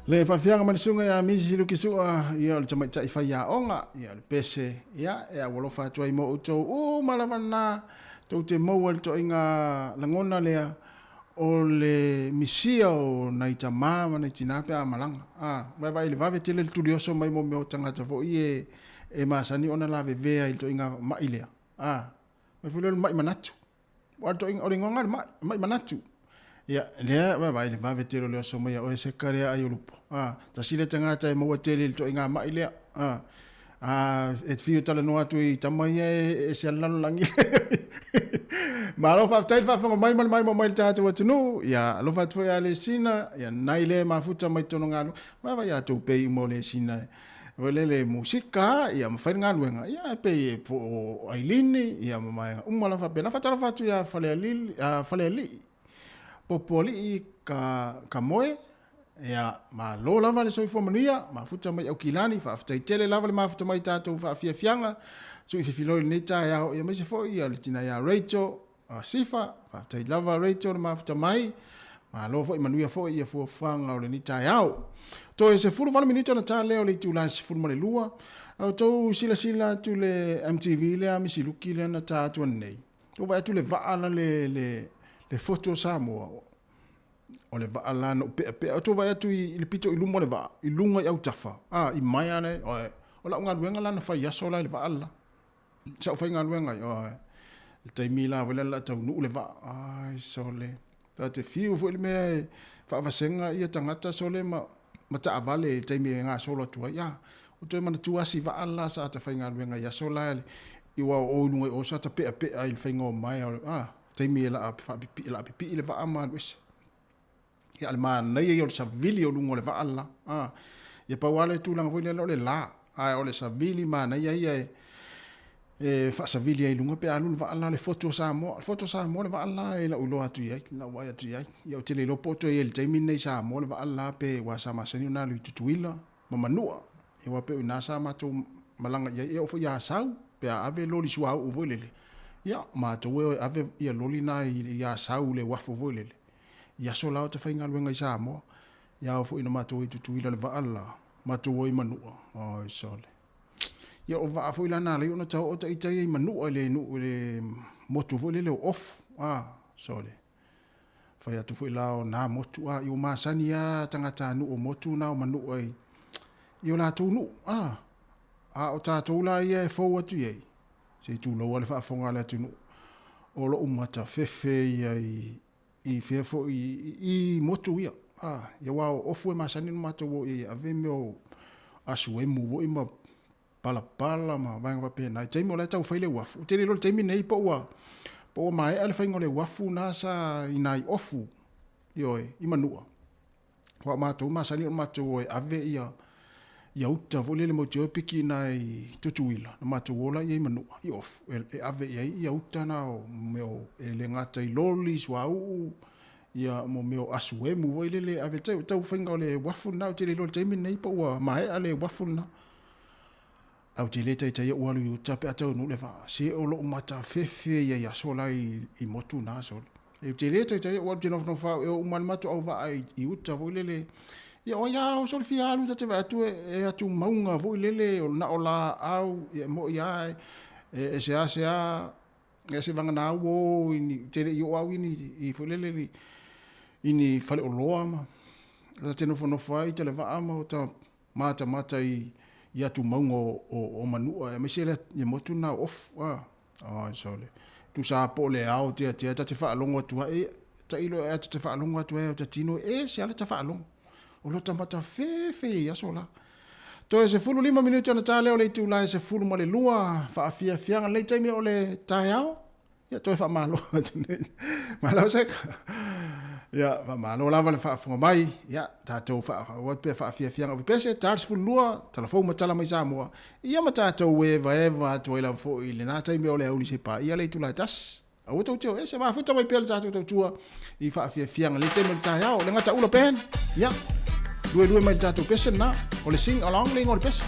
Le faafiaga ma le susuga ia Misi Lukisu'a, ia o le tamaitai faiaoga, ia o le pese, ia e aualofa atu ai mo outou uma lava lena tou te maua i le toaiga lagona lea o le misia o nai tama ma nai tina pe a malaga. A, vaevae i le vave tele le tulioso mai mo mea o tagata foi e, e masani ona lavevea i le toaiga mai lea. A, mai foi lea o le mai manatu. Ua toʻiga, o le igoa lena o le maʻi, maʻi manatu. Ia, lea, vaavaai le vave tele o le oso mai a oe seka lea ai o lupo. A, tasi lea tagata e maua tele i le toʻiga maʻi lea. A, a, e fiu e talanoa atu i tama ia e ese a le lalolagi. Malo faafetai le faafofoga mai ma le maimoa mai i le tatou atunuu. Ia, alofa atu foi ia Lesina, ia nai lea e mafuta mai totonu o galuega. Vaavaai ia tou pei uma o Lesina e Foi lele musika, ia ma fai le galuega, ia e pei e po o Ailini, ia ma vaega uma lava faapena. Faatalofa atu ia Falealili, Falealii, Popoalii ka, ka moe, ia malo lava le soifua manuia, mafuta mai Aukilani, faafetai tele lava le mafuta mai i tatou faafiafiaga, sui fifiloi i lenei taeao, ia aemaise foi ia le tina ia Rachel, A Sifa, faafetai lava Rachel le mafuta mai. Malo foi manuia foi ia fuafuaga o lenei taeao. Toe 18 minute ona ta lea o le itula e 12. A outou silasila atu le MTV lea Misiluki lea na ta atu ananei. Ua vaai atu le vaa la le, le, le fotu o Samoa. O le vaa la na ou peapea. Outou vaai atu i, i le pito i luma o le vaa, i luga i autafa. A, i maea le, o lau galuega la na fai aso la i le vaa la. Sa ou faigaluega ai, oi, le taimi la foi lea o le a taunuu le vaa, ai sole, ta te fiu foi le mea e faavasega ia tagata sole ma, ma taavale i le taimi e gasolo atu ai. Ah, ua toe manatua lava si vaa la sa ta faigaluega i aso la i aua o o i luga i o sa ta peapea i le faiga o maea o le, ah, taimi e laa faapipii, laa pipii le vaa ma alu ese. Ia, o le manaia ia o le savili o luga o le vaa le la. A, ia pau lava le tulaga foi lea o le la, ae o le savili manaia ia e, e faasavili ai i luga pe a alu le vaa la le Fotu o Samoa. O le Fotu o Samoa le vaa la i lau iloa atu i ai, lau vaai atu i ai. Ia ou te le iloa po o toe i ai i le taimi lenei i Samoa le vaa la pe aua sa masani ona alu i Tutuila ma Manua. Ia aua pei o i ina sa matou malaga i ai. E oo foi ia Asau pe a ave loli suauu foi lele, ia matou e o e ave ia loli na i Asau i le uafu foi lele. I aso la o ta faigaluega i Samoa, ia ao foi ina matou o i Tutuila i le vaa le la, matou o i Manua, oi sole. Ia o vaa foi la na alai ona ta oo ta ita ia i Manua i le nuu i le motu foi lele o Ofu, a, sole. Fai atu foi la o na motu, a, i ua masani lava tagatanuu o motu na o Manua i, i o latou nuu, a, a o tatou la ia e fou atu i ai, Se i tulou lava le faafofoga a le atunuu, o lou matafefe ia i, i fea foi, i, i motu ia. A, ia aua o ofu e masani ona matou o i ai e ave mea o asuemu foi ma palapala ma vaega faapena i taimi o la e tau fai le uafu. Ou te le iloa i le taimi lenei po ua, po ua maea le faiga o le uafu na sa i nai ofu, ioe, i Manua. Aua o matou masani ona matou o e ave ia ia uta foi lele matou te o e piki i nai Tutuila na matou o la i ai i Manua i Ofu e ave i ai ia uta na o mea o e le gata i loli, suauu, ia mo mea o asuemu foi lele e ave tau tau faiga o le uafu lena ou te le iloa i le taimi lenei po ua maea le uafu lena. Ae ou te le taitai ou alu i uta pe a taunuu le vaa. Se o lou matafefe ia i aso la i motu na sole. Ou te le taitai ou alu, ou te nofonofo lava au e o uma lava le matou auvaa i uta foi lele. Ia o ai lava o le fia alu ta te vaai atu e atu mauga foi lele o na o laau, ia e moi lava e seasea e se vagana au o i ni, ou te le i oo au i ni i foi lele i ni faleoloa ma ta te nofonofo lava i televaa ma ota matamata i i atu mauga o Manua aemaise le motu lena o Ofu a. Ai sole. Tusa po o le ao tiatia ta te faalogo atu ai, tailo ea ta te faalogo atu ai o ta tino e ese lava le ta faalogo. O lota matafefe i aso la. Toe 15 minute ona ta lea o le itula e 12 faafiafiaga lenei taimi o le taeao. Ia toe faamalo atu nei. Malo seka. Ia, faamalo lava le faafofoga mai. Ia, tatou faaauau atu pea faafiafiaga o pepese, ta le 12, tala fou ma tala mai Samoa. Ia ma tatou evaeva atu ai lava foi i lena taimi o le aoauli se i paia le itula e tasi. Aua tou te o ese, mafuta mai pea le tatou tautua i faafiafiaga le taimi o le taeao. Le gataula band, ia, luelue mai le tatou pese lena, o le sing along le igoa o le pese.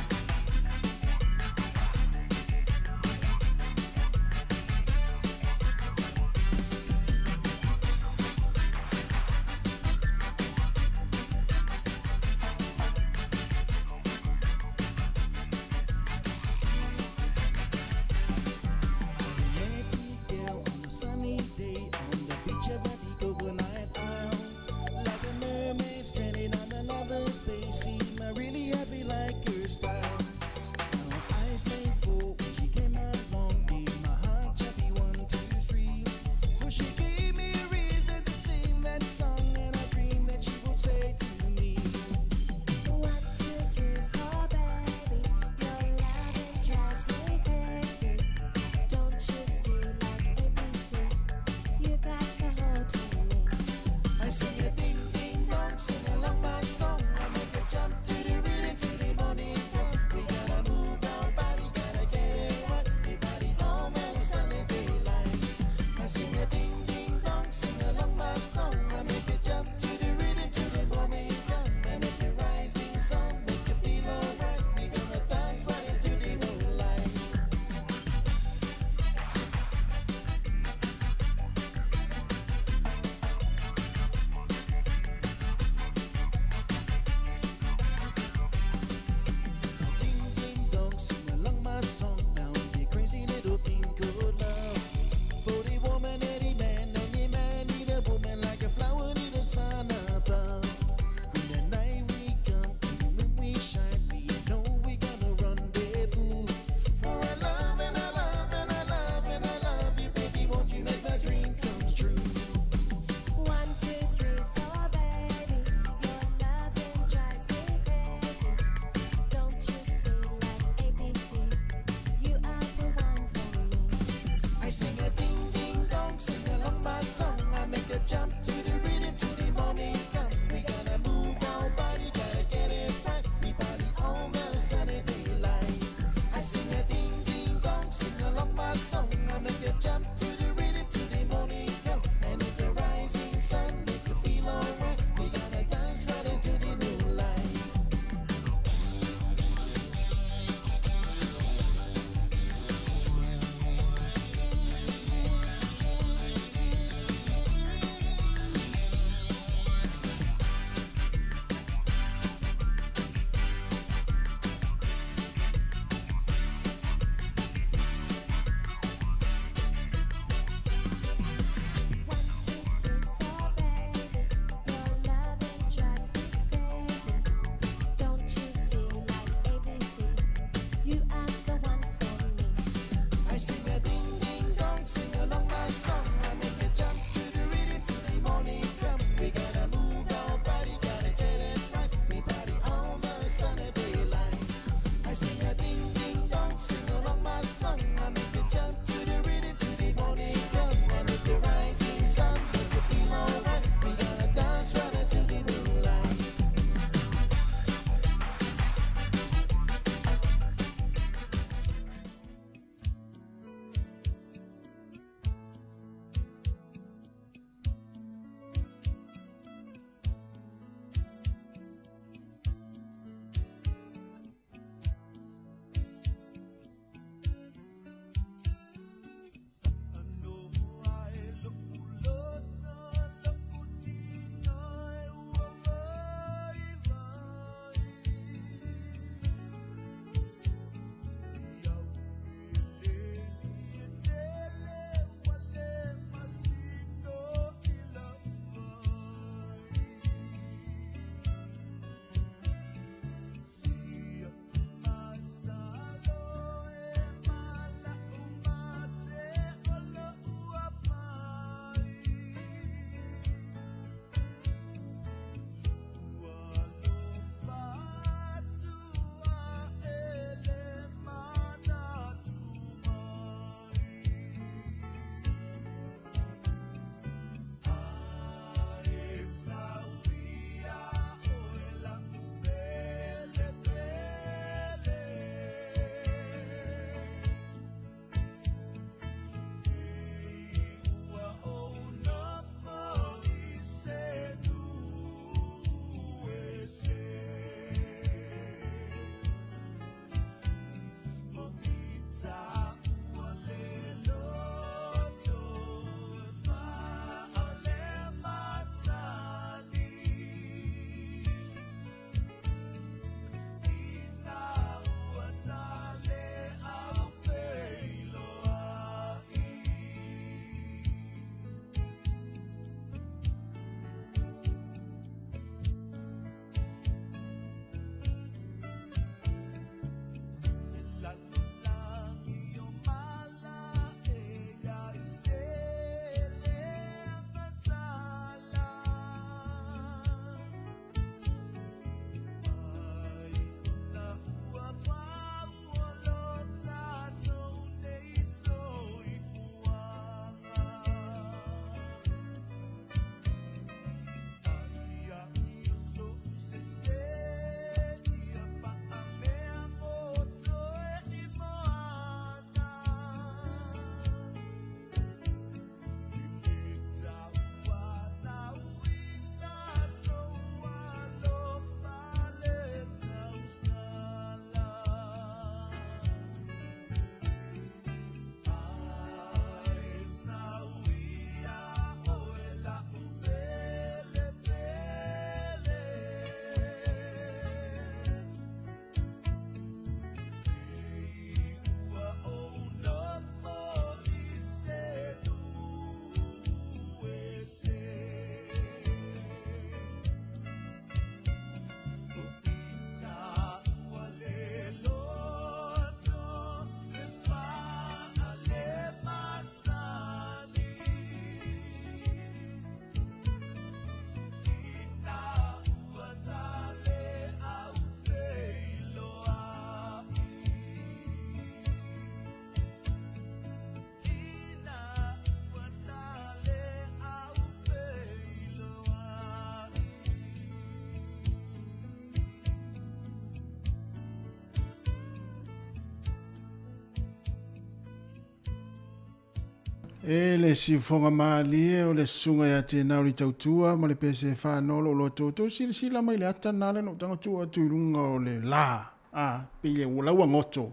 E le siufoga malie o le susuga ia Tenauri Tautua ma le pese whanolo o loa toutou silasila mai le ata na le na ou tago tuu atu i luga o le la, a, pei e ua laua goto,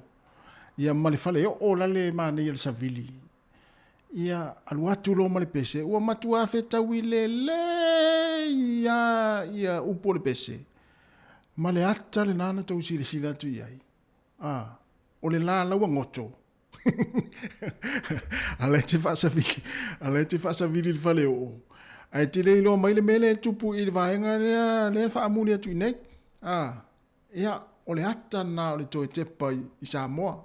ia ma le fale oo la le manaia le savili. Ia alu atu loa ma le pese, ua matua fetaui lelei lava ia upu o le pese, ma le ata lena na tou silasila atu i ai, a, o le la laua goto. A la e te faasavili, a la e te faasavili i le fale oo. Ae te le iloa mai le mea lea e tupu i le vaega lea, lea e faamuli atu i nei. A, ia, o le ata lena o le toe tepa i, i Samoa.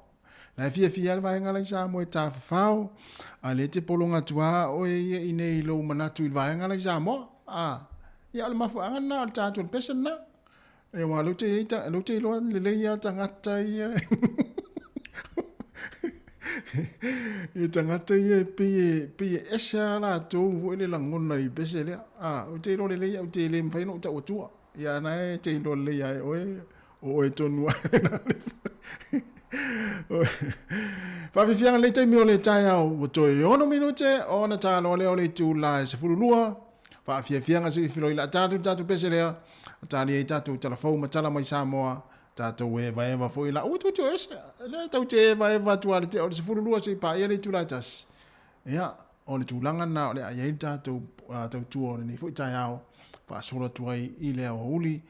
La e fiafia le vaega la i Samoa e tafafao, a lea e te pologa atu lava oe ia i nei i lou manatu i le vaega la i Samoa. A, ia, o le mafuaaga lena o le ta atu o le pese lena. E aua lea ou te i ai lea ou te iloa lelei lava tagata ia ia tagata ia e pei e pei e ese lava latou foi le lagona i pese lea. A, ou te iloa lelei ou te le mafai ona ou tau atua. Ia na e te iloa lelei lava e oe, o oe tonu lava lena le Faafiafiaga lenei taimi o le taeao ua toe 6 minute ona taloa lea o le itula e 12. Faafiafiaga se i filoi la tatou tatou pese lea. Tali ai tatou tala fou ma tala mai Samoa. Tatou evaeva foi la. Ua tou ese. Lea tou te evaeva atu lava i le tea o le 12 seia paia le itula e tasi. Ia, o le tulaga lena o le a i ai le tatou tautua o lenei foi taeao faasolo atu ai i le aoauli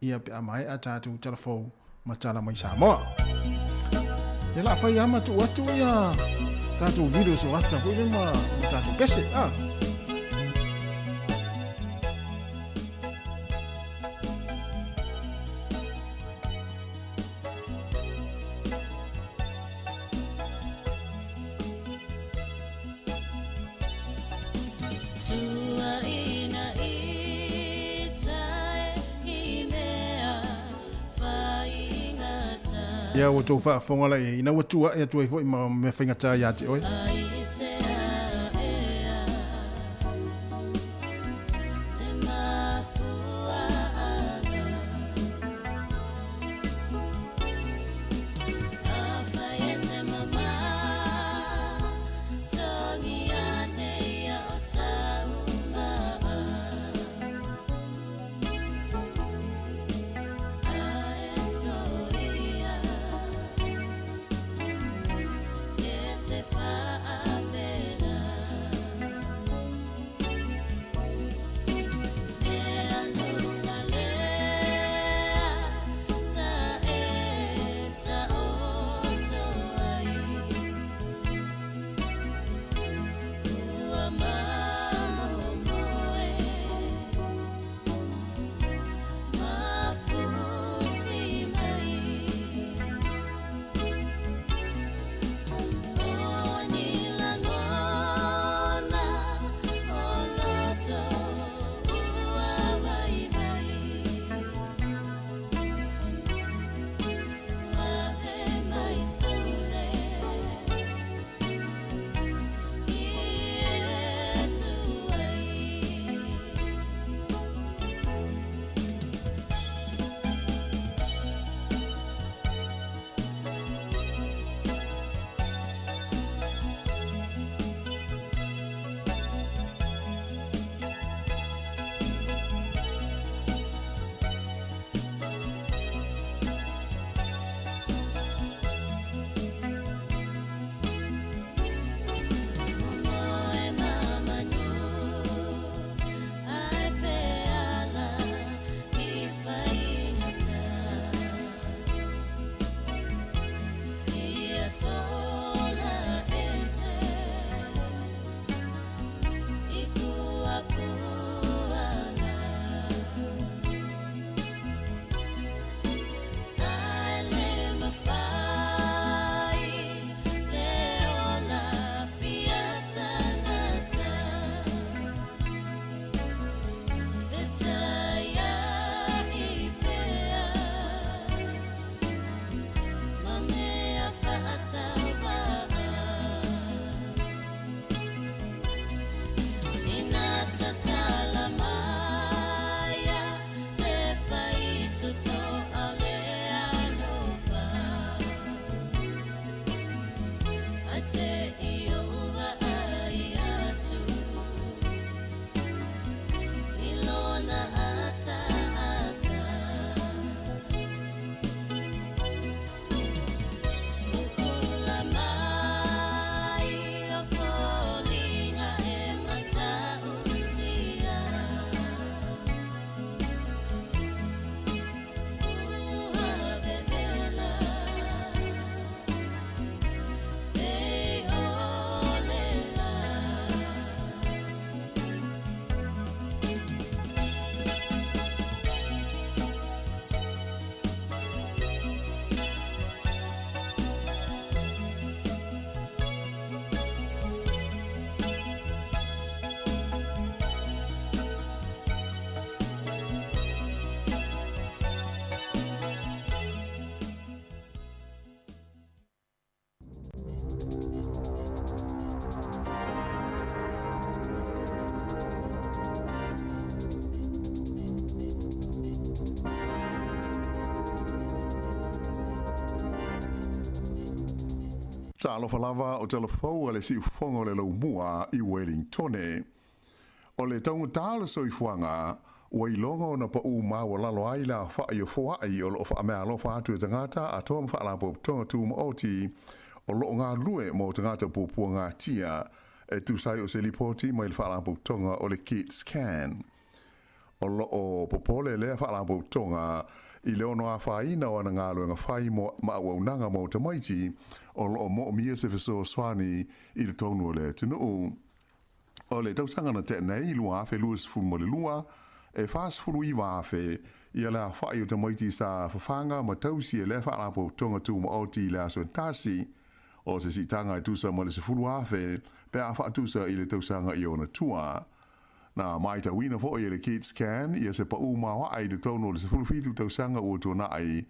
ia pe a maea tatou tala fou ma tala mai Samoa. Ia la fai ama tuu atu ia tatou video so ata foi le ma, ma tatou pese. Ah. Ia ua tou faafofoga la i ai, ina ua tu ae atu ai foi ma mea faigata ia te oe. Talofa lava o tala fou a le siufofoga o le laumua i Wellingtone. O le taugata o le soifuaga, ua iloga ona paʻū maualalo ai le aofaʻi o foaʻi o loo faameaalofa atu e tagata atoa ma faalapotopotoga tumaoti o loo galulue mo tagata puapuagatia e tusa ai o se lipoti mai le faalapotopotoga o le Kids Can. O lo o popole lea faalapotopotoga i le ono afaina o ana galuega fai mo ma auaunaga mo tamaiti o lo o moomia se fesoasoani i totonu o le atunuu. O le tausaga na tea nei, 2022, e 49,000 ia le aofaʻi o tamaiti sa fafaga ma tausi e lea faalapotopotoga tumaoti i le aso e tasi, o se siitaga e tusa ma le 10,000 pe a faatusa i le tausaga i ona tua. Na matauina foi e le Kids Can ia se paʻū maoaʻe i totonu o le 17 tausaga ua tuanaʻi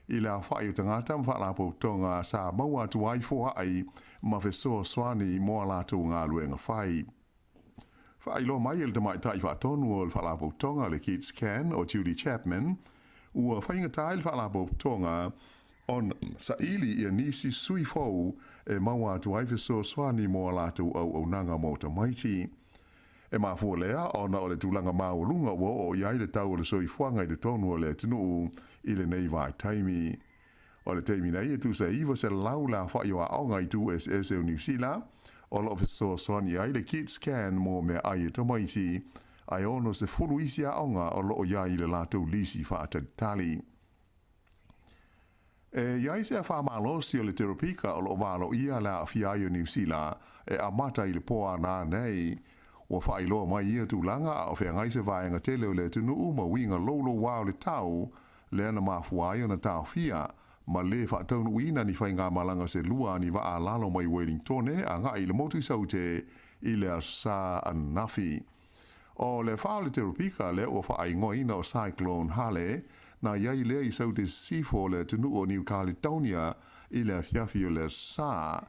i le aofaʻi o tagata ma faalapotopotoga sa maua atu ai foaʻi ma fesoasoani mo a latou galuega fai. Faailoa mai e le tamaitai faatonu o le faalapotopotoga le Kids Can o Judy Chapman, ua faigata ai le faalapotopotoga ona saili ia nisi sui fou e maua atu ai fesoasoani mo a latou auaunaga mo tamaiti. E mafua lea ona o le tulaga maualuga ua oo i ai le tau o le soifuaga i totonu o le atunuu i lenei vaitaimi. O le taimi nei e tusa e 900 le aofaʻi o aoga i itu eseese o Niu Sila o lo o fesoasoani ai le Kids Can mo meaai e tamaiti, ae 60 isi aoga o lo o i ai i le latou lisi faatalitali. E i ai se afa malosi o le teropika o lo o valoia le aafia ai o Niu Sila e amata i le po ana nei. Ua faailoa mai ia tulaga a o feagai se vaega tele o le atunuu ma uiga loulouā o le tau, lea na mafua ai ona taofia ma lē faataunuuina ni faigamalaga se lua ni vaa lalo mai Wellingtone agai i le motu i Saute i le Aso Sa ananafi. O le afa o le teropika lea ua faaigoaina o Cyclone Hale, na i ai lea i Saute Sisifo o le atunuu o New Caledonia i le afiafi o le Aso Sa.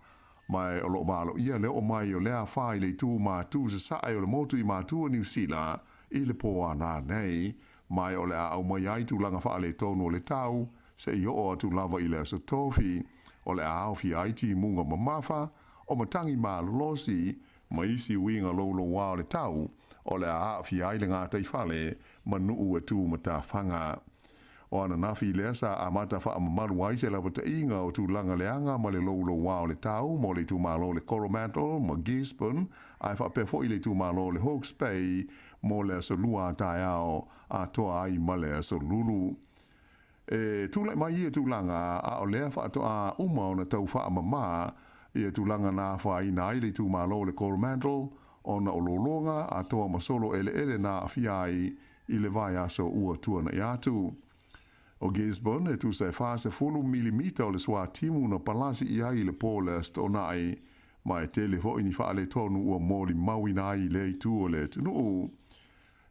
Ma o lo o valoia le oo mai o lea afa i le itu matū sasae o le motu i matū o Niu Sila i le pō ana nei, ma o le a aumai ai tulaga faaletonu o le tau, seia oo atu lava i le Aso Tofi, o le a aofia ai timuga mamafa, o matagi malolosi, ma isi uiga loulouā o le tau, o le a aafia ai le gataifale ma nuu e tu matafaga. O ananafi lea sa amata faamamalu ai se lapataiga o tulaga leaga ma le loulouā o le tau mo le itumalo o le Coromandel ma Gisborne, ae faapea foi le itumalo o le Hawke's Bay mo le aso lua a taeao atoa ai ma le aso lulu. E tulai mai ia tulaga, a o lea faatoa uma ona tau faamama ia tulaga na afaina ai le itumalo o le Coromandel ona o lologa atoa ma solo eleele na aafia ai i le vaiaso ua tuanaʻi atu. O Gisborne e tusa e 40 milimita o le suatimu na palasi i ai i le po o le Aso Toonai, ma e tele foi ni faaletonu ua molimauina ai i lea itu o le atunuu.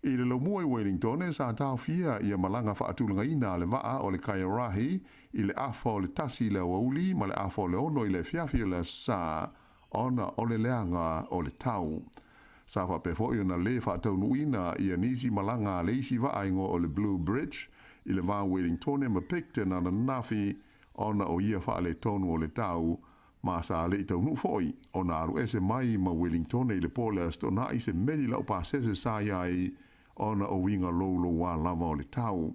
I le laumua i Wellingtone, sa taofia ia malaga faatulagaina a le vaa o le Kaiarahi i le afa o le 1 i le aoauli ma le afa o le 6 i le afiafi o le Aso Sa, ona o le leaga o le tau. Sa faapea foi ona lē faataunuuina ia nisi malaga a le isi vaa igoa o le Blue Bridge i le va o Wellingtone ma Picton ananafi ona o ia faaletonu o le tau ma sa leʻi taunuu foi ona alu ese mai ma Wellingtone i le po o le Aso Toonai se meli laupasese sa i ai ona o uiga loulouā lava o le tau.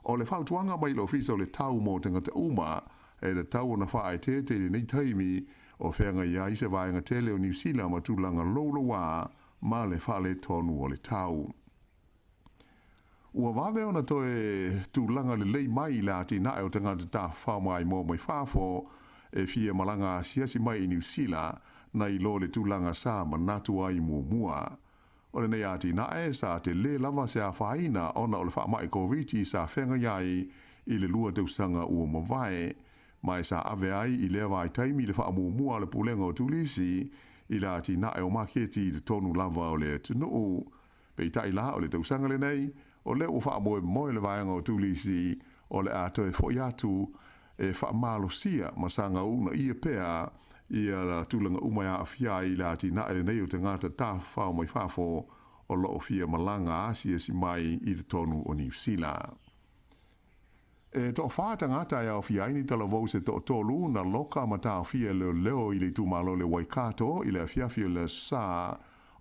O le fautuaga mai le Ofisa o le Tau mo tagata uma, e tatau ona faaeteete i lenei taimi o feagai ai se vaega tele o Niu Sila ma tulaga loulouā ma le faaletonu o le tau. Ua vave ona toe tulaga lelei mai le atinae o tagata tafafao maimoa mai fafo e fia malaga asiasi mai i Niu Sila nai lo le tulaga sa manatu ai muamua. O lenei atinae sa telē lava se afaina ona o le faamaʻi Koviti sa feagai ai i le 2 tausaga ua mavae, ma e sa ave ai i lea vaitaimi le faamuamua a le Pulega o Turisi i le atinae o maketi i totonu lava o le atunuu. Peitai la, o le tausaga lenei, o lea ua faamoemoe le vaega o Turisi o le a toe foi atu e faamalosia ma saga uunaia pea ia tulaga uma e aafia ai i le atinae lenei o tagata tafafao mai fafo o lo o fia malaga asiasi mai i totonu o Niu Sila. E toafā tagata e aofia ai ni talavou se toatolu na loka ma taofia e leoleo i le itumalo o le Waikato i le afiafi o le Aso Sa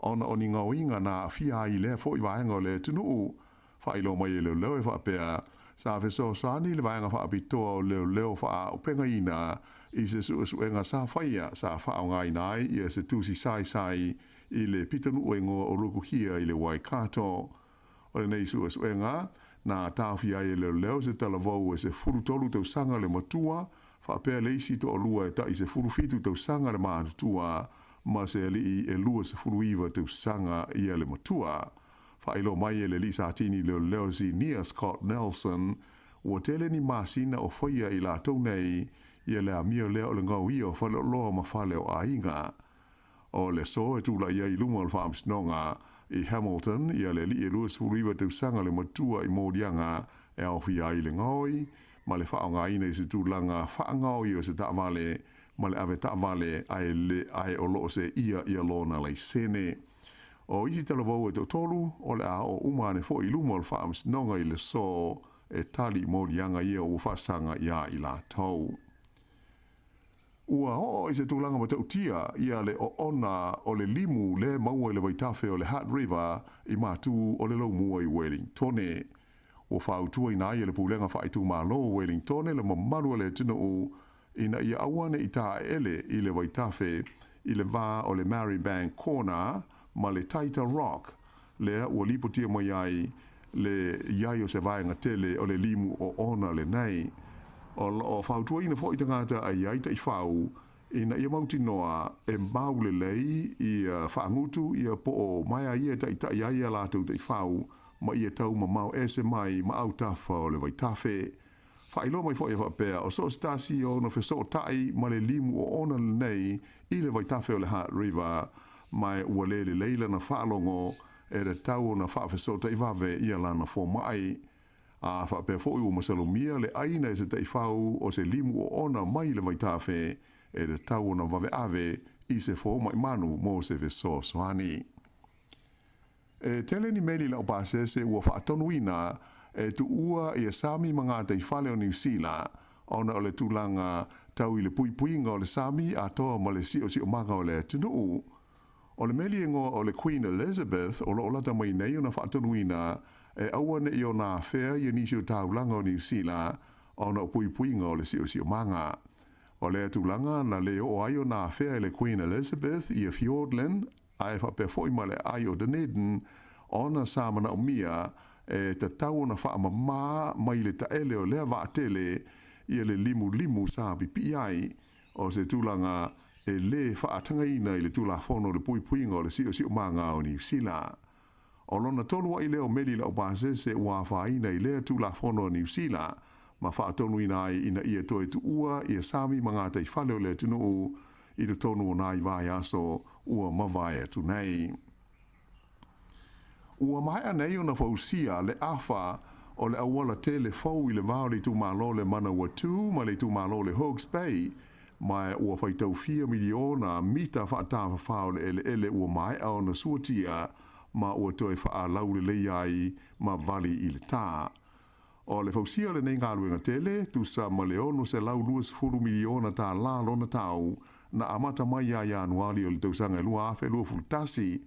ona o ni gaoiga na aafia ai i lea foi vaega o le atunuu. Faailoa mai e leoleo e faapea, sa fesoasoani le vaega faapitoa o leoleo faaaupegaina i se suesuega sa faia sa faaaogaina ai ia se tusi saisai i le pitonuu e igoa o Rukuhia i le Waikato. O lenei suesuega, na taofia ai e leoleo se talavou e 13 tausaga le matua, faapea le isi toalua e tai 17 tausaga le matutua, ma se alii e 29 tausaga ia le matua. Faailoa mai e le alii Satini leoleo Sinia Scott Nelson, ua tele ni masina o faia i latou nei ia le amio lea o le gaoia o faleoloa ma fale o aiga. O le aso e tulai ai i luma o le Faamasinoga i Hamilton ia le alii e 29 tausaga le matua i moliaga e aofia ai le gaoi ma le faaaogaina i se tulaga faagaoi o se taavale ma le ave taavale ae le ae o lo o seia ia lona laisene. O isi talavou e toatolu o le a oo uma ane foi i luma o le Faamasinoga i le aso e tali i moliaga ia ua faasaga iā i latou. Ua oo i se tulaga matautia ia le oona o le limu le maua i le vaitafe o le Hutt River i matu o le Laumua i Wellingtone. Ua fautuaina ai e le Pulega Faaitumalo o Wellingtone le mamalu o le atunuu ina ia aua ne i taeele i le vaitafe i le va o le Marribank Corner ma le Taita Rock lea ua lipotia mai ai le i ai o se vaega tele o le limu oona lenei. O lo o fautuaina foi tagata a i ai taifau ina ia mautinoa e mau lelei ia faagutu ia po o maea ia e taitai ai a latou taifau ma ia tau mamao ese mai ma autafa o le vaitafe. Faailoa mai foi e faapea, o so o se tasi o ona fesootai ma le limu oona lenei i le vaitafe o le Hutt River, ma e ua le lelei lana faalogo e tatau ona faafesootai vave ia lana fomai. A faapea foi ua masalomia le ʻaina e se taifau o se limu oona mai le vaitafe e tatau ona vave ave i se fomai manu mo se fesoasoani. E tele ni meli laupasese ua faatonuina e tuua ia sami ma gataifale o Niu Sila ona o le tulaga tau i le puipuiga o le sami atoa ma le siosiomaga o le atunuu. O le meli e igoa o le Queen Elizabeth o lo o lata mai nei ona faatonuina e aua ne i ona afea ia nisi o taulaga o Niu Sila ona o puipuiga o le siosiomaga. O lea tulaga na le oo ai ona afea e le Queen Elizabeth ia Fiordland ae faapea foi ma le aai o Dunedin, ona sa manaomia e tatau ona faamamā mai le taele o lea vaatele ia le limulimu sa pipii ai, o se tulaga e lē faatagaina i le Tulafono o le Puipuiga o le Siosiomaga o Niu Sila. O lona tolu ai lea o meli laupasese ua afaina i lea Tulafono a Niu Sila ma faatonuina ai ina ia toe tuua ia sami ma gataifale o le atunuu i totonu o nai vaiaso ua mavae atu nei. Ua maea nei ona fausia le afa o le auala tele fou i le va o le itumalo o le Manawatū ma le itumalo o le Hawke's Bay, ma ua faitau fia miliona mita faatafafā o le eleele ua maea ona suatia ma ua toe faalaulelei ai ma vali i le tā. O le fausia o lenei galuega tele, tusa ma le $620 miliona tālā lona tau, na amata mai ia Ianuari o le tausaga e 2021.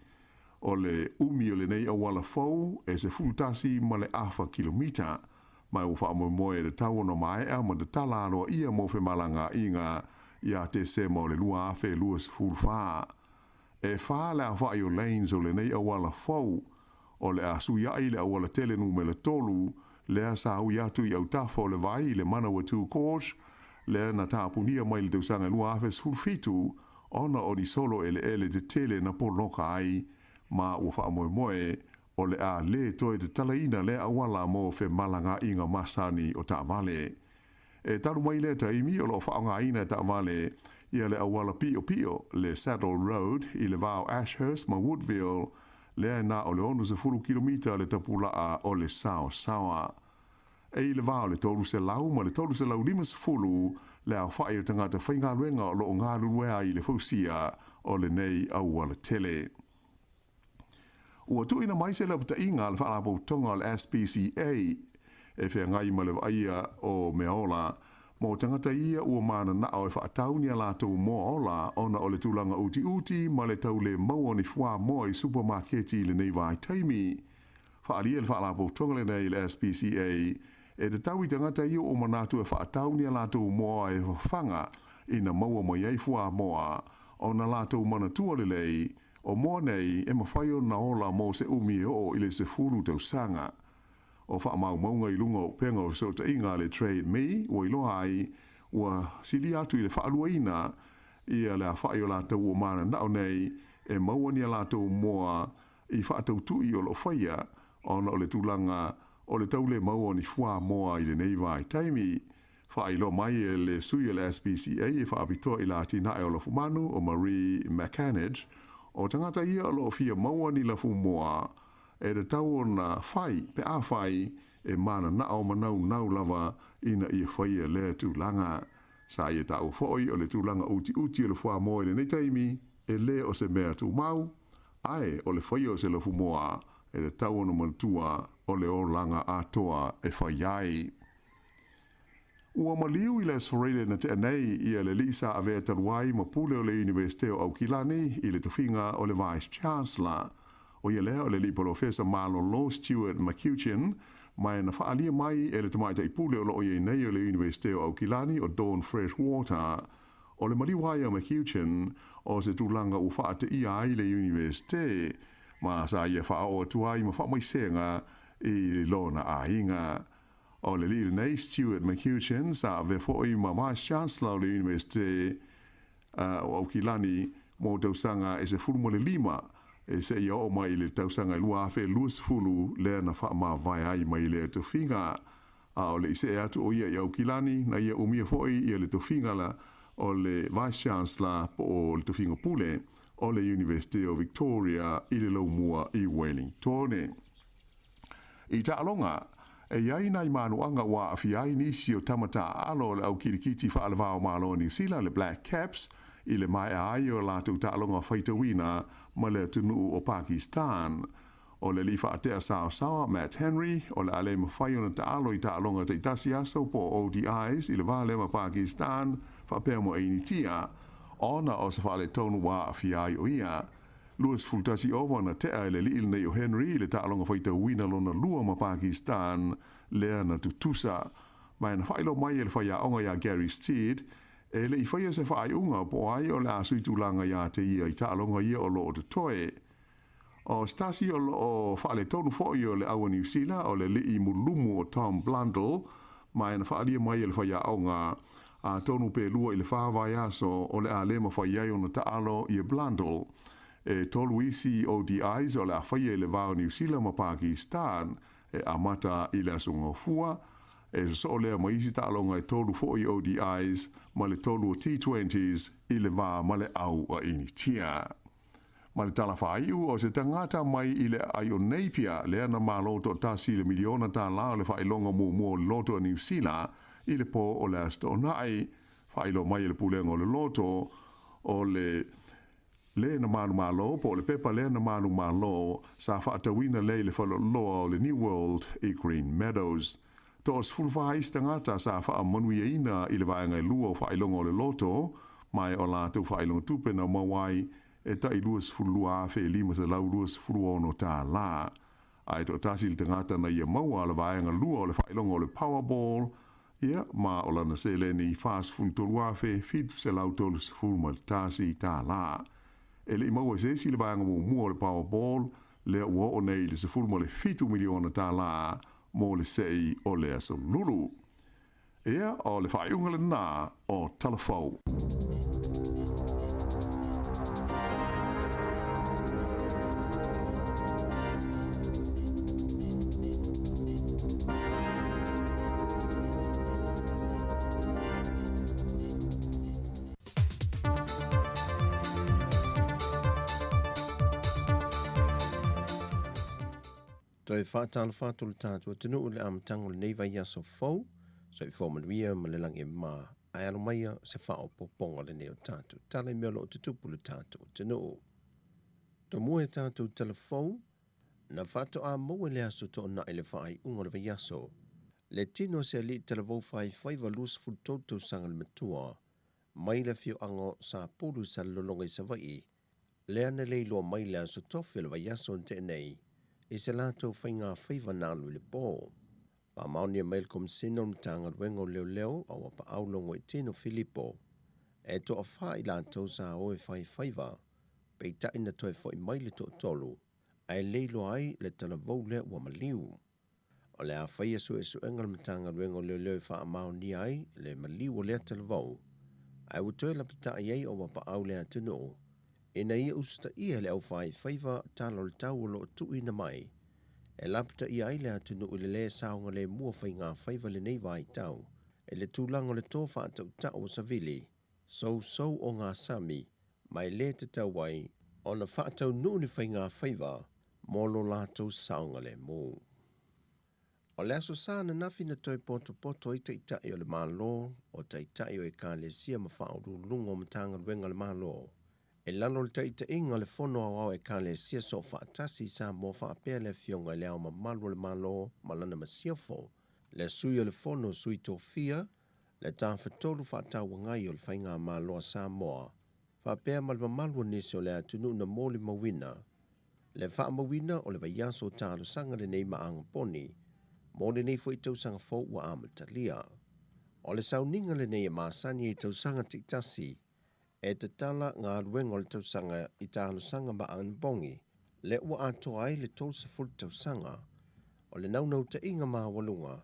O le umi o lenei auala fou e 11.5 kilomita, ma ua faamoemoe e tatau ona maea ma tatala aloaia mo femalagaaiga ia Tesema o le 2024. E whā le aofai o lanes o lenei auala fou, o le a suiaʻi le auala tele numera tolu, lea sa ui atu i autafa o le vai i le Manawatū Gorge, lea na tapunia mai i le tausaga e 2017 ona o ni solo eleele tetele na poloka ai, ma ua faamoemoe o le a lē toe tatalaina lea auala mo femalagaaiga masani o taavale. E talu mai lea taimi o lo o faaaogaina e taavale ia le auala piʻopiʻo, le Saddle Road, i le va o Ashhurst ma Woodville, lea e na o le 60 kilomita le tapulaa o le saosaoa. E i le va o le 300 ma le 350 le aofai o tagata faigaluega o lo o galulue ai i le fausia o lenei auala tele. Ua tuuina mai se lapataiga a le Faalapotopotoga o le SPCA e feagai ma le vaaia o meaola mo tagata ia ua mananao e faatau ni a latou moa ola ona o le tulaga utiuti ma le tau le maua o ni fuamoa i supamaketi i lenei vaitaimi. Faaalia le Faalapotopotoga lenei i le SPCA e tatau i tagata ia ua manatu e faatau ni a latou moa e fafaga ina maua mai ai fuamoa ona latou manatua lelei o moa nei e mafai ona ola mo se umi e oo i le 10 tausaga. O faamaumauga i luga o upega o fesootaiga a le Trade Me ua iloa ai ua silia atu i le faaluaina ia le afa'i o latou ua mananao nei e maua ni a latou moa i faatautui o lo o faia ona o le tulaga o le tau le maua o ni fuamoa i lenei vaitaimi. Faailoa mai e le sui o le SPCA e faapitoa i le atinae o lafumanu o Marie McAnage, o tagata ia o lo o fia maua ni lafumoa e tatau ona fai pe afai e mananao ma naunau lava ina ia faia lea tulaga. Sa ia taua foi o le tulaga utiuti o le fuamoa i lenei taimi e le o se mea tumau, ae o le faia o se lafumoa e tatau ona manatua o le olaga atoa e fai ai. Ua maliu i le Aso Faraile na tea nei ia le alii sa avea talu ai ma pule o le Iunivesite o Aukilani i le tofiga o le Vice Chancellor. O ia lea o le alii polofesa malolo Stuart McCutcheon, ma e na faaalia mai e le tamaitai pule o lo o i ai nei o le Iunivesite o Aukilani o Dawn Freshwater. O le maliu ai o McCutcheon o se tulaga ua faateia ai le Iunivesite, ma sa ia faaoo atu ai ma faamaisega i lona aiga. O le alii lenei, Stuart McCutcheon, sa avea foi ma Vice Chancellor o le Iunivesite o Aukilani mo tausaga e 15 e seia oo mai i le tausaga e 2020 lea na faamavae ai mai lea tofiga. A o le i see atu o ia i Aukilani, na ia umia foi ia le tofiga la o le Vice Chancellor po o le tofiga pule o le Iunivesite o Victoria i le laumua i Wellingtone. I taaloga, e i ai nai manuaga ua aafia ai nisi o tama taaalo o le au kilikiti faale-va-o-Malo o Niu Sila, le Black Caps, i le maea ai o latou taaloga faitauina ma le atunuu o Pakistan. O le alii faatea saosaoa, Matt Henry, o le a le mafai ona taalo i taaloga taitasi aso po o ODIs i le va lea ma Pakistan faapea ma Initia, ona o se faaletonu ua aafia ai o ia. 21 ova na tea e le alii lenei o Henry i le taaloga faitauina lona lua ma Pakistan lea na tutusa. Ma e na faailoa mai e le faiaoga iā Gary Stead, e le i faia se faaiuga po o ai o le a sui tulaga iā te ia i taaloga ia o lo o totoe. O se tasi o lo o faaletonu foi o le au a Niu Sila o le alii mulumu o Tom Blundell, ma e na faaalia mai e le faiaoga atonu pe lua i le fa vaiaso o le a le mafai ai ona taalo ia Blundell. E tolu isi ODIs o le a faia i le va o Niu Sila ma Pakistan e amata i le Aso Gafua, e sosoo lea ma isi taaloga e tolu foi ODIs ma le tolu o T20s i le va ma le au a Initia. Ma le tala faaiu o se tagata mai i le aai o Napier lea na malo toatasi i le miliona tālā o le faailoga muamua o le loto a Niu Sila i le pō o le Aso Toonai. Faailoa mai e le Pulega o le Loto o le le na manumalo po o le pepa lea na manumalo sa faatauina lea i le faleoloa o le New World i Green Meadows. Toa 14 isi tagata sa faamanuiaina i le vaega e lua o faailoga o le loto, ma e o latou faailoga tupe na maua ai e tai $22,526 tālā. A e toatasi le tagata na ia maua le vaega lua o le faailoga o le Powerball, ia, ma o lana seleni $43,731 tālā. E le i maua e se isi le vaega muamua o le Powerball, lea ua oo nei i le $17 miliona tālā mo le sei o le aso lulu. Ia, o le faaiuga lenā o Tala Fou. Toe faatalofa atu le tatou atunuu i le amataga o lenei vaiaso fou, soifua manuia ma le lagi e mama, ae alo maia se faaopoopoga lenei o tatou tala i mea o lo o tutupu i le tatou atunuu. Tomua e tatou tala fou, na faatoa maua i le aso Toonai le faaiuga o le vaiaso. Le tino o se alii talavou faifaiva 23 tausaga le matua, mai le afioaga o Sapulu i Salelologa i Savaii, lea na le iloa mai le Aso Tofi o le vaiaso na tea nei i se latou faigafaiva na alu i le po. Faamaonia mai le Komesina o le Matagaluega o Leoleo a ua paau Logoitino Filipo, e toafa i latou sa o e fai faiva, peitai na toe foi mai le toatolu, ae le iloa ai le talavou lea ua maliu. O le a faia suesuega le Matagaluega o Leoleo e faamaonia ai le maliu o lea talavou, ae ua toe lapatai ai o Wapaau le atunuu ina ia usitaia le aufaifaiva tala o le tau o lo o tuuina mai e lapataia ai le atunuu i le lē saogalemu o faigafaiva lenei vaitau i le tulaga o le to faatautau o savili, sousou o gasami ma e lē tatau ai ona faataunuu ni faigafaiva mo lo latou saogalemu. O le Aso Sa ananafi na toe potopoto ai Taitai o le Malo, o Taitai o Ekalesia ma Faauluuluga o Matagaluega a le Malo i lalo o le taitaiga o le Fono Aoao Ekalesia Soofaatasi i Samoa faapea le Afioga i Le Ao Mamalu o le Malo ma lana Masiofo, le Sui o le Fono Sui Tofia, le Tafatolu Faatauagai o le Faigamalo a Samoa faapea ma le mamalu o nisi o le atunuu na molimauina le faamauina o le vaiaso o talosaga lenei ma Agaponi mo lenei foi tausaga fou ua amatalia. O le sauniga lenei e masani i tausaga taitasi e tatala galuega o le tausaga i talosaga ma anapogi lea ua atoa ai le 30 tausaga o le naunautaiga maualuga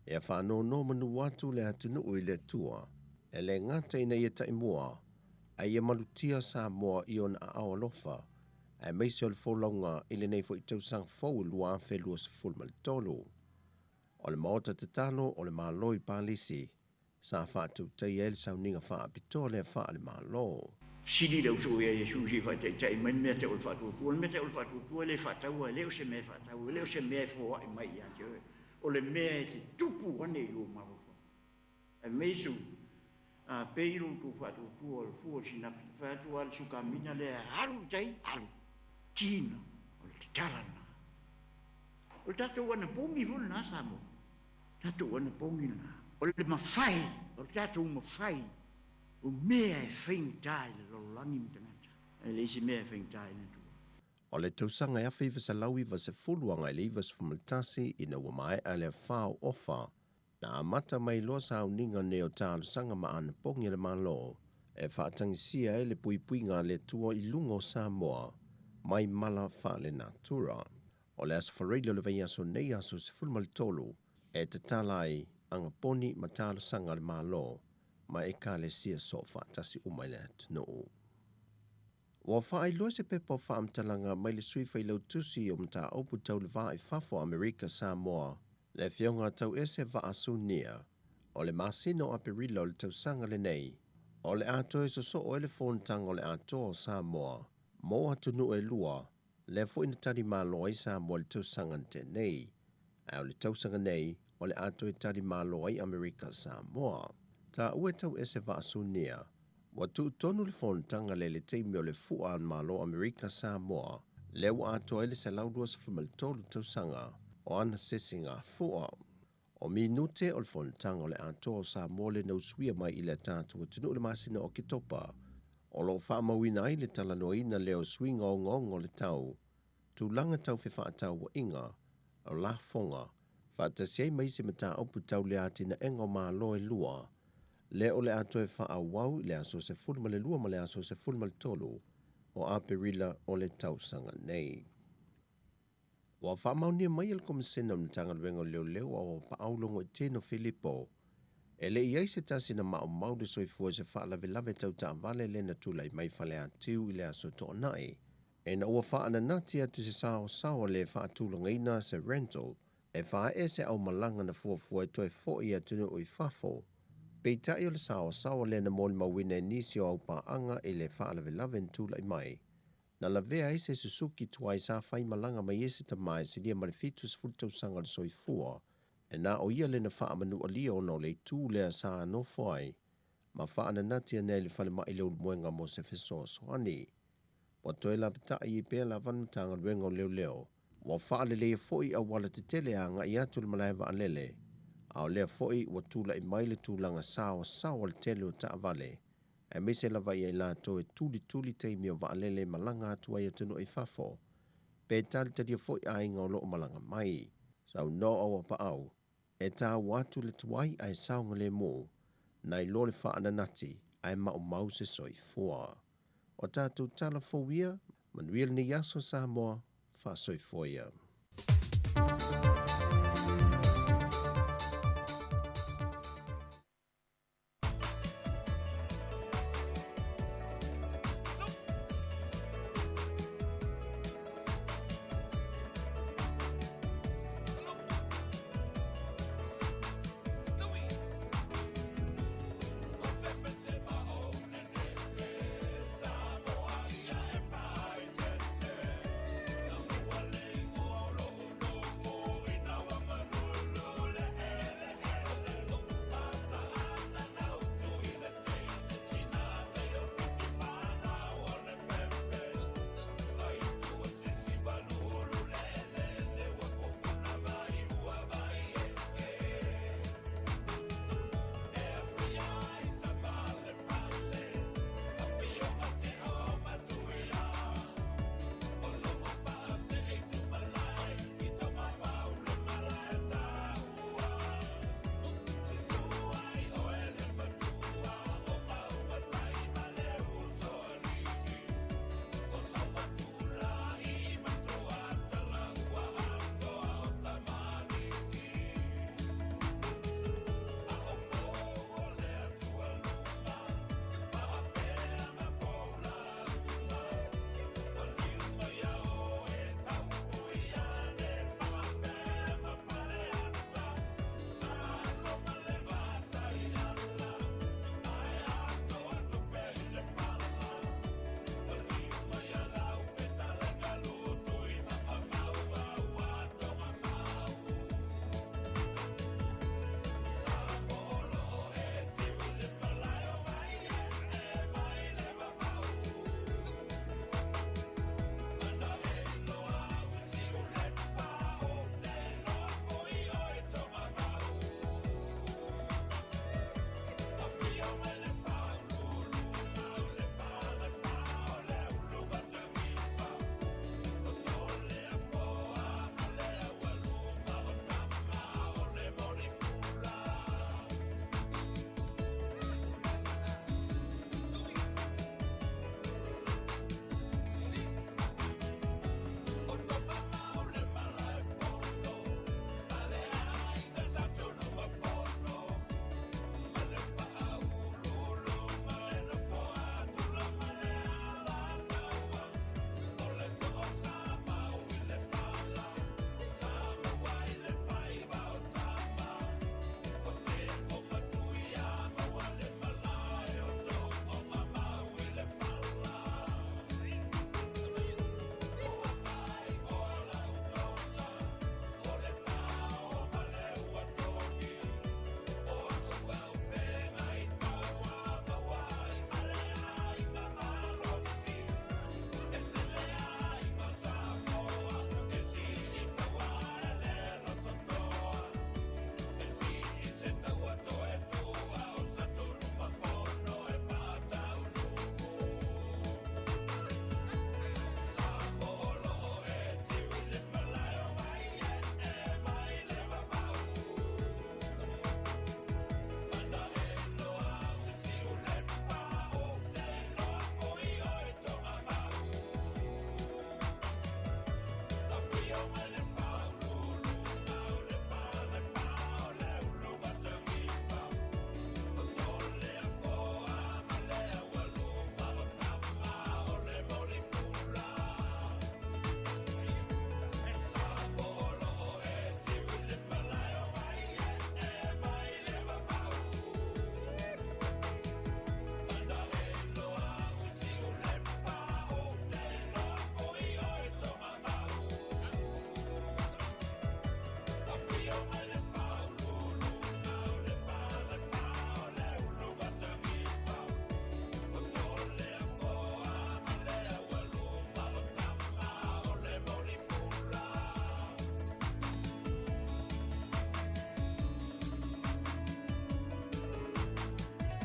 ia faanonomanu atu le atunuu i le Atua, e le gata ina ia taimua, a ia malutia Samoa i ona aao alofa, aemaise o le folauga i lenei foi tausaga fou 2023. O le Maota Tatalo o le Malo i Palisi, sa faatautaia ai le sauniga faapitoa lea faale-Malo. Fesili le uso ia Iesu se i faataitai mai le mea tau o le faatuatua. O le mea tau o le faatuatua e le faataua, e le o se mea e faatau, e le o se mea e foai mai ia te oe. O le mea e te tupu ane i lou mafaufau. Ae fai mai Iesu, A pei lo outou faatuatua o le fua o le sinapi, fai atu lava le sukamina lea, Alu i tai, alu. Tina, o le tatala lena. O le tatou anapogi foi lena Samoa. Tatou anapogi lena. O le mafai, o le tatou mafai, o mea e faigata i le lalolagi ma tagata, ae leai se mea e faigata i le Atua. O le tausaga e 1990 agai le 91 ina ua maea le afa o Ofa, na amata mai loa sauniga nei o talosaga ma anapogi a le Malo e faatagisia ai le puipuiga a le Atua i luga o Samoa mai mala faalenatura. O le Aso Faraile o le vaiaso nei aso 13 e tatala ai agaponi ma talosaga a le Malo ma Ekalesia soofaatasi uma i le atunuu. Ua faailoa se pepa o faamatalaga mai le Sui Failautusi o Mataupu Tau le Va i Fafo o Amerika Samoa, le Afioga Tauese Vaa Sunia, o le masina o Aperila o le tausaga lenei, o le a toe sosoo ai le fonotaga o le Atoa o Samoa mo atunuu e lua, lea foi na tali malo ai Samoa i le tausaga na tea nei, ae o le tausaga nei o le a toe tali malo ai Amerika Samoa. Taua e Tauese Vaa Sunia, Ua tuu tonu le fonotaga lea i le taimi o le fua a le Malo o Amerika Samoa, lea ua atoa ai le 123 tausaga o ana sesiga fua. O minute o le fonotaga o le Atoa o Samoa lea na usuia mai i le tatou atunuu i le masina o Oketopa, o lo o faamauina ai le talanoaina lea o suiga ogaoga o le tau, tulaga tau fefaatauaiga, o lafoga, faatasi ai ma isi mataupu tau le atinaega o Malo e lua, lea o le a toe faaauau i le aso 12 ma le aso 13 o Aperila o le tausaga nei. Ua faamaonia mai e le Komesina o le Matagaluega o Leoleo a ua paau Logoitino Filipo e le i ai se tasi na maumau le soifua i se faalavelave tau taavale lea na tulai mai Faleatiu i le aso Toonai ina ua faananati atu se saosaoa le faatulagaina se rental e faaee se aumalaga na fuafua e toe foi i atunuu i fafo. Peitai o le saosaoa lea na molimauina e nisi o aupaaga i le faalavelave na tulai mai, na lavea ai se Susuki tuai sa faimalaga mai ai se tama e silia ma le 70 tausaga o le soifua, e na o ia le na faamanualia ona o le itu lea sa nofo ai ma faananati ane ai i le falemai le Ulumoega mo se fesoasoani. Ua toe lapatai ai pea lava le Matagaluega o Leoleo. Ua faaleleia foi auala tetele a agai atu le malae vaalele. A o lea foi ua tulai mai le tulaga saoasaoa o le tele o taavale, aemaise lava ia i latou e tulituli taimi o vaalele e malaga atu ai i atunuu i fafo, pe talitalia foi aiga o lo o malaga mai. Saunoa Auapaau, E taua atu le tuai ae saogalemu, nai lo le faananati ae maumau se soifua. O tatou tala fou ia, manuia lenei aso Samoa, faasoifua ia.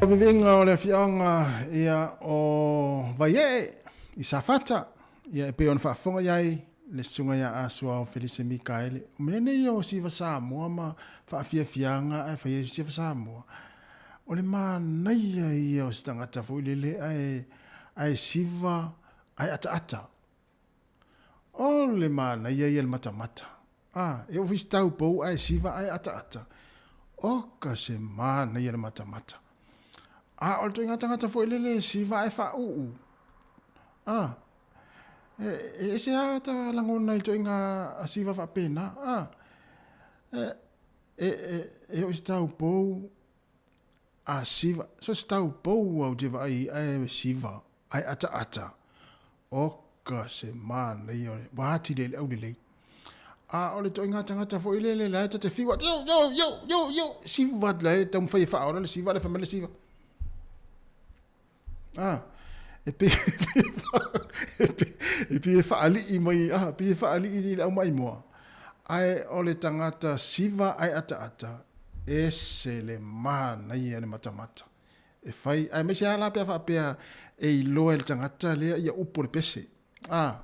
Viviiga o le afioaga ia o Vaiee i Safata, ia e pei ona faafofoga i ai le susuga ia Asuao Felise Mikaele. O mea nei o Siva Samoa ma faafiafiaga ae fai ai Siva Samoa, o le manaia ia o se tagata foi lele ae, ae siva ae ataata. O le manaia ia le matamata. A, e oo foi se taupou ae siva ae ataata. Oka se manaia le matamata. A o le ituaiga tagata foi lele e siva ae faauu. A, e, e ese lava ta lagona i ituaiga siva faapena. A, e, e, e, e oo i se taupou a siva, so se taupou au te vaai ae siva ae ataata. Oka se manaia o le ua atili ai le aulelei. A o le ituaiga tagata foi lele la e ta te fiu atu, yo, yo, yo, yo, yo, siva atu la e taumafai e faaola le siva, le fai mai le siva. Ah, e pei, e pei, e pei e faalii mai, ah, pei e faalii i le aumaimoa. Ae o le tagata siva ae ataata, ese le manaia le matamata. E fai, aemaise lava la pe a faapea e iloa e le tagata lea ia upu o le pese. A,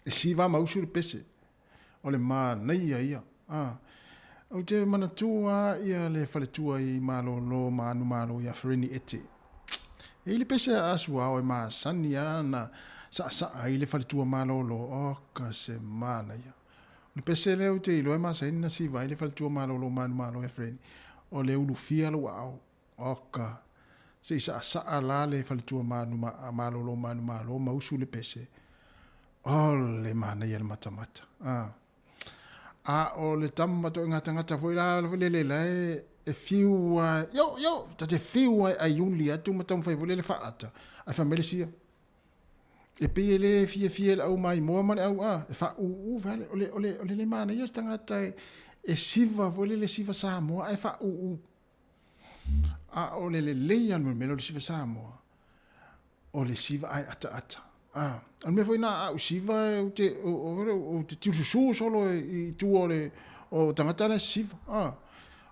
e siva ma usu le pese. O le manaia ia. A, ou te manatua ia le faletua i malolo ma anu malo ia Fereni Ete. E i le pese a Asuao e masani a na saasaa ai le faletua malolo. Oka se manaia. O le pese lea ou te iloa e masani na siva ai le faletua malolo ma anu malo ia Fereni. O le ulufia lou aao. Oka. Se i saasaa la le faletua ma malolo ma anu malo ma usu le pese. O le manaia le matamata. A. A o le tama ituaiga tagata foi la lele la e fiu a, yo, yo, ta te fiu a ai uli atu ma taumafai foi lele faata. Ae fai mai le sia. E pei e le fiafia i le au maimoa ma le au a, e faaūū fale, o le, o le, o le le manaia o se tagata e, e siva foi lele siva Samoa ae faaūū. A o le lelei lava o le mea o le siva Samoa, o le siva ae ataata. A, o le mea foi na a ou siva ou te, ou te tiususu solo i tua o le, o tagata la e siva. A,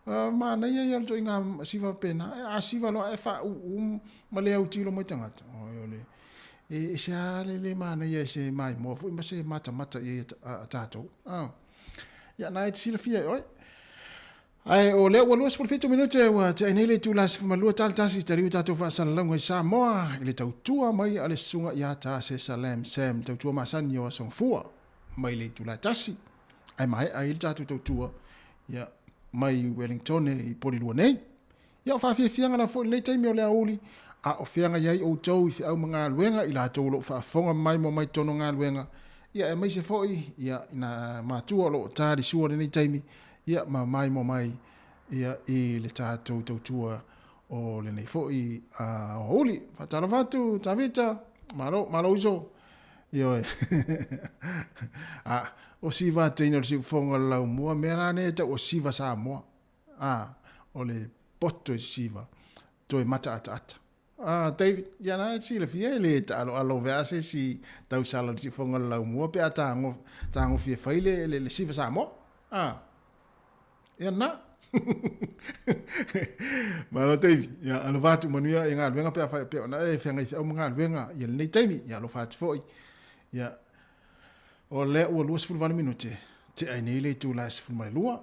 manaia ia o le ituaiga siva faapena. A siva loa ae faaūū ma le autilo mai tagata. O le, e ese lava le le manaia e se maimoa foi ma se matamata i ai a tatou. A, ia na e te silafia e oe. Ae o lea ua 27 minute ua tea ai nei le itula 12 tala tasi i taliu tatou faasalalauga i Samoa i le tautua mai a le susuga ia Tasesa Lam Sam, tautua masani o Aso Gafua mai le itula e tasi ae maea ai le tatou tautua ia mai Wellingtone i Polilua nei. Ia o faafiafiaga lava foi i lenei taimi o le aoauli, a o feagai ai outou i feau ma galuega i latou o lo o faafofoga mai mo mai totonu o galuega, ia aemaise foi ia i nā matua o lo o talisua i lenei taimi, ia ma maimoa mai ia i le tatou tautua o lenei foi aoauli. Faatalofa atu Tavita, malo, malo uso. Ioe. A, o siva teina o le siufofoga o le laumua, mea la nei e tau o siva Samoa. Ā, o le poto i siva, toe mataataata. Ā, David, ia na e silafia e le taaloalo vea se isi tausala i le siufofoga o le laumua pe a tagofi e fai le, le, le siva Samoa. Ā, ia na. Malo David, ia alofa atu manuia i galuega pe a fai pe ona e feagai feau ma galuega ia lenei taimi, ia alofa atu foi. Ia, o lea ua 28 minute, tea ai nei le itula e 12.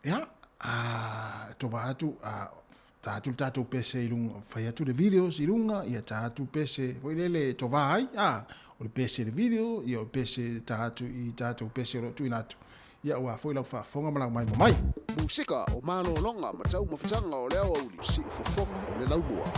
Ia, a, tova atu, a, ta atu le tatou pese i luga, fai atu le videos i luga, ia ta atu pese, foi lele e tova ai, a, o le pese le video, ia o le pese ta atu i tatou pese o lo o tuuina atu. Ia aua foi lau faafofoga ma lau maimoa mai. Musika o malologa ma taumafataga o le aoauli, siufofoga o le laumua.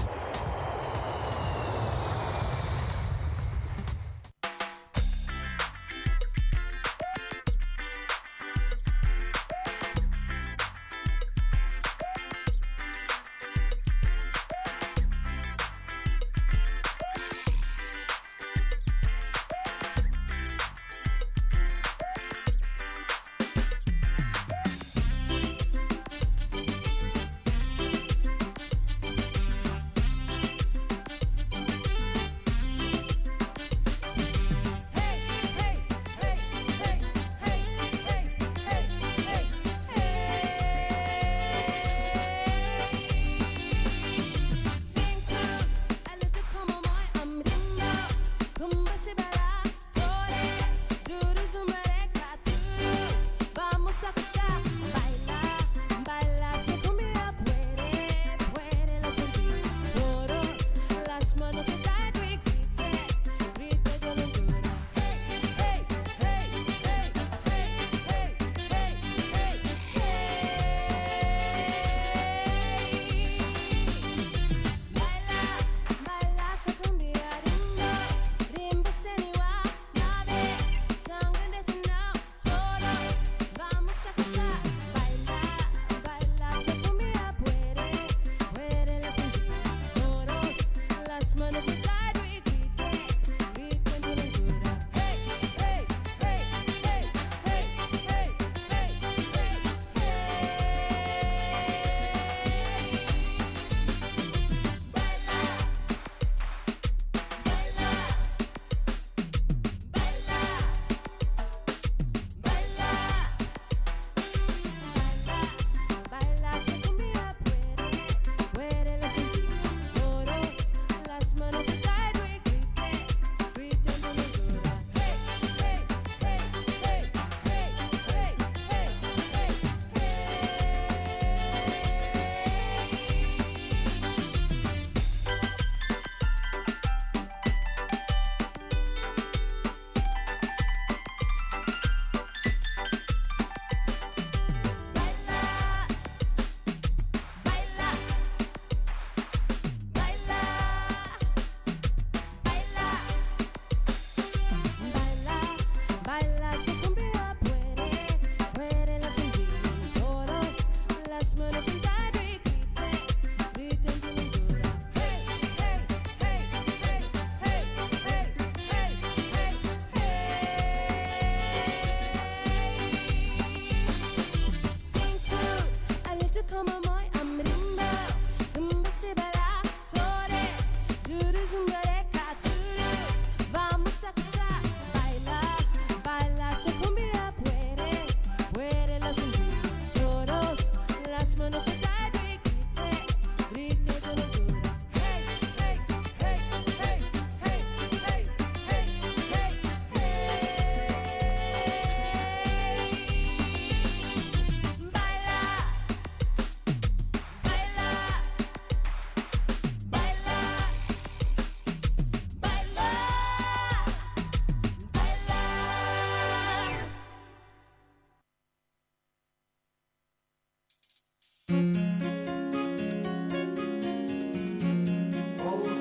Ou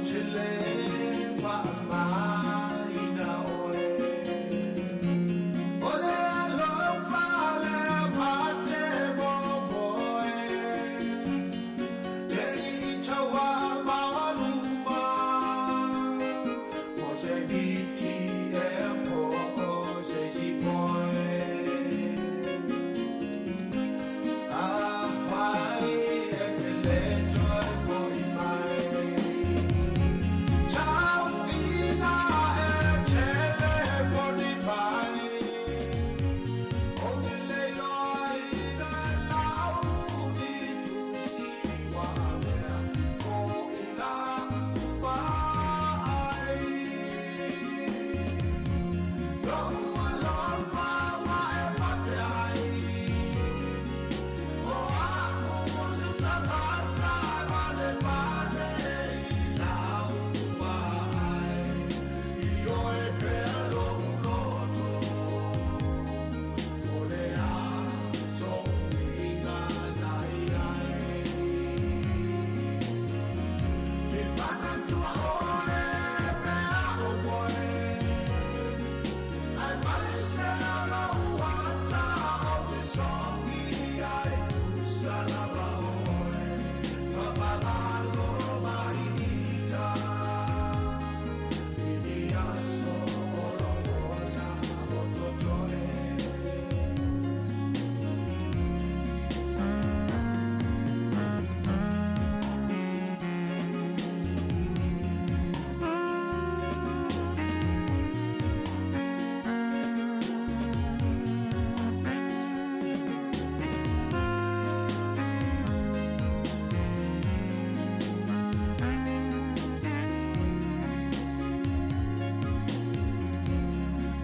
te le faamāina oe, O le alofa lea ma te momoe, Le i taua maualuma, O se miti e po o se isi poe. Afai e te le toe foi mai, Tau ina e telefoni mai, Ou te le iloa ina lau ni tusi ua avea ko i lau vaai. Lou alofa ua e faapea ai, O a'u se tagata e malemale i lau vaai, Ioe pea lou loto, O le a sou uiga na i ai. Te manatua ʻoe pe a ou moe, Ae malese o lou ata ou te sogi ai, Tusa lava ʻoe, Fapalalo mai ita, I ni aso o lou ola o totoe.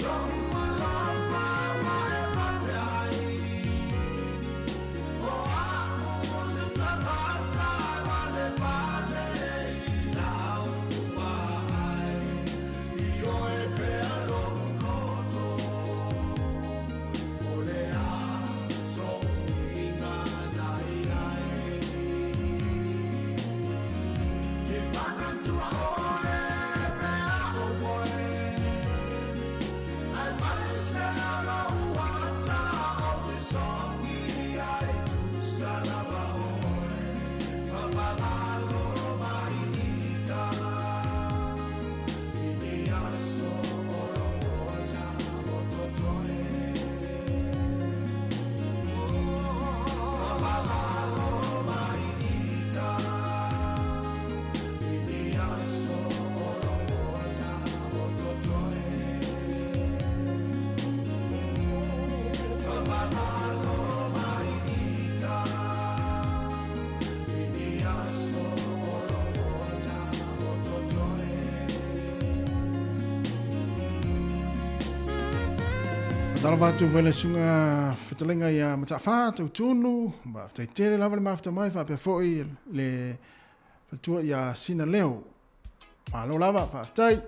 Lou alofa ua e faapea ai, O a'u se tagata e malemale i lau vaai, Ioe pea lou loto, O le a sou uiga na i ai. Te manatua ʻoe pe a ou moe, Ae malese o lou ata ou te sogi ai, Tusa lava ʻoe, Fapalalo mai ita, I ni aso o lou ola o totoe. Fapalalo mai ita, I ni aso o lou ola o totoe. Fapalalo mai ita, I ni aso o lou ola o totoe. Faatalofa atu foi le susuga fetalaiga ia Mataafa Tautunu, faafetai tele lava le mafuta mai faapea foi le faletua ia Sina Leo. Malo lava, faafetai.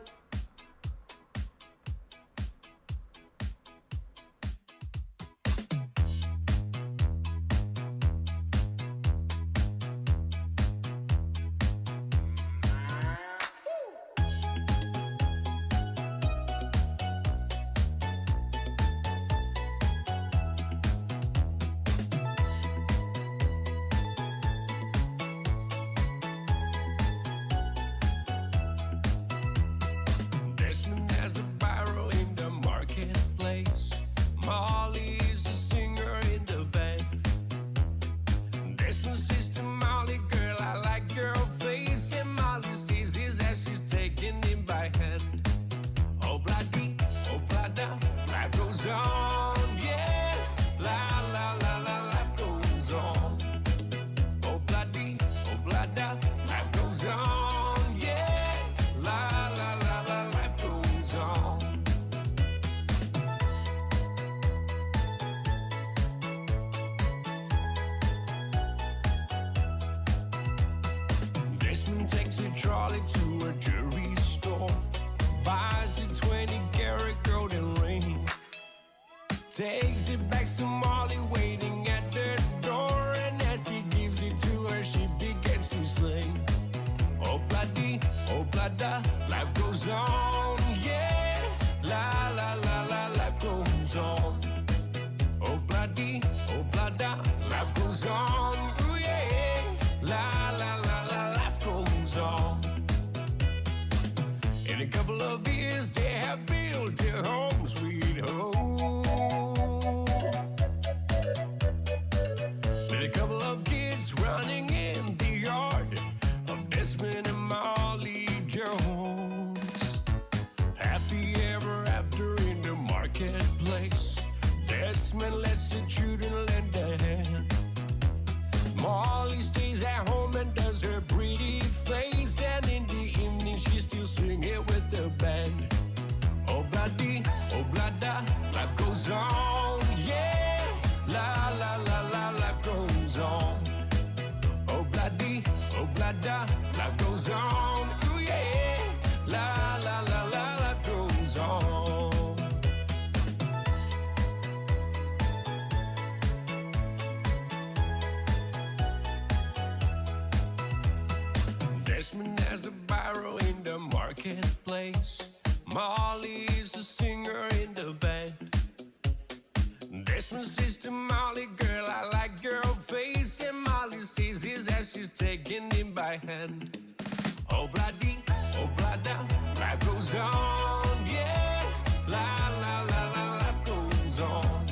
Desmond has a barrow in the marketplace. Molly is a singer in the band. Desmond says to Molly, girl, I like your face. And Molly sees his as she's taking him by hand. Oh, bloody, oh, blada, life goes on, yeah. La, la, la, la, life goes on. Oh, bloody, oh, blada, life goes on, yeah. La, la, la, la, life goes on. Desmond takes a trolley to a jewelry store, buys a 20 karat golden ring, takes it back to Molly waiting at the door, and as he gives blah da, life goes on, yeah. La la la la, life goes on. Oh blah dee, oh blah da, life goes on, ooh yeah. La la la la, life goes on. In a couple of years, they have built their home, sweet home. With a couple of kids running in the yard of Desmond and Molly Jones. Happy ever after in the marketplace. Desmond lets the children lend a hand. Molly stays at home and does her pretty face. And in the evening, she's still singing with the band. Oh, blah dee, oh, blah da, life goes on, yeah. La la la la, life goes on. Oh, blah dee, oh, blah da, life goes on, ooh yeah. La la la la, life goes on. Desmond has a barrow in the marketplace. Molly is a singer in the band. Desmond says to Molly, girl, I like your face. And Molly sees his as she's taking him by hand. Oh, blah dee, oh, blah da, life goes on, yeah. La la la la, life goes on.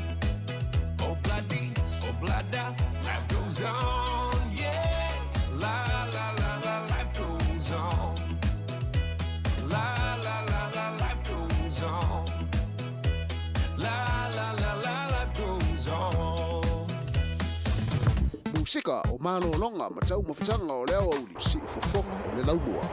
Oh, blah dee, oh, blah da, life goes on, yeah. La la la la, life goes on. La la la la, life goes on. La la la la, life goes on. Musika o malologa ma taumafataga o le aoauli siufofoga o le laumua.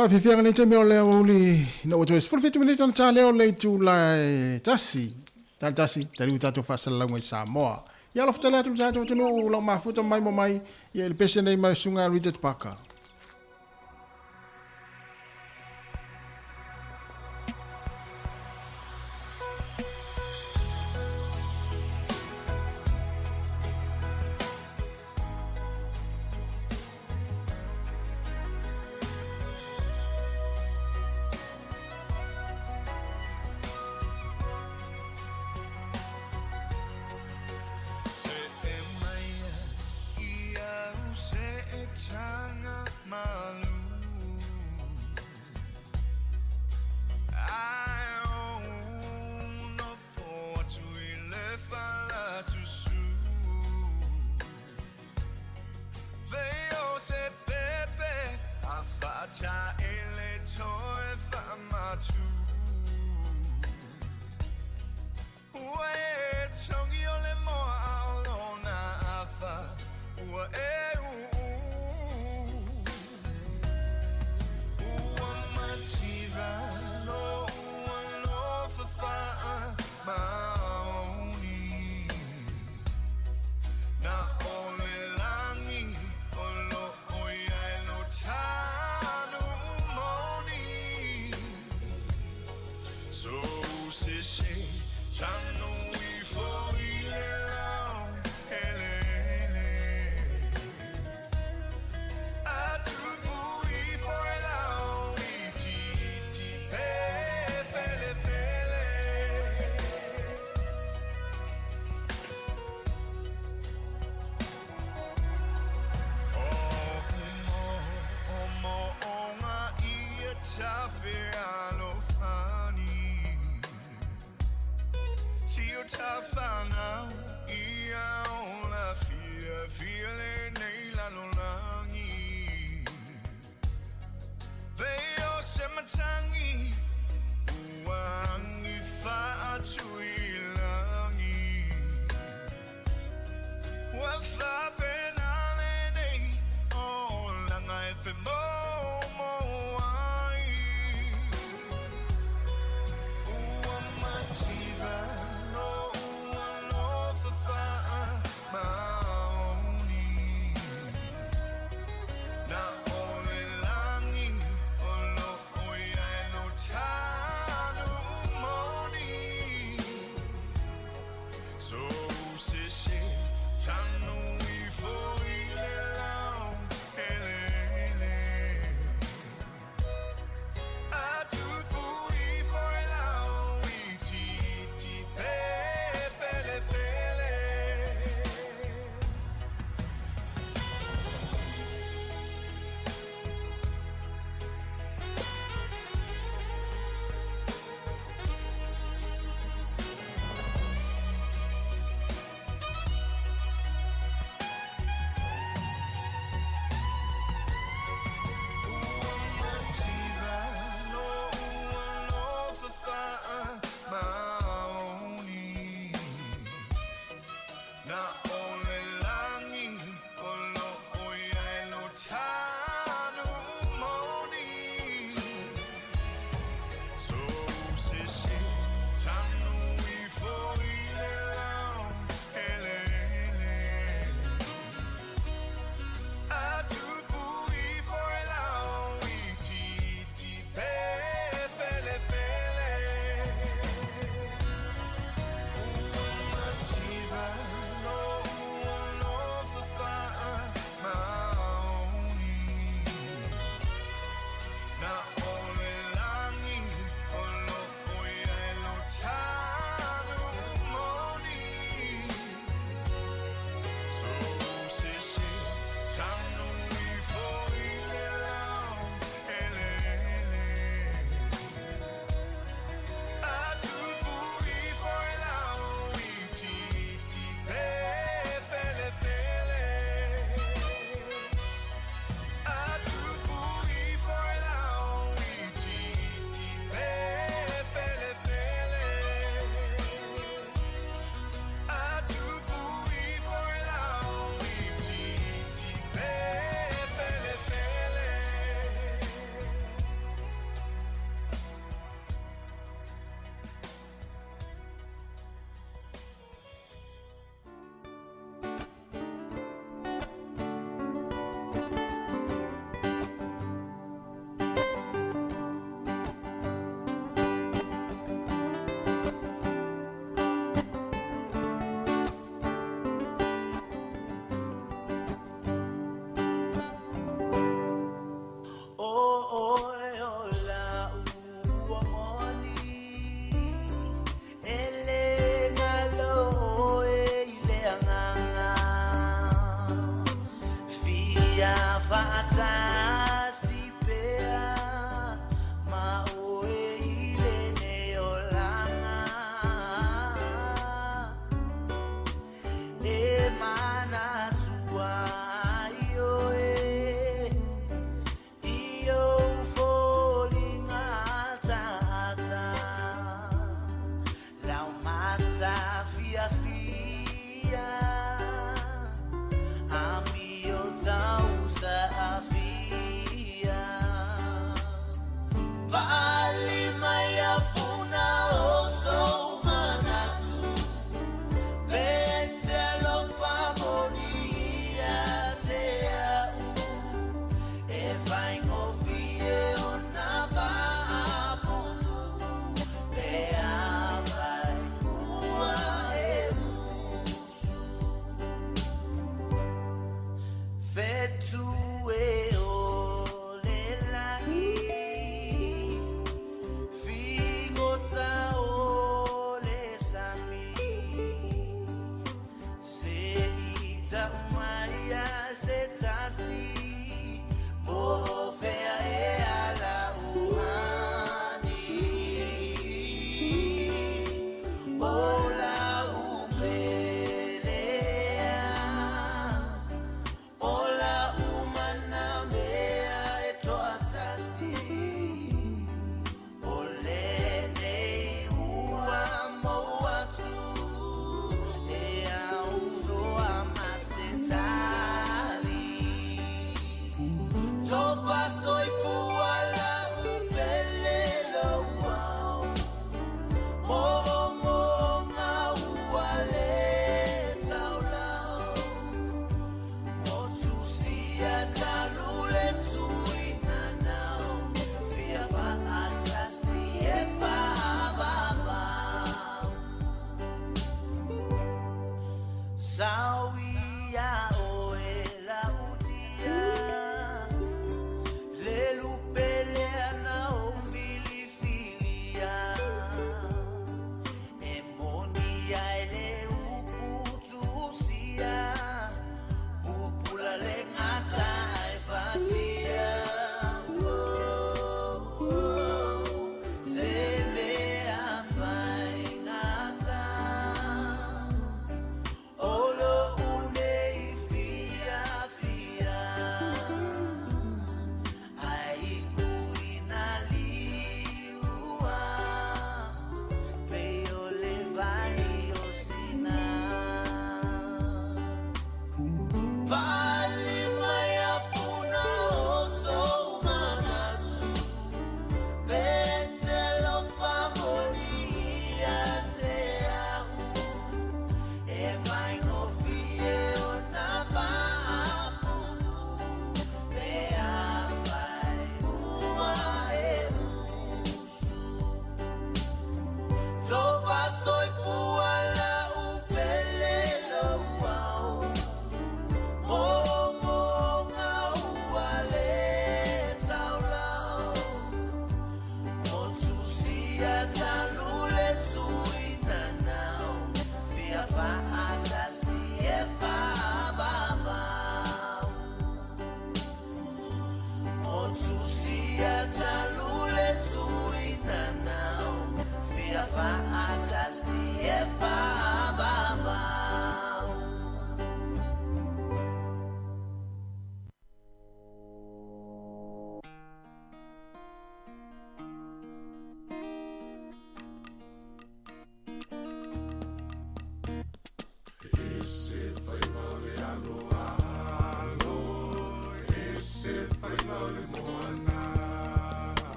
Faafiafiaga nei taimi o le aoauli ina ua toe 17 minita ona ta lea o le itula e tasi. Tali tasi, taliu tatou faasalalauga i Samoa. Ia alofa tele atu le tatou atunuu lau mafuta mai mo mai ia i le pese nei ma le susuga Richard Parker.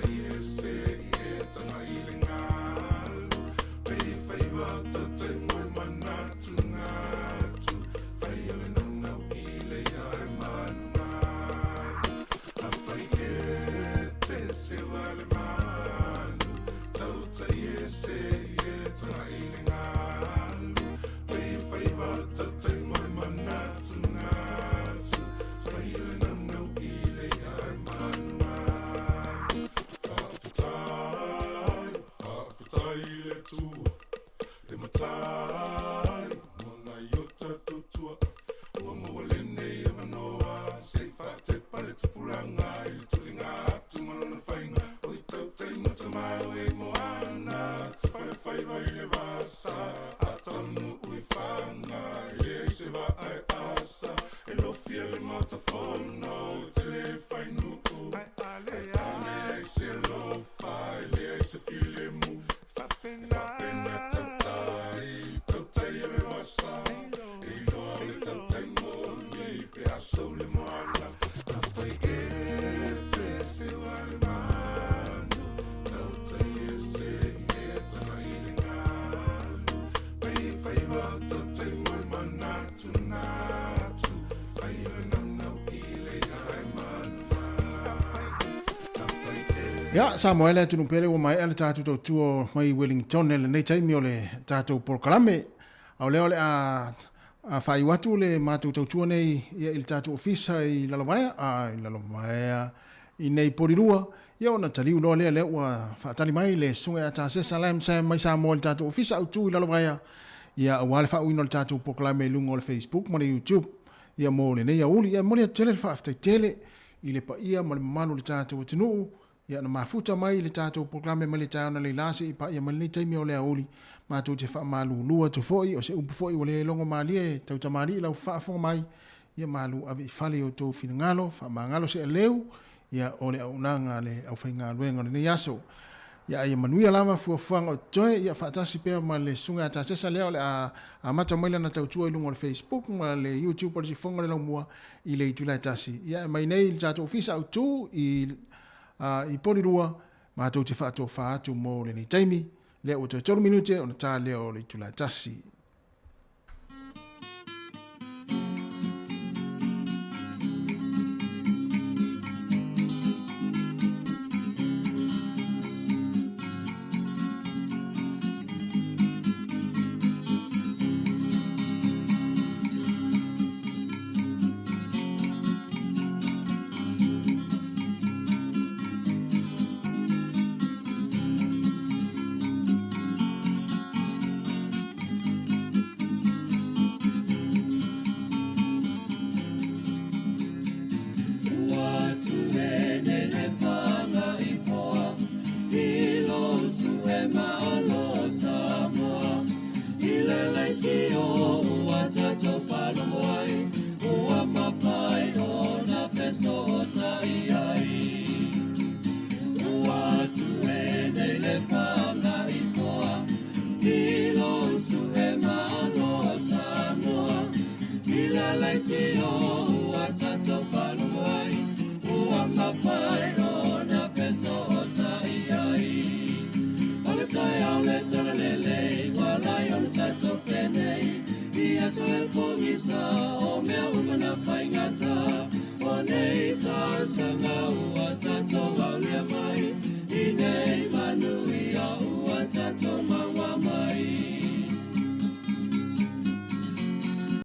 Yes. se e tana i le ngalu Pei whaiva tautai moi manatu natu Whai le naunau i le ai manu manu Whaafetai, whaafetai le tua Le matai, mo ngai o tatou tua Ua maua lenei avanoa Se i faatepa le tupulaga i le tuliga atu ma lona faiga O i tautai ma tamau e i moana Te falefaiva i le vasa A taunuu i faga E leai se vaa e asa E lofia le Maota Fono Ua tele e fainuu Ae a leai se alofa E leai se filemu E faapena tautai Tautai o le vasa E iloa o le tautai moni Pe a sou le moana Na fai e te seua le manu Tautai e se i e tana i le ngalu Pei faiva o tautai moi manatu natu Fai o le naunau i le ia e manu I a fai e, a fai e. Ia, Samoa e le atunuu pele ua maea le tatou tautua mai Wellington i lenei taimi o le tatou polokalame. A o lea o le a faaiu atu le matou tautua nei ia i le tatou ofisa i Lalovaea, a i Lalovaea i nei Polirua, ia ona taliu loa lea, lea ua faatali mai le Susuga ia Tasesa Lam Sam mai Samoa i le tatou ofisa autu i Lalovaea, ia aua le faauuina o le tatou polokalame i luga o le Facebook ma le YouTube ia mo lenei aoauli. Ia e momoli atu tele le faafetai tele i le paia ma le mamalu o le tatou atunuu Ia na mafuta mai i le tatou polokalame mai le taeao analeila seia paia mai lenei taimi o le aoauli, matou te faamalulu atu foi, o se upu foi ua le logo malie e tautamalii lau faafofoga mai, ia malu ave i fale i outou finagalo, faamagalo se aleu, ia o le auaunaga a le aufaigaluega o lenei aso. Ia a ia manuia lava fuafuaga o totoe, ia faatasi pea ma le Susuga ia Tasesa lea o le a amata mai lana tautua i luga o le Facebook ma le YouTube o le Sifofoga o le Laumua i le itula e tasi. Ia e mai nei i le tatou ofisa autu i i Polirua, matou te faatofa atu mo lenei taimi, lea ua toe 3 minute ona ta lea o le itula e tasi.